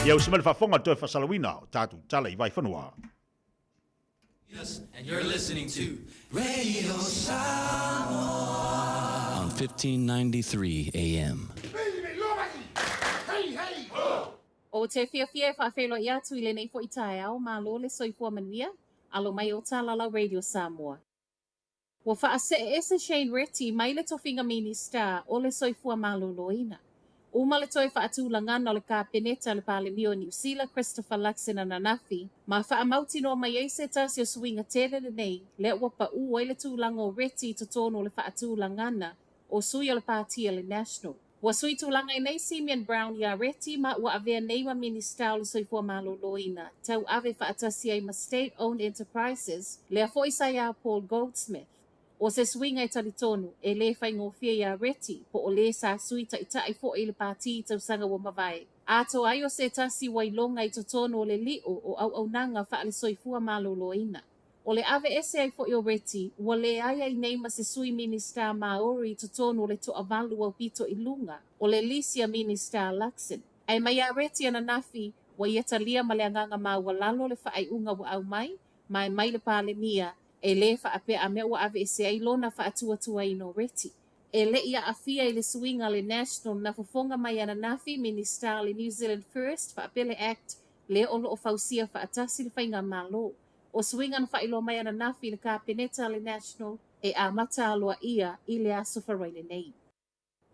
Ia usi mai le faafofoga i le toe faasalauina o tatou tala i Vaifanua. And you're listening to Radio Samoa on 1593 AM. Ou te fiafia e faafeiloai atu i lenei foi taeao, malo le soifua manuia, alo mai o Talalau Radio Samoa. Ua faasee ese Shane Reti mai le tofiga Minista o le Soifua Maloloina. Uma le toe faatulagana o le Kapeneta a le Palemia o Niu Sila Christopher Luxon ananafi, ma faamautinoa mai ai se tasi o suiga tele lenei lea ua paʻu ai le tulaga o Reti i totonu o le faatulagana o sui o le Pāti a le National. Ua sui tulaga ai nei Simeon Brown iā Reti ma ua avea nei ma Minista o le Soifua Maloloina, tauave faatasi ai ma State Owned Enterprises, lea foi sa iā Paul Goldsmith. O se suiga e talitonu, e lē faigofie iā Reti, po o lē sa sui taitai foi i le pāti i tausaga ua mavae. Atoa ai o se tasi ua iloga i totonu o le liʻu o auaunaga faale-soifua maloloina. O le aveese ai foi o Reti, ua leai ai nei ma se sui Minista Māori i totonu o le toavalu aupito i luga o le lisi a Minista Luxon. Ae mai iā Reti ananafi, ua ia talia ma le agaga maualalo le faaiuga ua aumai, ma e mai le Palemia, e lē faapea a mea ua aveese ai lona faatuatuaina o Reti. E le i aafia i le suiga a le National na fofoga mai ananafi Minisita o le New Zealand First faapea le Act lea o lo o fausia faatasi le faigamalo. O suiga na faailoa mai ananafi i le Kapeneta a le National e amata aloaia i le Aso Faraile nei.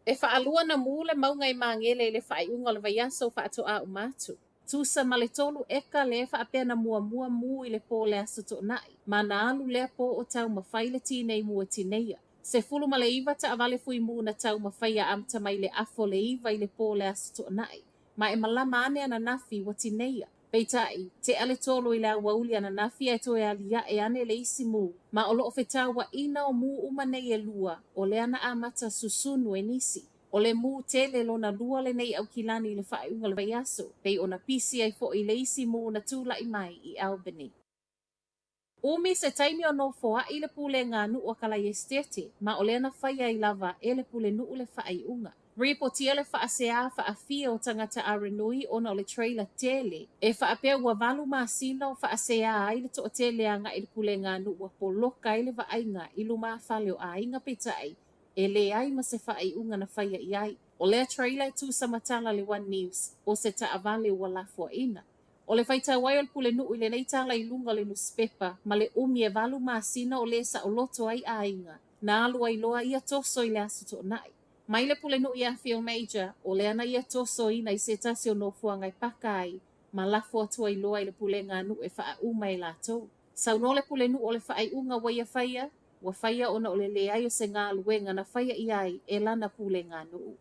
E faalua ona mu le mauga i Magele i le faaiuga o le vaiaso faatoa uma atu. Tusa ma le tolu eka lea faapea na muamua mu i le po o le Aso Toonai, ma na alu lea po o taumafai le tinei mu e tineia. 19 taavale fui mu na taumafaia amata mai le afa o le 9 i le po o le Aso Toonai, ma e malama ane ananafi ua tineia. Peitai, tea le 3 i le aoauli ananafi ae toe aliae ane le isi mu, ma o lo o fetauaina o mu uma nei e lua, o lea na amata susunu e nisi. O le mu tele lona lua lenei i Aukilani i le faaiuga o le vaiaso, pei ona pisi ai foi le isi mu na tulai mai i Albany. Umi se taimi o nofoaʻi le pulega a nuʻu a Kalai Esetete, ma o lea na faia ai lava e le pulenuʻu le faaiuga. Ripotia le faaseā faafia o tagata Aranui ona o le trailer tele e faapea ua 8 masina o faaseā ai le toatele agai i le pulega a nuʻu ua poloka ai le vaaiga i lumafale o aiga peitai e leai ma se faaiuga na faia i ai. O lea trailer e tusa ma tala le One News o se taavale ua lafoaina. O le faitau ai o le pulenuu i lenei tala i luga o le nusipepa ma le umi e 8 masina o lē saoloto ai aiga na alu ai loa ia toso i le Aso Toonai. Mai le pulenuu iā Phil Major, o lea na ia tosoina i se tasi o nofoaga e paka ai ma lafo atu ai loa i le pulega a nuu e faauma e latou. Saunoa le pulenuu o le faaiuga ua ia faia, ua faia ona o le leai o se galuega na faia i ai e lana pulega a nuu.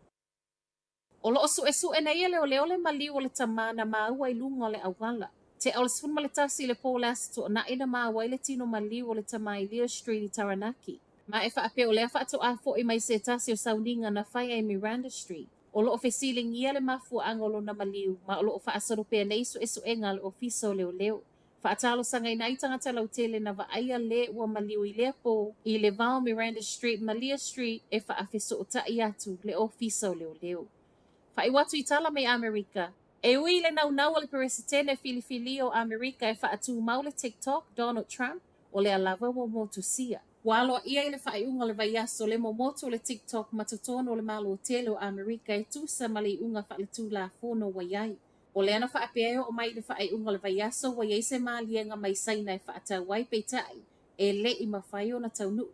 O lo o suesue nei e leoleo le maliu o le tamā na maua i luga o le auala. Tea o le 11 i le po o le Aso Toonai na maua ai le tino maliu o le tamā i Lea Street i Taranaki. Ma e faapea o lea faatoa foi mai se tasi o sauniga na faia i Miranda Street. O lo o fesiligia le mafuaaga o lona maliu ma o lo o faasolo pea nei suesuega a le Ofisa o Leoleo. Faatalosagaina ai tagata lautele na vaaia le ua maliu i lea po i le va o Miranda Street ma Lea Street e faafesootai atu le Ofisa o Leoleo. Faaiu atu i tala mai Amerika. E ui i le naunau o le Peresetene filifilia o Amerika e faatumau le TikTok, Donald Trump, o lea lava ua motusia. Ua aloaia i le faaiuga o le vaiaso le momotu o le TikTok ma totonu o le Malo tele o Amerika e tusa ma le iuga faaletulafono ua i ai. O lea na faapea e oo mai i le faaiuga o le vaiaso ua i ai se maliega mai Saina e faatau ai, peitai, e le i mafai ona taunuu.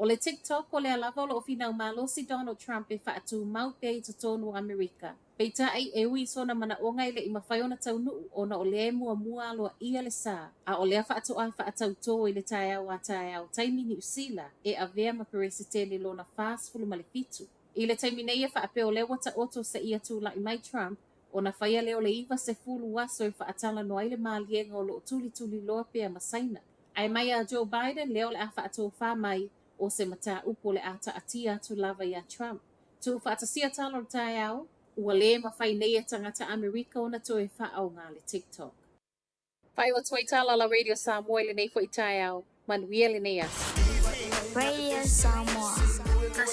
O le TikTok, o lea lava o lo o finau malosi Donald Trump e faatumau pea i totonu o Amerika. Peitai, e ui i sona manaoga e le i mafai ona taunuu ona o lea e muamua aloaia le sa, a o lea faatoa faatautō i le taeao a taeao taimi Niu Sila e avea ma Peresetene lona 47. I le taimi nei e faapea o lea ua taoto seia tulai mai Trump Ona faia lea o le 90 aso e faatalanoa ai le maliega o lo o tulituliloa pea ma Saina. Ae mai a Joe Biden lea o le a faatofā mai o se mataupu o le a taatia atu lava iā Trump. Tuufaatasia tala o le taeao, ua lē mafai nei e tagata Amerika ona toe faaaoga le TikTok. Faaiu atu ai tala la Radio Samoa i lenei foi taeao. Manuia lenei aso. Radio Samoa.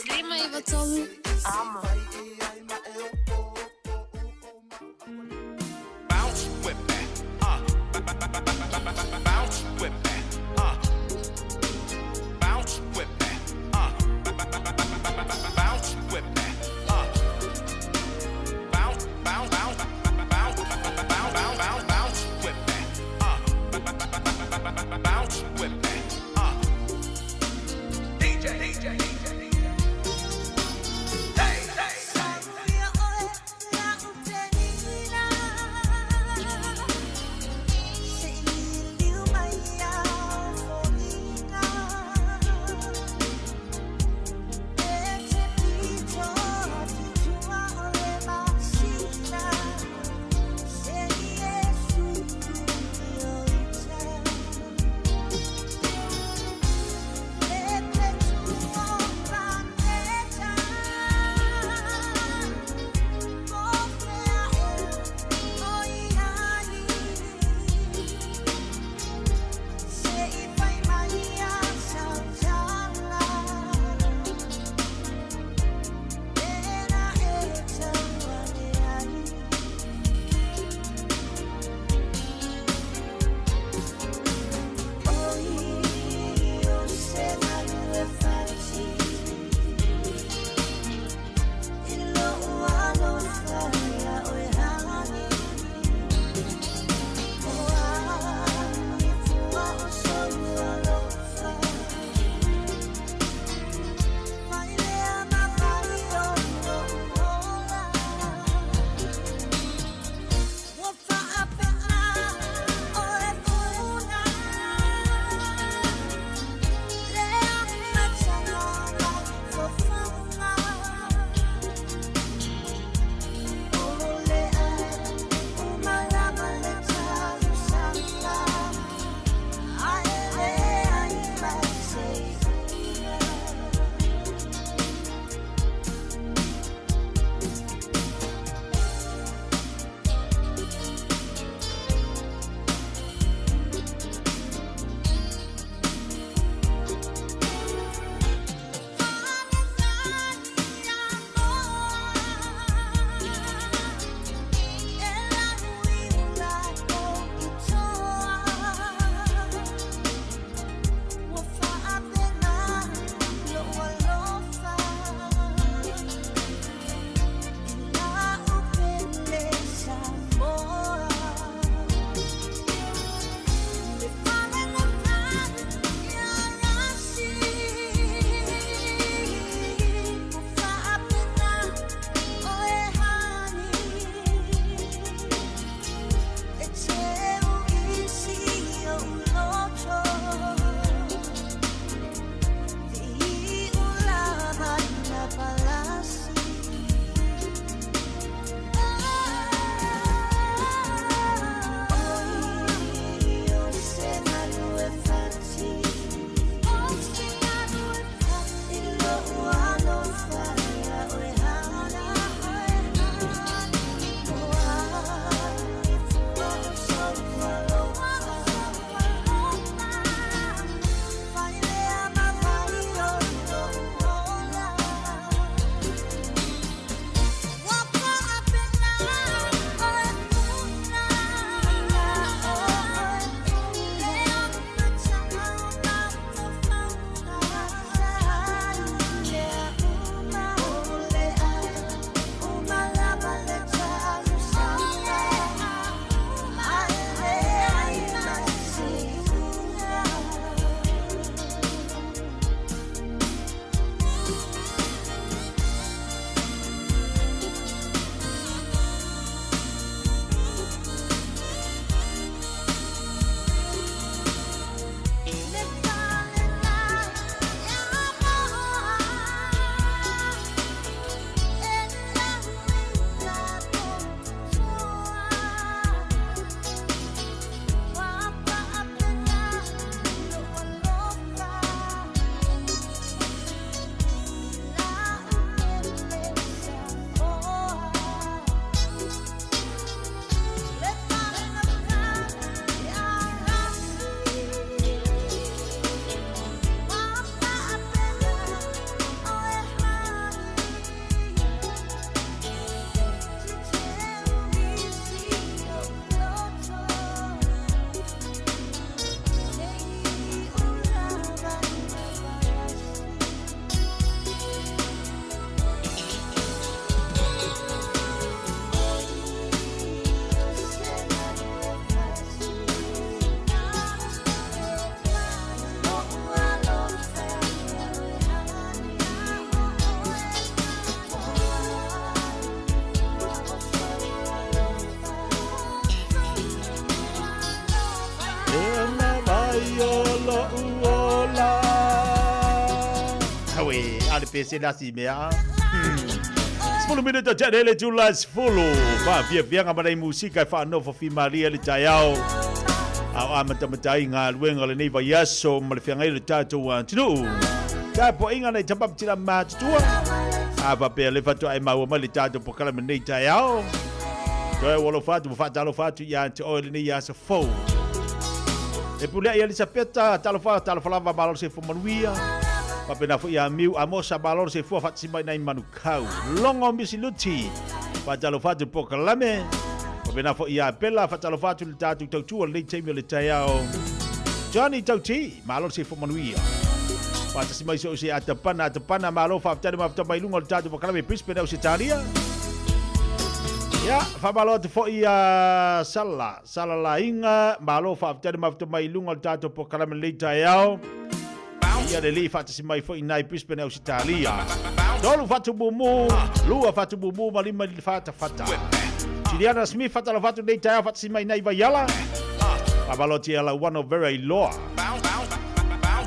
153 Amo. Bounce with that. Bounce with that. Bounce with that. Bounce with that. Bounce, bounce, bounce, bounce, bounce, bounce, bounce, bounce with that. Bounce with that. DJ, DJ, DJ. Hey, hey. o loʻu ola. Auē, ʻaʻole pese le asi i mea. 10 minute o tea le itula e 10. Faafiafiaga ma nei musika e faanofo fimalie le taeao. A o amatamata ai galuega o lenei vaiaso ma le feagai o le tatou atunuu. Tapuaiga nai tama ma tina matutua. A faapea le faatoa e maua mai le tatou polokalame lenei taeao. Toe ua alofa atu ma faatalofa atu ia te oe lenei aso fou. E pule ai Elisapeta, talofa, talofa lava, malo le soifua manuia. Faapena foi ia Miu Amosa, malo le soifua faatasi mai nai Manukau. Logo Misiluti, faatalofa atu i le polokalame. Faapena foi ia Bella, faatalofa atu i le tatou tautua i lenei taimi o le taeao. Johnny Tauti, malo le soifua manuia. Faatasi mai so o se Atapana, Atapana, malo faafetai le mafuta mai luga o le tatou polokalame i Brisbane, Ausetalia. Ia, faamalo atu foi ia Sala, Sala Laiga, malo faafetai le mafuta mai luga o le tatou polokalame lenei taeao. Ia le lii faatasi mai foi nai Brisbane, Ausetalia. Tolu fatu mumu, lua fatu mumu ma lima i fata fata. Juliana Smith faatalofa atu lenei taeao faatasi mai nai Vaiala. Faamalo atu ia Lauano Vera Iloa.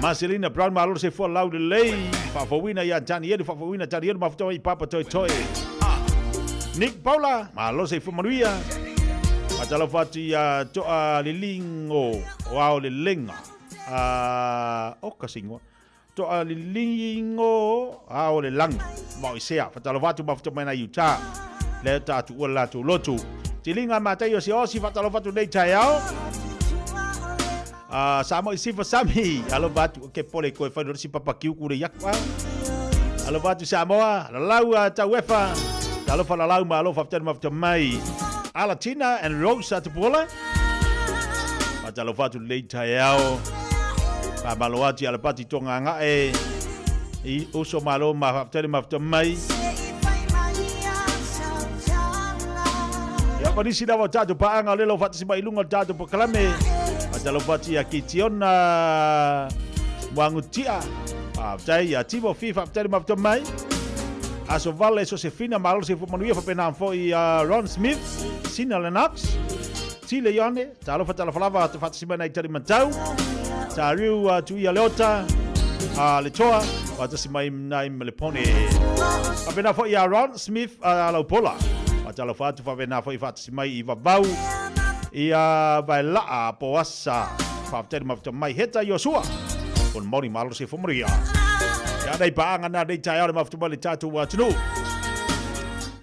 Marcelina Brown malo le soifua laulelei. Faafouina ia Danielu, faafouina Danielu mafuta mai i Papa Toetoe. Nick Paula, malo le soifua manuia. Faatalofa atu ia Toa Lilingo o Ao Lelega. O ka se ingoa. Toa Lilingo Ao le Lagi ma o Isea. Faatalofa atu mafuta mai nai Utah. Lea ta tuua le latou lotu. Tiliga Mataio Siaosi, faatalofa atu nei taeao. Samoa i Sifa Sami, alofa atu, ke pole koe whai si papa kiuku le iaku a. Alofa atu Samoa, lalau a tauefa, talofa lalau ma alofa whtari mawhita mai. Alatina and Rose Atupuola, Fatalofa atu lei taeao, Whamalo atu i alapati tonga ngae, i uso malo ma whtari mawhita mai. Ia, ma nisi lava o tatou paaga o lea o faatasi mai i luga o le tatou polokalame. Faatalofa atu ia Kitiona Muagutia. Faafetai ia Timo Fi, faafetai le mafuta mai. Aso Vale, Sosefina, malo le soifua manuia, faapena foi ia Ron Smith, Sina Lennox, Tile Ioane, talofa talofa lava, te faatasi mai nai Talimatau, Tariu uh, Tuia Leota, uh, Letoa, faatasi mai nai Melepone. Faapena foi ia Ron Smith uh, Laupola, faatalofa atu faapena foi faatasi mai i Vavau, ia Vaelaa Poasa, faafetai le mafuta mai Heta Iosua. Good morning, malo se fomaria. Ia nei paaga na nei taeao le mafuta mai le tatou atunuu.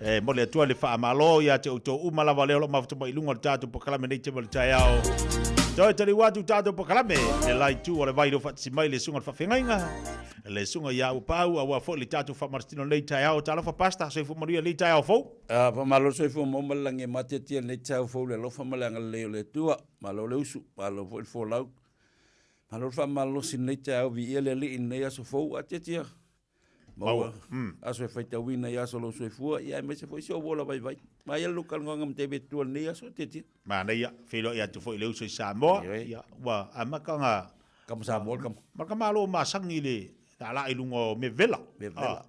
E momoli atu ai le faamalo ia te outou uma lava lea o lo o mafuta mai i luga o le tatou polokalame nei taimi o le taeao. Toe taliu atu tatou polokalame le la itu o le vai leo faatasi mai le susuga i le faafeagaiga, le susuga ia Auapaau aua foi le tatou faamalositino nei taeao. Talofa Pastor, soifua manuia lenei taeao fou. A, faamalo le soifua maua ma le lagi e matiatia i lenei taeao fou i le alofa ma le agalelei o le Atua. Malo le usu, malo foi le folau. Malo le faamalolosi i lenei taeao, viia le Alii i lenei aso fou. Atiatia, Maua aso e faitauina i aso o lou soifua, ia aemaise foi si ou ola vaivai. Mai ia le talanoaga ma David Tua i lenei aso, Tietia. Manaia, feiloai atu foi i le uso i Samoa, ia, ua amata ona Kama Samoa le kama. Ma le tamaloa masani i le laalaa i luga o mea vela. Mea vela.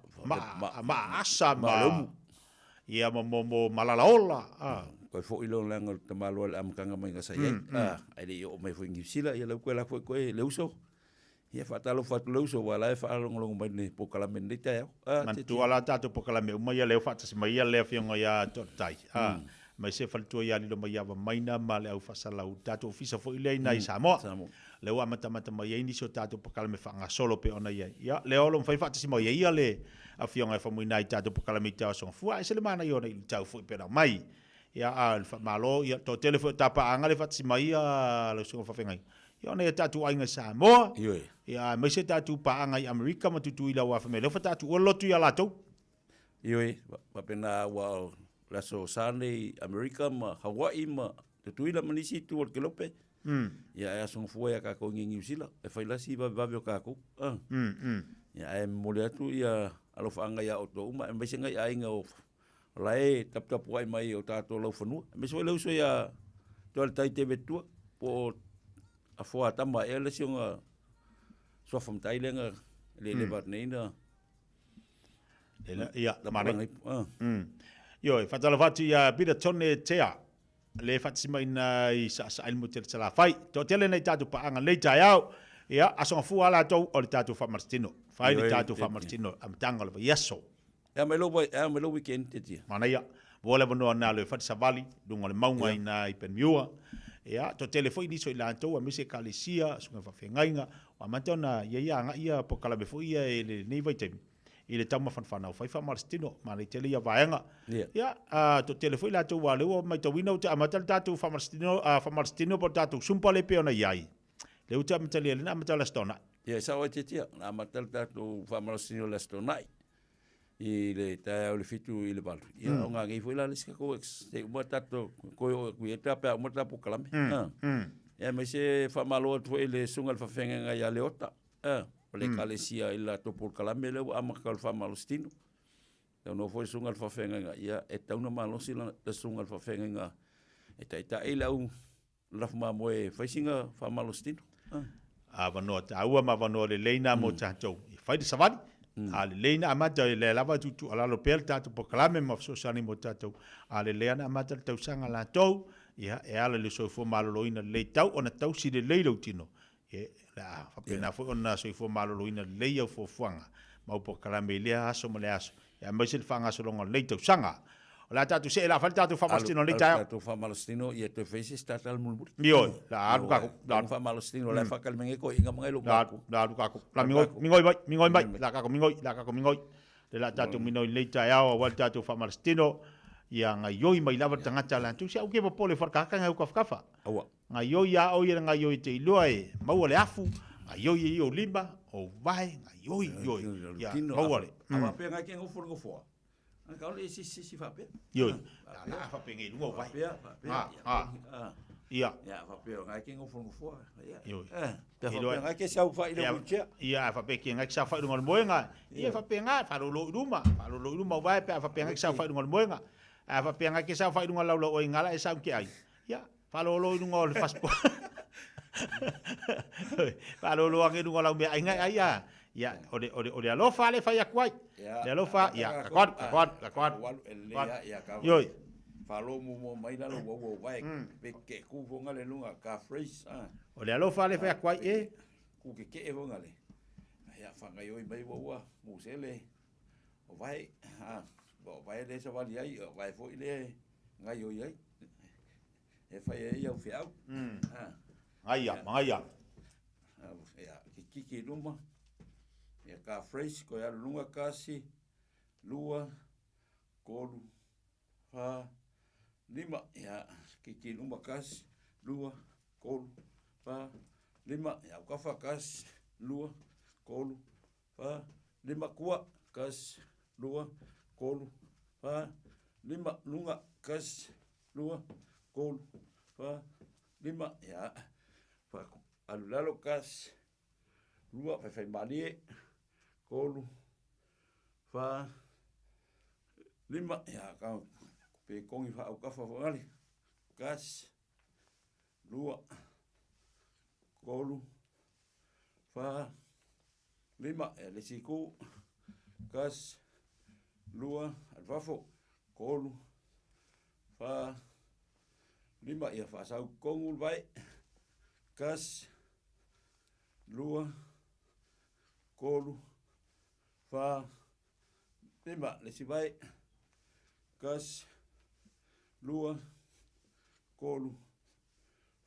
Ma asa ma ia ma mo malalaola. Koe foi lea o leaga o le tamaloa i le amataga mai sa i ai. Ae le i oo mai foi i Niu Sila, ia lau koe la foi koe le uso. Ia faatalofa atu le uso aua la e faalogologo mai le polokalame i lenei taeao. Ah, Manatua la tatou polokalame uma ia lea ua faatasi mai ia le afioga ia Toaletai. Ah, aemaise faletua ia Lilomaiava Maina ma le au faasalau tatou ofisa foi lea i ina i Samoa. Lea ua amatamata mai ai nisi o tatou polokalame faagasolo pei ona i ai. Ia, lea o lo o mafai faatasi mai ai ia le afioga e famuina ai tatou polokalame i te Aso Gafua, ae ese le manaia ona i luitau foi pei ona aumai. Ia, a o le faamalo, ia, toatele foi o tapaaga lea e faatasi mai ia lau Susuga Faafeagaiga. Ia ona ia tatou aiga i Samoa, Ioe. ia aemaise tatou paaga i Amerika ma Tutuila aua fai mai lea faatoa tuua le lotu ia latou. Ioe, faapena aua o le aso Sunday i Amerika ma Hawaii ma Tutuila ma nisi itu o le kelope. Ia ae aso gafua ia kakou i Niu Sila e fai lasi vavevave o kakou. Ia ae momoli atu ia alofaaga ia outou uma aemaise nai aiga o O la e taputapuai mai o tatou laufanua. Aemaise foi le uso ia Toaletai David Tua, po o Afoa Tama ea le isi ona suafa matai lea na le leva atu nei na Ia, manaia. Ioe, faatalofa atu ia Peter Tone Tea. le faatasimaina i Saasaa i le motu o Salafai. Toatele nai tatou paaga nei taeao. Ia, aso gafua lava latou o le tatou faamalositino. Fai le tatou faamalositino amataga o le vaiaso. E a mai lou, e a mai lou weekend Tetia? Manaia. Ua le avanoa na alu e fai le savali, luga o le mauga i na i Panmure. Ia, toatele foi nisi o i latou aemaise ekalesia, susuga i faafeagaiga, ua amata ona i ai agai ia polokalame foi ia i lenei vaitaimi i le taumafanafana o fai faamalositino. Manaia tele ia vaega. Ia, toatele foi latou aua o lea ua matauina ua toe amata le tatou faamalositino, faamalositino po o le tatou Zumba lea e pei ona i ai. Lea ua toe amatalia, lea na amata i le Aso Toonai. Ia, e sao ai Tiatia, na amata le tatou faamalositino i le Aso Toonai i le taeao i le 7 i le 8. Ia, o gagei foi la le isi tatou se i uma tatou toe oo atu i ai pe a uma le tatou polokalame. Ia, aemaise faamalo atu foi i le susuga i le faafeagaiga ia Leota, o le ekalesia i le latou polokalame lea ua amata o le faamalositino. Saunoa foi le susuga i le faafeagaiga, ia, e tatau ona malosi le susuga i le faafeagaiga e taitai le au Lafu mamoe e fai sina faamalositino. Avanoa taua ma avanoa lelei na mo tatou e fai le savali. A lelei na amata, e lea lava e tuutuualalo pea le tatou polokalame ma fesoasoani mo tatou. A lelei lava na amata le tausaga latou, ia, e ala i le soifua maloloina lelei tau ona tausi lelei lou tino, ia, o le a faapena foi ona soifua maloloina lelei au fuafuaga ma au polokalame i lea aso ma lea aso, aemaise le faagasologa o lenei tausaga. O le a tatou see o le a fai le tatou faamalositino i lenei taeao. Alu tatou faamalositino, ia toe fai se isi tatalo mulimuli. Ioe, o le a alu tatou. O le faamalositino o la e faatali mai nei toeaiina ma nai lou matua. O le a alu tatou. O le a migoi, migoi mai, migoi mai, o le a tatou migoi, o le a tatou migoi. O le a tatou migoi i lenei taeao aua le tatou faamalositino, ia gaioi mai lava le tagata latou. Se aua e te popole i fale tagata nai ou tafatafa. Aua. Gaioi a oi e le gaioi e te iloa e maua le afu, gaioi e i ou lima, ou vae, gaioi, ioi, ia maua le. A faapea ngai ke nofo le nofoa, ngai ka ole i sisi sisi faapea. Ioi, la la faapea ngai lunga o vae. Faapea, faapea, ia. Ia. Ia, faapea ngai ke nofo le nofoa, ia. Ioi. Pe faapea ngai ke saofai i le wheelchair. Ia, a faapea ke ngai ke saofai i luga o le moega, ia faapea ngai, faalolo i luma, faalolo i luma o vae pe a faapea ngai ke saofai i luga o le moega. A faapea ngai ke saofai i luga o le laulau o i gala e sau ke ai. Ia, faalolo i luga o le fasipoa. Faalolo ake i luga o lau meaaiga e ai a. Ia, o le, o le, o le alofa le fai atu ai. Le alofa, ia, tatou alu, tatou alu, tatou alu. Alu, e lelei lava, ia, ka Ioi. Falo muamua mai lalo ua ua uae, pe ke ku fonga le lunga ka phrase, a. O le alofa le fai atu ai, e. Ku ke ke fonga le. Ia, whangaioi mai ua ua, musele, o vai, a, o vai le savali ai, o vai foi le gaioi ai. E fai ai au feau. Gaia, magaia. Ia, ki kiki i luma. Ia ka phrase, koe alu lunga kasi, lua, kolu, wha, lima. Ia, kiki i luma kasi, lua, kolu, wha, lima. Ia, ukafa kasi, lua, kolu, wha, lima kua, kasi, lua, kolu, wha, lima, lunga, kasi, lua, tolu, fa, lima, ia, fa, alu lalo, kasi, lua, faifai malie, tolu, fa, lima, ia, ka, pe kongi fa au kafa whangale, kasi, lua, tolu, fa, lima, ia, le siku, kasi, lua, alu fafo, tolu, fa, lima, ia faasau kongu le vai, kasi, lua, tolu, fa, lima, le isi vai, kasi, lua, tolu,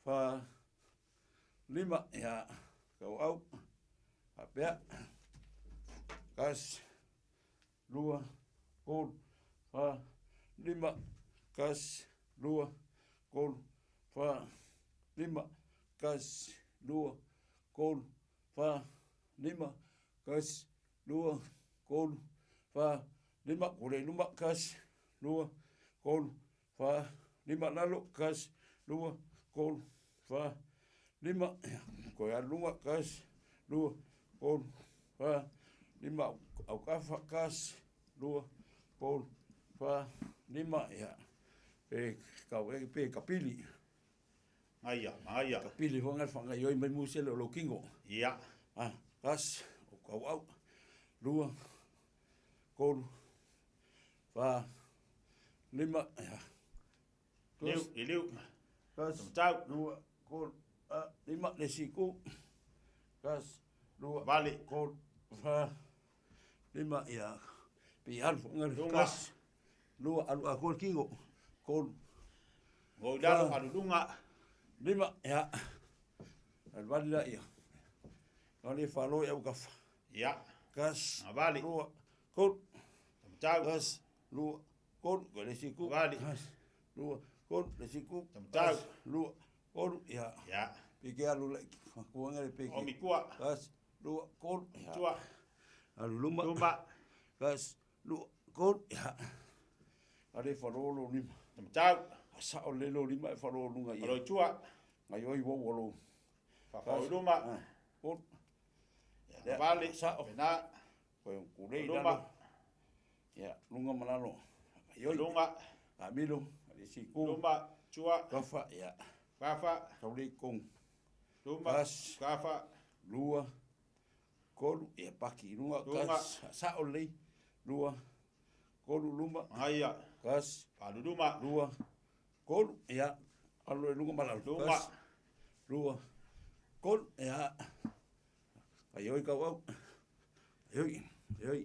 fa, lima, ia, tauau, faapea, kasi, lua, tolu, fa, lima, kasi, lua, tolu, fa, lima, kasi, lua, tolu, fa, lima, kasi, lua, tolu, fa, lima, kule i luma, kasi, lua, tolu, fa, lima, lalo, kasi, lua, tolu, fa, lima, koe alu luga, kasi, lua, tolu, fa, lima, aukafa, kasi, lua, tolu, fa, lima, ia, pe kau e pe kapili. Aia, aia. Kapili foi ngai whangaioi mai musele o lou kingo. Ia. Ah, kasi, o kau au, lua, tolu, fa, lima, ia. Liliu, liliu. Tasi, Tau. lua, tolu, fa, lima, le isi itu. Tasi, lua, Vale. tolu, fa, lima, ia. Pe i alu foʻi Luga. Tasi, lua, alu atoa le tino. Tolu, Go i lalo, fa, alu luga. lima, ia. Alu vale laia. O le falo i au kafa. Ia. Tasi, Vale. lua, tolu. Tau. Tasi, lua, tolu, ko le isi itu. Vale. Tasi, lua, tolu, le isi itu. Tau. Tasi, lua, tolu, ia. Ia. Pe ke alu laʻi kuaga le peke. O mikua. Tasi, lua, tolu, ia. Tua. Alu luma. Luma. Tasi, lua, tolu, ia. Ale falo lo lima. Tau. Sao le lo lima e falo lunga ia. Alo i tua. Ngai oi wo wo lo. Fafao i luma. Tolu. Ia, Vale. Sao. Pena. Koe kulei Luma. lalo. Ia, lunga ma lalo. Ngai oi. Lunga. Amilo, ale siku. Luma. Tua. Kafa, ia. Fafa. Taule kong. Luma. Tasi. Kafa. Lua. Tolu, ia paki i lunga. Lunga. Tasi, sao lelei. Lua. Tolu luma. Magaia. Tasi. Faluluma. Lua. Tolu, ia. Alu e lunga ma lalo. Luma. Tasi. Lua. Tolu, ia. Ngai oi kau au. Ngai oi. Ngai oi.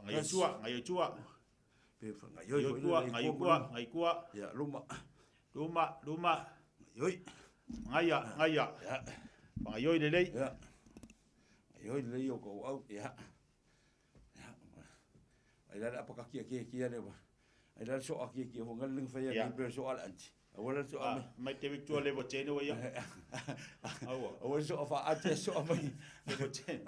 Ngai i tua. Ngai i tua. Pe ngai oi Ngai foi kua, le ngai kua kua, ma ngai kua. Ia, luma. Luma, luma. Ngai oi. Ngaia, ngaia. Ia. Ngai oi lelei. Ia. Ngai oi lelei o kou au. Ia. Ia. Ai la apakaki a kia kia le wa. Ai la so a kia kia ho ngal ling fa ia Ia. ki pe so ala anti. Awala so a me. Mai te tua le tene o ia. Aua. Awala so a fa ate so a mai. Le tene.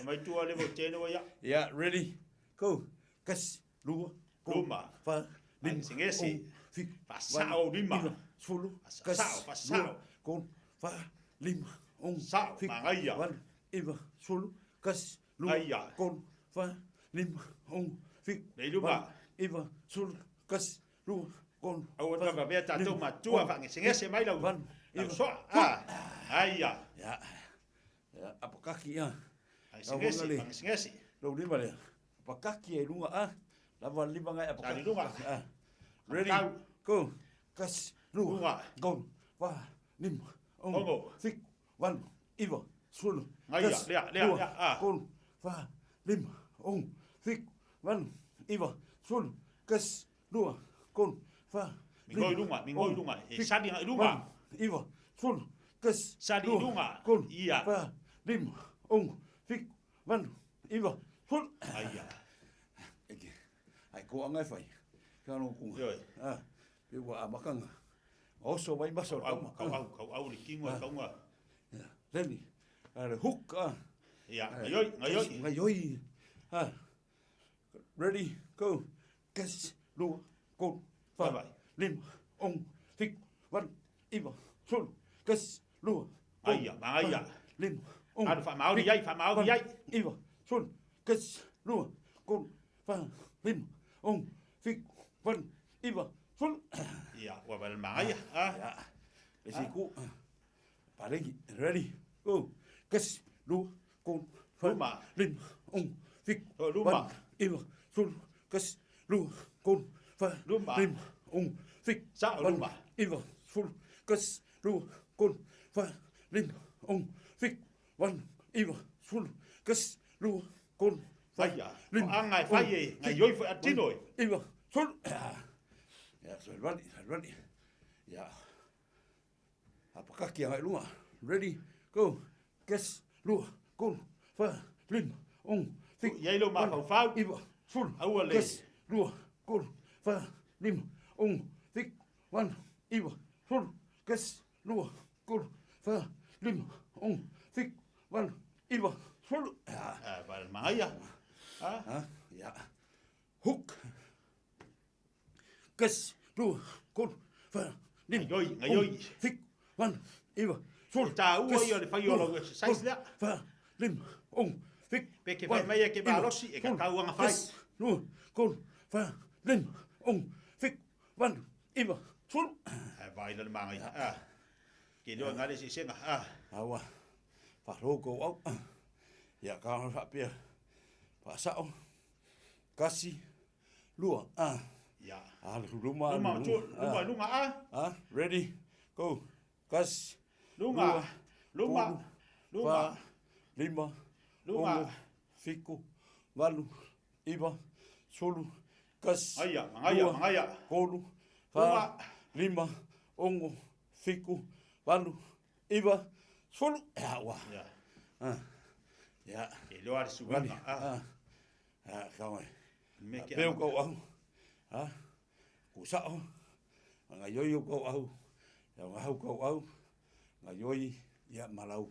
Mai tua le tene o ia. Yeah, ready. Go. Kas lua tolu, Luma. fa lima Singesi. ono, fitu, Fasao valu, lima. iva, sefulu, kasi, Fasao, fasao. lua, tolu, fa, lima, ono, Sao, fitu, magaia. valu, iva, sefulu, kasi, lua, Gaia. tolu, fa, lima, ono, fitu, Lei luma. valu, iva, sefulu, kasi, lua, tolu, Aua fa, tava vea tātou lima, matua ono, whangesengese mai lau. valu, Lau iva, soa. Ah. Aia. Ya. Ya, apakaki ya. Whangesengese, whangesengese. Lou lima lea. Apakaki e lunga a. Lava lima ngai apakaki. Sali lunga. Ah. Ready? Tau. Go. Kasi, lua, Lunga. tolu, fa, lima, ono, Ono. fitu, valu, iva, sefulu, Ngaia, kasi, lea, lea, lua, lea, ah. tolu, fa, lima, ono, fitu, valu, iva, sefulu, kasi, lua, tolu, fa, Mingoi lima, lunga, mingoi ono, lunga. E fitu, sali ngai lunga. valu, iva, sefulu, kasi, Sali lua, lunga. tolu, Ia. fa, lima, ono, fitu, valu, iva, sefulu. Aia. Eke, ai ko anga e whai. Ka no kunga. Ioi. Ah, pe ua amakanga. Oso mai masa o Kau au, tama. kau au, kau au le kingo e kaunga. Leni. Ale hook ah. Ia, ngai oi, ngai oi. Ngai oi. Ah. Ready, go. Kasi, lua, tolu, fa, Vai, vai. lima, ono, fitu, valu, iva, sefulu, kasi, lua, tolu, Aia, magaia. fa, lima, ono, Alu whamaori fitu, ai, whamaori valu, ai. iva, sefulu, kasi, lua, tolu, fa, lima, ono, fitu, valu, iva, sefulu. Ia, ua wale magaia. Ah. Ya. Le siku. Parengi, ready, go. Kasi, lua, tolu, fa, Luma. lima, ono, fitu, Oh, luma. valu, iva, sefulu, kasi, lua, tolu, fa, Luma. lima, ono, fitu, Sao, valu, luma. iva, sefulu, kasi, lua, tolu, fa, lima, ono, fitu, valu, iva, sefulu, kasi, lua, tolu, fa, Aia. lima, O anga e whai e, ono, ngai fitu, oi whai atino e. iva, sefulu. Ya, so ready, ready. Ya. Apakaki ang lunga. Ready, go. Guess, lua, tolu, fa, lima, ono, fitu, Ia ilo valu, mafaufau. iva, sefulu, Aua le. kasi, lua, tolu, fa, lima, ono, fitu, valu, iva, sefulu, kasi, lua, tolu, fa, lima, ono, fitu, valu, iva, sefulu. Ya. Ah, wale magaia. Ah. Ah, ya. Hook. Kasi, lua, tolu, fa, lima, Ngai oi, ngai oi. ono, fitu, valu, iva, sefulu, E tāua kasi, ia o le whai o lua, lau exercise tolu, lea. fa, lima, ono, fitu, Pe ke whai valu, mai e ke iva, malosi, e sefulu, kakau anga whai. kasi, lua, tolu, fa, lima, ono, fitu, valu, iva, sefulu. Ah, vai le magaia. Ah. Ke loa ngale si senga. Ah. Aua, whahroko au. Ia ka whapea, whasao, kasi, lua, ah. Ia. A le luma Luma ma tu, luma lunga a. A, ready, go. Kas. Lunga. Luma. Luma. Fa, lima. Lunga. Ono, fiku, valu, iva, sulu, kas. Aia, mangaia, lua, mangaia. Kolu, fa, Lunga. lima, ongo, fiku, valu, iva, sulu. Ia, ua. Ia. Ah. Ia. E loa le suiga. Ah. Ah, kau mai. Me ke Peu kau au. Ah. Ku sao. Nga yoi o kau au. Ia nga hau kau au. Nga yoi ia malau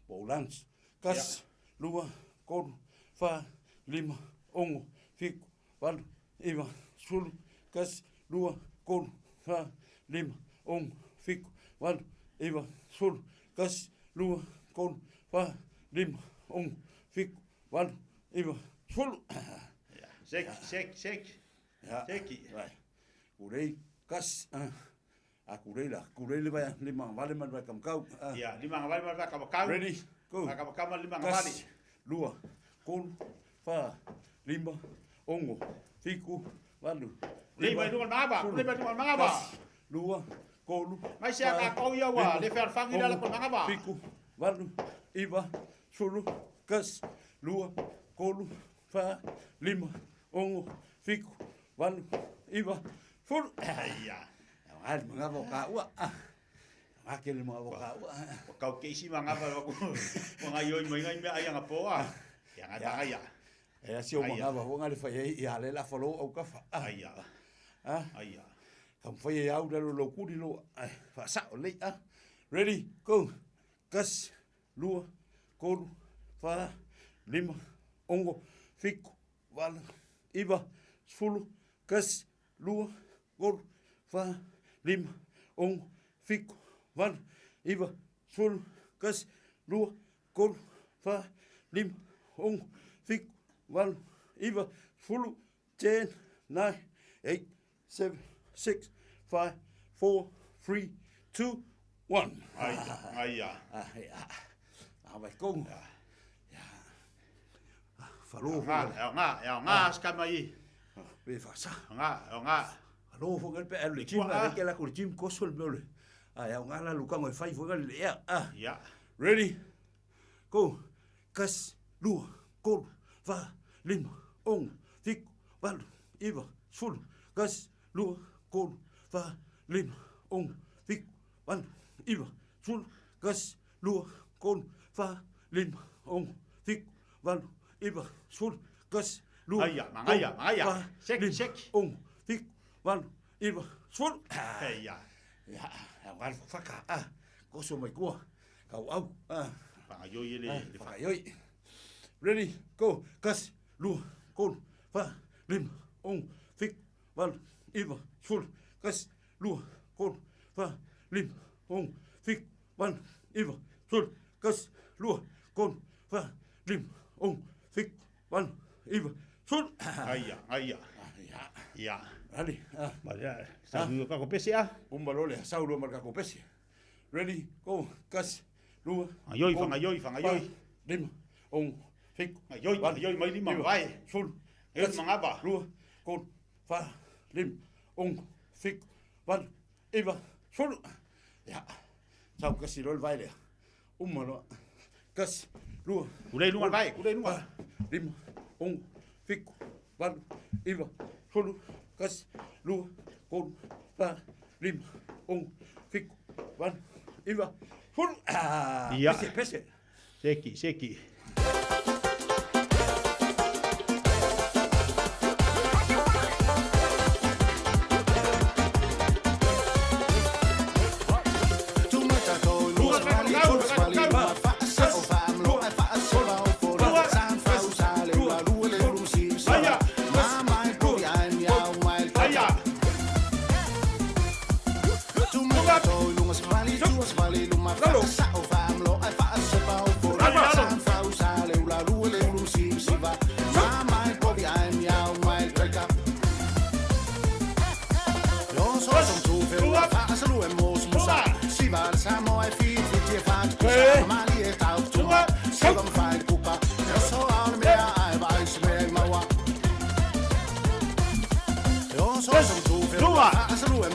bolans. Kas, lua, kolu, fa, lima, ongo, fiku, valu, iva, sulu, kas, lua, kolu, fa, lima, ongo, fiku, valu, iva, sulu, kas, lua, kolu, fa, lima, ongo, fiku, valu, iva, sulu. Sek, sek, sek. Ya. Seki. Vai. Kurei, kas, ah. A kurei la, kurei le vai, lima vale ma vai kamkau. Ah. Ia, lima nga vale ma vai kamakau. Ready, go. Vai kamakau ma lima nga Kas, vale. lua, kolu, fa, lima, ongo, fiku, valu. Lei mai lunga mangava, sulu, lei mai lunga mangava. kas, lua, kolu, Mai se a fa, kau ia wa, lima, le fe alfangi la la ko ongo, mangava. Fiku, valu, iva, sulu, kas, lua, kolu, fa, lima, ongo, fiku, valu, iva, sulu. Ia. Ai, mangava o ka ua. Ah. Nga ke le mangava o ka ua. O kau ke isi mangava wa ku. Wa ngai oi mai ngai me ai nga poa. Ia nga tanga ia. E asi o mangava ho nga le fai ai ia le la falo au ka fa. Ai ia. Ah. Ai ia. Ka fai ai au lo lo kuri lo. Ai, fa sa o le ah. Ready, go. Kas, lua, kolu, fa, lima, ongo, fiku, valu, iva, sulu, kas, lua, kolu, fa, lima, ongo, fiku, valu, iva, sulu, kas, lua, kolu, fa, lima, ongo, fiku, valu, iva, sulu, 10, 9, 8, 7, 6, 5, 4, 3, 2, 1. Ai, ai ia. Ah, ia. Ah, vai kong. Ya. Falo Nga, e nga, e nga skama i. Pe fa sa. Nga, e nga. Falo fo ngal pe le gym la ke la ko gym ko sol me le. Ah, ya nga la lu ka ngoi fai fo ngal le ya. Ah. Ya. Ready? Go. Kas, lua, kolu, fa, lima, ongo, fiku, valu, iva, sulu, kas, lua, kolu, fa, lima, ongo, fiku, valu, iva, sulu, kas, lua, kolu, fa, lima, ongo, fiku, valu, iva, sulu, kas, lua, Aia, mangaia, kolu, mangaia. fa, Sek, lima, sek. ongo, fiku, valu, iva, sulu. Ia. Ya, ya ngal faka ah, koso mai kua, kau au ah. Whangaioi le le Whangaioi. Ready, go, kas, lua, kolu, fa, lima, ongo, fiku, valu, iva, sulu, kas, lua, kolu, fa, lima, ongo, fiku, valu, iva, sulu, kas, lua, kolu, fa, lima, ongo, fiku, valu, iva, sulu. Aia, aia. Ia. Ia. Ali, ah. Ma ia, sa nu ka ko pese a. Umba lole, sau lua marka ko pese. Ready, go, kas, lua. Whangaioi, kolu, whangaioi, whangaioi. fa, Lima, ongo, fiku, Whangaioi, valu, whangaioi mai lima, iva, vai. Sulu, Whangaioi kas, mangava. lua, kolu, fa, lima, ongo, fiku, valu, iva, sulu. Ia, sau kasi lole vai lea. Uma loa. Kasi, lua. Kulei lunga kolu, vai, kulei lunga. fa, Lima, ongo, fiku, valu, iva, sulu, kasi, lua, kolu, fa, lima, ongo, fiku, valu, iva, sulu. Ah, Ia. Pese, pese. Seki, seki.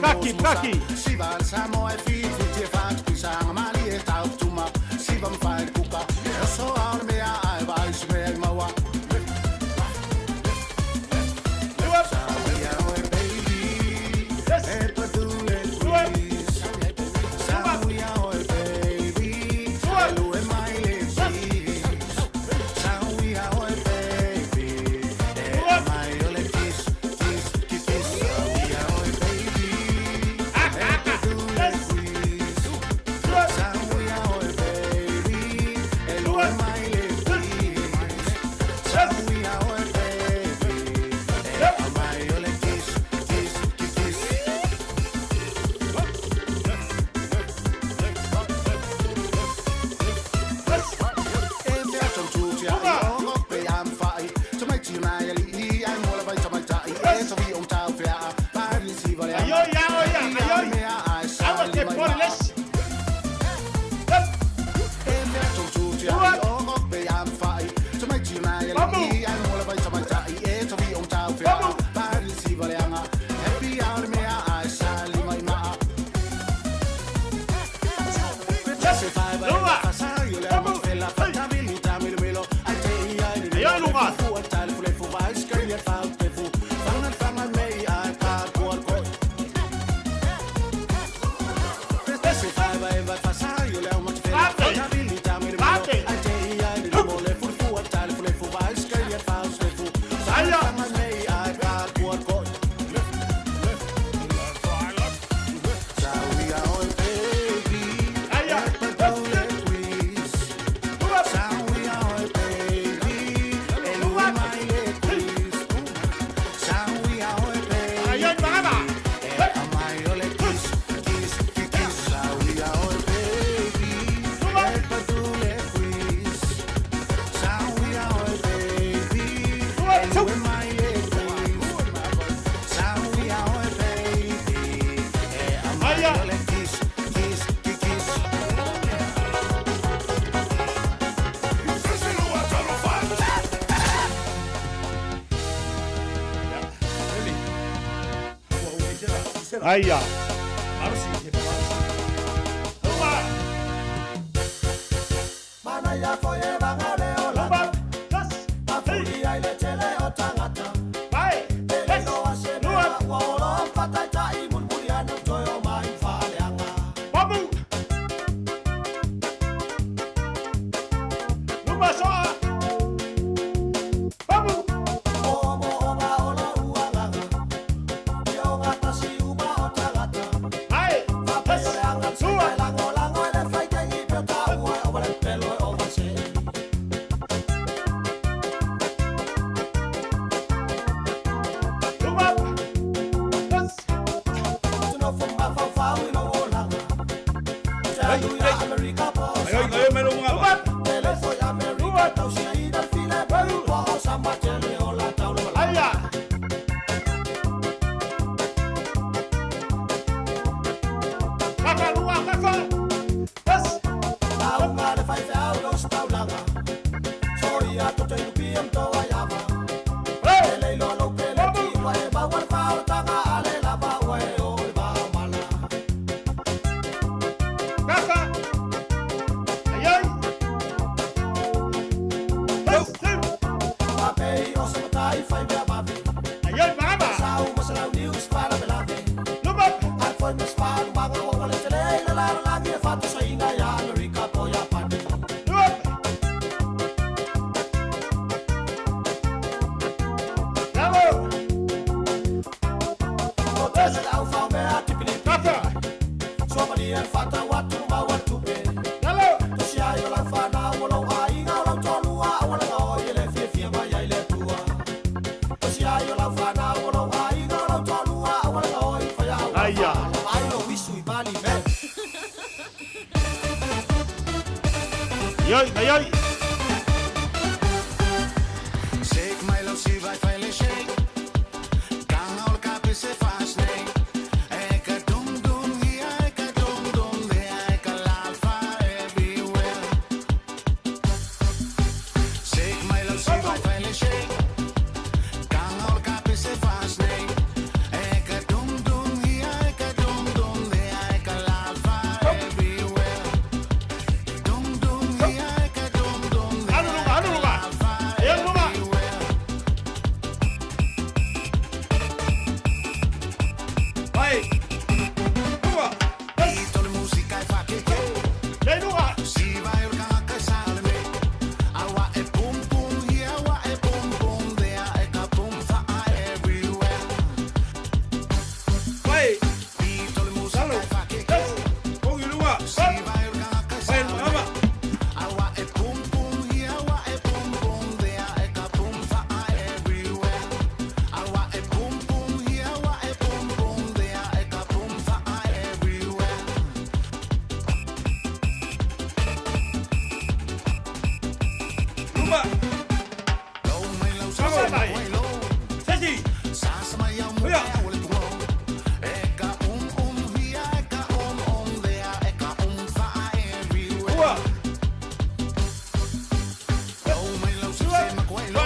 Kaki, kaki. Aia.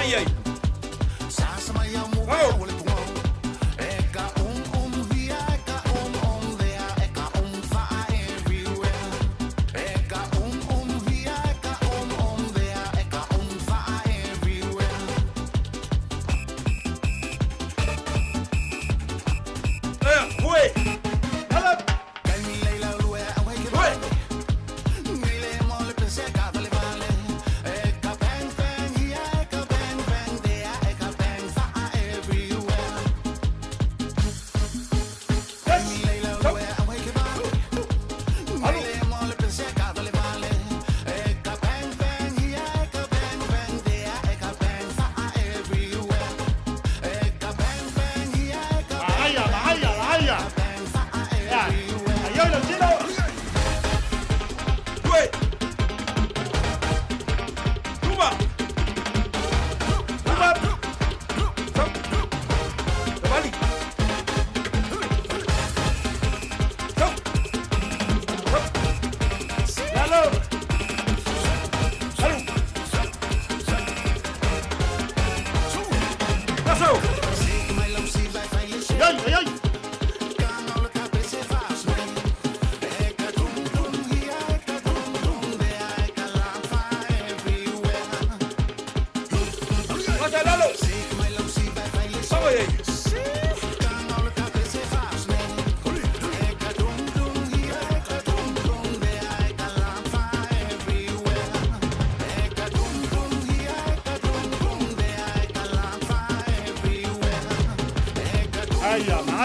Mai ai. Au.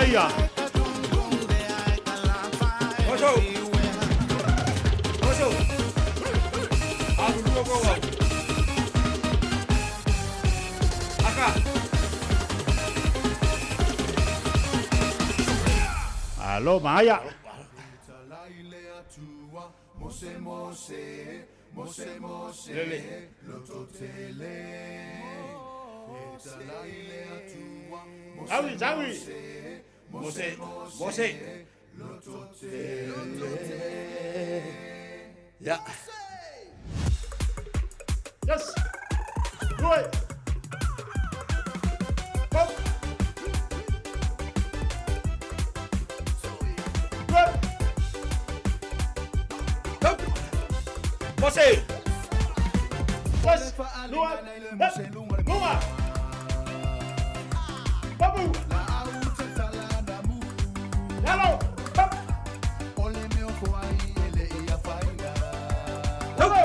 Aia. Oso. Oso. Alu lua ko au. Aka. Alo, maia. Lele. Saui, saui. Mose. Mose. Ya. Yes. Due. Hop. Due. Hop. Mose. Yes. Lua. Yes. Lua. Babu. Lalo. Hop. Lalo.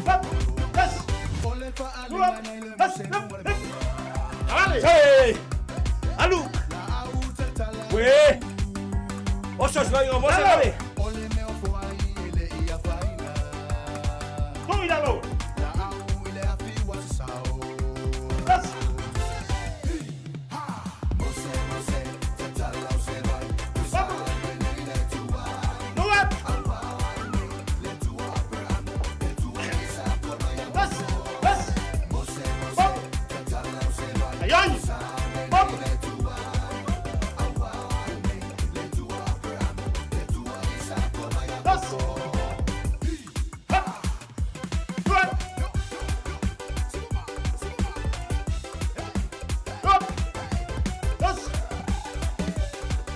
Hop. Yes. Lua. Yes. Hop. Hop. Allez. Hey. Alu. We. Oso, se va, mose, vale. Tui, lalo. Yes. Babu. Lua. Yes. Yes. Hop. Ay, ay. Hop. Yes. Hop. Lua. Hop. Yes.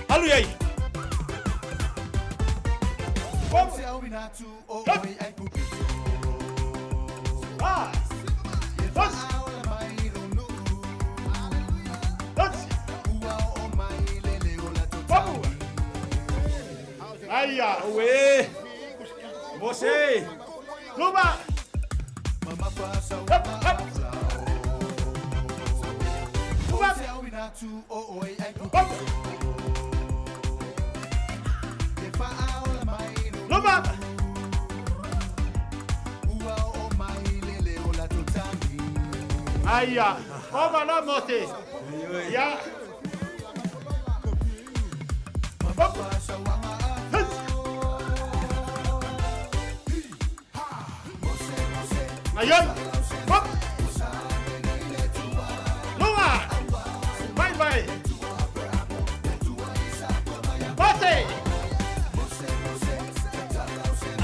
Alu yai. Hop. Hop. Ah. Yes. Yes. Babu. Aia. We. Mose. Luma. Hop, hop. Luma. Hop. Luma. Aia. Ova la mose. Ya. Hop. Yes. Ayun. Hop. Luma. Bye bye. Mose.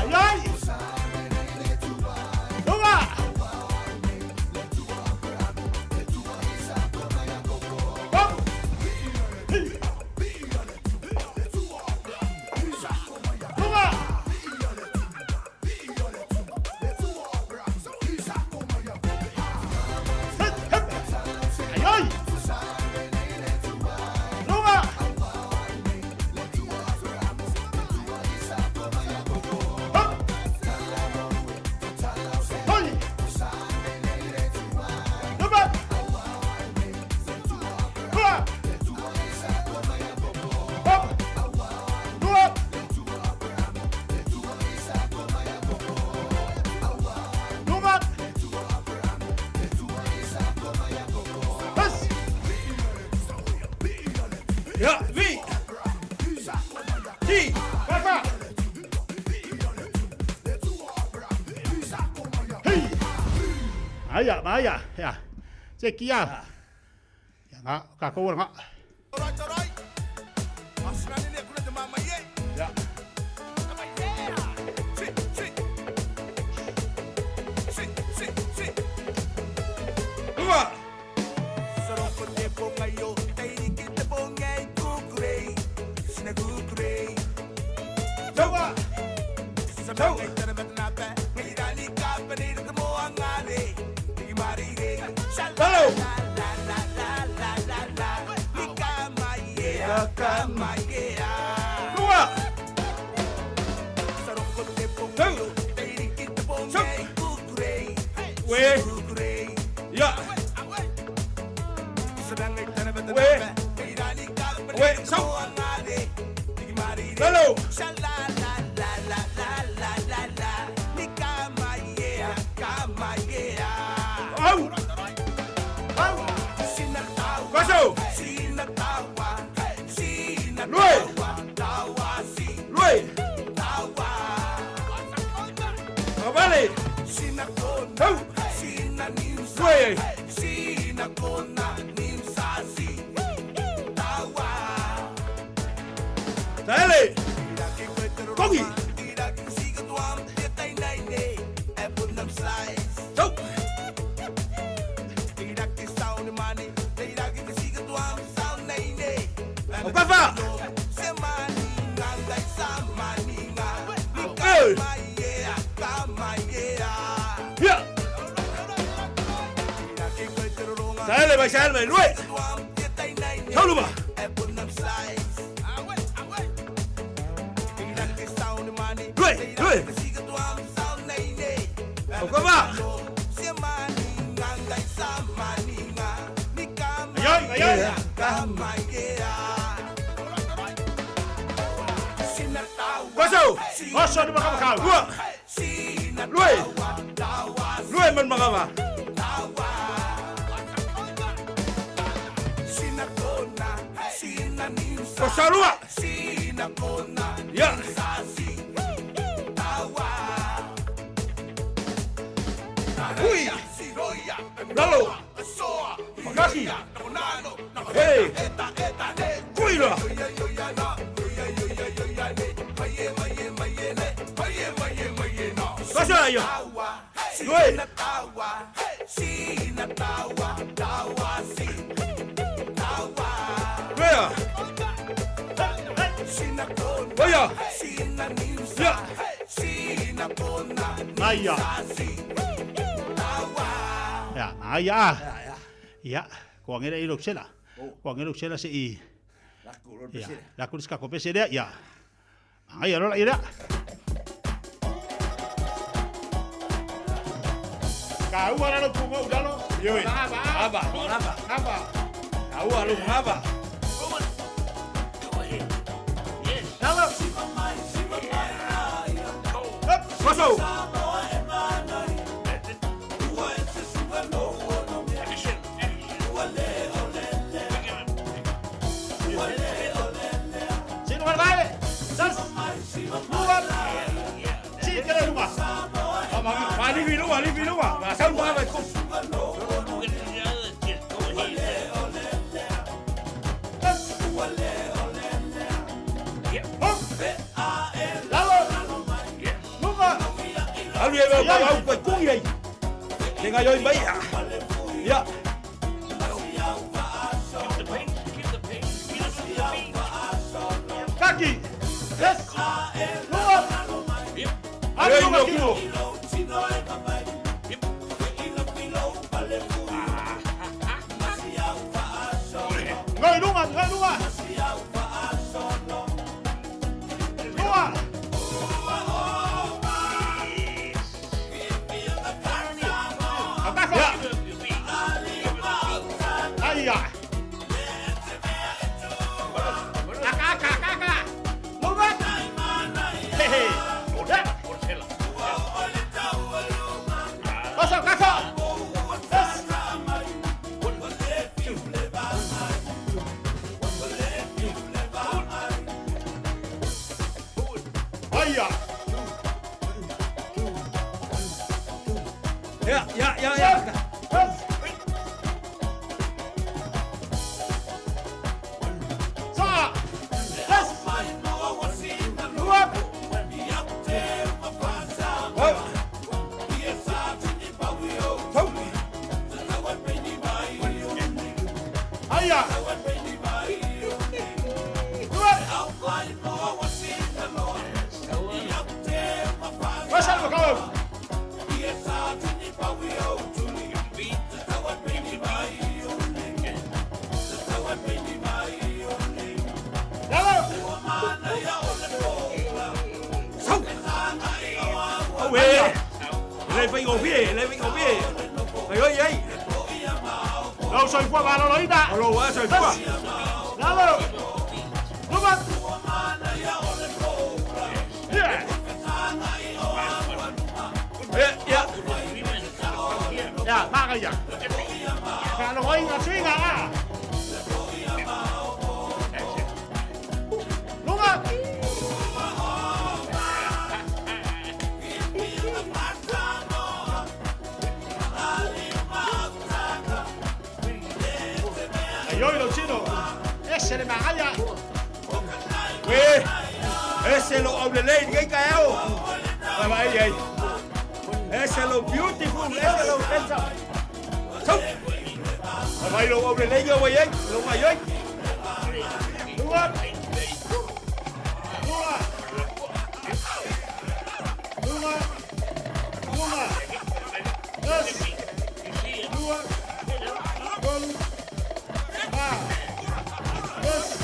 Ayay. Luma. Aia, aia, ia. Se kia. Ia nga, ka kou nga. Ia. Uma. Taua. Tau. Lalo. Lua. Tau. Sau. We. Ya. We. We. Sau. Lalo. Au. Koso. Lui. Lui. Mabale. Tau. Lui. Saele. Kongi. Tau. Papa. Hey. Ya. Saele, vai saele, lui. Tau luma. Lui, lui. Papa. Ayoi, ayoi. Koso. Koso ni makamakau. Lua. Lui. Lui man makama. Koso lua. Ya. Ui. Lalo. Makasi. Hey. Kuila. Koso ayo. Lui. Lui. Oya. Ya. Aia. Ia, aia. Ia, ko angera i loksela. Ko angera loksela se i. Ia, la kuris ka kopese lea, ia. Aia lola ira. Ka ua lalo pungo ulalo. Yoi. Aba, aba, aba. Ka ua lo aba. Lalo. Up, koso. Sino vale. Sas. Lua. Si kere lua. Mali vi lua, li vi lua. Ma sau lua ko. Lalo. Lua. Alu e ba au ko kungi ai. Tenga yoi mai. Ya. Kaki. Yes. Lua. Alu Alu no lua kuo. kilo. Ngai lunga, ngai lunga. Lua. Ya. Aia. Aka, aka, aka, aka. Lua. Hey, hey. Koso, koso. Yes. Aia. Ya, ya, ya, ya. Auē! E le faigofie, e le faigofie. Ai oi ai. Lou soifua maloloina. O lou lava soifua. Lalo. Luma. Yeah. Yeah, yeah. Ya, magaia. Faalogoina suiga a. Luma. Aioi lou tino. Ese le magaia. Uē, ese lou aulelei i lenei taeao. Vaavaai ai. Ese lou beautiful, ese lou handsome. Sau. Vaavaai lou aulelei ua i ai, lou gaoioi. Luma. Luma. Luma. Luma. Tasi. Lua. Tolu. Fa. Tasi.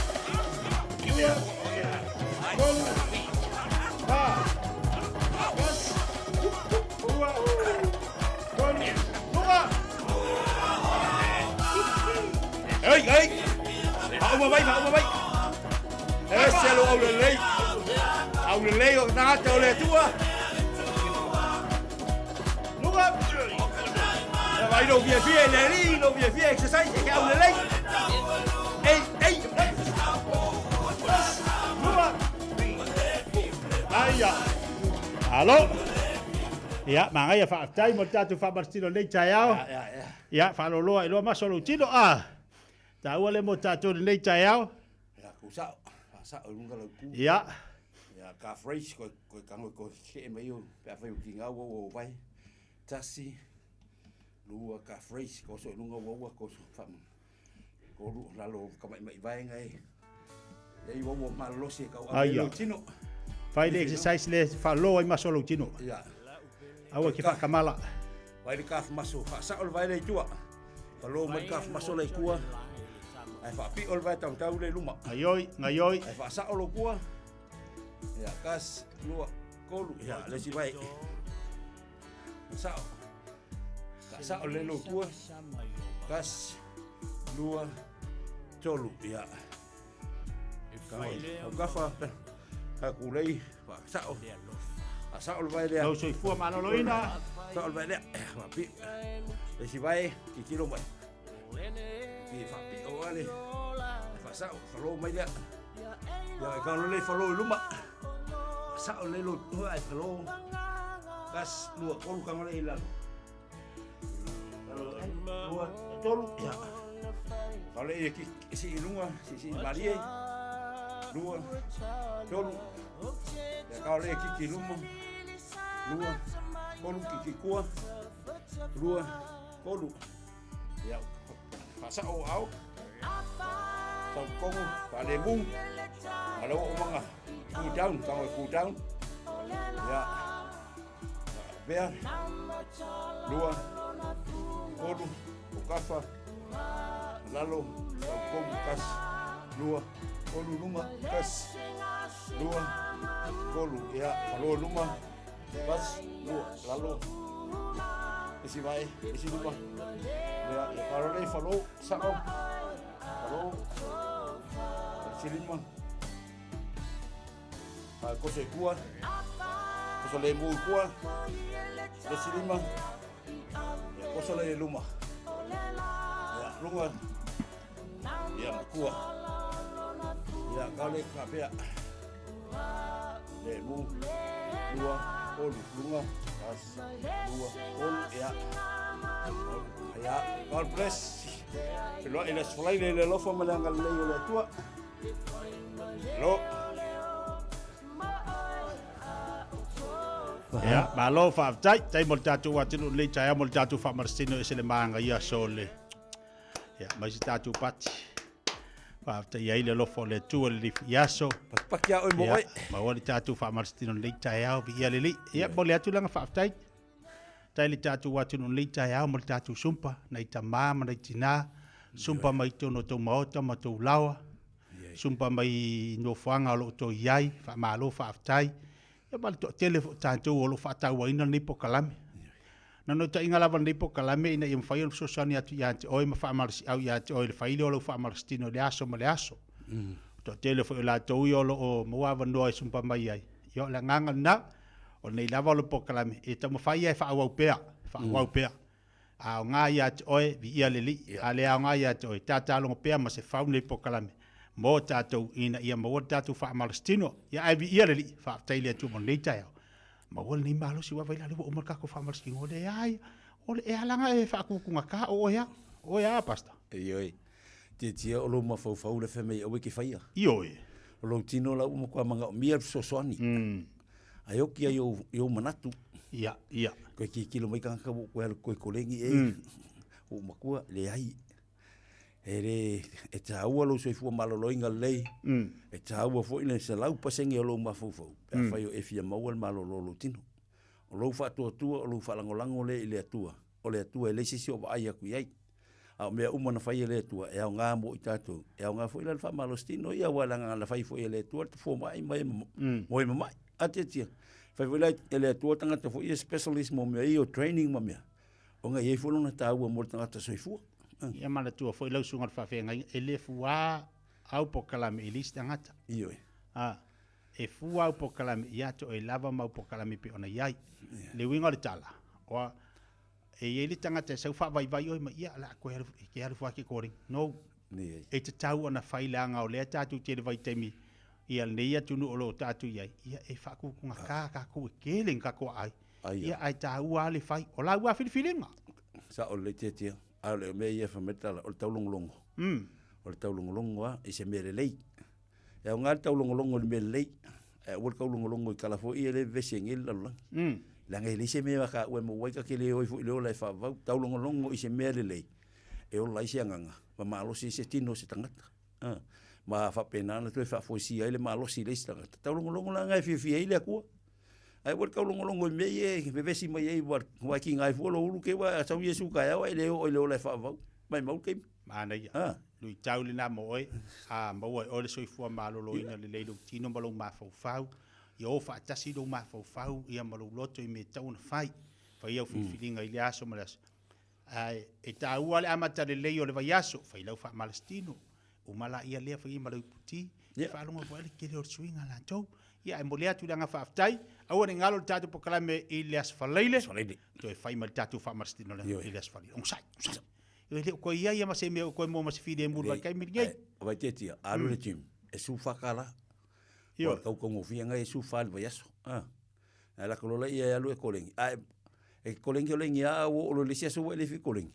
Lua. Tolu. Fa. Tasi. Lua. Tolu. Luma. Ei, ei. Faauma mai, faauma mai. Ese lou aulelei. Aulelei o tagata o le Atua. Luma. Ia vaai lou fiafia i le Alii, lou fiafia exercise e ke aulelei. Ei, ei. Luma. Aia. Alo. Ia, magaia faafetai mo le tatou faamalositino i lenei taeao. Ia, faaloloa iloa maso lou tino. Ah, taua le mo tatou i lenei taeao. Ia, kou sao, faasao i luga lau ku. Ia. Ia, calf raise, koe, koe kago koe kee mai o, pe afai o ki ngau au o vai. Tasi, lua, calf raise, koso i luga uaua, koso whaama. Kolu, lalo o kamaimai vaenga e. Ia i uaua malolosi e kau ave lou tino. Fai le exercise le faaloa ai maso lou tino. Ia. Aua ke whakamala. Vai le calf muscle, whaasao le vai le i tua. Whalo mai le calf muscle le i kua. Ai whaapio le vai tautau le i luma. Ngaioi, ngaioi. Ai whaasao lo kua. Ia, kas, lua, kolu. Ia, le si vai. Sao. Ka sao le lo kua. Kas, lua, tolu. Ia. Ka au kafa, ka kulei, whaasao. Whaasao le vai lea. Lau soifua maloloina. Sao le vai lea. Whaapio. Le si vai, titilo mai. Pi whaapio ale. Whaasao, whalo mai lea. Ia, e ka le whalo i luma. Whaasao le lo tua e whalo. Kas, lua, kolu ka ngale i lalo. Lalo, lua, tolu, ia. Ka le i ki, si i lunga, si si i marie. Lua, tolu. Ia, ka le ki ki luma. Lua, kolu ki ki kua. Lua, kolu. Ia, whaasao au. Sau kongu, whaalemu. Whaalo o manga. Cool down, tango cool down. Ia. Vea. Lua. Kolu. Okafa. Lalo. Sau kongu, kas. Lua. Kolu luma. Kas. Lua. Kolu. Ia, whaloa luma. Kas. Lua. Lalo. Isi vai, isi luma. Ia, ia whalo nei, whalo, sao. Whalo. Isi lima. Koso i kua. Koso le mu i kua. Le si lima. Ia, koso le luma. Ia, lunga. Ia, makua. Ia, ka le ka pea. Le mu. Lua, olu, lunga. Kas, lua, olu, ia. Ia, God bless. Feloai le aso falai le le alofa ma le agalelei o le Atua. Lo. Ia, malo faafetai. Tai mo le tatou atunuu lenei taeao mo le tatou faamalositino ese le maga ia so le. Ia, mai se tatou pati. Faafetai ai le alofa o le Atua i lenei foi aso. Pakipaki a oe mo oe. Maua le tatou faamalositino i lenei taeao, viia le Alii. Ia, momoli atu le agaga faafetai. Faafetai i le tatou atunuu i lenei taeao ma le tatou sumpa, nai tama ma nai tina, sumpa mai totonu o tou maota ma tou laoa, sumpa mai i nofoaga o lo o outou i ai, faamalo faafetai. Ia ma le toatele foi o tatou o lo o faatauaina lenei polokalame. Naunautaiga lava o lenei polokalame ina ia mafai ona fesoasoani atu ia te oe ma faamalosiau ia te oe i le fai lea o lau faamalositino i le aso ma le aso. Toatele foi o latou ia o lo o maua avanoa e sumpa mai ai, ia o le agaga lena, o lenei lava o le polokalame e taumafai lava e faaauau pea, faaauau pea. A aoga ia te oe, viia le Alii, a le aoga ia te oe, tatalogo pea ma se fau lenei polokalame mo tatou ina ia maua le tatou faamalositino. Ia ae viia le Alii, faafetai i le Atua mo lenei taeao. Maua lenei malosi aua vaai la lea ua uma le tatou faamalositino. Leai, o le e ala ona e faatutugata o oe a, o oe a Pastor. Ioe, tietie o lou mafaufau le fai mai aua e te faia. Ioe. O lou tino la ua matua manaomia le fesoasoani. Ae oki ai i ou manatu. Ia, ia. Toe tilotilo mai tagata ua ou toe alu toe koleni e. Ua ou matua, leai. E le, e taua lou soifua maloloina lelei. E taua foi le 100% o lou mafaufau pe afai o e fia maua le malolo o lou tino. O lou faatuatua, o lou faalagolago lea i le Atua. O le Atua e leai se isi o vaai atu i ai. A o mea uma na fai e le Atua, e aoga mo i tatou. E aoga foi la le faamalositino ia, aua leaga na fai foi e le Atua le fomai ma e mo e mamai. A tiatia, fai foi la e le Atua tagata foi ia specialist mo mea ia o training ma mea, ona e i ai foi lona taua mo le tagata soifua. Ia manatua foi lau susuga i le faafeagaiga, e le fua au polokalame i le isi tagata. Ioe. A, e fua au polokalame ia te oe lava ma au polokalame e pei ona i ai. Le uiga o le tala, oa, e i ai le tagata e sau faavaivai oe ma ia, o le a koe alu, e te alu fua ke kōreng. No. E tatau ona fai leaga o lea tatou te i le vaitaimi ia lenei atunuu o lo o tatou i ai, ia e faatutugata tatou e tele ni tatou aai. Ia ae taua lava le fai. O lau lava filifiliga. Sao lelei Tiatia. A o le mea ia e fai mai le tala, o le taulogologo. O le taulogologo lava i se mea lelei. E aoga le taulogologo i le mea lelei, ae aua le taulogologo i tala foi ia lea e vevesi ai nei le lalolagi. Leaga e leai se mea a ua e maua ai ta te le o ai foi i le ola e faavavau. Taulogologo i se mea lelei e ola ai se agaga ma malosi ai se tino o se tagata. A, ma faapena ona toe faafoisia ai le malosi i le isi tagata. Taulogologo la e fiafia ai le Atua. Ae aua le taulogologo i mea ia e vevesi mai ai ua e kiga ai fua lou ulu ke ua sau Iesu taeao ae le oo i le ola e faavavau. Maimau le taimi. Manaia. Luitau lena mo oe, a maua e oe le soifua maloloina lelei lou tino ma lou mafaufau, ia o faatasi lou mafaufau ia ma lou loto i mea e tatau ona fai. Fai au filifiliga i lea aso ma lea aso. Ae e taua le amata lelei o le vaiaso, fai lau faamalositino, uma laia lea fai ai ma lau iputi, e faalogo atu ai le tele o le suiga latou. Ia ae momoli atu le agaga faafetai, aua ne i galo le tatou polokalame i le Aso Faraile, toe fai ma le tatou faamalositino i le Aso Faraile. Onosai, onosai. E le o toe i ai ia ma se mea o toe mua ma se filemu i le vaitaimi lenei. Vaitiatia, alu le gym, e $14. Ioe. O le tautaugofie lena e $14 i le vaiaso. Ae lako loa laia e alu e kolegi. Ae e kolegi kolegi lava a ua oo loa i le isi aso ua e le fia kolegi.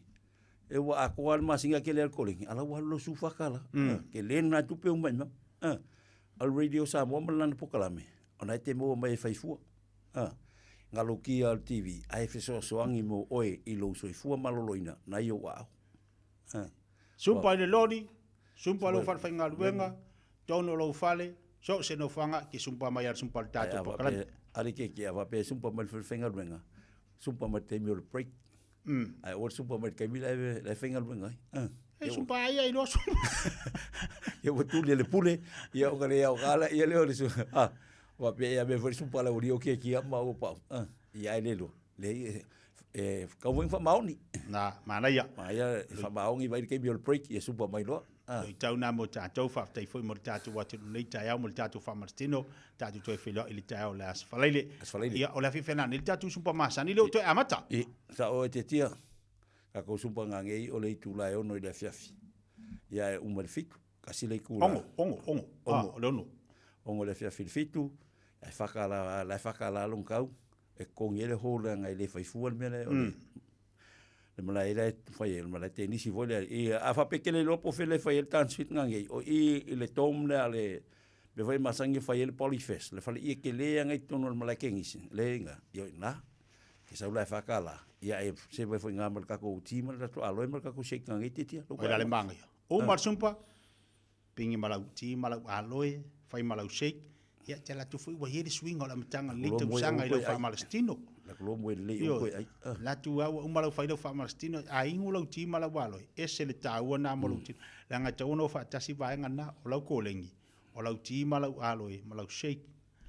E ua atoa lava le masina e te le alu kolegi, a la ua alu lau $14. Tele lena tupe ua maimau. A o le Radio Samoa ma lana polokalame, o lena e te maua mai e fai fua. Galotia o le TV, ae fesoasoani mo oe i lou soifua maloloina nai ou aao. Sumpa i le loli, sumpa i lou falefaigaluega, tonu o lou fale, so o se nofoaga e te sumpa mai ai le sumpa o le tatou polokalame. A le keiki, a faapea e sumpa mai le falefaigaluega, sumpa mai le taimi o le break. Ae aua le sumpa mai le taimi la e faigaluega ai. E sumpa ai ai loa sumpa. Ia ua tuli e le pule, ia ona le aoga laia lea o le sumpa. Ah, faapea e ave foi le sumpa a le aualii o keki ia ma ua pau. Ah, ia ai le lua. Leai, e tatau foi ona faamaoni. Na, manaia. Manaia e faamaoni mai le taimi o le break, ia sumpa mai loa. Ah. Luitau na mo tatou, faafetai foi mo le tatou atunuu nei taeao mo le tatou faamalositino, tatou toe feiloai i le taeao o le Aso Faraile. Aso Faraile. Ia, o le afiafi ananei le tatou sumpa masani lea ua toe amata. I, sao e Tiatia, tatou sumpa nanei o le itula e 6 i le afiafi. Ia e uma i le 7, tasi le itula. Ono, ono, ono. Ah, o le ono. Ono le afiafi i le 7, e whakala, la e whakala lona tau, e totogi ai le hall leaga e le fai fua le mea lea, o le le malae la e fai ai, le malae tenisi foi lea. I, a faapea e te le iloa po o fea le fai ai le dance fit nanei, o i i le dome lea a le mea foi e masani e fai ai le Polyfest, le faleie tele lava i totonu o le malae tenisi, le ina, ia o i ina. E sau la e $4, ia e serve ai foi i ina ma le tatou ti ma le tatou aloe ma le tatou shake nanei tiatia. Oi la le manaia. Uma le sumpa, Pigi ma lau ti ma lau aloe, fai ma lau shake, ia e te alu atu foi ua i ai le suiga o le amataga o lenei tausaga i lau faamalositino. Ioe, alu atu lava ua uma lau fai lau faamalositino, a inu lau ti ma lau aloe, ese le taua lena mo lou tino, leaga e tatau ona o faatasi vaega na, o lau koleni, o lau ti ma lau aloe ma lau shake.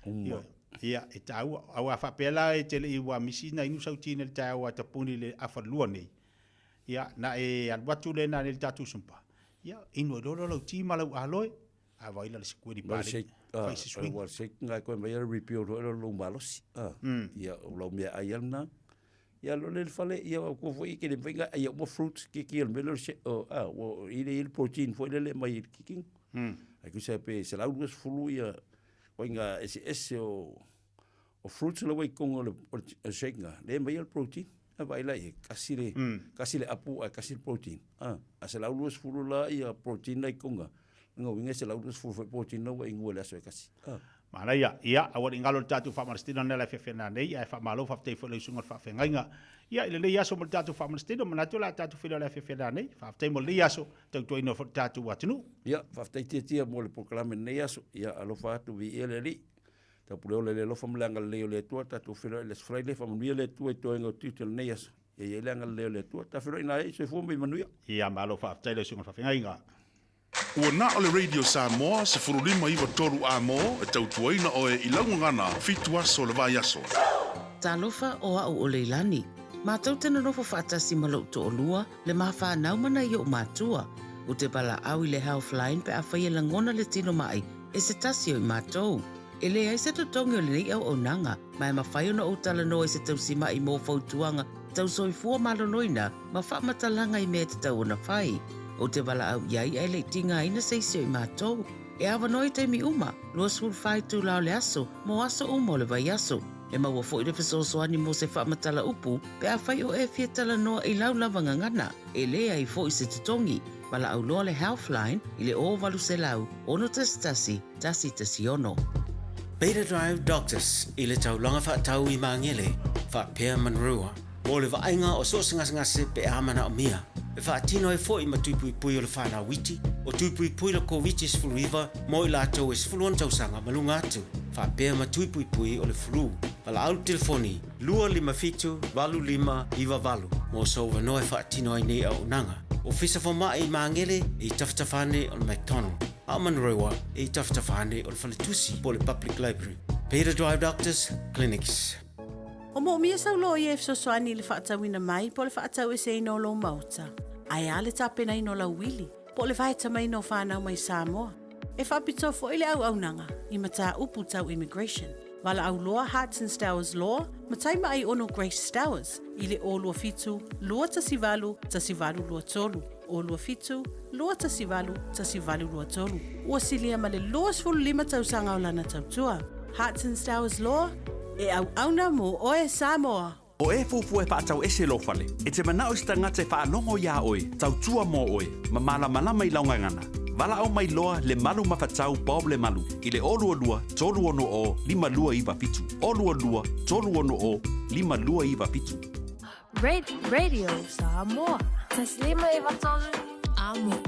Ioe, ia e taua. Aua a faapea la e te le i ua misi ona inu sau ti nei i le taeao ua tapuni i le afalua nei, Ia, na e alu atu lena nei i le tatou sumpa, ia, inu ai loa lea o lau ti ma lau aloe, a vaai la le sikueli paleni, fai se suiga. Ua shake ngai koe mai le rebuild foi lea lou malosi. Ia, o lau meaai lava lena. Ia alu lea i le fale, ia ua foi ke le mafai ona aia uma fruits kiki o le mea lea o le shake, ua i le protein foi lele mai i le kikina. Ai tusa pe 120 ia ituaiga eseese o O fruits la ua i totonu o le shake na, lea e aumai ai le protein. A vaai la i ai, tasi le, tasi le apu ae tasi le protein. A, a 120 la ia protein la i totonu na, lona uiga e 120 foi protein la ua e inua i le aso e tasi. A. Manaia, ia, aua ne i galo i le tatou faamalositino lena e afeafea nei, ae faamalo faafetai foi i lau susuga i le faafeagaiga. Ia, i lenei aso mo le tatou faamalositino, manatu o le a tatou feiloai i le afeafea nei. Faafetai mo lenei aso, tautuaina foi le tatou atunuu. Ia, faafetai Tiatia mo le polokalame i lenei aso. Ia, alofa atu, viia le Alii. Taupuleola i le alofa ma le agalelei o le Atua, tatou feiloai i le Aso Faraile, faamanuia le Atua i toega o tiute o lenei aso. Ia i ai le agalelei o le Atua. Ta feiloai nae, soifua ma ia manuia. Ia malo faafetai lau susuga i le faafeagaiga. Ua na o le Radio Samoa 15 93 A mo e tautuaina oe i lau gagana fitu aso o le vaiaso. Talofa o a'u o Leilani. Matou te nonofo faatasi ma lo'u to'olua, le ma fanau ma nai o'u matua. Ou te valaau i le Healthline pe afai e lagona le tino ma'i e se tasi o i matou. E leai se totogi o lenei auaunaga, ma e mafai ona ou talanoa i se tausima'i mo fautuaga tau soifua maloloina ma faamatalaga i mea e tatau ona fai. Ou te valaau i ai ae le i tigaina se isi o i matou. E avanoa i taimi uma, 24 itula o le aso, mo aso uma o le vaiaso. E maua foi le fesoasoani mo se faamatala upu pe afai o e fia talanoa i lau lava gagana. E leai foi se totogi. Valaau loa le Healthline i le 0800 611 116. Beta Drive Doctors i le taulaga faatau i Magele, faapea Manurewa, mo le vaaiga o so o se gasegase pe a manaomia. E faatino ai foi ma tui puipui o le fanau iti, o tui puipui le Koviti-19 mo i latou e 16 tausaga ma luga atu, faapea ma tui puipui o le flu. Valaau le telefoni 257 8598 mo sou avanoa e faatino ai nei auaunaga. Ofisa Fomai i Magele e i tafatafa ane o le McDonald, a o Manurewa e i tafatafa ane o le Faletusi po o le Public Library. Beta Drive Doctors Clinics. O moomia sau loia e fesoasoani i le faatauina mai po o le faataueseina o lou maota. Ae a le tapenaina o lau uili po o le vaetamaina o fanau mai Samoa? E faapitoa foi le auaunaga i mataupu tau immigration. Valaau loa Hearts and Stowers Law ma Taimaai Ono Grace Stowers i le 027 218 1823, 027 218 1823. Ua silia ma le 25 tausaga o lana tautua. Hearts and Stowers Law, e auauna mō oe Samoa! O e fuafua e faatau ese lou fale, e te manao i se tagata e faalogo iā oe, tautua mō oe, ma malamalama i lau gagana. Valaau mai loa Lemalu Mafatau Bob Lemalu i le 022 360 5297, 022 360 5297. Radio Samoa. Taslima Ivatolu, Amo.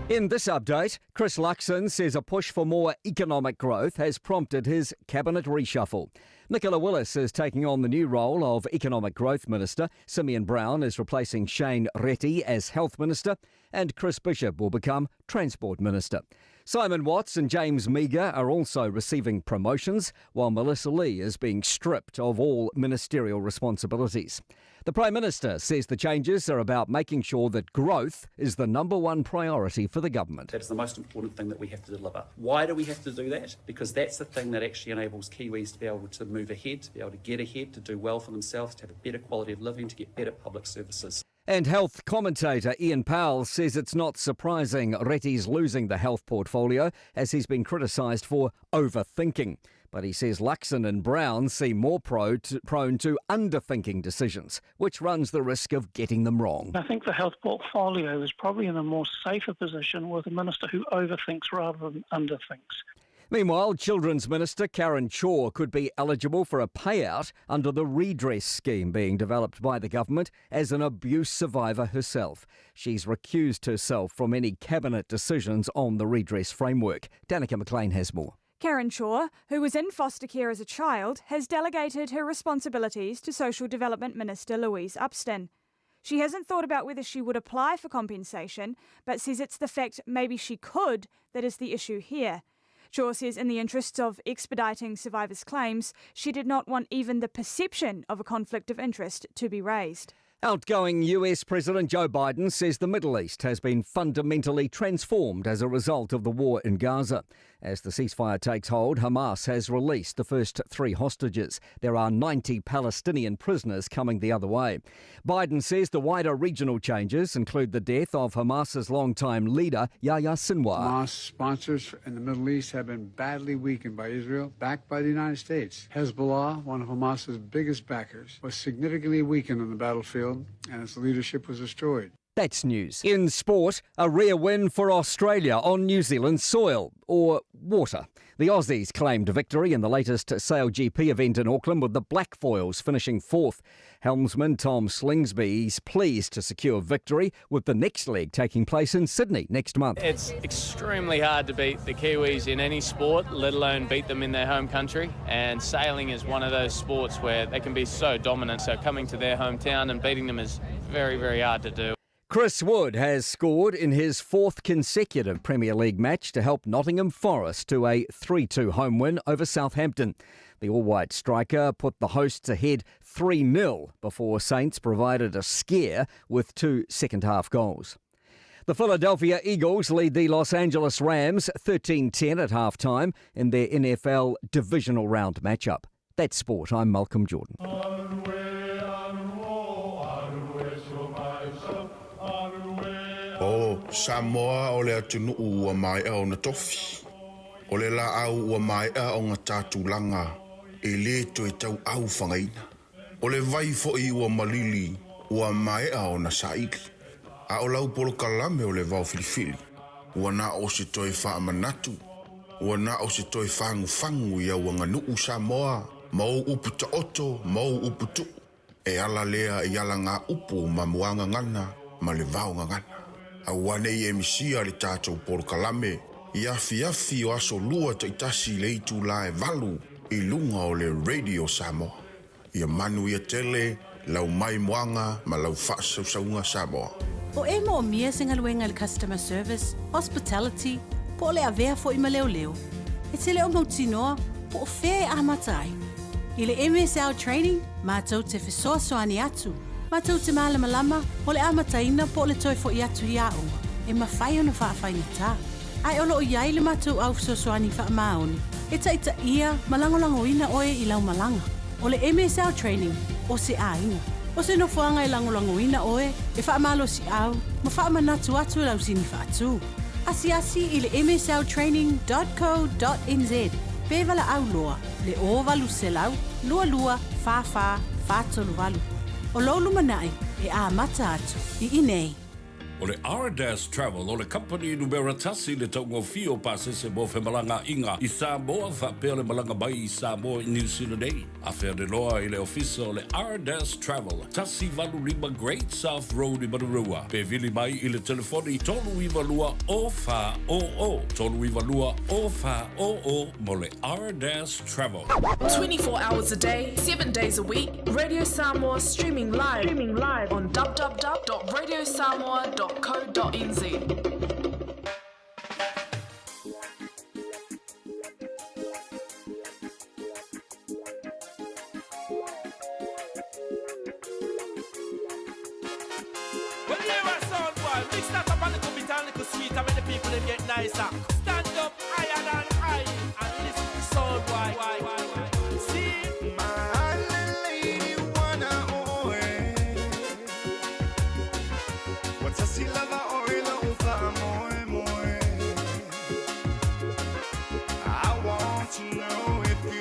In this update, Chris Luxon says a push for more economic growth has prompted his cabinet reshuffle. Nicola Willis is taking on the new role of Economic Growth Minister. Simeon Brown is replacing Shane Reti as Health Minister and Chris Bishop will become Transport Minister. Simon Watts and James Meager are also receiving promotions, while Melissa Lee is being stripped of all ministerial responsibilities. The Prime Minister says the changes are about making sure that growth is the number one priority for the government. That is the most important thing that we have to deliver. Why do we have to do that? Because that's the thing that actually enables Kiwis to be able to move ahead, to be able to get ahead, to do well for themselves, to have a better quality of living, to get better public services. And health commentator Ian Powell says it's not surprising Reti's losing the health portfolio as he's been criticised for overthinking. But he says Luxon and Brown seem more pro to, prone to underthinking decisions, which runs the risk of getting them wrong. I think the health portfolio is probably in a more safer position with a minister who overthinks rather than underthinks. Meanwhile, Children's Minister Karen Chhour could be eligible for a payout under the redress scheme being developed by the government as an abuse survivor herself. She's recused herself from any cabinet decisions on the redress framework. Danica McLean has more. Karen Chhour, who was in foster care as a child, has delegated her responsibilities to Social Development Minister Louise Upston. She hasn't thought about whether she would apply for compensation, but says it's the fact maybe she could that is the issue here. Chhour says in the interests of expediting survivors' claims, she did not want even the perception of a conflict of interest to be raised. Outgoing US President Joe Biden says the Middle East has been fundamentally transformed as a result of the war in Gaza. As the ceasefire takes hold, Hamas has released the first three hostages. There are 90 Palestinian prisoners coming the other way. Biden says the wider regional changes include the death of Hamas's longtime leader, Yahya Sinwar. Hamas sponsors in the Middle East have been badly weakened by Israel, backed by the United States. Hezbollah, one of Hamas's biggest backers, was significantly weakened on the battlefield and its leadership was destroyed. That's news. In sport, a rare win for Australia on New Zealand soil, or water. The Aussies claimed victory in the latest Sail GP event in Auckland with the Black Foils finishing fourth. Helmsman Tom Slingsby is pleased to secure victory with the next leg taking place in Sydney next month. It's extremely hard to beat the Kiwis in any sport, let alone beat them in their home country. And sailing is one of those sports where they can be so dominant. So coming to their hometown and beating them is very, very hard to do. Chris Wood has scored in his fourth consecutive Premier League match to help Nottingham Forest to a 3 2 home win over Southampton. The all white striker put the hosts ahead 3 0 before Saints provided a scare with two second half goals. The Philadelphia Eagles lead the Los Angeles Rams 13 10 at halftime in their NFL divisional round matchup. That's sport. I'm Malcolm Jordan. O Samoa o le atunuu ua maea ona tofi. O le laau ua maea ona ta tulaga e lē toe tauau fagaina. O le vai foʻi ua malili ua maea ona saili. A o lau polokalame o le vao filifili, ua na o se toe faamanatu, ua na o se toe fagufagu i au aganuu Samoa ma ou upu taoto ma ou upu tuu. E ala lea i alagāupu ma muagagana ma le vaogagana. Aua ne i e misia le tatou polokalame i afiafi o aso Lua taitasi i le itulā e 8 i luga o le Radio Samoa. Ia manuia tele lau maimoaga ma lau faasausauga Samoa. O e moomia se galuega i le customer service, hospitality, po o le avea foi ma leoleo. E te le o mautinoa po o fea e amata ai. I le MSL Training, matou te fesoasoani atu, matou te malamalama o le amataina po o le toe foi atu i aoga e mafai ona faafaigata. Ae o lo o i ai le matou au fesoasoani faamaoni e taitaia ma lagolagoina oe i lau malaga. O le MSL Training, o se aiga. O se nofoaga e lagolagoina oe e faamalosiau ma faamanatu atu i lau sini faatu. Asiasi i le msltraining dot co dot nz pe valaau loa le 0800 22 44 438. O lou lumanai e amata atu i inei. O le Ardas Travel o le kamupani numera tasi i le taugofie o pasese mo femalagaaiga i Samoa faapea le malaga mai i Samoa i Niu Sila nei. Afe ane loa i le ofisa o le Ardas Travel, 185 Great South Road i Manurewa, pe vili mai i le telefoni 392 0400, 392 0400 mo le Ardas Travel. 24 hours a day, 7 days a week, Radio Samoa streaming live, streaming live on www.radiosamoa.co.nz. Well, here a sound boy, mix that up a little bit and little sweet and make the people them get nicer. Stand up higher than high and listen to sound boy. See, my lady wanna oe. What's a silava oil ufa moe moe. I want to know if you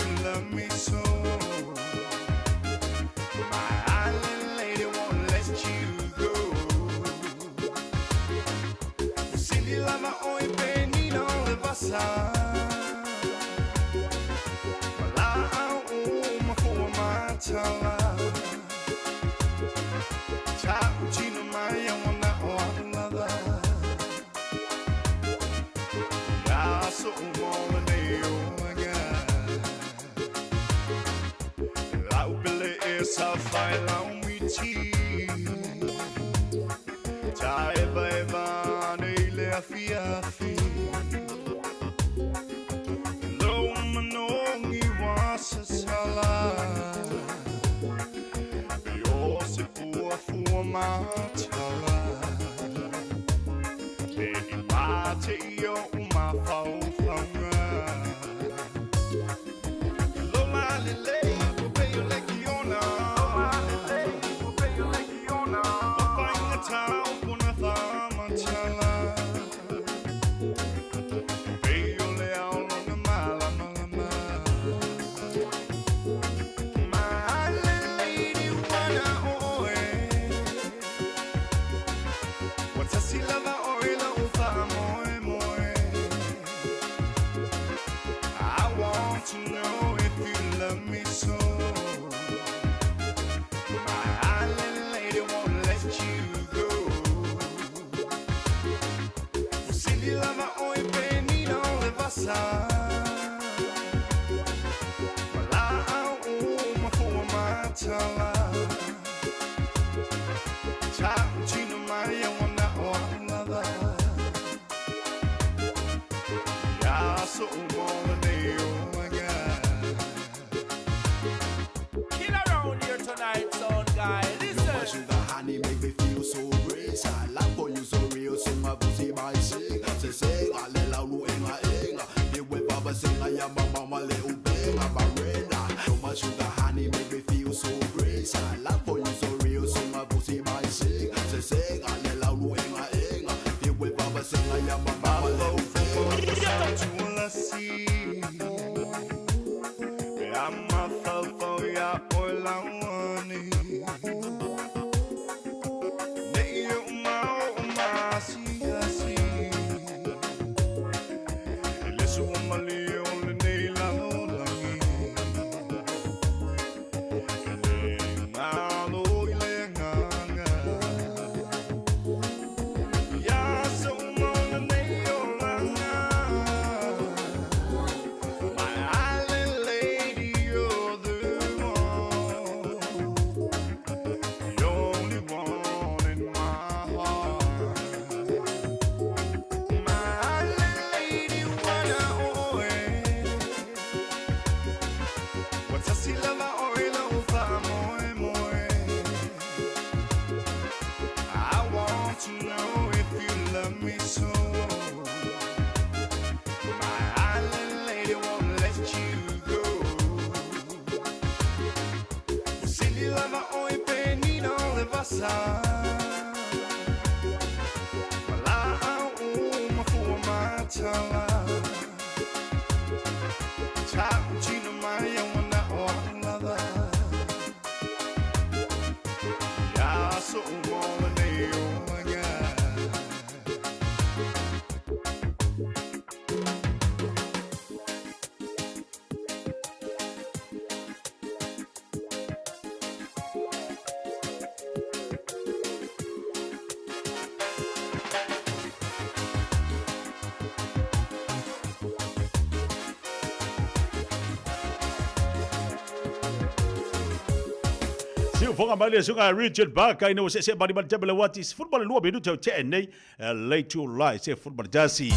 Siufoga mai le suga Richard Barker ina ua seesee mali mali teme le uati 12 minute o tea nei le itulai se football tasi.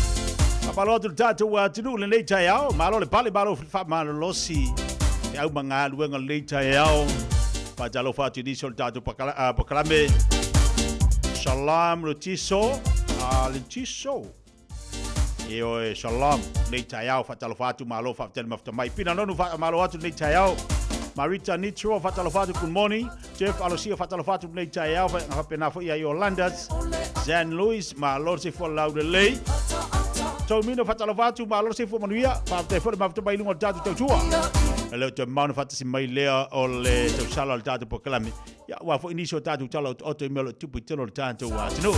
Faamalo atu le tatou atunuu lenei taeao, malo le pale, malo faamalolosi feau ma galuega lenei taeao. Faatalofa atu i nisi o le tatou pakalame. Salam Lutiso, Lutiso. E oe, shalom, nei taeao, faatalofa atu, malo, faafetai le mafuta mai. Pina Nonu, faamalo atu nei taeao. Marita Nitro, faatalofa atu, good morning. Jeff Alosia, faatalofa atu nei taeao, faapena foi ia Yolandas. Zan Louis, malo le soifua laulelei. Tomino, faatalofa atu, malo le soifua manuia. Faafetai foi le mafuta mai i luga o le tatou tautua. E le o toe mamao ona faatasi mai lea o le tausala o le tatou polokalame. Ia, aua foi nisi o tatou tala otooto i mea o lo o tupu i totonu o le tatou atunuu.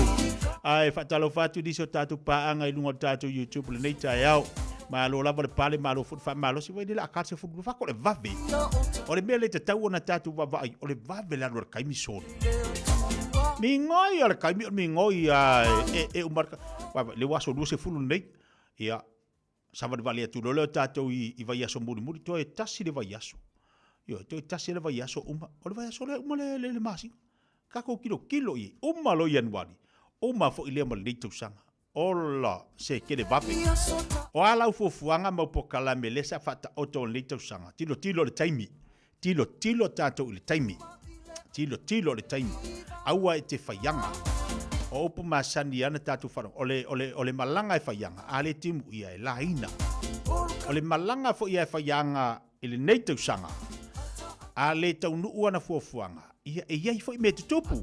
Ae faatalofa atu nisi o tatou paaga i luga o le tatou YouTube lenei taeao. Malo lava le pale, malo foi le faamalosi. Ua ile la a se fulu fako le vave. O le mea le tatau ona tatou vaavaai, o le vave le alu a le kaimi solo. Migoi a le kaimi, o le migoi a e, e uma le ua aso 20 lenei. Ia, savalivali atu loa lea o tatou i, i vaiaso mulimuli, toe tasi le vaiaso. Ioe, toe tasi le vaiaso uma. O le vaiaso lea uma le, le, le masina. Tatou tilotilo i ai, uma loa Ianuari, uma foi lea ma lenei tausaga. Ola, se tele vave. O a lau fuafuaga ma au polokalame lea sa faataoto o lenei tausaga? Tilotilo i le taimi. Tilotilo tatou i le taimi. Tilotilo i le taimi. Aua e te faiaga. O upu masani lava na tatou faalogo, o le, o le, o le malaga e faiaga, a le timu ia e laina. O le malaga foi a e faiaga i lenei tausaga, a le taunuu ana fuafuaga, ia e i ai foi mea e tutupu.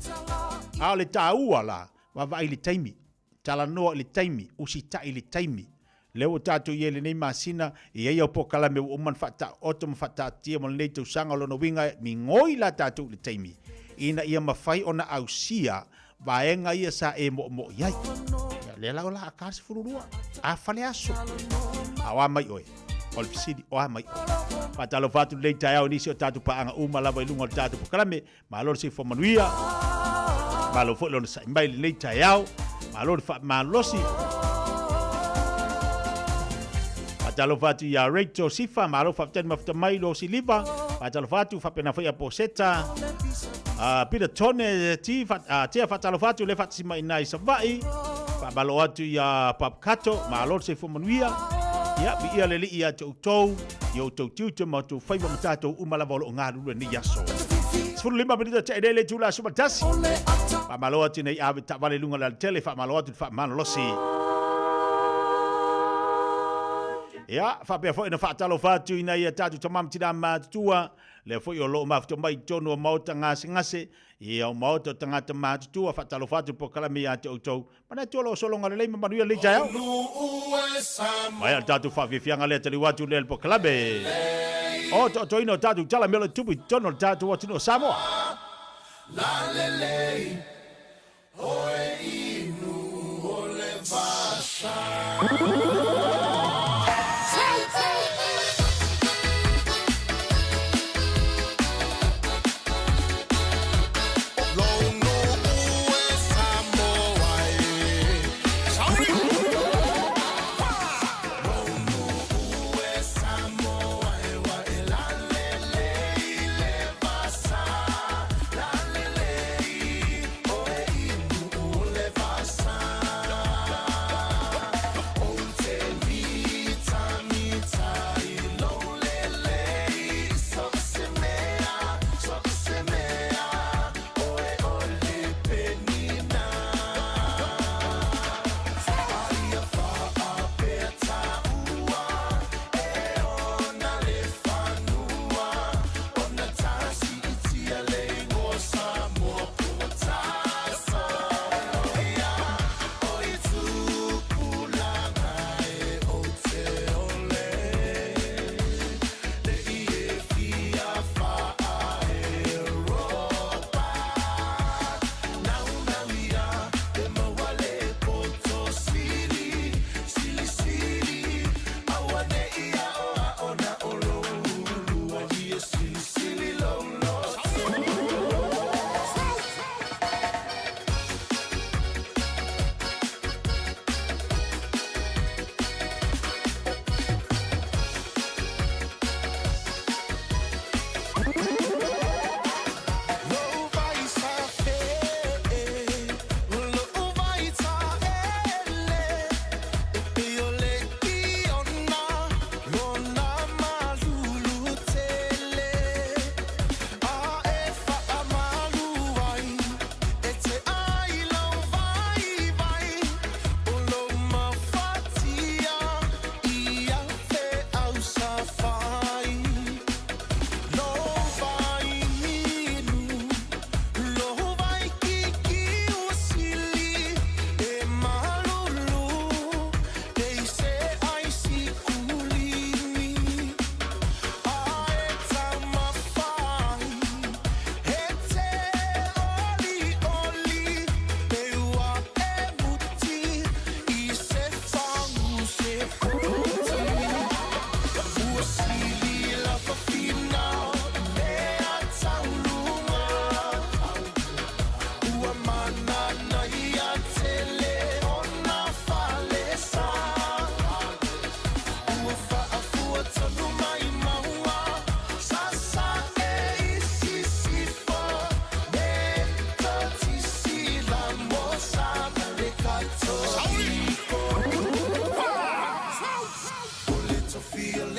A o le taua la, vaavaai i le taimi, talanoa i le taimi, usitai i le taimi. Lea ua tatou i ai i lenei masina, e i ai au polokalame ua uma ona faataoto ma faataatia mo lenei tausaga, o lona uiga e migoi la tatou i le taimi ina ia mafai ona ausia vaega ia sa e moomoo i ai. Ia, lea la o la a ka 12, a fale aso. A o a mai oe? O le fesili, o a mai oe? Faatalofa atu lenei taeao i nisi o tatou paaga uma lava i luga o le tatou polokalame. Malo le soifua manuia. Malo foi le onosai mai i lenei taeao. Malo le faamalosi. Faatalofa atu ia Rachel Sifa, malo faafetai le mafuta mai lo Siliva. Faatalofa atu faapena foi ia Poseta. Peter Tone ti tea faatalofa atu le faatasi mai ina i Savaii. Faamalo atu ia Pap Kato, malo le soifua manuia. Ia, viia le Alii ia te outou, i outou tiute ma outou faiva ma tatou uma lava o lo o galulue i lenei aso. 15 minute tea i le itula 11. Faamalo atu nei ave taavale i luga o le alatele, faamalo atu le faamalolosi. Ia, faapea foi ona faatalofa atu i nai a tatou tama ma tina matutua, lea foi o lo o mafuta mai i totonu o maota gasegase, ia o maota o tagata matutua, faatalofa atu le polokalame ia te outou. Manatu o lo o sologa lelei ma manuia lenei taeao. Mai a le tatou faafiafiaga lea taliu atu lea le polokalame. O toatoina o tatou tala mea o lo o tupu i totonu o le tatou atunuu o Samoa. Lalelei oe inu o le vasa.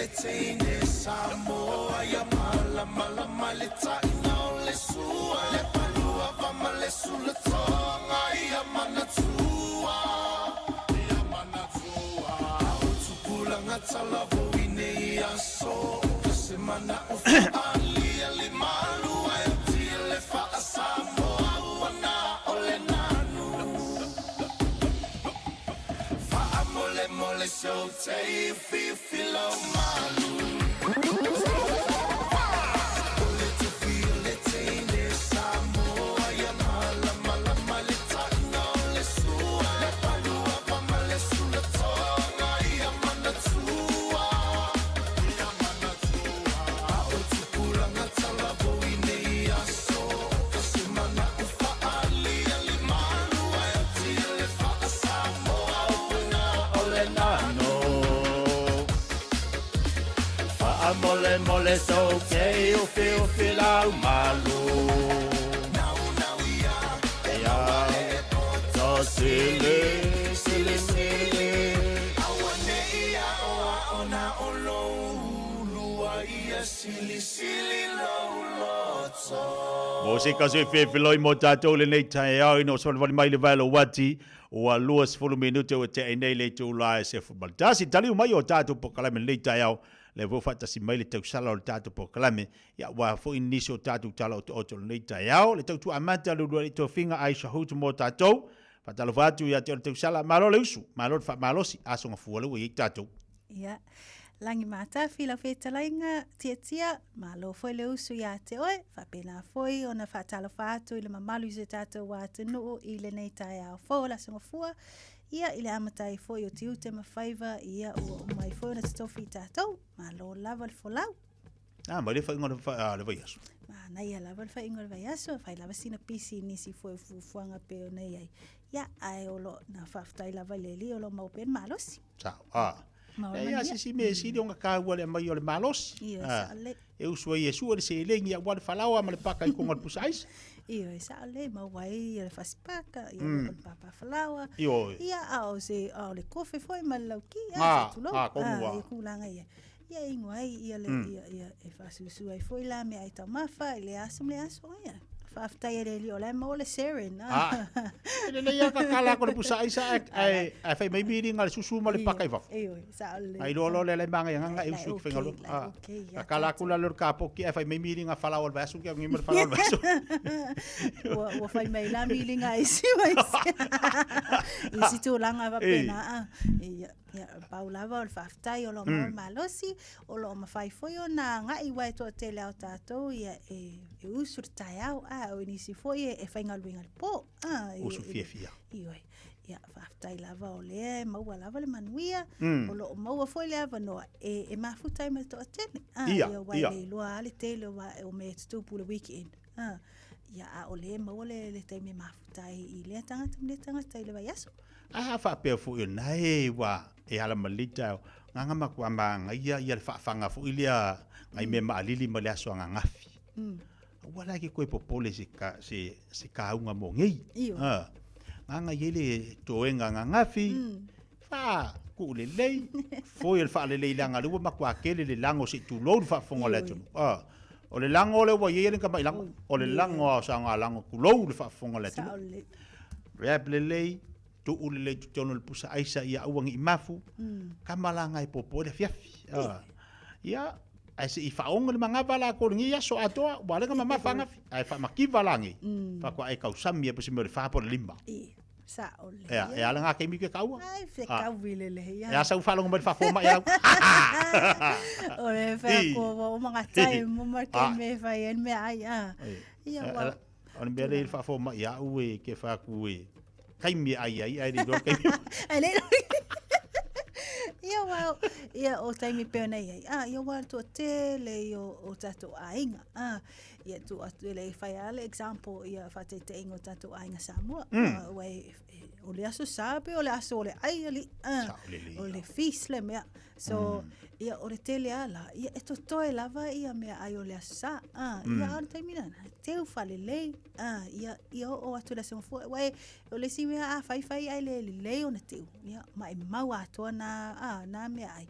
le teine Samoa ia malamalama le taina o le sua le palua va ma le sulatoga ia manatua ia manatua o tupulaga talavou i nei aso se mana o faalia le malu ai o tia le faasamoa ua na o le nanu faamolemole so te fifi lau malu O le tufi o le teine Samoa ia malamalama le taina o le sua le palua va ma le sulatoga ia manatua ia manatua a o tupulaga talavou i nei aso o se mana o faalia le malu ai o tia le faasamoa ua na o le nanu Faamolemole so te ufiufi lau malu. Ia to sili sili sili. Aua nei aoao na o lou ulua ia silisili lou loto. Mo se kasi e fefiloi mo tātou lenei taeao ina o soalevali mai le vae o ati ua 20 minute ua tea nei le itula e 11. Taliu mai o tātou polokalame lenei taeao le ua faatasi mai le tausala o le tātou polokalame ia aua foi nisi o tātou tala otooto o lenei taeao. Le tautua amata le uluai tofiga Aisha Hood mo tātou. Faatalofa atu ia te oe le tausala. Malo le usu, malo le faamalosi, aso gafua le ua i ai tātou. Ia, lagi mātāwhi lau whētalaiga, tiatia, malo foi le usu ia te oe, faapena foi ona faatalofa atu i le mamalu i se tātou wā atunuu i lenei taeao fou o le Aso Gafua, ia i le amata ai foi o tiute ma faiva, ia ua uma ai foi ona totofi i tātou, malo lava le folau. Ah, mai le whainga o le, ah, le vaiaso. Manaia lava le whainga o le vaiaso, whai lava sina pisi nisi foi o fuafuaga pe ona i ai. Ia, ae o lo, na whawhetai lava i le li o lo mau pea le malosi. Sao, ah. Mau E ia manuia. se si me sili o ngā le mai o le malosi. Ioe, Ah, sao lelei. E usu ai e sua le seleni aua le falaoa ma le paka i koga o le pusa aisa. Ioe, sao lelei, maua ai ia le fasipaka, ia o le pāpāfalaoa. Ioe. Ia, a o se, a o le kofe foi ma le lauki, a, Ngā, se tulou. ngā, komu Ah, wā. ia kūlanga ia. Ia ingoa ai, ia le, ia, ia, e faasusu ai foi la mea ai taumafa, i le aso ma le aso, ia. Faafetai e le alii o la e maua le seren. Ah, e lelei lava kakala atu le pusa aisa ae, ae, ae fai mai miliga le susu ma le paka i fafo. Ioe, sao lelei. Ai loa loa le ala e magaiagaga e La usu i okay, ke faigaluega. la Ah, okay, ia kakala atu la lea o le kapoki ae fai mai miliga falaoa o le vaiaso ke ma le falaoa o le vaiaso. Ua, ua fai mai la miliga i isi ma isi. Isi tulaga faapena. Ah. Ia, ia, pau lava o le faafetai o lo o maua le malosi, o lo o mafai foi ona agai aua e toatele lava o tatou ia e, e usu le taeao, a o nisi foi e, e faigaluega i le po. A, e, Usu fiafia. Ioe. Ia, faafetai lava o lea e maua lava le manuia, o lo o maua foi le avanoa e, e mafuta ai ma le toatele. A, Ia, ia, aua e ia. le iloa lava le tele o, o mea e tutupu le weekend. A, ia, a o lea e maua le, le taimi e mafuta ai i lea tagata ma lea tagata i le vaiaso. Ae a faapea foi o lena e ua e ala ma lenei taeao, gaga matua magaia ia le faafaga foi lea nai mea maalili ma le aso agagafi. Aua la e ke koe popole se ka, se, se kauga mo nei. Ioe. Gaga i ai le toega agagafi, faa kuu lelei, foi o le faalelei leaga o lea ua matua tele le lago se'i tulou le faafofoga o le atunuu. O le lago lea ua i ai le tamai lago, o le lago lava o saga lago tulou le faafofoga o le atunuu. Sao lelei. Wrap lelei, tuu lelei i totonu o le pusa aisa ia aua ne i mafu, kama la ngai popo i le afiafi. Ia, ae se'i faaoga le manava lakou i lenei aso atoa, ua ala ai ona mamafa agafi, ae faamativa lagei, faatoa e tausami ai po o se mea o le 4 po o le 5. Sao lelei. Ea, e ala ngā taimi ke kaua. Ai, fe kaui lelei, E a sau faalogo mai le faafofoga mai au. O le whea ko wa o mga tai mo ma ke me whai en mea ai a. Ia wa. O le mea lea i le faafofoga mai au e ke whaaku e kaimi ai ai ai le iloa le kaimi. Ai le iloa. Ia wa, ia o taimi pea nei ai. Ah, ia wa toa tele i o, o tātou aiga. Ah, ia tu atu e le whai a le example ia whāteiteinga o tātou aiga Samoa. Ah, ua e, e, o le aso sa pe o le aso o le ai ali. Ah, Sao lelei. o le feast le mea. So, ia o le tele ala, ia e totoe lava ia mea ai o le aso sa. Ah, ia a o le taimi lana, teu whalelei. Ah, ia, ia o atu le aso mafua. Ua e, o le isi mea a whai whai ai le lelei ona teu. Ia, ma e mau atoa nā, ah, nā mea ai.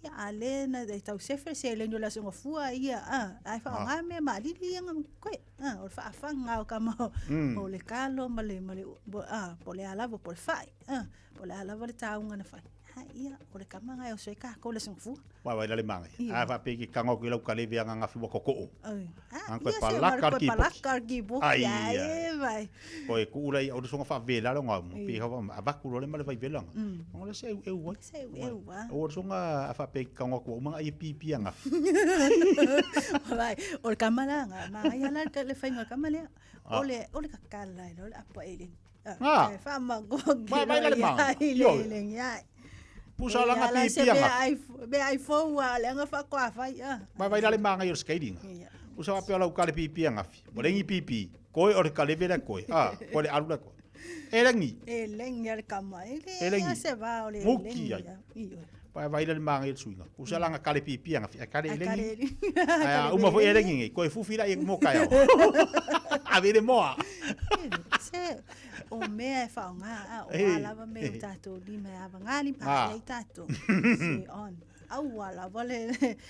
Ia, a le na e tau sefe se le ni o le aso gafua ia, a, ae faaaoga mea maalili ia nga koe, a, o le faafaga o kama o le kalo ma le, ma le, a, po o le a lava, po o le fai, a, po o le a lava le tauga na fai. A, ia, o le kama nga e oso ai kākou i le aso gafua. Wa vai la le manga. A fa pe ki kango ki lau kale vea nga fi wa koko. Ai. Ang koe palaka ki palaka ki boki. Ai, ai, vai. Koe ku ula i au songa fa vela lo nga mo pi ha va avaku lo le male vai vela nga. Ngo le se eu eu ai. Se eu eu a. O songa a fa pe kango ku uma ai pi pi nga. Vai, o le kama la nga ma ai ala le fainga kama le. O le o le kakala lo le apa ele. Ah. Fa ma go. Vai vai le ma. Yo. Le ya. Pusa la nga pi pi nga. Be ai fo wa le nga fa kwa fa ya. Vai vai le ma nga yo skating. Pusa wa pe la ukale pi pi nga fi. Mo lengi pi pi. Koe o le kale vela koe. Ah, koe le alu la koe. E lengi. E lengi al kama. E E lengi. se va o le Muki lengi. ai. Io. Vai vai le ma nga yo suinga. Pusa la nga kale pi pi nga fi. A kale A lengi. kale lengi. Ai uma foi e lengi ngi. Koe fufi la i mo kai au. A vere moa. Se o mea e whaonga a o Eh, alava me o eh. tātou lima e awangali pa Ah. lei tātou. Se on. Aua lava le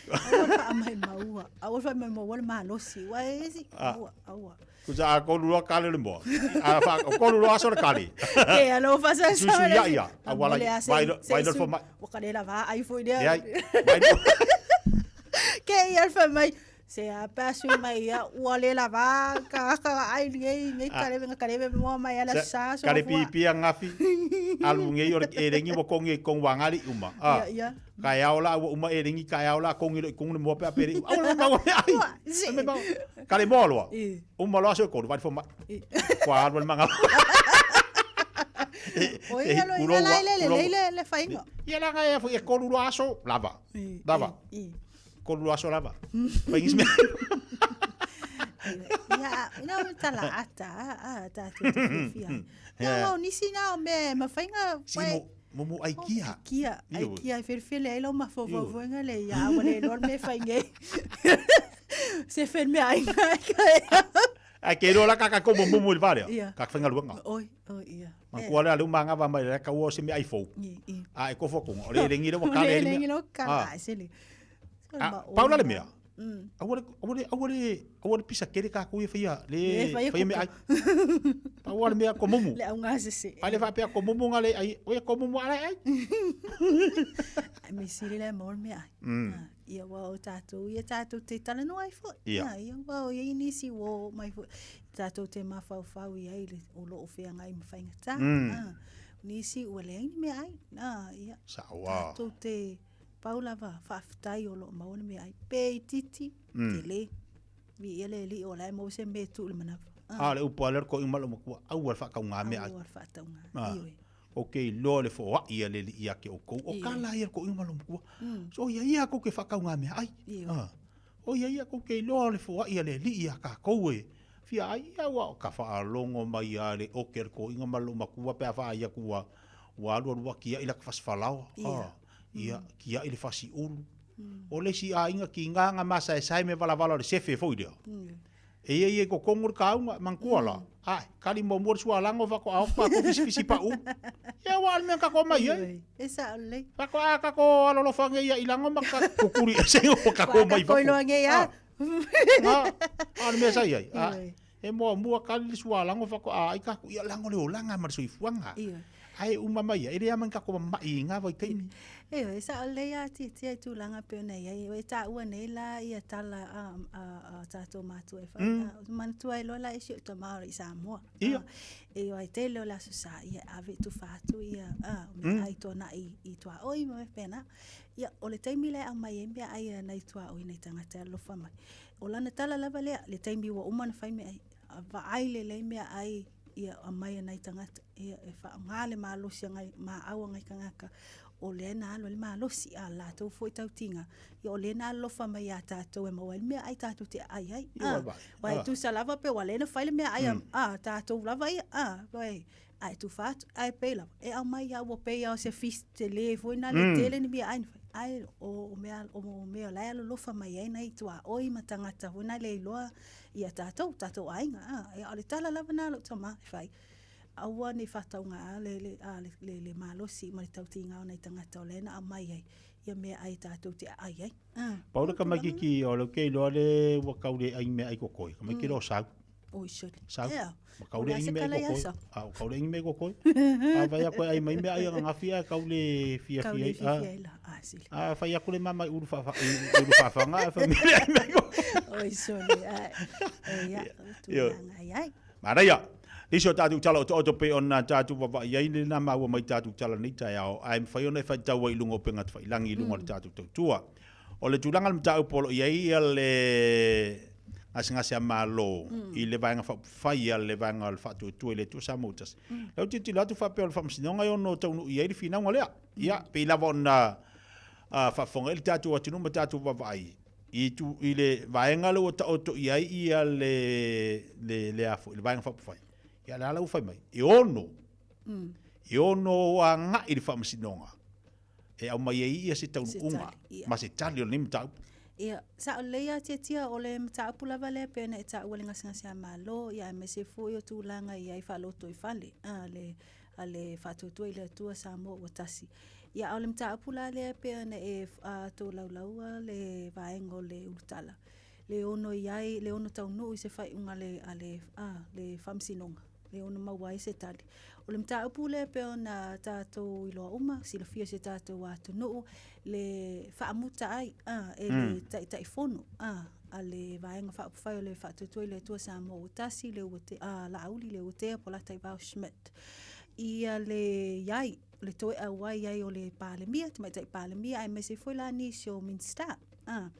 aua wha mai maua. Aua wha mai maua le malosi. Wa e si Ah. aua aua. Kusa a kolu loa kale le moa. A fa o kolu loa so le kale. Ke alo fa sa Su su ia ia. A wala vai vai lo fo mai. Wa ka le lava ai foi dia. Ia. Vai Ke ia fa mai se a pa su mai ia ua le lava ka ka ai nei nei kale nga kale mo mai ala sa so Kale pi pi nga fi. Alu ngei o le e lengi mo kongi kong wangali uma. Ah. Ia ia. Ka iao la ua uma e lengi ka iao la kongi lo i kong le moa pe a pere. Au le mau ai. Se. Me mau. Kale moa loa. I. Uma loa so kolu vai fo mai. Kwa alu le manga. O ia lo ia la le le le le le fainga. Ia la nga e fo e kolu loa so lava. Lava. I. Kolu loa so lava. Faingis me. Ia, ina o tala ata, a tātou te whiwhia. Ia, o nisi nā o me, ma whainga, Si mo mo mo ai kia. kia, ai Io. kia, i whirewhele ai lau mawhawhawhenga le, ia, wale loa me whainge. Se when me ai ngai kai. Ai ke rola ka ka ko mo mo i le vare. Ia. Ka whainga luanga. Oi, oi, ia. Ma kua le ale umanga va mai le ka ua se me ai fou. I, i. A e kofo konga. O le lengi le wa kale Le le lengi mea. lo kala, ai se le. Ah, paula le mea. Aua le aua le aua le aua le pisa kere ka ku e whaia le Le whaia whaia me kuku. ai. Paua le mea ko mumu. Le au ngā se se. Ai le whapea ko mumu ngā le ai. Oia ko mumu ala ai. Ai me siri le mol me ai. Ia wa o tātou, ia tātou te talanoa ai foi. Ia. Ia, ia wa o ia nisi wo mai foi. Tātou te mawhauwhau i ai le o lo o whea ngai ma whainga tā. Ah, nisi ua le ai ni mea ai. Ah, ia. Sa wa. Tātou te paulava whaaftai o lo maua ni mea ai. Pe i titi, te le. Vi ia le li o lai mo se me tu le manawa. A le upo ale ko imalo mo kua aua le whakau ngā mea ai. Aua le whaatau ngā. Ah. Ioe. O ke loa le fo ia le li ia ke o kou. O Ioe. ka la ia ko imalo mo kua. So ia ia ko ke whakau ngā mea ai. Ioe. Ah. O ia ia ko ke loa le fo ia le li ia ka kou e. Fia ai ia wa ka whaalongo mai ia le o ke ko inga malo makua pe a wha ia kua. Wa alu alu kia i la ka fasfalawa. Ia. Ah. Ia kia i le fasi ulu. O le si a inga ki ngā ngā masa e sai me wala wala o le sefe foi lea. E ia ia ko kongo le kaunga, mangkua la. Ai, kali mo mua le sualango wako a opa ko fisi fisi pa u. Ia wa al mea kako mai ai. E sa o le. Wako a kako alolofa nge ia ilango ma ka kukuri e se o kako mai Koi wako. loa nge ia. Ah, a le mea sai ai. Ah, Ioe. e mua mua kali le sualango wako a ai kako ia lango le olanga ma le soifuanga. Ioe. Ai uma mai ia, e lea man kako mai i ngā vai kaimi. E e sa o le ia ti ti ai tūlanga pe nei ai e tā ua nei la ia tala a a a tātou mātua e whai. Manatua e loa la e si o ta Māori i Samoa. Ia. E o ai te leo la so sa ia ave tu whātu ia a me ai tōna i i tua oi ma me pena. Ia o le taimi le au mai e mea ai a nei tua oi nei tangata e alofa mai. O lana tala lava lea le taimi ua uma na whai mea ai. A vaai le le mea ai ia a mai e nei tangata ia e wha ngā le malosi ngai ma aua ngai kangaka. O le nā alo le malosi a lātou foi tautinga. Ia o le nā alofa mai a tātou e maua le mea ai tātou te ai ai. Ia, Ah, vai. Wai Ah. tusa lava pe wa le na whai le mea ai a a tātou lava ia. Ah, wai ai tu whātu, ai pe lava. E au mai au pe au se fis te le foi nā le tele ni mea ai na whai. Ai o o mea o o mea lai alo lofa mai ai nei tua oi matangata foi nā le iloa ia tātou, tātou ainga. Ah, e o le tala lava nā lo tama e whai. Aua nei whataunga a le, le, a le, le, le malosi ma le tautinga o nei tangata o lena a mai ai. ia meaai tatou te aai ai. Ah. Pau le kamaititi o le ke iloa le ua kau le ai meaai kokoi. Kamaiti mm. lo sau. Oi sole. Sau. Yeah. Ma kau le ai meaai kokoi. A o kau le ai meaai kokoi. A vai aku ai mai meaai anga ngafia kau le fia fia. Kau le fia fia la. A sile. A fai aku le mama i ulu fa ulu fa fa me ai meaai kokoi. Oi sole. A. Ia. Tulaga ai ai. Manaia! Nisi o tatou tala otooto pei ona tatou vavaai ai lena maua mai tatou tala nei taeao, ae mafai ona e faitau ai i luga o upega tafailangi i luga o le tatou tautua. O le tulaga o le mataupu o lo o i ai le gasegase a Malo i le Vaega Faaupufai a le Vaega o le Faatuatua i le Atua Samoa ua Tasi. Lea ou te tilotilo atu faapea o le Faamasinoga e ono taunuu i ai le finauga lea. Ia, pei lava ona faafofoga ai le tatou atunuu ma tatou vaavaai, i, tu, i le vaega lea ua taoto i ai ia le, le, le, a foi, le Vaega Faaupufai, ia le ala ua fai mai, e ono, e ono agai i le Faamasinoga e aumai ai ia se taunuuga ma se tali o lenei mataupu. Ia, sao lelei lava Tiatia, o le mataupu lava lea pei ona e taua le gasegase a Malo, ia aemaise foi o tulaga i ai faalotoifale a le a le Faatuatua i le Atua Samoa ua Tasi. Ia, a o le mataupu la lea e pei ona e tolaulaua le vaega o le ulutala, le ono i ai, le ono taunuu i se faaiuga a le, a le, a, le Faamasinoga, le ono maua ai se tali. O le mataupu lea e pei ona tatou iloa uma, silafia e si o tatou atunuu, le faamuta ai a, e le Taitaifono a, a le Vaega Faaupufai o le Faatuatua i le Atua Samoa ua Tasi, le ua te, a, Laauli Leuatea Polataivao Schmidt. Ia le i ai, le toe auai ai o le Palemia, Tamaitai Palemia, aemaise foi la nisi o Minisita. A,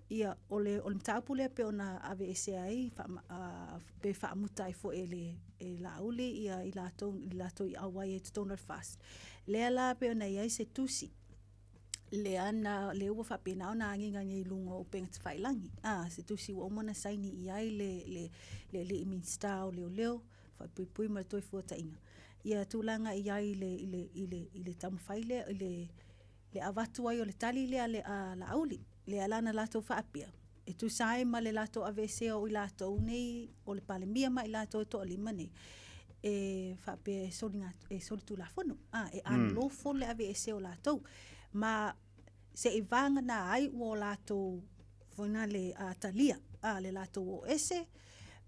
ia, o le, o le mataupu lea pei ona aveesea ai, faa, a, pe faamuta ai foi e le, e Laauli ia i latou, i latou i auai ai i totonu o le FAST. Lea la pei ona i ai se tusi lea na, lea ua faapena ona agiga nei i luga o upega tafailagi. A, se tusi ua uma ona saini i ai le, le, le alii Minisita o Leoleo, Faaipuipui ma le Toefuataiga, ia tulaga i ai i le, i le, i le, i le taumafai lea, i le, le avatu ai o le tali lea a le, a Laauli, lea la na latou faapea, e tusa ai ma le latou aveesea o i latou nei, o le Palemia ma i latou e toalima nei, e faapea e soliga, e solitulafono, a, e unlawful le aveesea o latou. Ma se i vagana ai ua o latou foi na le a, talia, a, le latou o ese,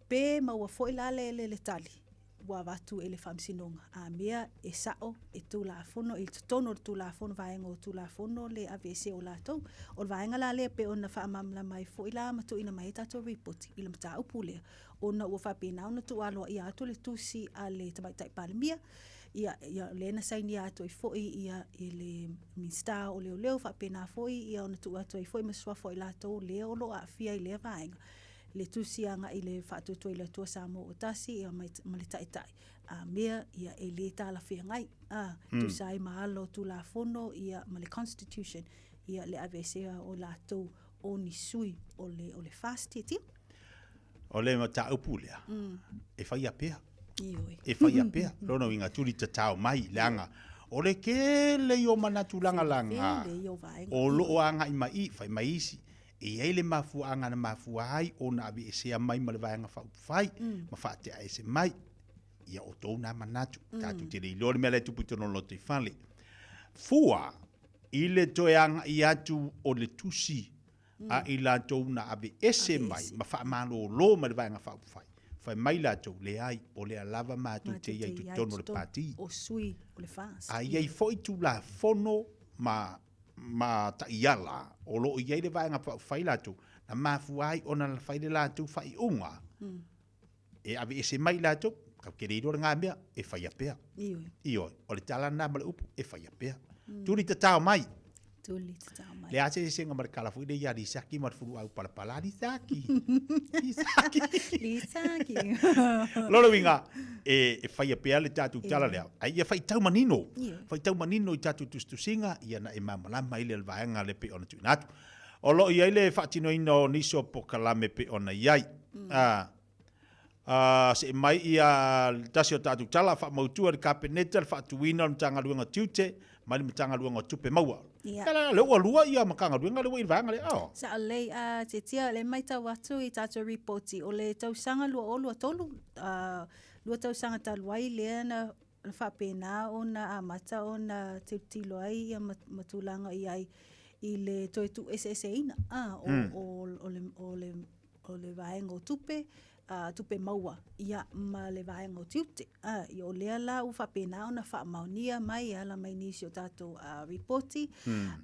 pe maua foi la le, le, le tali, ua avatu e le Faamasinoga, a mea e sao, e Tulafono, i totonu o le Tulafono, vaega o Tulafono le aveesea o latou. O le vaega la lea pei ona faamalamalama ai foi la ma tuuina mai ai tatou Lipoti i le mataupu lea, ona ua faapena ona tuualoaia atu le tusi a le Tamaitai Palemia, ia, ia lea na sainia atu ai foi ia e le Minisita o Leoleo, faapena foi ia ona tuu atu ai foi ma suafa o i latou lea o lo o aafia i lea vaega. le tusi agai i le Faatuatua i le Atua Samoa ua Tasi ia ma le Taitai a mea ia e le talafeagai a tusa ai ma ala o Tulafono ia ma le Constitution ia le aveesea o latou o ni sui o le o le FAST tietia. O le mataupu lea, e faia pea. Ioe. E faia pea. Lona uiga tuli tatao mai, leaga o le tele ia o manatu lagalaga o lo o agai mai i, fai mai isi, E i ai le mafuaaga na mafua ai ona aveesea mai ma le Vaega Faaupufai ma faateaese mai. Ia o tou na manatu. Tatou te le iloa le mea la e tupu i totonu o le lotoifale. Fua i le toe agai atu o le tusi a i latou na aveese mai ma faamalolo mai le Vaega Faaupufai, fai mai latou, leai, o lea lava matou te i ai i totonu o le Pati. O sui o le FAST. A i ai foi Tulafono ma ma taiala o lo o i ai le Vaega Faaupufai latou, na mafua ai ona fai le latou faaiuga e aveese mai latou, tatou te le iloa lena mea, e faia pea. Ioe. Ioe. O le tala lena ma le upu, e faia pea. Tuli tatao mai. Tuli tatao mai. Le a se eseesega ma le tala foi lea ia Lisaki ma le fuluau palapala, Lisaki, Lisaki. Lisaki. Lona uiga, e, e faia pea le tatou tala lea, a ia faitau manino, faitau manino i tatou tusitusiga, ia na e malamalama ai le vaega lea pei ona tuuina atu. O lo o i ai le faatinoina o nisi o polokalame pei ona i ai. A, a, see mai ia le tasi o tatou tala, faamautu e le Kapeneta le faatuina o le Matagaluega o Tiute mai le Matagaluega o Tupe Maua. Ia. La, lea ua lua ia Matagaluega lea ua i le vaega lea. Oh. Sao lelei, a, Tiatia, lea e matau atu i tatou ripoti, o le tausaga 2023, a, lua tausaga talu ai lea na faapena ona amata ona tilotilo ai ia ma, ma tulaga i ai. i le toe tuueseeseina o, o, o, le, o, le, o le vaega o tupe, tupe maua, ia, ma le vaega o tiute. Ia, o lea la ua faapena ona faamaonia mai e ala mai nisi o tatou ripoti,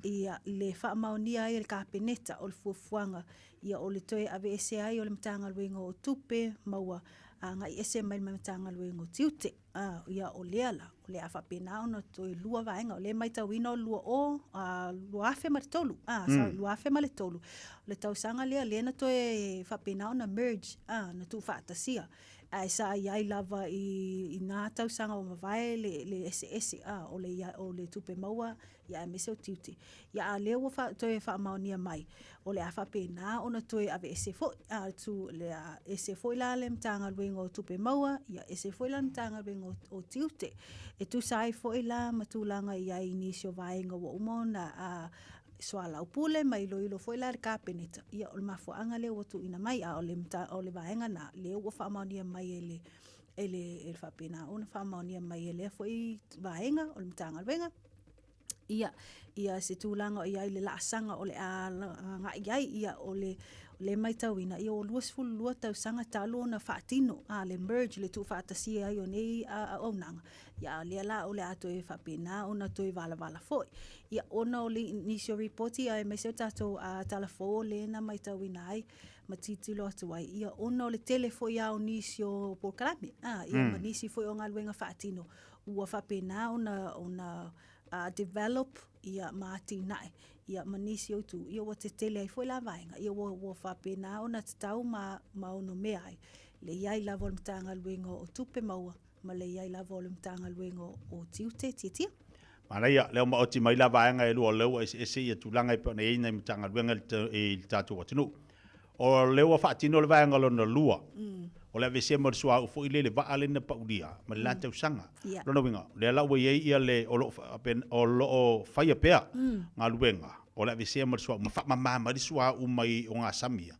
ia, le faamaonia ai e le Kapeneta o le fuafuaga, ia, o le toe aveese ai o le Matagaluega o Tupe Maua agai ese mai le Matagaluega o Tiute. Ā, ia, o lea la, o le a faapena ona toe lua vaega. O lea e matauina o le 20, 2003, ā, sorry, 2003, o le tausaga lea, lea na toe faapena ona merge, ā, na tuufaatasia. Ae sa i ai lava i, i nā tausaga ua mavae le, le eseese, ā, o le, o le tupe maua, ia aemaise o tiute. Ia, a o lea ua wha, toe faamaonia mai, o le a faapena ona toe aveese foi, a, tu, le a ese foi la le Matagaluega o Tupe Maua, ia ese foi la le Matagaluega o, o Tiute. E tusa ai foi la ma tulaga i ai i nisi o vaega ua uma ona a, soalaupule ma iloilo foi la le Kapeneta, ia o le mafuaaga lea ua tuuina mai, a o le, o le vaega na, lea ua faamaonia mai e le, e le, e le faapena ona faamaonia mai e lea foi vaega o le Matagaluega. Ia, ia se tulaga o i ai le laasaga o le a agai ai, ia o le, o le matauina, ia ua 22 tausaga talu ona faatino, a, le merge, le tuufaatasia ai o nei auaunaga, ia a o lea la o le a toe faapena ona toe valavala foi. Ia, ona o nisi o ripoti aemaise o tatou tala fou o lea na matauina ai ma tilotilo atu ai, ia ona o le tele foi lava o nisi o polokalame, a, ia ma nisi foi o galuega faatino, ua faapena ona, ona develop ia ma atinae ia ma nisi o itu, ia ua tetele ai foi la vaega, ia ua, ua faapena ona tatau ma, ma onomea ai le i ai lava o le Matagaluega o Tupe Maua ma le i ai lava o le Matagaluega o Tiute Tiatia. Manaia, lea ua maoti mai la vaega e lua o lea ua eseese ia tulaga e pei ona i ai nai Matagaluega i le tatou atunuu. O lea ua faatino le vaega lona lua, o le aveesea ma le suauu foi lea i le vaa lea na paulia ma le la tausaga. Lona uiga, o lea la ua i ai ia le, o lo o, o lo o faia pea galuega o le aveesea ma le suauu ma faamama mai le suauu mai ogasami ia,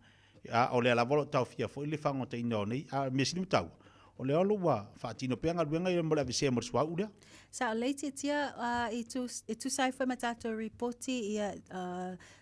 a o lea lava o lo o taofia foi le faagotaina o nei. A o le mea sili ma taua, o lea o lo o ua faatino pea galuega ia mo le aveesea ma le suauu lea. Sao lelei tiatia e tusa ai foi ma tatou ripoti ia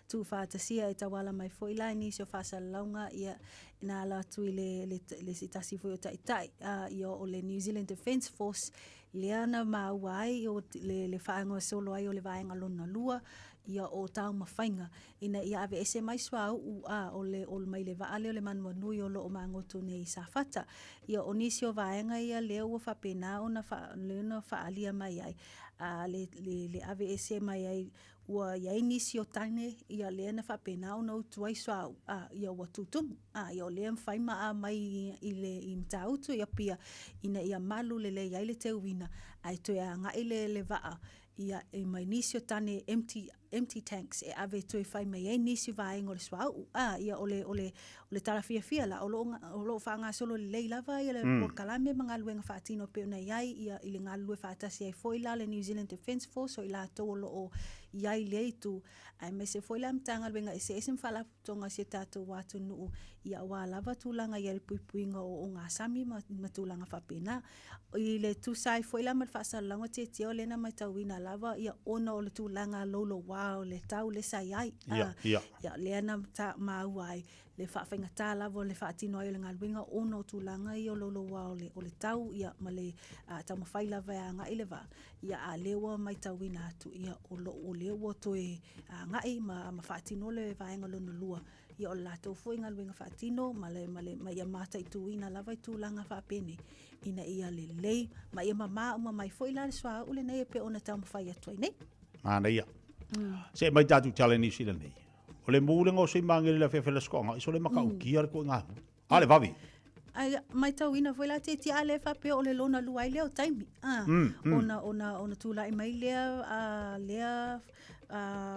tuufaatasia e tauala mai foi la i nisi o faasalalauga ia na ala atu i le, le, le se tasi foi o taitai ia o le New Zealand Defence Force lea na maua ai o le, le faagasolo ai o le vaega lona lua ia o taumafaiga ina ia aveese mai suauu a o le o mai le vaa lea o le Manuanui o lo o magoto nei i Safata. Ia o nisi o vaega ia lea ua faapena ona fa, lea na faaalia mai ai a le, le, le aveese mai ai ua i ai nisi o tane ia lea na faapena ona utu ai suauu a ia ua tutumu a ia o lea e mafai ma aumai i le i Matautu i Apia ina ia malu lelei ai le teuina ae toe agai le le vaa ia e mai nisi o tane empty empty tanks e ave toe fai mai ai nisi vaega o le suauu a ia o le o le o le tala fiafia la o lo o lo o faagasolo lelei lava ia le polokalame ma galuega faatino e pei ona i ai ia i le galulue faatasi ai foi la le New Zealand Defence Force o i latou o lo o i ai i lea itu aemaise foi la Matagaluega eseese ma Faalapotopotoga a si o tatou atunuu ia aua lava tulaga i ai le puipuiga o ogasami ma, ma tulaga faapena. I le tusa ai foi la ma le faasalalauga tietie o lea na matauina lava ia ona o le tulaga louloua o le tau lea sa i ai. Ia, ia. Ia, lea na maua ai le faafaigata lava o le faatino ai o le galuega ona o tulaga ia o louloua o le, o le tau ia, ma le taumafai lava e agai le vaa. Ia, a lea ua matauina atu, ia, o lo, o lea ua toe agai ma, ma faatino le vaega lona lua. Ia, o le latou foi galuega faatino ma le, ma le, ma ia mataituina lava i tulaga faapenei ina ia lelei ma ia mamā uma mai foi la le suauu lenei e pei ona taumafai atu ai nei. Manaia. See mai tatou tala i Niu Sila nei. O le mulega o Soimagele le afeafe le Aso Toaga, i sole matautia le toaiga mu. A le vave. Ai, matauina foi la tiatia a le faapea o le lona lua ai lea o taimi. Ah, ona, ona, ona tulai mai lea, lea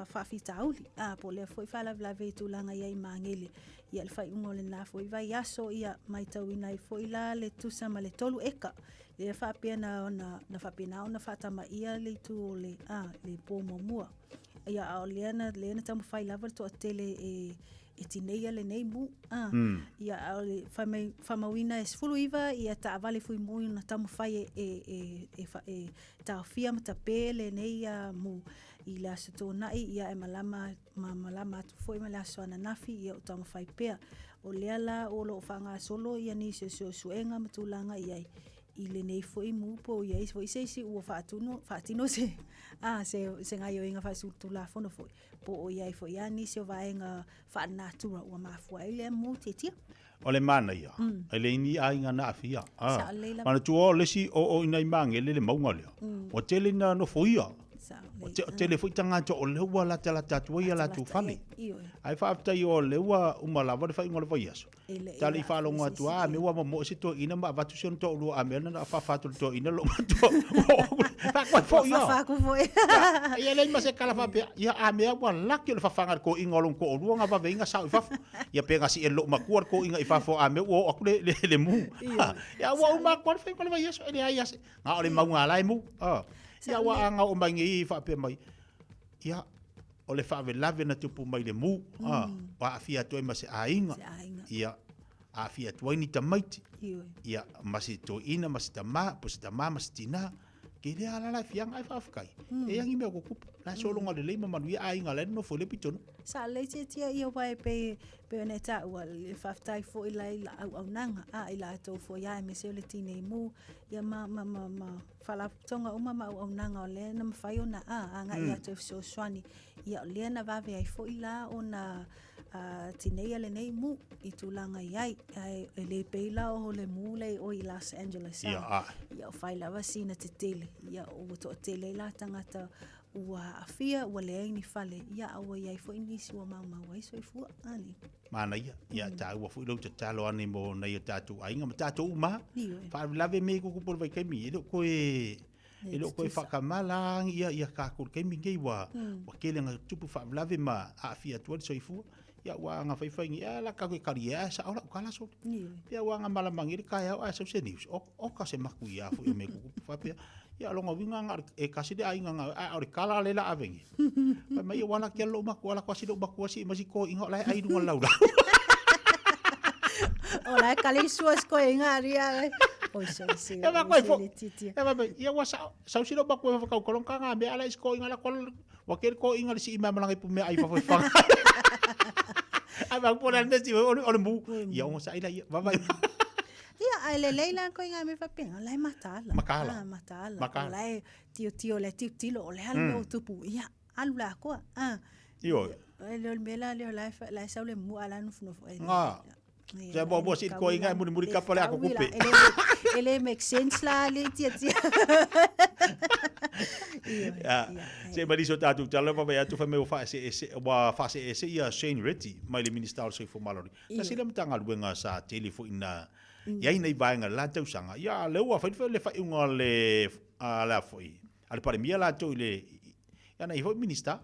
faafitauli. Ah, po o lea foi faalavelave i tulaga i ai Magele. Ia le faaiuga o lena foi vaiaso, ia matauina ai foi la le tusa ma le 3 eka. Lea faapea na, na, na faapena ona faatamaia le itu o le, le pō muamua. Ia, a o lea na, lea na taumafai lava le toatele e, e tineia lenei mu. A, ia, a o le fai mai, faamauina e 19 ia taavale fuimu na taumafai e, e, e, e, fa, e taofia ma tapē lenei a mu i le Aso Toonai, ia e malama, ma malama atu foi ma le aso ananafi, ia o taumafai pea. O lea la o lo o faagasolo ia nisi o suesuega ma tulaga i ai i lenei foi mu po o i ai foi se isi ua faatuno, faatino se, a, se, se gaioiga faasolitulafono foi, po o i ai foi lava nisi o vaega faalenatura ua mafua ai lea mu tiatia. O le manaia, e le ni aiga na aafia. A, manatua o le isi o o i nai Magele le mauga lea, ua tele ina nofoia. Ua tele foi tagata o lea ua latalata atu ai a latou fale. Ae faafetai o lea ua uma lava le faaiuga o le vaiaso. Tali i faalogo atu a me ua momoe se toeaina ma avatu si ona toalua a mea na faafa atu le toeaina lou matua. Faakoe foi ia. Faafa foi. Ia leai ma se kala faapea. Ia a mea ua laki o le fafaga a le toeaina o lona toalua na vave ai na sao i fafo. Ia pe na sii e lou matua le toeaina i fafo a mea ua oo atu le, le, le mu. Ia ua uma atu le faaiuga o le vaiaso e leai lava se. Na o le mauga la e mu. Ia ua a na oo mai nei faapea mai. Ia o le faavelave na tupu mai le mu, mm. ua aafia atu ai ma se aiga, ia, aafia atu ai ni tamaiti, ia, ma se toeaina ma se tamā, po se tamā ma se tinā, ke lea ala la e fiaga ai faafetai. E angi mea ua tupu, la e sologa lelei ma manuia aiga la e nonofo i le pitonuu. Sa lelei tiatia ia aua e pei, pei ona e taua, le faafetai foi la i la auaunaga a i latou foi aemaise o le tinei mu, ia ma, ma, ma, ma Faalapotopotoga uma ma auaunaga o lea na mafai ona a agai atu e fesoasoani, ia o lea na vave ai foi la ona tineia lenei mu i tulaga i ai. Ae e le pei la o le mu lea i o i Los Angeles a, ia o fai lava sina tetele, ia ua toatele ai la tagata ua aafia, ua leai ni fale, ia a ua i ai foi nisi ua maumau ai soifua. Ani. Manaia, ia taua foi lou tatalo ane mo nai o tatou aiga ma tatou uma. Faalavelave mea i tutupu o le vaitaimi, e le o toe e le o toe faatamala ia ia tatou i le taimi lenei ua ua tele ina tupu faalavelave ma aafia atu ai le soifua. Ia ua agafaifai nei, a la tatou e talia ae sao lau tala sole. Pei ua agamalama nei le taeao ae sau se news, oka se matuia foi o mea tutupu faapea. Ia o lona uiga na o le e tasi le aiga na a o le tala lea la ave nei. Fai mai ua ala atu lou matua, ala atu lou matua sii mai si toeaina o la e ai luga o le laulau. O la e kali sua si toeaina ari a. Oi so se. E va koe fo. E va mai, ia ua sao, sau si lou matua e whakaukolong ka ngā mea ala i si toeaina la kola ua keri toeaina le sii mai malanga i pumea ai fafo e whanga. Ai va po le mesi o le mu. Ia ongo sa ila ia, va vai. Ia, ae lelei la koe ngā mea faapena, o la e mataala. Makaala. Ah, mataala. Makaala. O la e tiotio, o la e tilotilo, o le a le mea o tupu. Ia, alu la koa. Ah. Ioe. E le o le mea la lea o la e, la e sau le mua a la e nofonofo. E, Ngā. Ia, Se mua mua si koe inga e muri muri kapa le ako kupe. E le, e le make sense la le tiatia. Ia, se mai nisi o tatou tala va vai atu fai mai ua faaeseese ua faaseese ia Shane Reti mai le Minista o le Soifua Maloloina. Tasi lea Matagaluega sa tele foi ina i ai nei vaega i le la tausaga. Ia, lea ua fai le faaiuga a le a le a foi a le Palemia latou i le i ana ia foi Minista.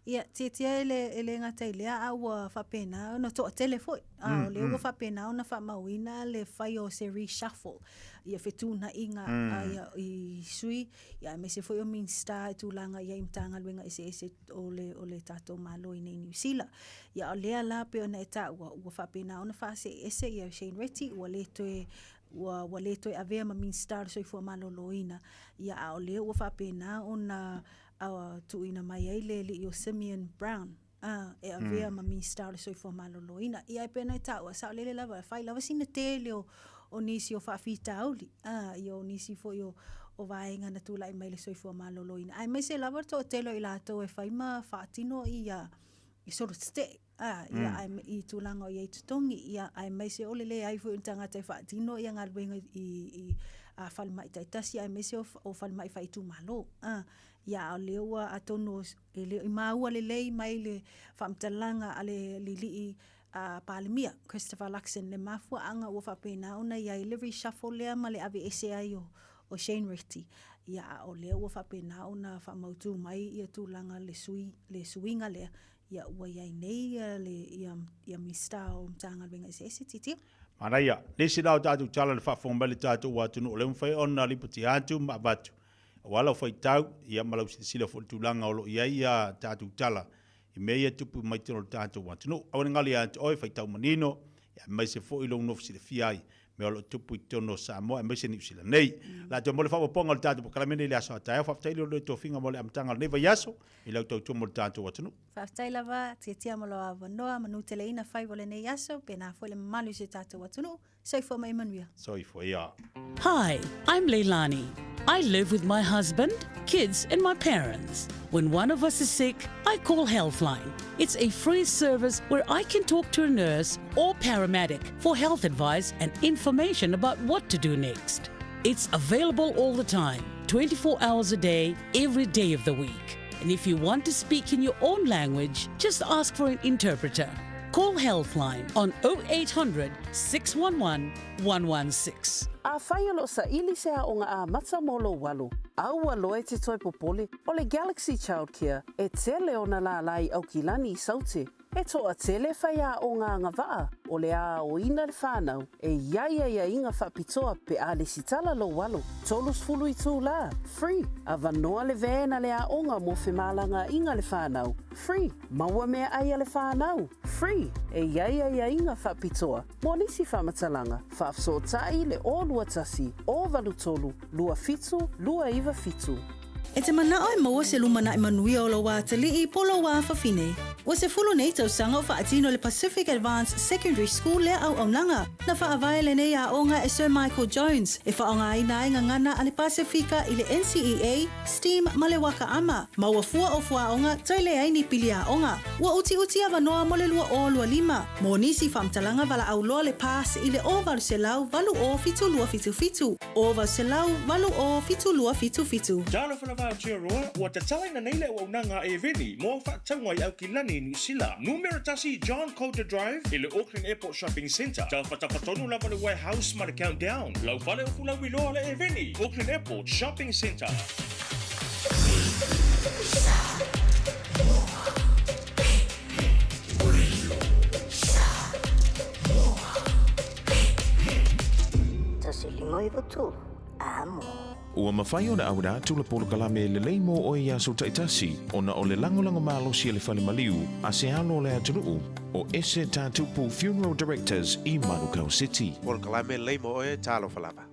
Ia, tiatia e le, e le gata i lea, a ua faapena ona toatele foi. A o lea ua faapena ona faamauina le fai o se reshuffle, ia fetuunaiga a ia i sui, ia aemaise foi o Minista i tulaga i ai i Matagaluega eseese o le, o le tatou Malo i nei Niu Sila. Ia o lea la pei ona e taua, ua faapena ona faaseese ia Shane Reti, ua le toe ua, ua le toe avea ma Minista o le Soifua Maloloina, ia a o lea ua faapena ona uh, tuuina mai ai le alii o Simeon Brown uh, e avea mm. ma Minista o le Soifua Maloloina. Ia e pei ona e taua, saolele lava, e fai lava sina tele o, o nisi o faafitauli, uh, ia o nisi foi o, o vaega na tulai mai le soifua maloloina. Aemaise lava le toatele o i latou e fai ma faatino ia i solo tetee, ā, ia, ae, i tulaga o i ai totogi, ia, aemaise o le leai foi o ni tagata e faatino ia galuega i, i, a falemai taitasi aemaise o, o falemai faaitumalo, ā, ia, a o lea ua, atonu e le o i maua lelei mai le faamatalaga a le alii a Palemia, Christopher Luxon, le mafuaaga ua faapena ona i ai le reshuffle lea ma le aveese ai o, o Shane Reti, ia a o lea ua faapena ona faamautu mai ia tulaga le sui, le suiga lea, ia ua i ai nei ia le, ia, ia Minisita o Matagaluega eseese, tilotilo. Manaia, le isi la o tatou tala i le faafofoga mai le tatou atunuu o lea ua mafai ona lipoti atu ma avatu aua lau faitau ia ma lau silasila foi i le tulaga o lo o i ai ia tatou tala. i mea ia e tupu mai totonu o le tatou atunuu. Aua ne galo ia te oe, faitau manino, aemaise foi lou nofo silafia ai mea o lo o tupu i totonu o Samoa aemaise Niu Sila nei. O le a toe mo le faaopoopoga o le tatou polokalame nei i le aso a taeao. Faafetai i le tofiga mo le amataga o lenei vaiaso i lau tautua mo le tatou atunuu. Faafetai lava, tiatia mo lou avanoa, manuteleina faiva o lenei aso, pēnā foi le mamalu i si o tatou atunuu. Soifua ma ia manuia. Soifua ia. Hi, I'm Leilani. I live with my husband, kids and my parents. When one of us is sick, I call Healthline. It's a free service where I can talk to a nurse or paramedic for health advice and information about what to do next. It's available all the time, 24 hours a day, every day of the week. And if you want to speak in your own language, just ask for an interpreter. Call Healthline on 0800 611 116. Afai o lo o saili se aoga amata mo lou alo, aua loa e te toe popole, o le Galaxy Childcare e tele ona lālā i Aukilani i Saute. E toatele faiaoga agavaa o le a aoina le whanau e i ai aiaiga faapitoa pe a lesitala lou alo, 30 itulā, free, avanoa le van a le aoga mo femalagaaiga le whanau, free, maua meaai a le whanau, free, e i ai aiaiga faapitoa mo nisi faamatalaga, faafesootai le 021 083 27 297. E te manao e maua se lumanai manuia o lou atalii po o lou afafine. Ua 10 nei tausaga o faatino e le Pacific Advanced Secondary School lea auaunaga. Na faavae lenei aoga e Sir Michael Jones e faaaogaina ai gagana a le Pasefika i le NCEA, STEAM ma le Waka Ama. Maua fua o fuaoga toe leai ni pili aoga. Ua utiuti avanoa mo le 2025. Mo nisi faamatalaga valaau loa le PASS i le 0800 80 7277. 0800 80 7277. Talofa lava Aotearoa, ua tatalaina nei le auaunaga a Airveni mo au faatauga i Aukilani, Niu Sila. Numera tasi John Coulter Drive i le Auckland Airport Shopping Centre. Tafatafa tonu lava le Warehouse ma le Countdown. Lau fale o Fulauiloa le Airveni, Auckland Airport Shopping Centre. 1 5 9 3, Amo. Ua mafai ona auina atu le polokalame lelei mo oe i aso taitasi ona o le lagolago malosi a le fale maliu a se alo o le atunuu o Ese Tatupu Funeral Directors i Manukau City. Polokalame lelei mo oe, talofa lava.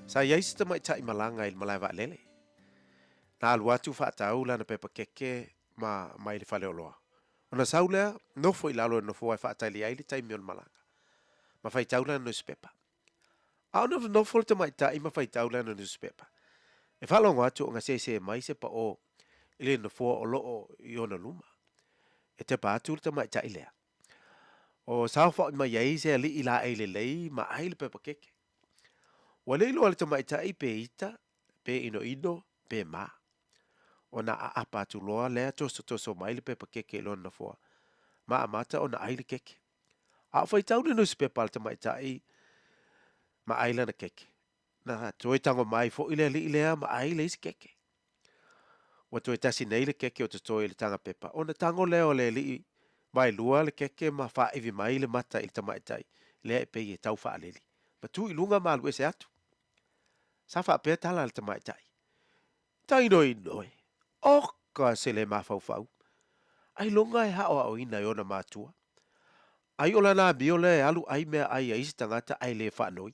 Sa i ai se tamaitai malaga i le malae vaalele. Na alu atu faatau lana pepa keke ma mai le faleoloa. Ona sau lea, nofo i lalo i le nofoa e faatali ai le taimi o le malaga, ma faitau lana nusipepa. A o nofo le tamaitai ma faitau lana nusipepa, e faalogo atu o gasese mai se paʻō i le nofoa o loo i ona luma. E tepa atu le tamaitai lea. O saofaʻi mai ai se aliʻi laei lelei ma ʻai le pepa keke. Ua le iloa e le tamaitai pe ita, pe inoino, pe mā. Ona aapa atu loa lea tosotoso mai le pepa keke i lona nofoa, ma amata ona ʻai le keke. A o faitau le nusipepa a le tamaitai ma ʻai lana keke. Na toe tago mai foi le aliʻi lea ma ʻai le isi keke. Ua toe tasi nei le keke o totoe i le taga pepa. Ona tago lea o le aliʻi vaelua le keke ma faaiwi mai le mata i le tamaitai lea e pei e tau faaleli. Ma tu i luga ma alu ese atu. Sa faapea tala a le tamaitai. Tainoino e! Oka se le mafaufau! Ailoga e haʻohaʻoina e ona matua. Ai o lana amio lea e alu ʻai meaʻai a isi tagata ae le faanoi.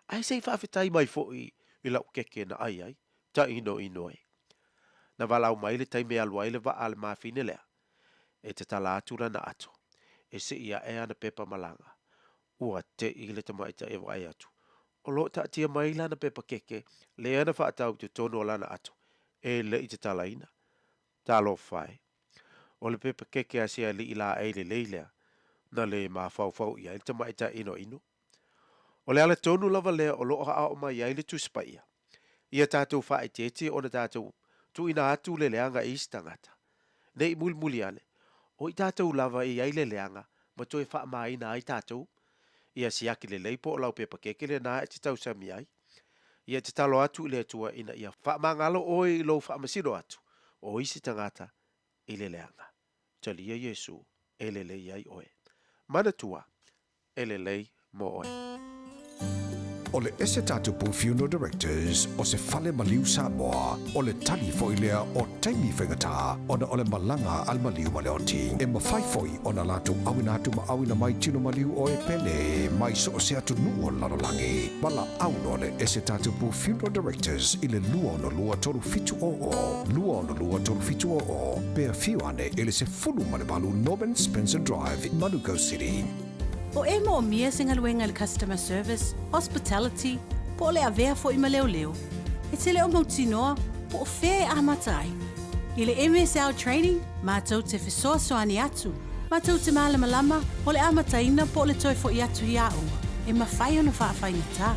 Ae se i faafetai mai foi i lau keke na ʻai ai, tainoino e. Na valaau mai le taimi e alu ai le vaa a le mafine lea. E tatala atu lana ato, e sii aʻe ana pepa malaga. Ua teʻi le tamaitai e vaai atu. O lo o taatia mai lana pepa keke lea na faatau i totonu o lana ato e le i tatalaina. Talofa e! O le pepa keke a se aliʻi laei lelei lea na le mafaufau i ai le tamaitai inoino. O le ala tonu lava lea o lo o aoao mai ai le Tusi Paia ia tatou faaeteete ona tatou tuuina atu le leaga i isi tagata. Ne i mulimuli ane, o i tatou lava e i ai le leaga ma toe faamāina ai tatou. Ia siaki lelei po o lau pepa keke lenā e te tausami ai. Ia tatalo atu i le Atua ina ia faamagalo oe i lou faamasino atu o isi tagata i le leaga. Talia Iesu e lelei ai oe. Manatua, e lelei mo oe. O le Esetatupu Funeral Directors o se fale maliu Samoa, o le tali foi lea o taimi faigata ona o le malaga a le maliu ma le oti. E mafai foi ona latou auina atu ma auina mai tino maliu o e pele mai so o se atunuu o le lalolagi. Valaau loa le Esetatupu Funeral Directors i le 262 3700, 262 3700, pe afio ane i le 18 Norman Spencer Drive, Manukau City. O e moomia se galuega i le customer service, hospitality, po o le avea foi ma leoleo, e te le o mautinoa po o fea e amata ai. I le MSL Training, matou te fesoasoani atu, matou te malamalama o le amataina po o le toe foi atu i aoga, e mafai ona faafaigata.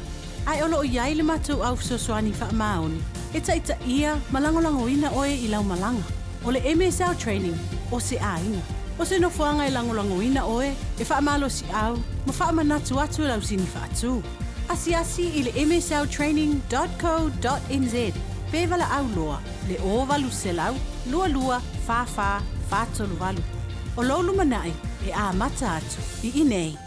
Ae o lo o i ai le matou au fesoasoani faamaoni e taitaia ma lagolagoina oe i lau malaga. O le MSL Training, o se aiga. O se nofoaga e lagolagoina oe, e faamalosiau ma faamanatu atu i lau sini faatu. Asiasi i le msltraining dot co dot nz pe valaau loa le 0800 22 44 438. O lou lumanai e amata atu i inei.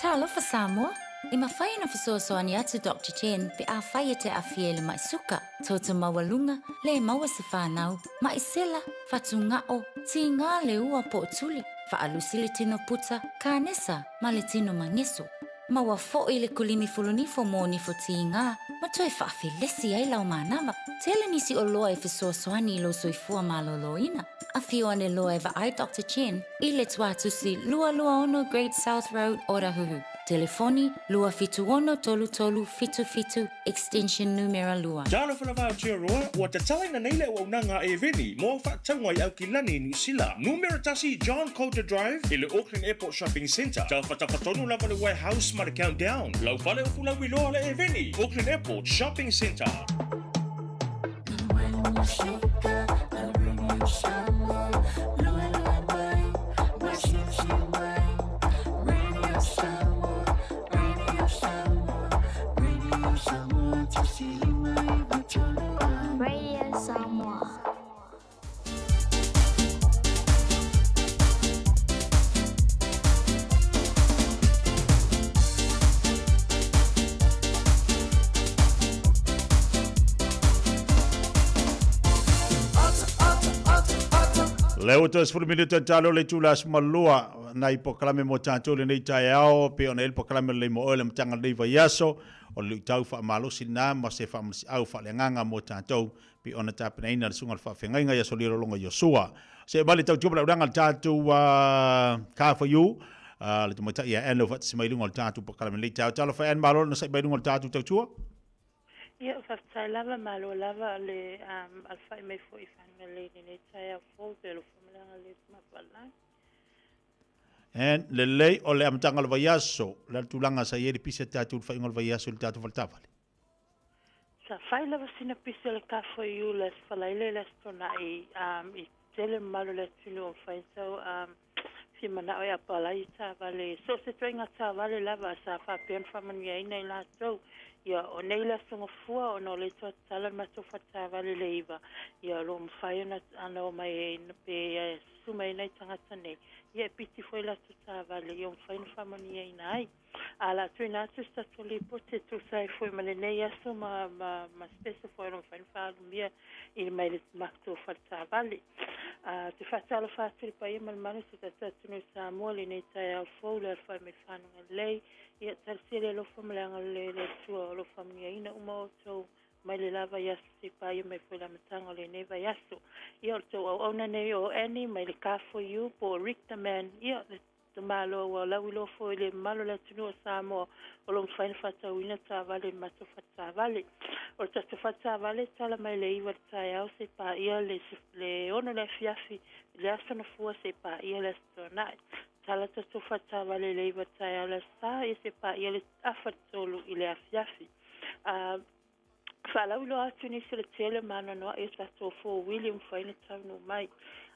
Talofa Samoa! E mafai ona fesoasoani atu Doctor Chen pe afai e te aafia i le ma'i suka, toto maualuga, le maua se fanau, ma'i sela, fatuga'o, tigā le ua po o tuli, faalusi le tino puta, kanesa ma le tino mageso. Maua fo'i le kulimi fulunifo mo nifo tigā ma toe faafelesi ai lau manava. Tele nisi oloa e fesoasoani i lou soifua malōlōina. Afio ane loa e vaai Doctor Chen i le Tuatusi 226 Great South Road, Otahuhu. Telefoni, 276 3377, extension numera 2. Talofa lava Aotearoa, ua tatalaina nei le auaunaga a Eveni mo au faatauga i Aukilani, Niu Sila. Numera 1 John Coulter Drive i le Auckland Airport Shopping Centre. Tafatafa tonu lava le Warehouse ma le Countdown. Lau fale o fulauiloa le Eveni, Auckland Airport Shopping Centre. Radio Samoa. Lea ua toe 10 minute talo le itula aso malua nai polokalame mo tatou lenei taeao pei ona i ai le polokalame lelei mo oe le amataga o lenei vaiaso o le luitau faamalosi lena ma se faamalosiau faaleagaga mo tatou pei ona tapenaina le susuga o le faafeagaiga ia Solilologa Iosua. Se i vale tautua palaulaga le tatou car for you le tamaitai ia Ann leo faatasi mai luga o le tatou polokalame lenei taeao. Talofa Ann, malo le onosai mai luga o le tatou tautua. Ia, faafetai lava, malo lava le alafai mai foi i Fanualei i lenei taeao fou, pe alofa ma le agalelei o Tamafatalagi. And lelei o le amataga o le vaiaso, o le a le tulaga sa i ai le pisi a tatou i le faaiuga o le vaiaso i le tatou faletaavale? Sa fai lava sina pisi o le kafo i u le Aso Faraile le Aso Toonai i tele mamalu o le atunuu o mafai ona tau fia manao e apalai i taavale so o se ituaiga taavale lava sa faapea ona faamanuiaina i latou. Ia o nei le Aso Gafua ona o lea e toe tatala le matou faletaavale i le 9 ia o lo o mafai ona ona omai ai pe susu mai ai nai tagata nei ia e piti foi latou taavale ia mafai ona faamanuiaina ai. A o le a tuuina atu se tatou lipoti e tusa ai foi ma lenei aso ma, ma, ma se foi o lo o mafai ona faalumia i mai le matou faletaavale. A te faatalofa atu i le paia ma le mamalu o si o tatou atunuu i Samoa i lenei taeao fou, le alafai mai le fanuga lelei. Ia talosia le alofa ma le agalelei o le Atua o lo o faamanuiaina uma outou mai le la vaiaso seia paia mai foi i le amataga o lenei vaiaso. Ia o le tou auauna nei o Annie mai le Car For You po o Rick the Man. Ia le Malo ua lauiloa foi i le mamalu o le atunuu o Samoa o lo o mafai ona faatauina taavale i le matou faletaavale. O le tatou faletaavale e tala mai le 9 i le taeao seia paia le 6 i le afiafi i le Aso Gafua seia paia le Aso Toonai. Tala le tatou faletaavale i le 9 i le taeao i le Aso Sa seia paia le afa i le 3 i le afiafi. Faalauiloa atu nisi o le tele ma anoanoai o tatou four-wheel e mafai ona taunuu mai.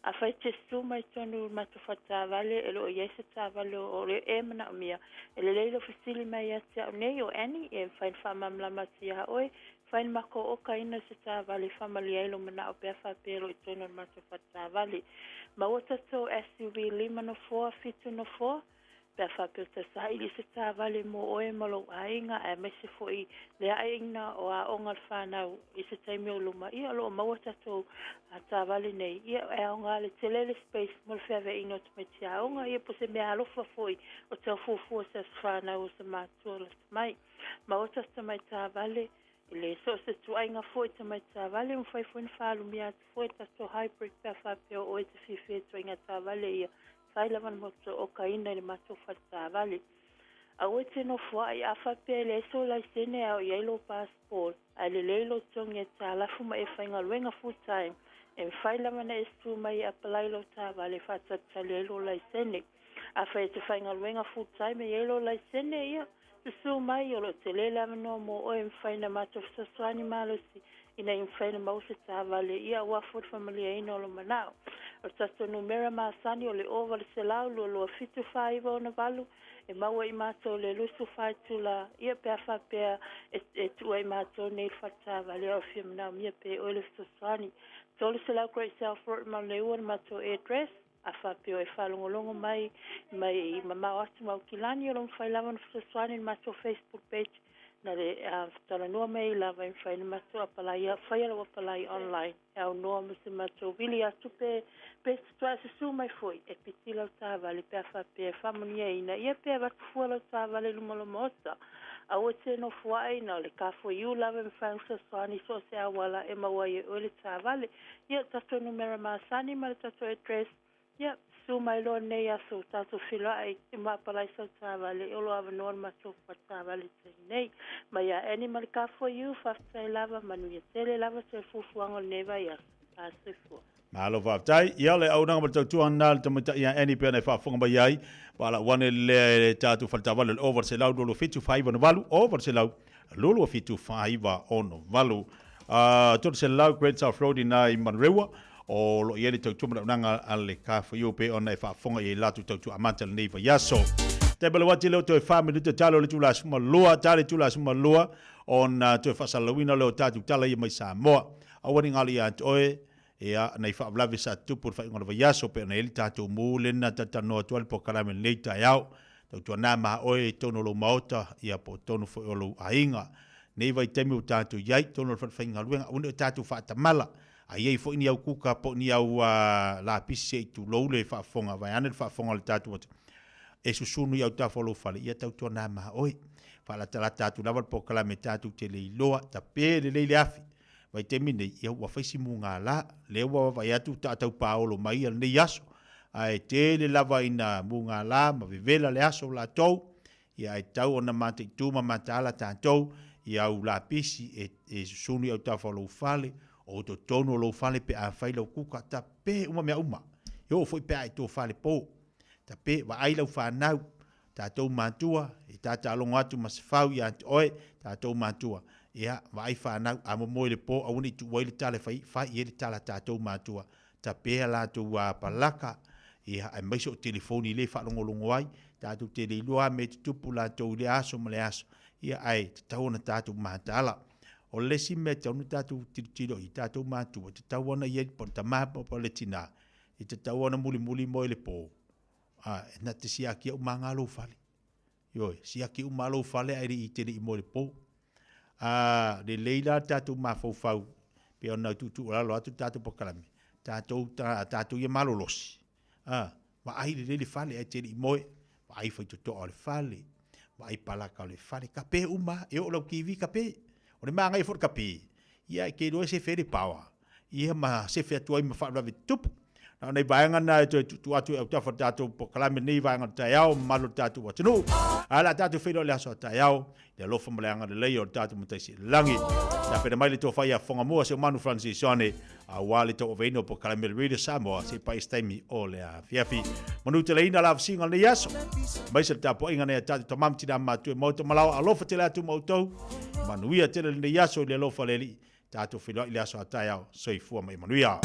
Afai e te susu mai totonu i le matou faletaavale e le o i ai se taavale o e manaomia, e lelei lou fesili mai ia te au nei o Annie e mafai ona faamalamalama atu iā oe, mafai ona matou okaina se taavale e faamalie ai lou manao pe a faapea e le o i totonu o le matou faletaavale. Maua tatou SUV lima nofoa, fitu nofoa. Pe a faapea e tau saili i se taavale mo oe ma lou aiga aemaise foi le aeaina o aoga a le fanau i se taimi o luma, ia o lo o maua tatou taavale nei, ia e aoga le tele le space mo le feaveaiina o tamaiti aoga, ia po o se meaalofa foi o tau fuafua i se aso fanau o se matua lata mai. Maua tatou tamai taavale i le so o se ituaiga foi tamai taavale, e mafai foi ona faalumia atu foi tatou hybrid pe a faapea o oe e te fiafia i ituaiga taavale ia, fai lava na matou okaina i le matou fale taavale. Aua e te nofoa'i, a faapea e leai sou laisene a o i ai lou passport, ae lelei lou totogi aitalafu ma e faigaluega full time, e mafai lava ona e susu mai e apalai lau taavale e faatalitali ai lou laisene. Afai e te faigaluega full time e i ai lou laisene, ia, susu mai, o lo o tele le avanoa mo oe e mafai ona matou fesoasoani malosi ina ia mafai ona maua se taavale, ia aua foi le faamalieina o lou manao. O le tatou numera masani o le 0800 227 4968, e maua i matou i le 24 itula, ia pe a faapea e, e tuua i matou nei le fale taavale, a o fia manaomia pea e oe le fesoasoani. 300 Great South Road, Manuleua le matou address. A faapea o e faalogologo mai mai mamao atu ma Aukilani, o lo o mafai lava ona fesoasoani i le matou Facebook page na le talanoa mai ai lava e mafai ona matou apalai faia lau apalai online e aunoa ma se matou vili atu pe pe te susu mai foi e piki lau taavale pe a faapea e faamanuiaina ia pe avatu fua lau taavale i luma o le maota. Aua e te nofoa'i na o le KFU lava e mafai ona fesoasoani i so o se auala e maua ai e oe le taavale. Ia, tatou numera masani ma le tatou address. Ia, susu mai loa lenei aso tatou feiloai i mapalai sau taavale o lo o avanoa le matou faletaavale i le taimi nei. Mai ia Annie ma le KFU, faafetai lava, manuia tele lava se fuafuaga o lenei vaiaso. A soifua. Malo faafetai. Ia, o le auaunaga ma le tautua lena a le tamaitai ia Annie pei ona e faafofoga mai ai. Valaau ane lea e le tatou faletaavale o le 0800 27 498, 0800 27 498. 300 Great South Road ina i Manurewa, o lo o i ai le tautua ma le auaunaga a le KFU pei ona e faafofoga i ai latou tautua amata i lenei vaiaso. Taimi o le uati lea o toe 4 minute tala o le itula 12, tala itula 12 ona toe faasalalauina lea o tatou tala ia mai Samoa. Aua ne i galo ia te oe, ia, nai faalavelave sa tutupu i le faaiuga o le vaiaso pei ona i ai le tatou mu lena talatalanoa atu ai le polokalame i lenei taeao. Tautuana ma oe i totonu o lou maota, ia po o totonu foi o lou aiga. Nei vaitaimi ua tatou i ai i totonu o le falefaigaluega, aua ne i o tatou faatamala. A i ai foi ni au kuka po o ni au lapisi se i tulou le faafofoga, vaeane le faafofoga a le tatou atunuu, e susunu i autafa o lou fale, ia tautuana ma oe. Faalatalata atu lava le polokalame tatou te le iloa, tape lelei le afi. Vaitaimi nei, ia ua fai si mugala, lea ua vaavaai atu ua taatau paolo mai ia lenei aso, ae tele lava ina mugala ma vevela le aso o latou, ia ae tatau ona mataitu ma mataala tatou i au lapisi e, e susunu i autafa o lou fale, o totonu o lou fale pe a fai lau kuka, tape uma mea uma. E oo foi pe a e tofa le po. Tape, vaai lau fanau, tatou matua, e tatalogo atu ma se fau ia te oe, tatou matua, ia, vaai fanau, a momoe i le po, aua ne i tuu ai le tala e fai, fai i ai le tala a tatou matua, tapea latou a palaka, ia, aemaise o telefoni le faalogologo ai, tatou te le iloa lava mea e tutupu latou i lea aso ma lea aso, ia, ae tatau ona tatou mataala. O le isi mea e tatau ona tatou tilotilo i ai tatou matua, e tatau ona i ai, po o le tama po o le tina, e tatau ona mulimuli moe i le po, A, e na te siaki au ma ngā lou fale. Ioe, siaki uma lou fale ae le i te le i moe le po. A, lelei la tatou mafaufau, pei ona tuutuualalo atu le tatou polokalame, tatou, ta, tatou ia malolosi, a, vaai lelei le fale ae te le i moe, vaai faitotoa o le fale, vaai palaka o le fale, kape uma, e oo lau TV kape. O le manaia foi o le kape, ia e te iloa e sefe ai le power, ia ma sefe atu ai ma faalavelave tutupu. Na o nai vaega na e toe tuutuu atu e autafa o le tatou polokalame nei vaega o le taeao, mamalu o le tatou atunuu. Ae o le a tatou feiloai i le aso a taeao, i le alofa ma le agalelei o le tatou Matai Silelagi. Tapena mai le tofa ia Fogamua Seumanu Francis Sione, aua le tauaveina o polokalame a le Radio Samoa se i pai se taimi o le afiafi. Manuteleina la vasiga o lenei aso, aemaise le tapuaiga nei a tatou tama ma tina matua i maota malaoa. Alofa tele atu ma outou. Manuia tele lenei aso i le alofa o le Alii. Tatou feiloai i le aso a taeao. Soifua ma ia manuia.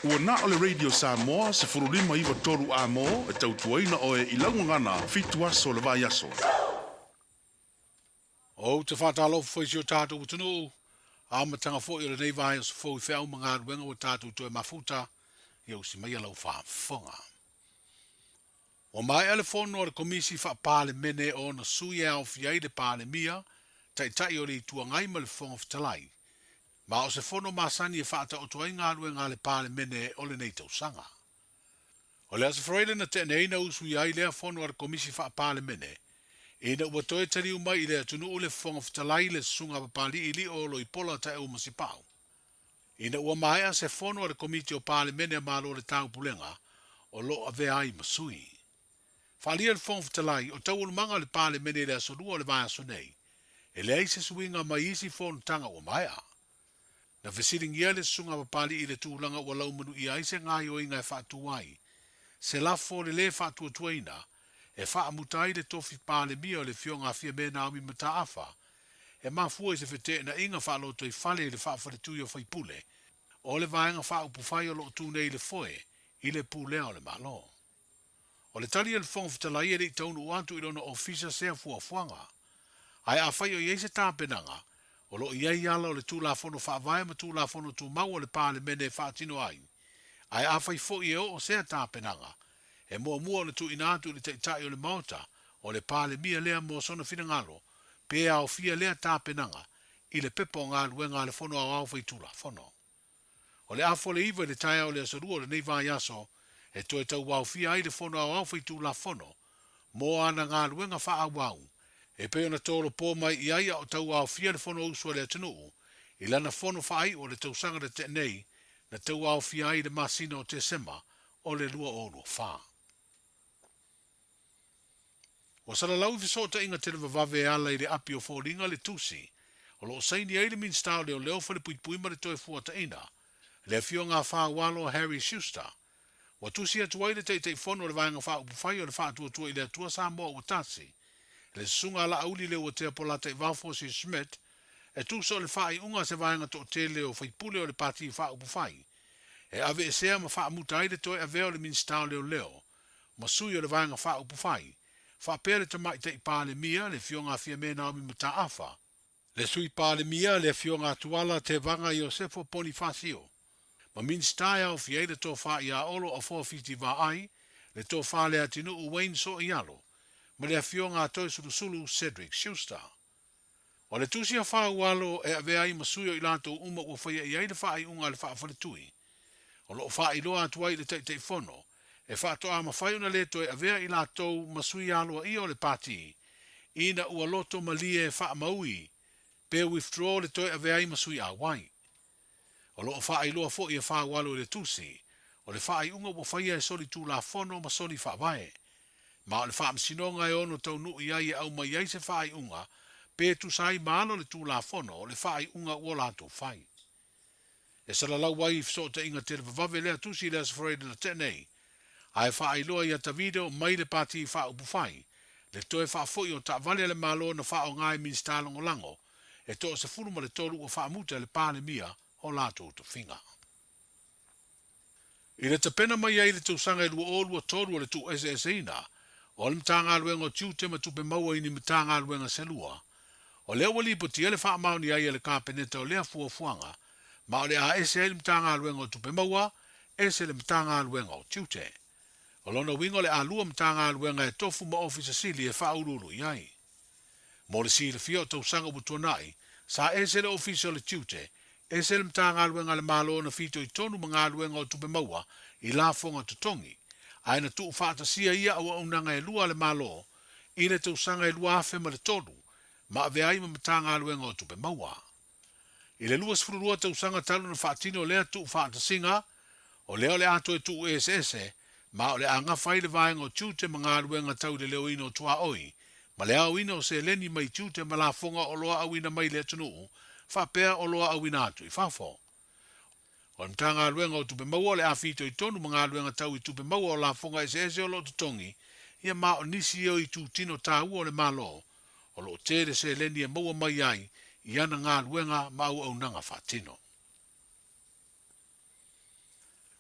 Ua na o le Radio Samoa 1593 Amo e tautuaina oe i lau gagana fitu aso o le vaiaso. Ou te faatalofa foi i si o tatou atunuu, amataga foi o lenei vaiaso fou i feau ma galuega ua tatou toe mafuta, ia usi maia lau faafofoga. Ua maea le fono a le Komisi Faa-Palemene o ona sui e aofia ai le Palemia, Taitai o le Itu Agai ma le Fofoga Fetalai, ma o se fono masani e faataoto ai galuega a le Palemene o lenei tausaga. O le Aso Faraile na tea nei na usuia ai lea fono a le Komisi Faa-Palemene, ina ua toe taliu mai i le atunuu le Fofoga Fetalai le Susuga Papali'i Lio Loipola Taeu Masipau. Ina ua maea se fono a le Komiti o Palemene a Malo o le Taupulega o lo o avea ai ma sui. Faaalia le Fofoga Fetalai, o taualumaga a le Palemene i le aso Lua o le vaiaso nei, e leai se suiga mai isi fonotaga ua maea. Na fesiligia le Susuga Papali'i i le tulaga ua laumanuia ai se gaoioiga e faatu ai se lafo o le lē faatuatuaina e faamuta ai le tofi Palemia o le Afioga a Fiame Naomi Mataafa e mafua i se feteenaiga faalotoifale i le faafaletui o faipule o le Vaega Faaupufai o lo o tu nei i le foe i le pulea o le Malo. O le tali a le Fofoga Fetalai e le i taunuu atu i lona ofisa sea fuafuaga. Ae afai o i ai se tapenaga, o lo o i ai ala o le Tulafono Faavae ma Tulafono Tumau a le Palemene e faatino ai. Ae afai foi e oo sea tapenaga, e muamua ona tuuina atu i le Taitai o le Maota o le Palemia lea mo sona finagalo pe aofia lea tapenaga i le pepa o galuega a le Fono Aoao Faitulafono. O le afa o le 9 i le taeao o le aso Lua o lenei vaiaso e toe tauaofia ai le Fono Aoao Faitulafono mo ana galuega faaauau e pei ona tolopo mai i ai a o tauaofia le Fonousu a le atunuu i lana fono faaiu o le tausaga na tea nei na tauaofia ai i le masina o Tesema o le 2024. Ua salalau i fesootaiga televavave e ala i le api o foliga le tusi o lo o saini ai le Minisita o Leoleo, Falepuipui ma le Toefuataiga, le Afioga a Faualo Harry Schuster. Ua tusi atu ai le Taitaifono o le Vaega Faaupufai o le Faatuatua i le Atua Samoa Ua Tasi, le Susuga a Laauli Leuatea Polataivao Fosi Schmidt, e tusa o le faaiuga a se vaega toatele o faipule o le Pati Faaupufai e aveesea ma faamuta ai le toe avea o le Minisita o Leoleo ma sui o le Vaega Faaupufai, faapea le Tamaitai Palemia, le Afioga a Fiame Naomi Mataafa, le Sui Palemia, le Afioga a Tuala Tevaga Iosefo Ponifasio, ma Minisita e aofia ai le Tofa ia Olo Afoa Fiti Vaai, le Tofa Leatinuu Wayne Sooialo, ma le Afioga a Toesulusulu Cedric Schuster. O le tusi a Faualo e avea ai ma sui o i latou uma ua faia i ai le faaiuga a le faafaletui, o lo o faailoa atu ai i le Taitaifono, e faatoa mafai ona le toe avea i latou ma sui aloaia o le Pati, ina ua loto malie faamaui pe withdraw le toe avea ai ma sui auai. O lo o faailoa foi e Faualo i le tusi, o le faaiuga ua faia e soli tulafono ma soli faavae. Ma o le faamasinoga e ono taunuu i ai e aumai ai se faaiuga pe tusa ai ma ala o le tulafono o le faaiuga ua latou fai. E salalau ai i fesootaiga televavave lea tusi i le Aso Faraile na tea nei, ae faailoa ia Tavito mai le Pati Faaupufai le toe faafoi o taavale a le Malo na faaaoga e Minisita Lagolago e toa 13 ua faamuta e le Palemia o latou tofiga. I le tapena mai ai i le tausaga e 2023 o le tuueseeseina o le Matagaluega o Tiute ma Tupe Maua i ni Matagaluega se lua, o lea ua lipotia le faamaonia ai e le Kapeneta o lea fuafuaga, ma o le a ese ai le Matagaluega o Tupe Maua, ese le Matagaluega o Tiute. O lona uiga o le a lua Matagaluega e tofu ma Ofisa Sili e faauluulu i ai. Mo le silafia o tausaga ua tuanai, sa ese le Ofisa o le Tiute, ese le Matagaluega a le Malo na fitoitonu ma galuega o tupe maua i lafoga totogi, ae na tuufaatasia ia auaunaga e lua a le Malo i le tausaga e 2003 ma avea ai ma Matagaluega o Tupe Maua. I le 22 tausaga talu ona faatino lea tuufaatasiga, o lea o le a toe tuueseese, ma o le a gafa ai le vaega o tiute ma galuega tau i le leoina o tuaoi ma le aoina o seleni mai tiute ma lafoga o oloa auina mai i le atunuu faapea oloa auina atu i fafo. O le Matagaluega o Tupe Maua o le a fitoitonu ma galuega tau i tupe maua o lafoga eseese o lo o totogi ia ma o nisi ia o itutino taua o le Malo o lo o tele seleni e maua mai ai i ana galuega ma auaunaga faatino.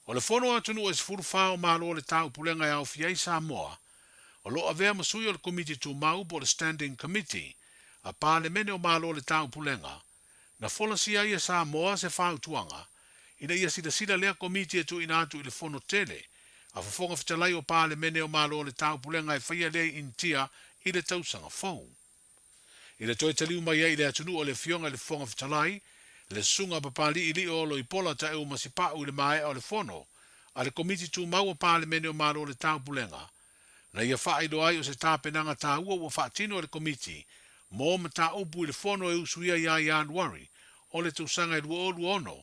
O le Fono a Atunuu e 14 o Malo o le Taupulega e aofia ai Samoa, o lo o avea ma sui o le Komiti Tumau po o le Standing Committee a Palemene o Malo o le Taupulega, na folasia ai e Samoa se fautuaga ina ia silasila lea Komiti e tuuina atu i le Fono tele a Fofoga Fetalai o Palemene o Malo o le Taupulega e faia lea i Initia i le tausaga fou. I le toe taliu mai ai i le atunuu o le Afioga i le Fofoga Fetalai, le Susuga a Papali'ili'o Oloipola Taeu Masipa'u i le maea o le Fono a le Komiti Tumau o Palemene o Malo o le Taupulega, na ia faailoa ai o se tapenaga taua ua faatino e le Komiti mo mataupu i le Fono e usuia ia Ianuari o le tausaga e 2026,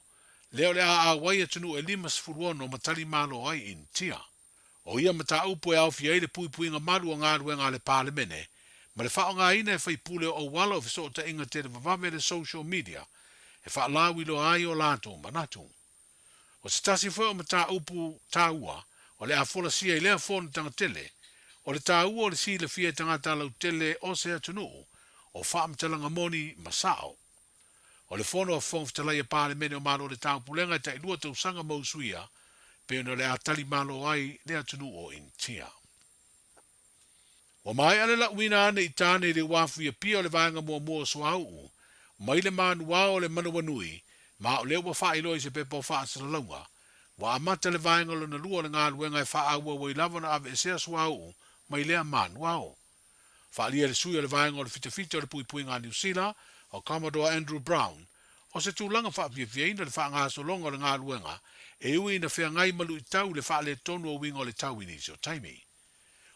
lea o le a auai atunuu e 56 ma tali malo ai Initia. O ia mataupu e aofia ai le puipuiga malu o galuega a le Palemene ma le faaaogaina e faipule o auala o fesootaiga televavave le social media e faalauiloa ai o latou manatu. O se tasi foi o mataupu taua o le a folasia i lea fonotaga tele, o le taua o le silafia e tagata lautele o se atunuu o faamatalaga moni ma sao. O le Fono a Fofoga Fetalai a Palemene o Malo o le Taupulega e tailua tausaga ma usuia, pei ona o le a tali malo ai le atunuu o Initia. Ua maea le lauina ane i tane i le uafu i Apia o le vaega muamua o Suauu, mai le manuao o le manawanui, ma o lea ua faailoa i se pepa o faasalalauga, ua amata le vaega lona lua o le galuega e faaauau ai lava ona aveesea Suauu mai lea manuao. Faaalia e le sui o le Vaega o le Fitafita o le Puipuiga a Niu Sila, o Commodore Andrew Brown, o se tulaga faafiafiaina le faagasologa o le galuega e ui ina feagai ma luitau i le faaletonu o uiga o le tau i nisi o taimi.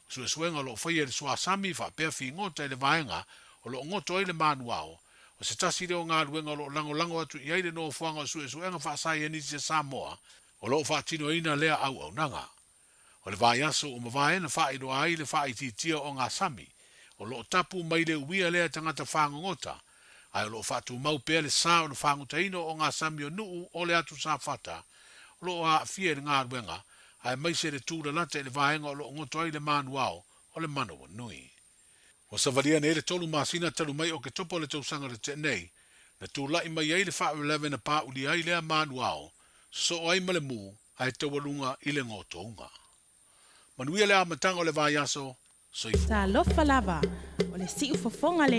O suesuega o lo o faia e le suasami faapea figota i le vaega o lo o goto ai le manuao, o se tasi lea o galuega o lo o lagolago atu i ai le Nofoaga o Suesuega Faasaienisi a Samoa o lo o faatinoina lea auaunaga. O le vaiaso ua mavae na faailoa ai le faaitiitia o ogasami o lo o tapu mai le uia lea tagata fagogota, ae o lo o faatumau pea le sa o le fagotaina o ogasami o nuu o le atu Safata o lo o aafia i le galuega, aemaise le tūlalata i le vaega o lo o goto ai le manuao o le manawanui. Ua savalia nei le tolu masina talu mai Oketopa o le tausaga na tea nei, na tula'i mai ai le faalavelave na pāulia ai lea manuao, sosoo ai ma le mū, ae taualuga i le gotouga. Manuia le amataga o le vaiaso, soifua. Talofa lava, o le siufofoga lenei.